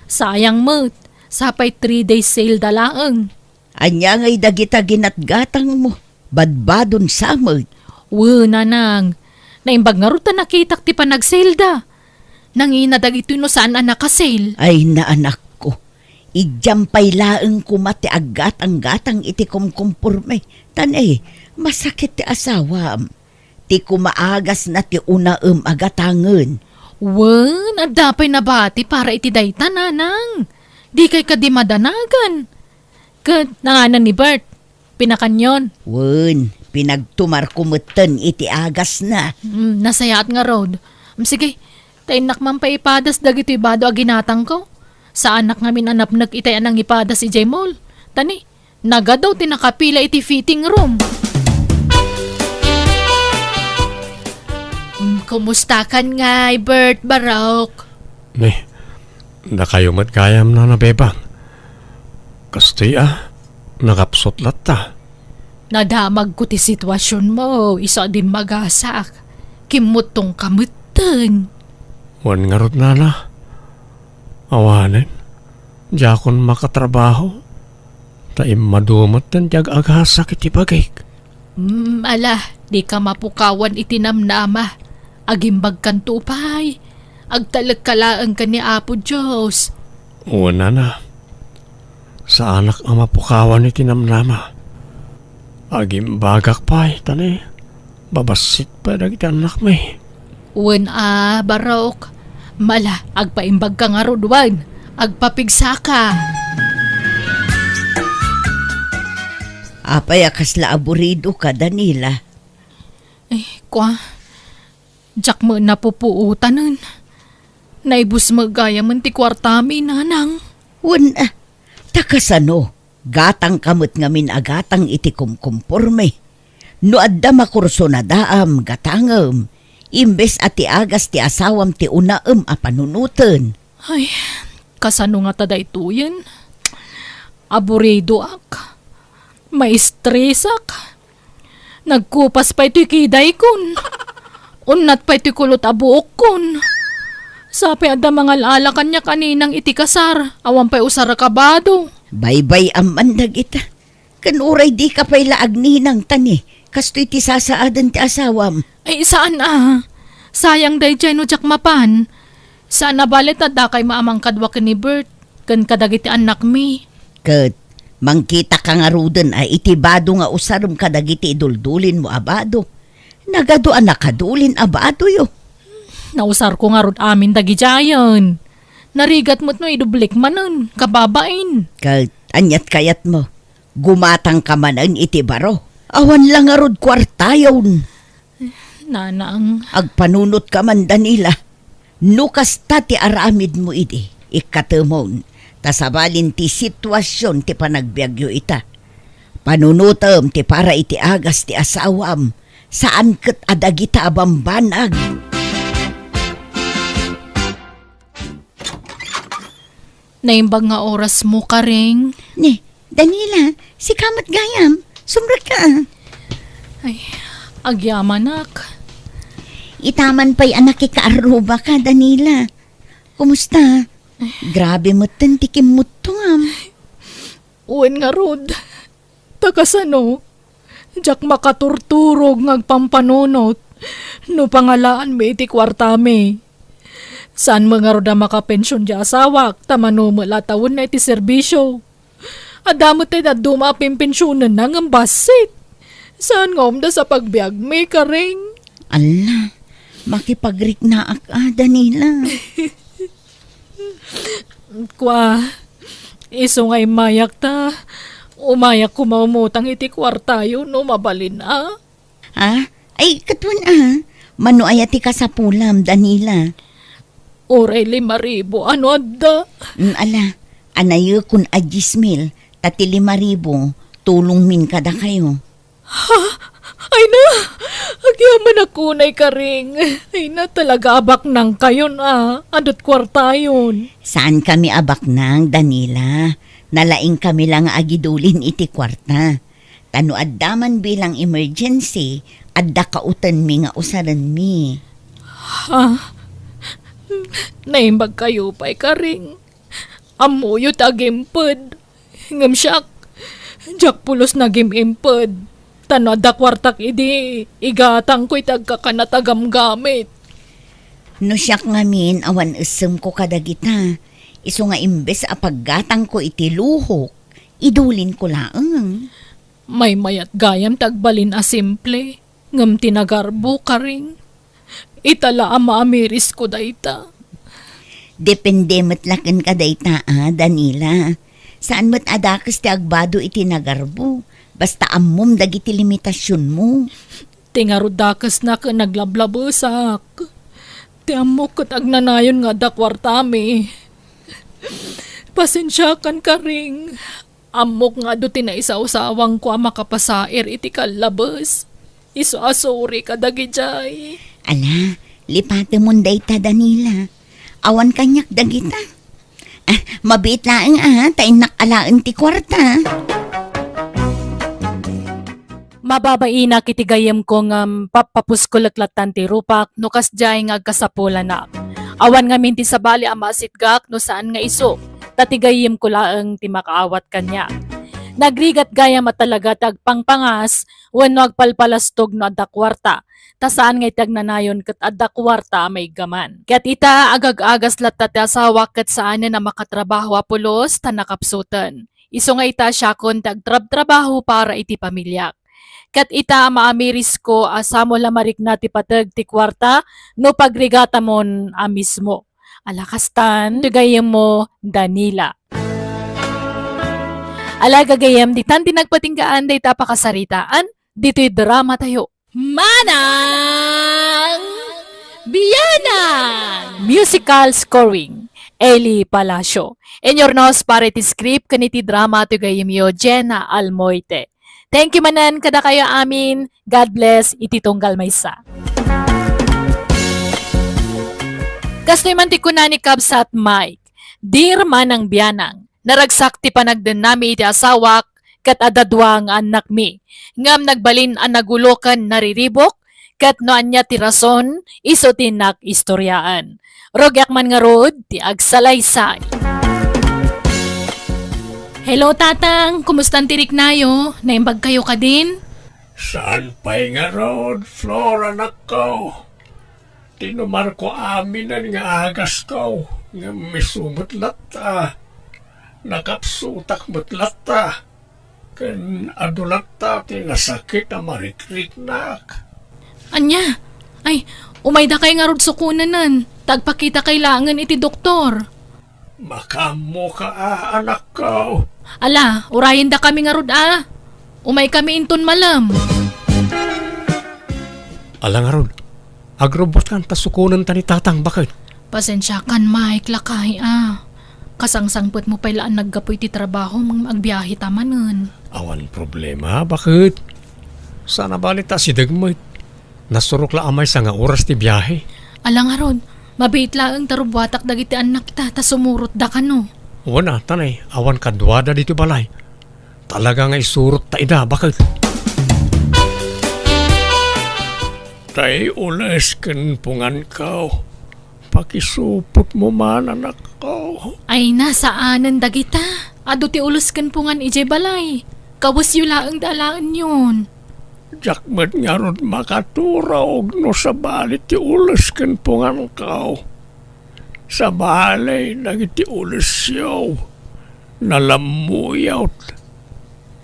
Sayang met, sapay three days sale da laeng. Ania ngay dagita ginatgatangmo? Badbadon sa met. Wen, nanang. Naimbag ngarud ta nakitak ti panag-sale da. Nangina dagitoy no saan a naka-sale. Ay, naanakko. Idiam pay laeng koma ti aggatang-gatang iti kumkumporme. Ta ne, masakit ti asawam. Ti kumaagasna ti unaem a gatangen. Wen, adda pay nabati para iti dayta, nanang. Dikay kadi madanagan. Ket nanganan ni Bert, pinakanyon? Wen, pinagtumarko metten iti agasna. Mm, nasayaat ngarud. Mm, sige, ta innak man pay ipadas dagitoy bado a ginatangko. Saanak ngamin a napnek itay a nangipadas idiay mall. Ta ne, nagadu ti nakapila iti fitting room. Mm, kumustakan ngay, Bert, Barok? Ne, dakayo met gayam, Nana Bebang. Kastoy a, nakapsut latta. Nadamagko ti situasionmo, isu a dimmagasak. Kimmuttongka metten. Wen ngarud, Nana. Awanen, diakon makatrabaho. Ta immadu metten ti ag-agasak iti bagik. Mm, ala, dika mapukawan iti namnama. Agimbagkanto pay. Agtalekka laeng ken ni Apo Dios. Wen, Nana. Saanak a mapukawan iti namnama. Agimbagak pay, ta ne, babassit pay dagiti annakmi. Wen a, Barok. Mala, agpaimbagka ngarud wen. Agpapigsaka. Apay a kasla aburidoka, Danila? Eh, kua, diak met napupuotanen. Naibus met gayamen ti kuartami, nanang. Wen, ah, ta kasano? Gatangka met ngamin a gatang iti kumkumporme. No adda makursunadaam, gatangem, imbes a ti agas ti asawam ti unaem a panunoten. Ay, kasano ngata daytoyen? Aburidoak. Maistresak. Nagkupas pay toy kidaykon. Unnat pay toy kulot a buokkon. Sapay adda mangal-ala kaniak a ninang iti kasar, awan pay usarek a bado. Baybay-am man dagita. Ken uray dika pay la agninang tani, kastoy ti sasaaden ti asawam. Ay, saan a. Sayang daydiay no diak mapan. Saan a bale ta dakay maamang kadua ken ni Bert, ken kadagiti annakmi. Ket mangkitaka ngaruden a iti bado nga usarem kadagiti iduldulinmo a bado, nagadu a nakadulin a badoyo. Nausarko ngarud amin dagidiayen. Narigat met no idublik manen, kababain. Ket aniat kayatmo? Gumatangka manen iti baro. Awan la ngarud kuartayon. Nanang. Agpanunotka man, Danila. No kasta ti aramidmo idi, ikkatemon, ta sabalin ti situasion ti panagbiagyo ita. Panunotem ti para iti agas ti asawam, saan ket a dagita a bambanag. Naimbag nga orasmo, Karing. Ni, Danila, sika met gayam. Sumrekka. Ay, agyamanak. Ita man pay a nakikaarrubaka, Danila. Kumusta? Grabe metten ti kimmuttongam. Wen ngarud. Ta kasano? Diak makaturturog nga agpampanunot no pangalaanmi iti kuartami. Saan met ngarud a makapension ti asawak, ta mano met la ta wenna iti serbisio. Adda met ti dadduma a pimpensionenna ngem bassit. Saan nga umdas a pagbiagmi, Karing? Alla, makipagriknaak a, Danila. Kua, isu nga immayak ta, umayak koma umutang iti kuartayo no mabalin a. Ah? Ay, ket wen a. Mano aya ti kasapulam, Danila? Uray lima ribu, ano adda? Mm, ala, anayekon a dies mil, ta ti lima ribu, tulongmin kadakayo. Ha? Ay na! Agyamanak unay, Karing. Ay na, talaga abaknangkayon a. Adut kuartayon. Saankami abaknang, Danila. Nalaingkami la nga agidulin iti kuarta. Ta no adda man bilang emergency, adda kautenmi nga usarenmi. Ha? Naimbagkayo pay, Karing. Ammoyo ti agimped. Ngem siak, diak pulos nagim-imped. Ta no adda kuartak idi, igatangko iti agkakanat a gamgamit. No siak ngamin, awan essemko kadagita. Isu nga imbes a paggatangko iti luhok, idulinko laeng. Maymayat gayam ti agbalin a simple, ngem ti nagarbo, Karing. Ita la a maamirisko dayta. Depende met la kenka dayta a, Danila. Saan met a dakes ti agbado iti nagarbo, basta ammom dagiti limitasionmo. Ti ngarud dakesna ket naglablabesak. Ti ammok ket agnanayon nga adda kuartami. Pasensiakan, Karing. Ammok nga adu ti naisawsawangko a makapasair iti kallabes. Isu a suri kadagidiay. Ala, lipatemon dayta, Danila. Awan kaniak dagita. Ah, mabiit laeng a, ta innak alaen ti kuarta. Mababainak iti gayyemko ngem pappapusko leklattan ti rupak no kasdiay nga agkasapulanak. Awan ngamin ti sabali a maasitgak no saan nga isu, ta ti gayyemko laeng ti makaawat kaniak. Nagrigat gayam a talaga ti agpangpangas wenno agpalpalastog no adda kuarta, ta saan nga iti agnanayon ket adda kuarta a maiggaman. Ket ita, agag-agas latta ti asawak ket saanen a makatrabaho a pulos ta nakapsuten. Isu nga ita, siakon ti agtrabtrabaho para iti pamiliak. Ket ita, maamirisko a samo la marikna ti pateg ti kuarta no pagrigatamon a mismo. Ala kastan, ti gayyemmo, Danila. Ala gagayyem, ditan ti nagpatinggaan dayta a pakasaritaan, ditoy dramatayo. Manang Bianang! Musical scoring, Eli Palacio. Inyurnos para iti script ken iti drama ti gayemyo, Jenna Almoite. Thank you manen kadakayo amin. God bless iti tunggal maysa. Kastoy man ti kuna ni Kabsat Mike, Dear Manang Bianang, naragsak ti panagdennami iti asawak ket adda dua nga annakmi, ngem nagbalin a nagulo ken nariribuk, ket no ania ti rason, isu ti innak istoriaan. Rugiak man ngarud ti agsalaysay. Hello, Tatang. Kumustan ti riknayo? Naimbagkayo kadin? Saan pay ngarud, Flor, anakko. Tinumarko aminen nga agasko, ngem isu met latta. Nakapsutak met latta. Ken adu latta ti nasakit a marikriknak. Ania? Ay, umaydakay ngarud sukonanen, ta agpakitakay laengen iti doktor. Makaammoka a, anakko. Ala, urayendakami ngarud a. Umaykami inton malem. Ala ngarud, agrubbuatkan ta sukonenta ni Tatang, baket. Pasensiakan, Mike, lakay a. Kasangsangpetmo pay la a naggapu iti trabahom ngem agbiaheta manen. Awan problema, baket. Saan a bali ta asideg met. Nasurok la a maysa nga oras ti biahe. Ala ngarud, mabiit laeng ta rubbuatak dagiti annakta ta sumurotda kano. Wen a, ta nay, awan kaduada ditoy balay. Talaga nga isurotta ida, baket. Tay ules ken punganko. Pakisupotmo man, anakko. Ay, na, saanen dagita. Adu ti ules ken pungan idiay balay. Kawesyo laeng ti alaenyon. Diak met ngarud makaturog no sabali ti ules ken punganko. Sabali dagiti ulesyo, nalammuyot.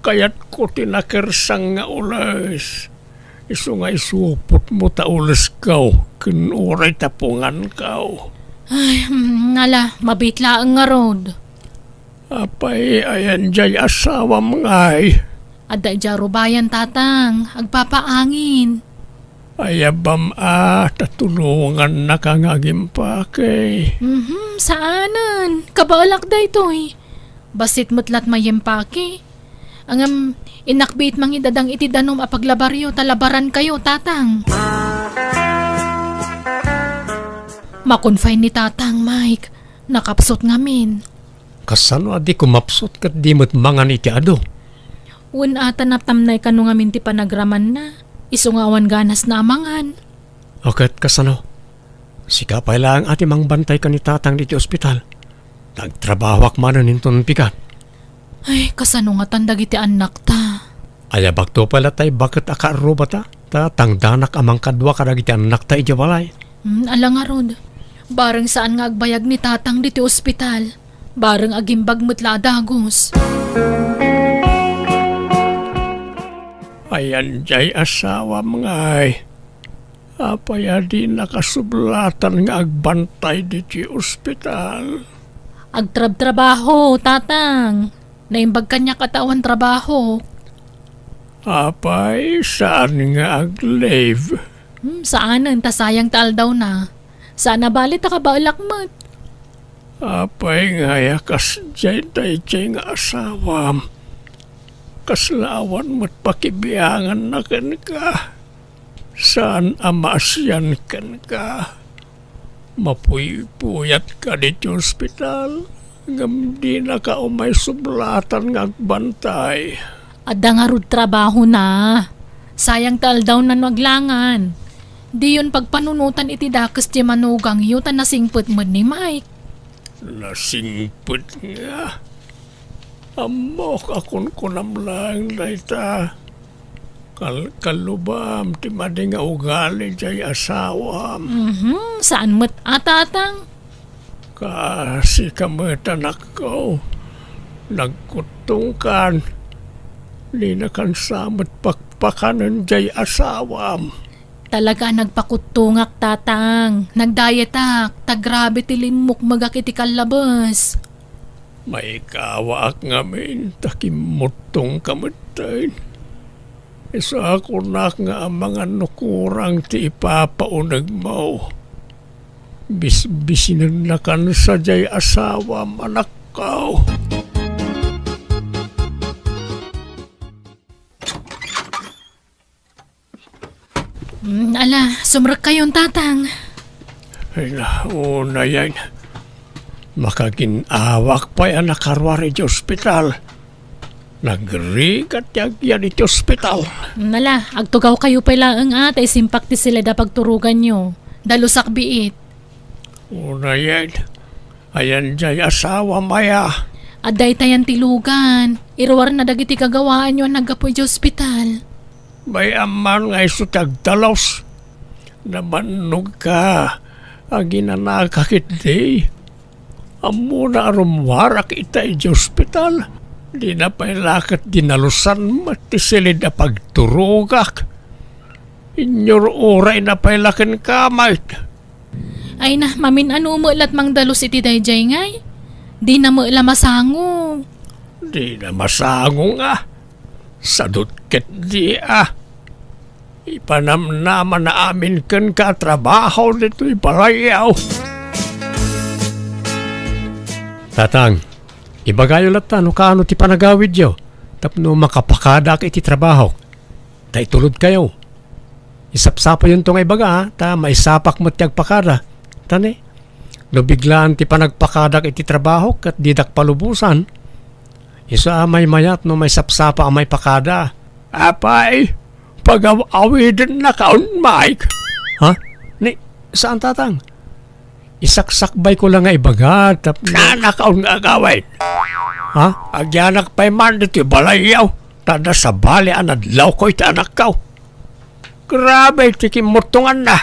Kayatko ti nakersang nga ules. Isu nga isupotmo ta ulesko ken uray ta punganko. Ay, mm, ala, mabiit laeng ngarud. Apay, ayan jay asawam ngay? Adda idiay rubayan, Tatang. Agpapaangin. Ayabam a ta tulongannaka nga agimpake. Mhm, saanen. Kabaelak daytoy. Bassit met la't mayempake. Ngem, innak biit mangidadang iti danum a paglabaryo ta labarankayo, Tatang. Makunfine ni Tatang, Mike. Nakapsut ngamin. Kasano a di kumapsut ket di met mangan iti adu? Wen a ta natamnay kano ngamin ti panagramanna, isu nga awan ganasna a mangan. O ket kasano? Sika pay laeng a ti mangbantay ken ni Tatang ditoy ospital. Nagtrabahoak manen inton bigat. Ay, kasano ngatan dagiti annakta? Ayabakto pay latta ti baket a kaarrubata, ta tangdanak a mangkadua kadagiti annakta idiay balay. Hmm, ala ngarud. Bareng saan nga agbayag ni Tatang ditoy ospital. Bareng agimbag met la a dagus. Ayan jay asawam ngay. Apay a di nakasublatan nga agbantay ditoy ospital? Agtrabtrabaho, Tatang. Naimbag kaniak a ta awan trabaho. Apay, saan nga ag-leave? Hmm, saanen, ta sayang ta aldawna. Saan a bali ta kabaelak met. Apay ngay a kasdiay daydiay nga asawam? Kasla awan met pakibianganna kenka. Saan a maasian kenka. Mapuypuyatka ditoy ospital, ngem dinaka umay sublatan nga agbantay. Adda ngarud trabahona. Sayang ta aldawna no aglangan. Diyon pagpanunotan iti dakes ti manugangyo ta nasingpet met ni Mike. Nasingpet nga? Ammok a kunkunam laeng dayta. Kalkalubam ti madi nga ugali jay asawam. Mhm, saan met a, Tatang. Kasika met, anakko. Nagkuttongkan. Dinakan sa met pakpakanen jay asawam. Talaga a nagpakuttongak, Tatang. Nagdayetak, ta grabe ti limmukmegak iti kallabes. Maikawaak ngamin ta kimmuttongka metten. Isu a kunak nga amangan no kurang ti ipapaunegmo. Bisbisinennakan sadiay asawam, anakko. Mm, ala, sumrekkayon, Tatang. Ay, na, unayen. Makagin-awak pay a nakaruar iti ospital. Nagrigat ti agyan iti ospital. Mm, ala, agtugawkayo pay laeng a, ta isimpak ti silid a pagturoganyo. Dalusak biit. Unayen, ayan diay asawam aya? Adda itayan ti lugan. Iruarna dagiti gagawaanyo a naggapu iti ospital. Bay-am man nga isu ti agdalus. Nabannogka, aginanaka ketdi. Ammona a rummuarak ita iti ospital. Dina pay la ket dinalusan met ti silid a pagturogak. Inyur-urayna pay la kenka, Mike. Ay na, mamin-ano met la ti mangdalus iti daydiay ngay? Dina met la masango. Dina masango nga. Sadut ketdi a. Ipanamnamana amin kenka a trabaho ditoy balayyo. Tatang, ibagayo latta no kaano ti panagawidyo tapno makapakadaak iti trabahok. Ta itulodkayo. Isapsapayonto nga ibaga, a, ta maisapak met ti agpakada. Ta ni, no biglaan ti panagpakadak iti trabaho ket didak palubosan, isu a maymayat no maisapsapa a maipakada. Apay, pagaw-awidennakaon, Mike. Ha? Ni, saan, Tatang? Isaksakbayko la nga ibaga, tap- Saannakaon nga agawid. Ha? Agyanak pay man ditoy balayyo, ta adda sabali a nadlawko iti anakko. Grabe ti kimmuttonganna.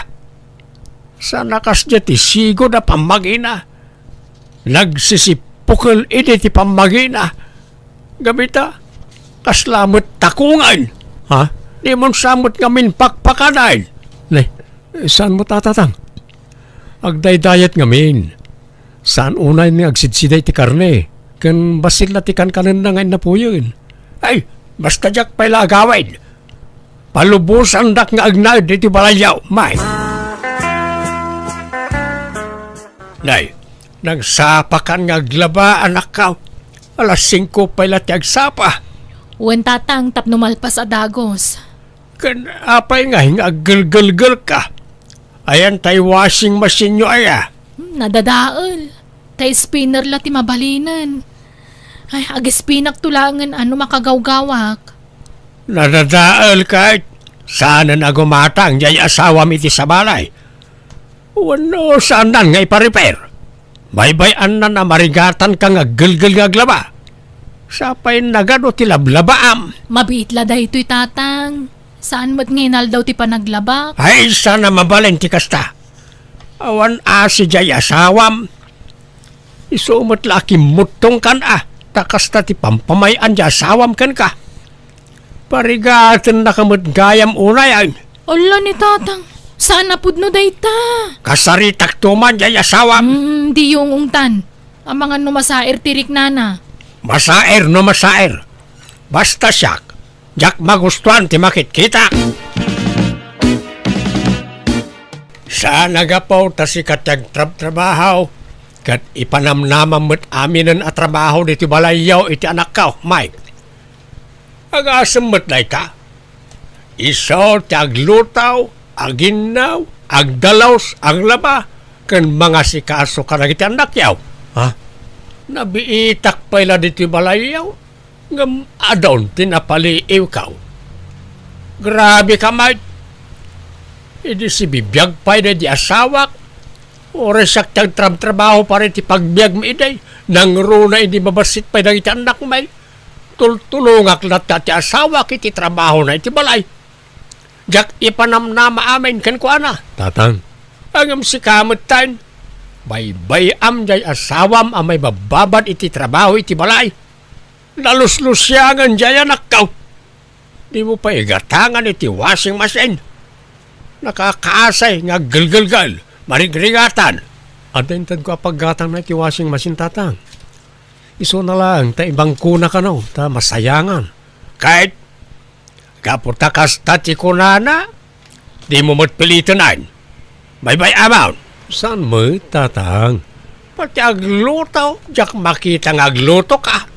Saan a kasdiay ti sigud a pammagina. Nagsisipukel idi ti pammagina. Gapu ta, kasla met takongen. Ha? Dimon sa met ngamin pakpakadaen. Ne, saan met, Tatang? Agdaydayat ngamin. Saan unay nga agsidsida iti karne, ken bassit la ti kankanenna nga innapuyen. Ay, basta diak pay la agawid. Palubosandak nga agnaed iti balayyo, Mike. Nay, nagsapakan nga aglaba, anakko. Alas singko pay la ti agsapa. Wen, Tatang, tapno malpas a dagus. Ken apay ngay nga aggelgelgelka? Ayan tay washing machine-yo aya? Hmm, nadadael. Tay spinner la ti mabalinen. Ay, agispinakto laengen a no makagawgawak. Nadadael ket saanen a gumatang diay asawam iti sabali. Wenno, saannan nga iparepair? Baybay-annan a marigatanka nga aggelgel nga aglaba. Sapay nagadu ti lablabaam. Mabiit la daytoy, Tatang. Saan met nga inaldaw ti panaglabak? Ay, saan a mabalin ti kasta. Awan asi diay asawam. Isu met la a kimmuttongkan a, ta kasta ti pampamay-an ti asawam kenka. Parigatennaka met gayam unay, ay. Ala ni Tatang, saan a pudno dayta. Kasaritakto man diay asawam. Mm, diyo ungtan. Amangan no masaer ti riknana. Masaer no masaer. Basta siak, diak magustuan ti makitkitak. Saan a gapu ta sika ti agtrabtrabaho, ket ipanamnamam met aminen a trabaho ditoy balayyo iti anakko, Mike. Agasem met dayta. Isu ti agluto, aginnaw, agdalus, aglaba, ken mangasikaso kadagiti annakyo. Ha? Nabiitak pay la ditoy balayyo, ngem adun ti napaliiwko. Grabe ka, Mike. Idi sibibiag pay daydi asawak, uray siak ti agtrabtrabaho para iti pagbiagmi idi, nangruna idi mabassit pay dagiti annakmi. Tultulongak latta ti asawak iti trabahona iti balay. Diak ipanamnama amin kenkuana. Tatang. Ngem sika metten, baybay-am diay asawam a maibabbabad iti trabaho iti balay. Naluslusiangen diay anakko. Dimo pay igatangan iti washing machine. Nakakaasay nga aggelgelgel, marigrigatan. Adda intedko a paggatangna iti washing machine, Tatang. Isuna laeng ta ibangkona kano, ta masayangan. Ket gapu ta kasta ti kunana, dimo met piliten. Baybay-amon. Saan met, Tatang? Pati agluto, diak makita nga aglutoka.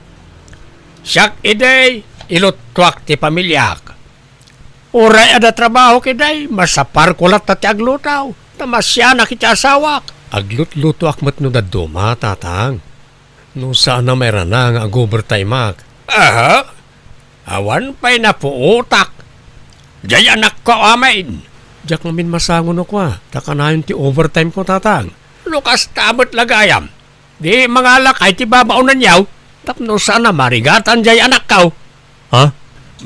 Siak idi, iluttuak ti pamiliak. Uray adda trabahok idi, masaparko latta ti agluto. Ta masianak iti asawak. Aglutlutoak met no dadduma, Tatang. No saan a mairana nga ag-overtimeak. Aha? Awan pay napuotak. Diay anakko amin. Diak ngamin masango no kua, ta kanayon ti overtimeko, Tatang. No kasta met la gayam, di mangalaka iti babaonenyo, tapno saan a marigatan diay anakko. Ha?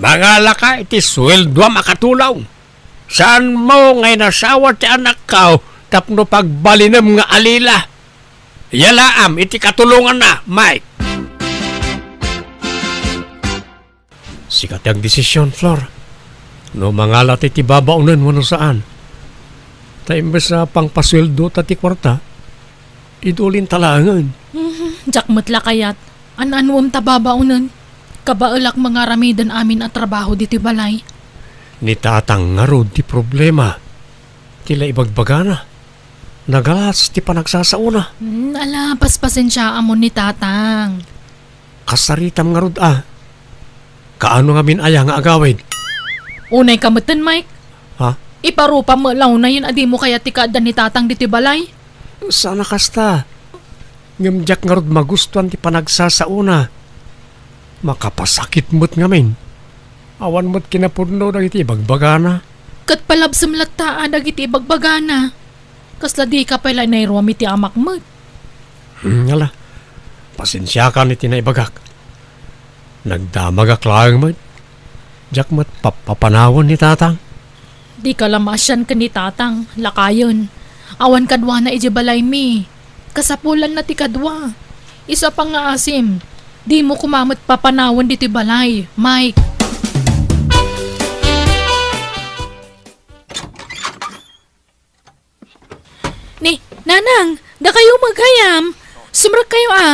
Mangalaka iti sueldoam a katulong. Saanmo nga inasawa ti anakko tapno pagbalinem nga alila. Yalaam iti katulonganna, Mike. Sika ti agdesisyon, Flor. No mangala ti, ti babaonen wenno saan. Ta imbes a pangpasueldo ta ti kuarta, idulin ta laengen. Mhm, diak met la kayat. An-anuem ta babaonen. Kabaelak nga aramiden amin a trabaho ditoy balay. Ni Tatang ngarud ti problema. Ti la ibagbagana. Nagalas ti panagsasaona. Hmm, ala, paspasensiaam ni Tatang. Kasaritam ngarud a. Kaano ngamin aya nga agawid? Unay ka metten, Mike. Ha? Iparupam met la unayen a dimo kayat ti kaadda ni Tatang ditoy balay? Saan a kasta. Ngem diak ngarud magustuan ti panagsasaona. Makapasakit met ngamin. Awan met kinapudno dagiti ibagbagana. Ket palabsem latta a dagiti ibagbagana. Kasla dika pay la inayruam iti amak met. Hmm, ala. Pasensiakan iti naibagak. Nagdamagak laeng met. Diak met pap-, papanawen ni Tatang. Dika la maasian ken ni Tatang, lakayen. Awan kaduana idiay balaymi. Kasapulanna ti kadua. Isu a pangngaasim, dimo koma met papanawen ditoy balay, Mike. Ni, Nanang, dakayo met gayam. Sumrekkayo a.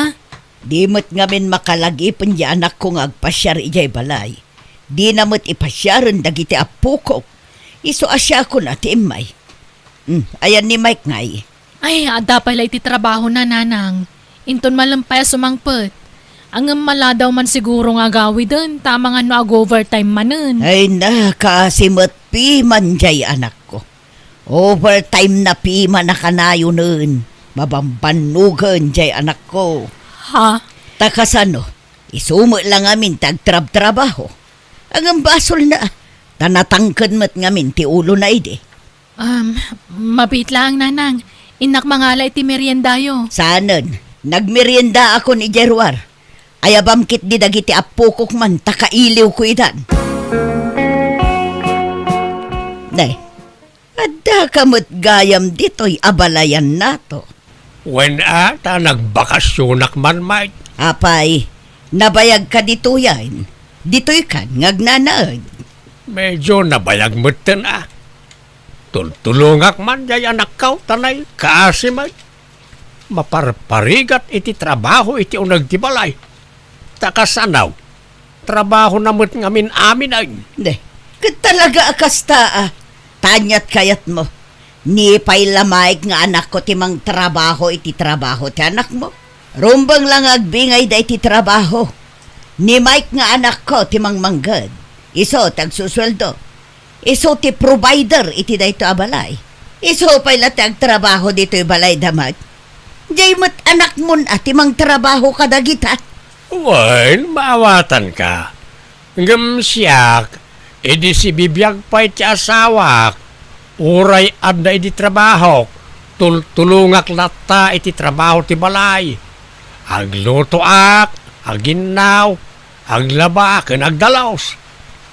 Di met ngamin makalagipen ti anakko nga agpasiar idiay balay. Dina met ipasiaren dagiti appokok. Isu a siakon a ti immay. Hmm, ayan ni Mike ngay? Ay, adda pay la iti trabahona, Nanang. Inton malem pay a sumangpet. Ngem maladaw man siguro nga agawiden, ta amangan no ag-overtime manen. Ay na, kaasi met piman diay anakko. Overtime na piman a kanayonen, mabambannogen diay anakko. Ha? Ta kasano, isu met la ngamin ti agtrabtrabaho. Ngem basolna, ta natangken met ngamin ti ulona idi. Um, mabiit laeng, Nanang. Innak mangala iti meriendayo. Saanen, nagmeriendaakon idiay ruar. Ayabam ketdi dagiti appokok man ta kailiwko idan. Ne, addaka met gayam ditoy a balayannato. Wen a, ta nagbakasionak man, Mike. Apay, nabayagka ditoyen? Ditoykan nga agnanaed? Medyo nabayag metten a. Tultulongak man diay anakko, ta nay, kaasi met. Maparparigat iti trabaho iti uneg ti balay. Ta kasano, trabahona met ngamin amin ay. Ne, ket talaga a kasta a. Ta aniat kayatmo? Ni pay la Mike nga anakko ti mangtrabaho iti trabaho ti anakmo. Rumbeng la nga agbingayda iti trabaho. Ni Mike nga anakko ti mangmangged. Isu ti agsusueldo. Isu ti provider iti daytoy a balay. Isu pay la ti agtrabaho ditoy balay da met. Diay met anakmon a ti mangtrabaho kadagita. Wen, maawatanka. Ngem siak, idi sibibiag pay ti asawak, uray adda idi trabahok, tultulongak latta iti trabaho ti balay. Aglutoak, aginnaw, aglaba ken agdalus.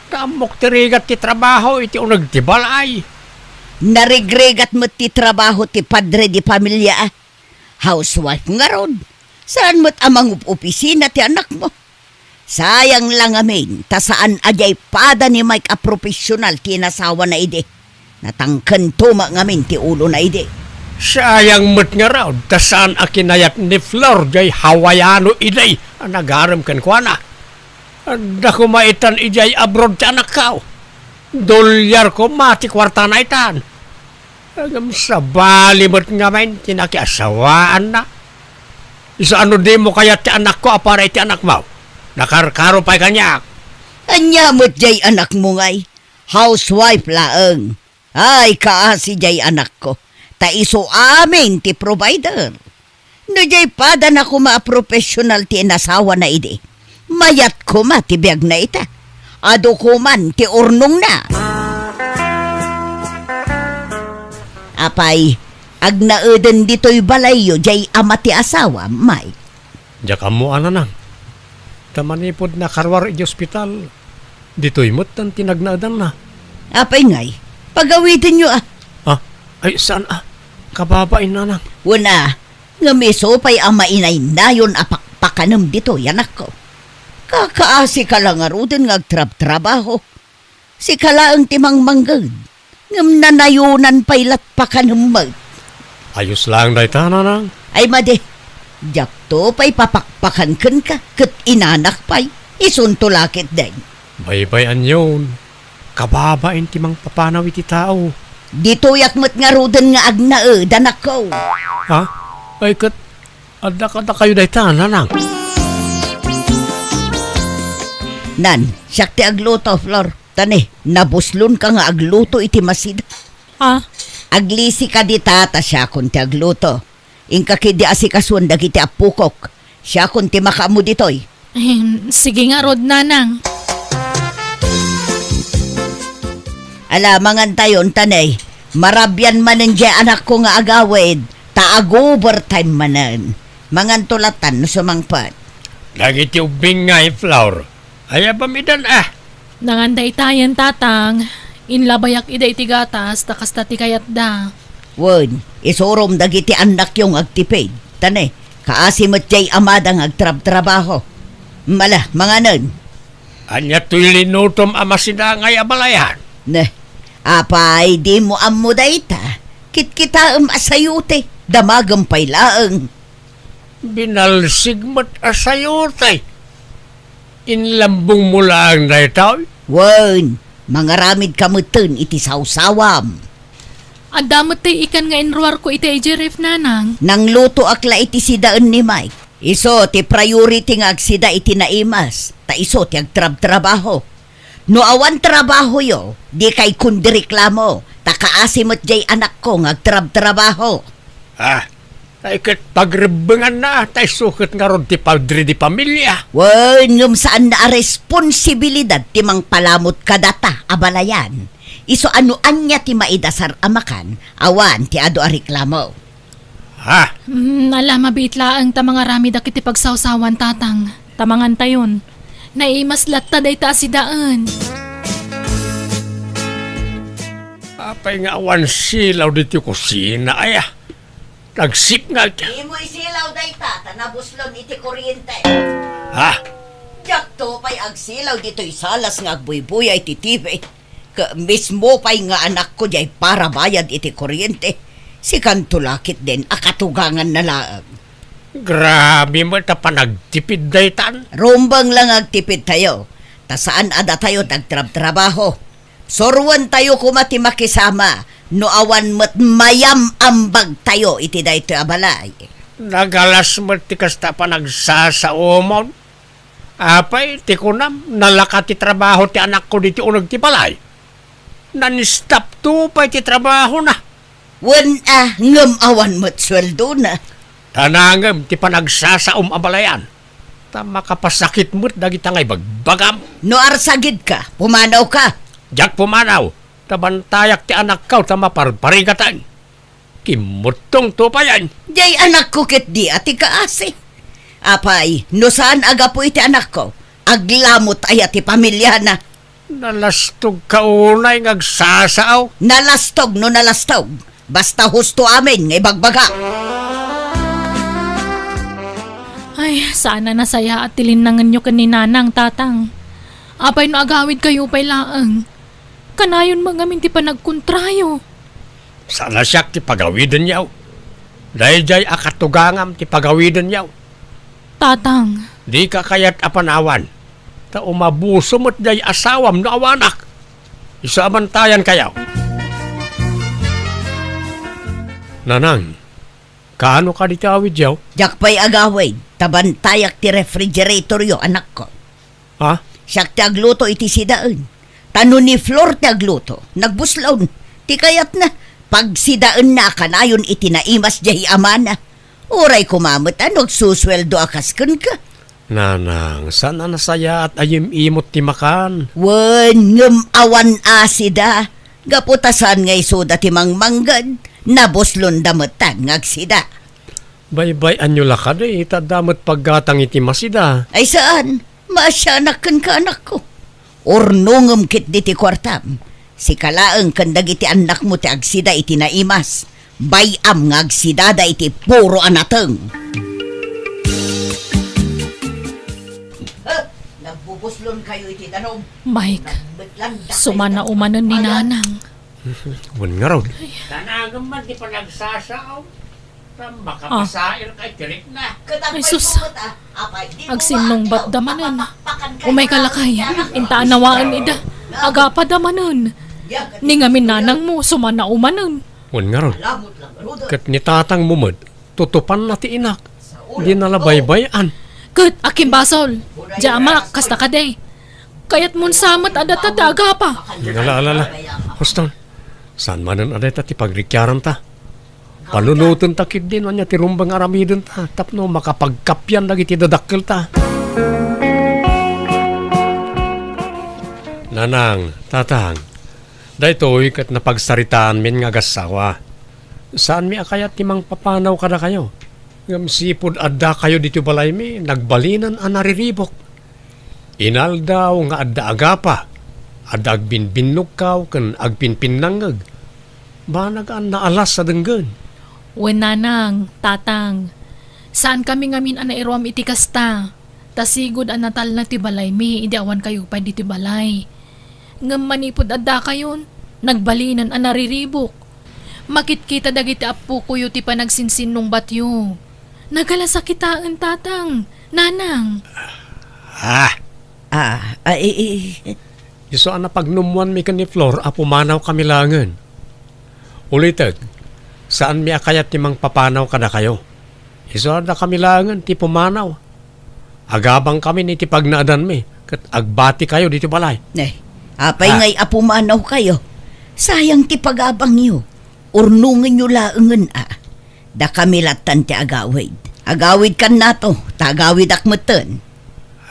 Ta ammok ti rigat ti trabaho iti uneg ti balay. Narigrigat met ti trabaho ti padre di pamilia a. Housewife ngarud. Saan met a mangup-opisina ti anakmo. Sayang la ngamin, ta saan a diay pada ni Mike a profesional ti inasawana idi. Natangken to met ngamin ti ulona idi. Sayang met ngarud, ta saan a kinayat ni Flor diay Hawaiano idi a nagarem kenkuana. Adda koma itan idiay abroad ti anakko. Dolyar koma ti kuartana itan. Ngem sabali met ngamin ti nakiasawaanna. Isu a no dimo kayat ti anakko a para iti anakmo? Nakarkaro pay kaniak. Ania met diay anakmo ngay? Housewife laeng. Ay, kaasi diay anakko. Ta isu amin ti provider. No diay padana koma a professional ti inasawana idi, mayat koma ti biagna ita. Adu koman ti urnongna. Apay, agnaeden ditoy balayyo diay ama ti asawa, Mike? Diak ammo a, Nanang. Ta manipud nakaruar iti ospital, ditoy metten ti nagnaedanna. Apay ngay, pagawidenyo a. Ah, ay, saan a? Kababain, Nanang. Wen a, ngem isu pay a mainaynayon a pakpakanem ditoy, anakko. Kakaasika la ngaruden nga agtrabtrabaho. Sika laeng ti mangmangged, ngem nanayonan pay lat pakanem met. Ayos laeng dayta, Nanang. Ay madi, diakto pay papakpakan kenka, ket inanak pay, isunto la ketdin. Baybay-anyon, kababain ti mangpapanaw iti tao. Ditoyak met ngaruden nga agnaed, anakko. Ha? Ay ket, adda kadakayo dayta, Nanang? Nan, siak ti agluto, Flor. Ta ne, nabuslonka nga agluto iti masida. Ah? Aglisika dita ta siakon ti agluto. Inka ketdi asikasuan dagiti appokok. Siakon ti makaammo ditoy. Ehem, sige ngarud, Nanang. Ala, mangantayon, ta ne, marabian manen diay anakko nga agawid, ta ag-overtime manen. Manganto latan no sumangpet. Dagiti ubbing ngay, Flor. Aya bamidan a? Nangan daytayen, Tatang. Inlabayak ida iti gatas, ta kasta ti kayatda. Wen, isurom dagiti annakyo nga agtipid. Ta ne, kaasi met diay amada nga agtrabtrabaho. Mala, manganen. Ania toy linutom a masidangay a balayan? Ne, apay, dimo ammo dayta? Kitkitaem a sayote, damagem pay laeng. Binalsig met a sayote. Inlambongmo laeng daytoy? Wen, mangaramidka metten iti sawsawam. Adda met ti ikan nga inruarko iti I G ref, Nanang. Nanglutoak la iti sidaen ni Mike. Isu ti priority nga agsida iti naimas, ta isu ti agtrabtrabaho. No awan trabahoyo, dikay kundi reklamo, ta kaasi met diay anakko nga agtrabtrabaho. Ah, ay ket pagrebbenganna, ta isu ket ngarud ti padre de pamilia. Wen, ngem saanna a responsibilidad ti mangpalamut kadata a balayan. Isu a no ania ti maidasar a makan, awan ti adu a reklamo. Ha? Mm, ala, mabiit laeng ta mangaramid dagiti pagsawsawan, Tatang. Ta mangantayon. Naimas latta dayta a sidaen. Apay nga awan silaw ditoy kusina, aya? Nagsipnget. Dimo isilaw dayta, ta nabuslon iti kuryente. Ha? Diakto pay agsilaw ditoy salas nga agbuybuya iti T V. Ket mismo pay nga anakko diay parabayad iti kuryente. Sikanto la ketdin a katuganganna laeng. Grabe met a panagtipid daytan. Rumbeng la nga agtipidtayo, ta saan a datayo ti agtrabtrabaho. Suroentayo koma ti makisama no awan met mayam-ambagtayo iti daytoy a balay. Nagalas met ti kasta a panagsasaomon. Apay, ti kunam, nalaka ti trabaho ti anakko ditoy uneg ti balay? Nan-stop to pay ti trabahona. Wen a, ngem awan met sueldona. Ta nangem ti panagsasaom a balayan, ta makapasakit met dagita nga ibagbagam. No arsagidka, pumanawka. Diak pumanaw, ta bantayak ti anakko ta maparparigatan. Kimmuttong to payen. Diay anakko ketdi a ti kaasi. Apay, no saan a gapu iti anakko, aglamut aya ti pamiliana? Nalastogka unay nga agsasao. Nalastog no nalastog. Basta husto amin nga ibagbaga. Ay, saan a nasayaat ti linnangenyo ken ni Nanang, Tatang. Apay no agawidkayo pay laeng? Kanayon met ngamin ti panagkontrayo. Saan a siak ti pagawidenyo. Daydiay a katugangam ti pagawidenyo. Tatang. Dika kayat a panawan, ta umabuso met diay asawam no awanak. Isu a bantayankayo. Nanang, kaano kadi ti awidyo? Diak pay agawid, ta bantayak ti refrigeratoryo, anakko. Ha? Siak ti agluto iti sidaen. Ta no ni Flor ti agluto, nagbuslon. Ti kayatna, pagsidaenna a kanayon iti naimas diay amana. Uray koma met a no agsusueldo a kas kenka. Nanang, saan a nasayaat a yim-imot ti makan? Wen, ngem awan asida. Gapu ta saan nga isuda ti mangmangged, nabuslonda metten nga agsida. Baybay-anyo la kadi, ta adda met paggatang iti masida. Ay saan, maasianak kenka, anakko. Urnongem ketdi ti kuartam. Sika laeng ken dagiti annakmo ti agsida iti naimas. Bay-am nga agsidada iti puro a nateng. Eh, nagbubuslon kayo iti danum. Mike, sumana umanen ni Nanang. Wen ngarud. Danagem man ti panagsasao. Makapasair kay tirik na. Ay, sus. Agsinnungbat da manen. Umayka lakay, inta a nawaen ida. Agapa da manen. Ni ngamin nanangmo, sumana umanen. Wen ngarud. Ket ni tatangmo met, tutupanna ti inak. Dina la baybay-an. Ket akin basol. Diay amak, kasta kadi. Kayatmon sa met a data ti agapa. Ala, ala, ala. Huston. Saan manen a dayta ti pagrikiaranta? Panunotenta ketdi no ania ti rumbeng nga aramidenta tapno makapagkappia dagiti dadakkelta. Nanang, tatang, daytoy ket napagsaritaanmin nga agassawa. Saanmi a kayat ti mangpapanaw kadakayo. Ngem sipud addakayo ditoy balaymi, nagbalinen a nariribuk. Inaldaw nga adda agapa, adda agbinbinnugkaw ken agpinpinnangngeg. Banag a naalas a denggen. Wen nanang, tatang, saankami ngamin a nairuam iti kasta, ta sigud a natalna ti balaymi idi awankayo pay ditoy balay. Ngem manipud addakayon, nagbalinen a nariribuk. Makitkita dagiti appokoyo ti panagsinsinnungbatyo. Nagalasakitaen, tatang, nanang. Ah! Ah, ah, i-, i-, Isu a napagnummoanmi ken ni Flor a pumanawkami laengen. Ulitek, saanmi a kayat ti mangpapanaw kadakayo. Isu a dakami laengen ti pumanaw. Agabangkami iti pagnaedanmi, ket agbatikayo ditoy balay. Eh, apay Ah. ngay a pumanawkayo? Sayang ti pagabangyo. Urnongenyo laengen a. Dakami lattan ti agawid. Agawidkannato, ta agawidak metten.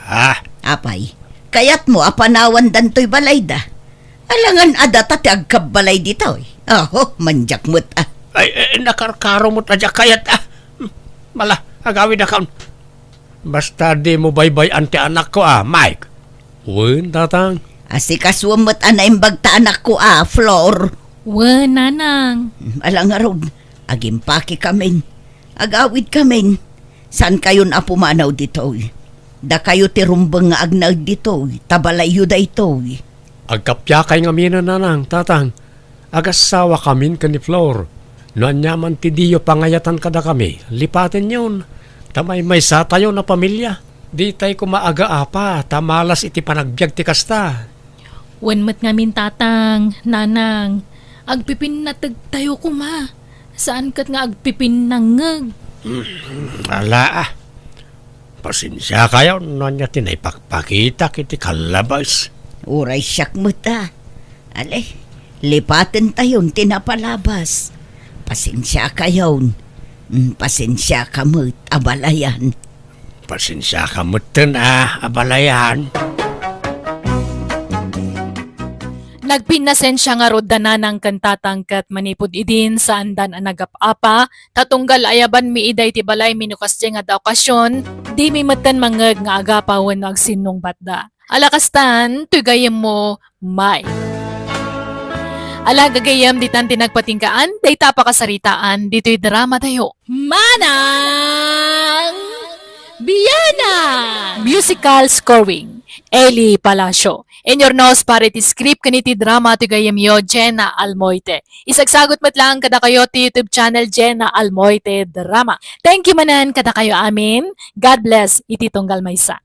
Ah. Apay, kayatmo a panawandan toy balayda? Alangan a data ti agkabbalay ditoy. Aho, mandiak met a. Ay, eh, nakarkaro met a diak kayat a. Hmm, mala, agawidakon. Basta dimo baybay-an ti anakko a, Mike. Wen, tatang. Asikasuem met a naimbag ta anakko a, Flor. Wen, nanang. Ala ngarud, agimpakekamin. Agawidkamin. Saankayon a pumanaw ditoy. Dakayo ti rumbeng nga agnaed ditoy, ta balayyo daytoy. Agkappiakay ngamin, nanang, tatang. Agassawakamin ken ni Flor. No ania man ti diyo pangayatan kadakami, lipatenyon. Ta maymaysatayon a pamilia. Ditay koma agaapa ta malas iti panagbiag ti kasta. Wen met ngamin, tatang, nanang, agpipinnategtayo koma. Saan ket nga agpipinnangngeg. Hmm, ala, ah. Pasensiakayon no ania ti naipakpakitak iti kallabas. Uray siak met a. Ale, lipatentayon ti napalabas. Pasensiakayon. Mm, pasensiaka met, abalayan. Pasensiaka metten a, abalayan. Nagpinnasensia ngarud da nanang ken tatang ket manipud idin saandan a nagap-apa, ta tunggal ayabanmi ida iti balaymi no kasdiay nga adda okasion, dimi metten mangngeg nga agapa wenno agsinnungbatda. Ala kastan, toy gayyemmo, Mike. Ala gagayyem, ditan ti nagpatinggaan, dayta a pakasaritaan, ditoy dramatayo. Manang Bianang! Musical scoring, Eli Palacio. Inyurnos para iti script ken iti drama ti gayyemyo, Jenna Almoite. Isagsagut met laeng kadakayo ti YouTube channel, Jenna Almoite Drama. Thank you manen kadakayo amin. God bless iti tunggal maysa.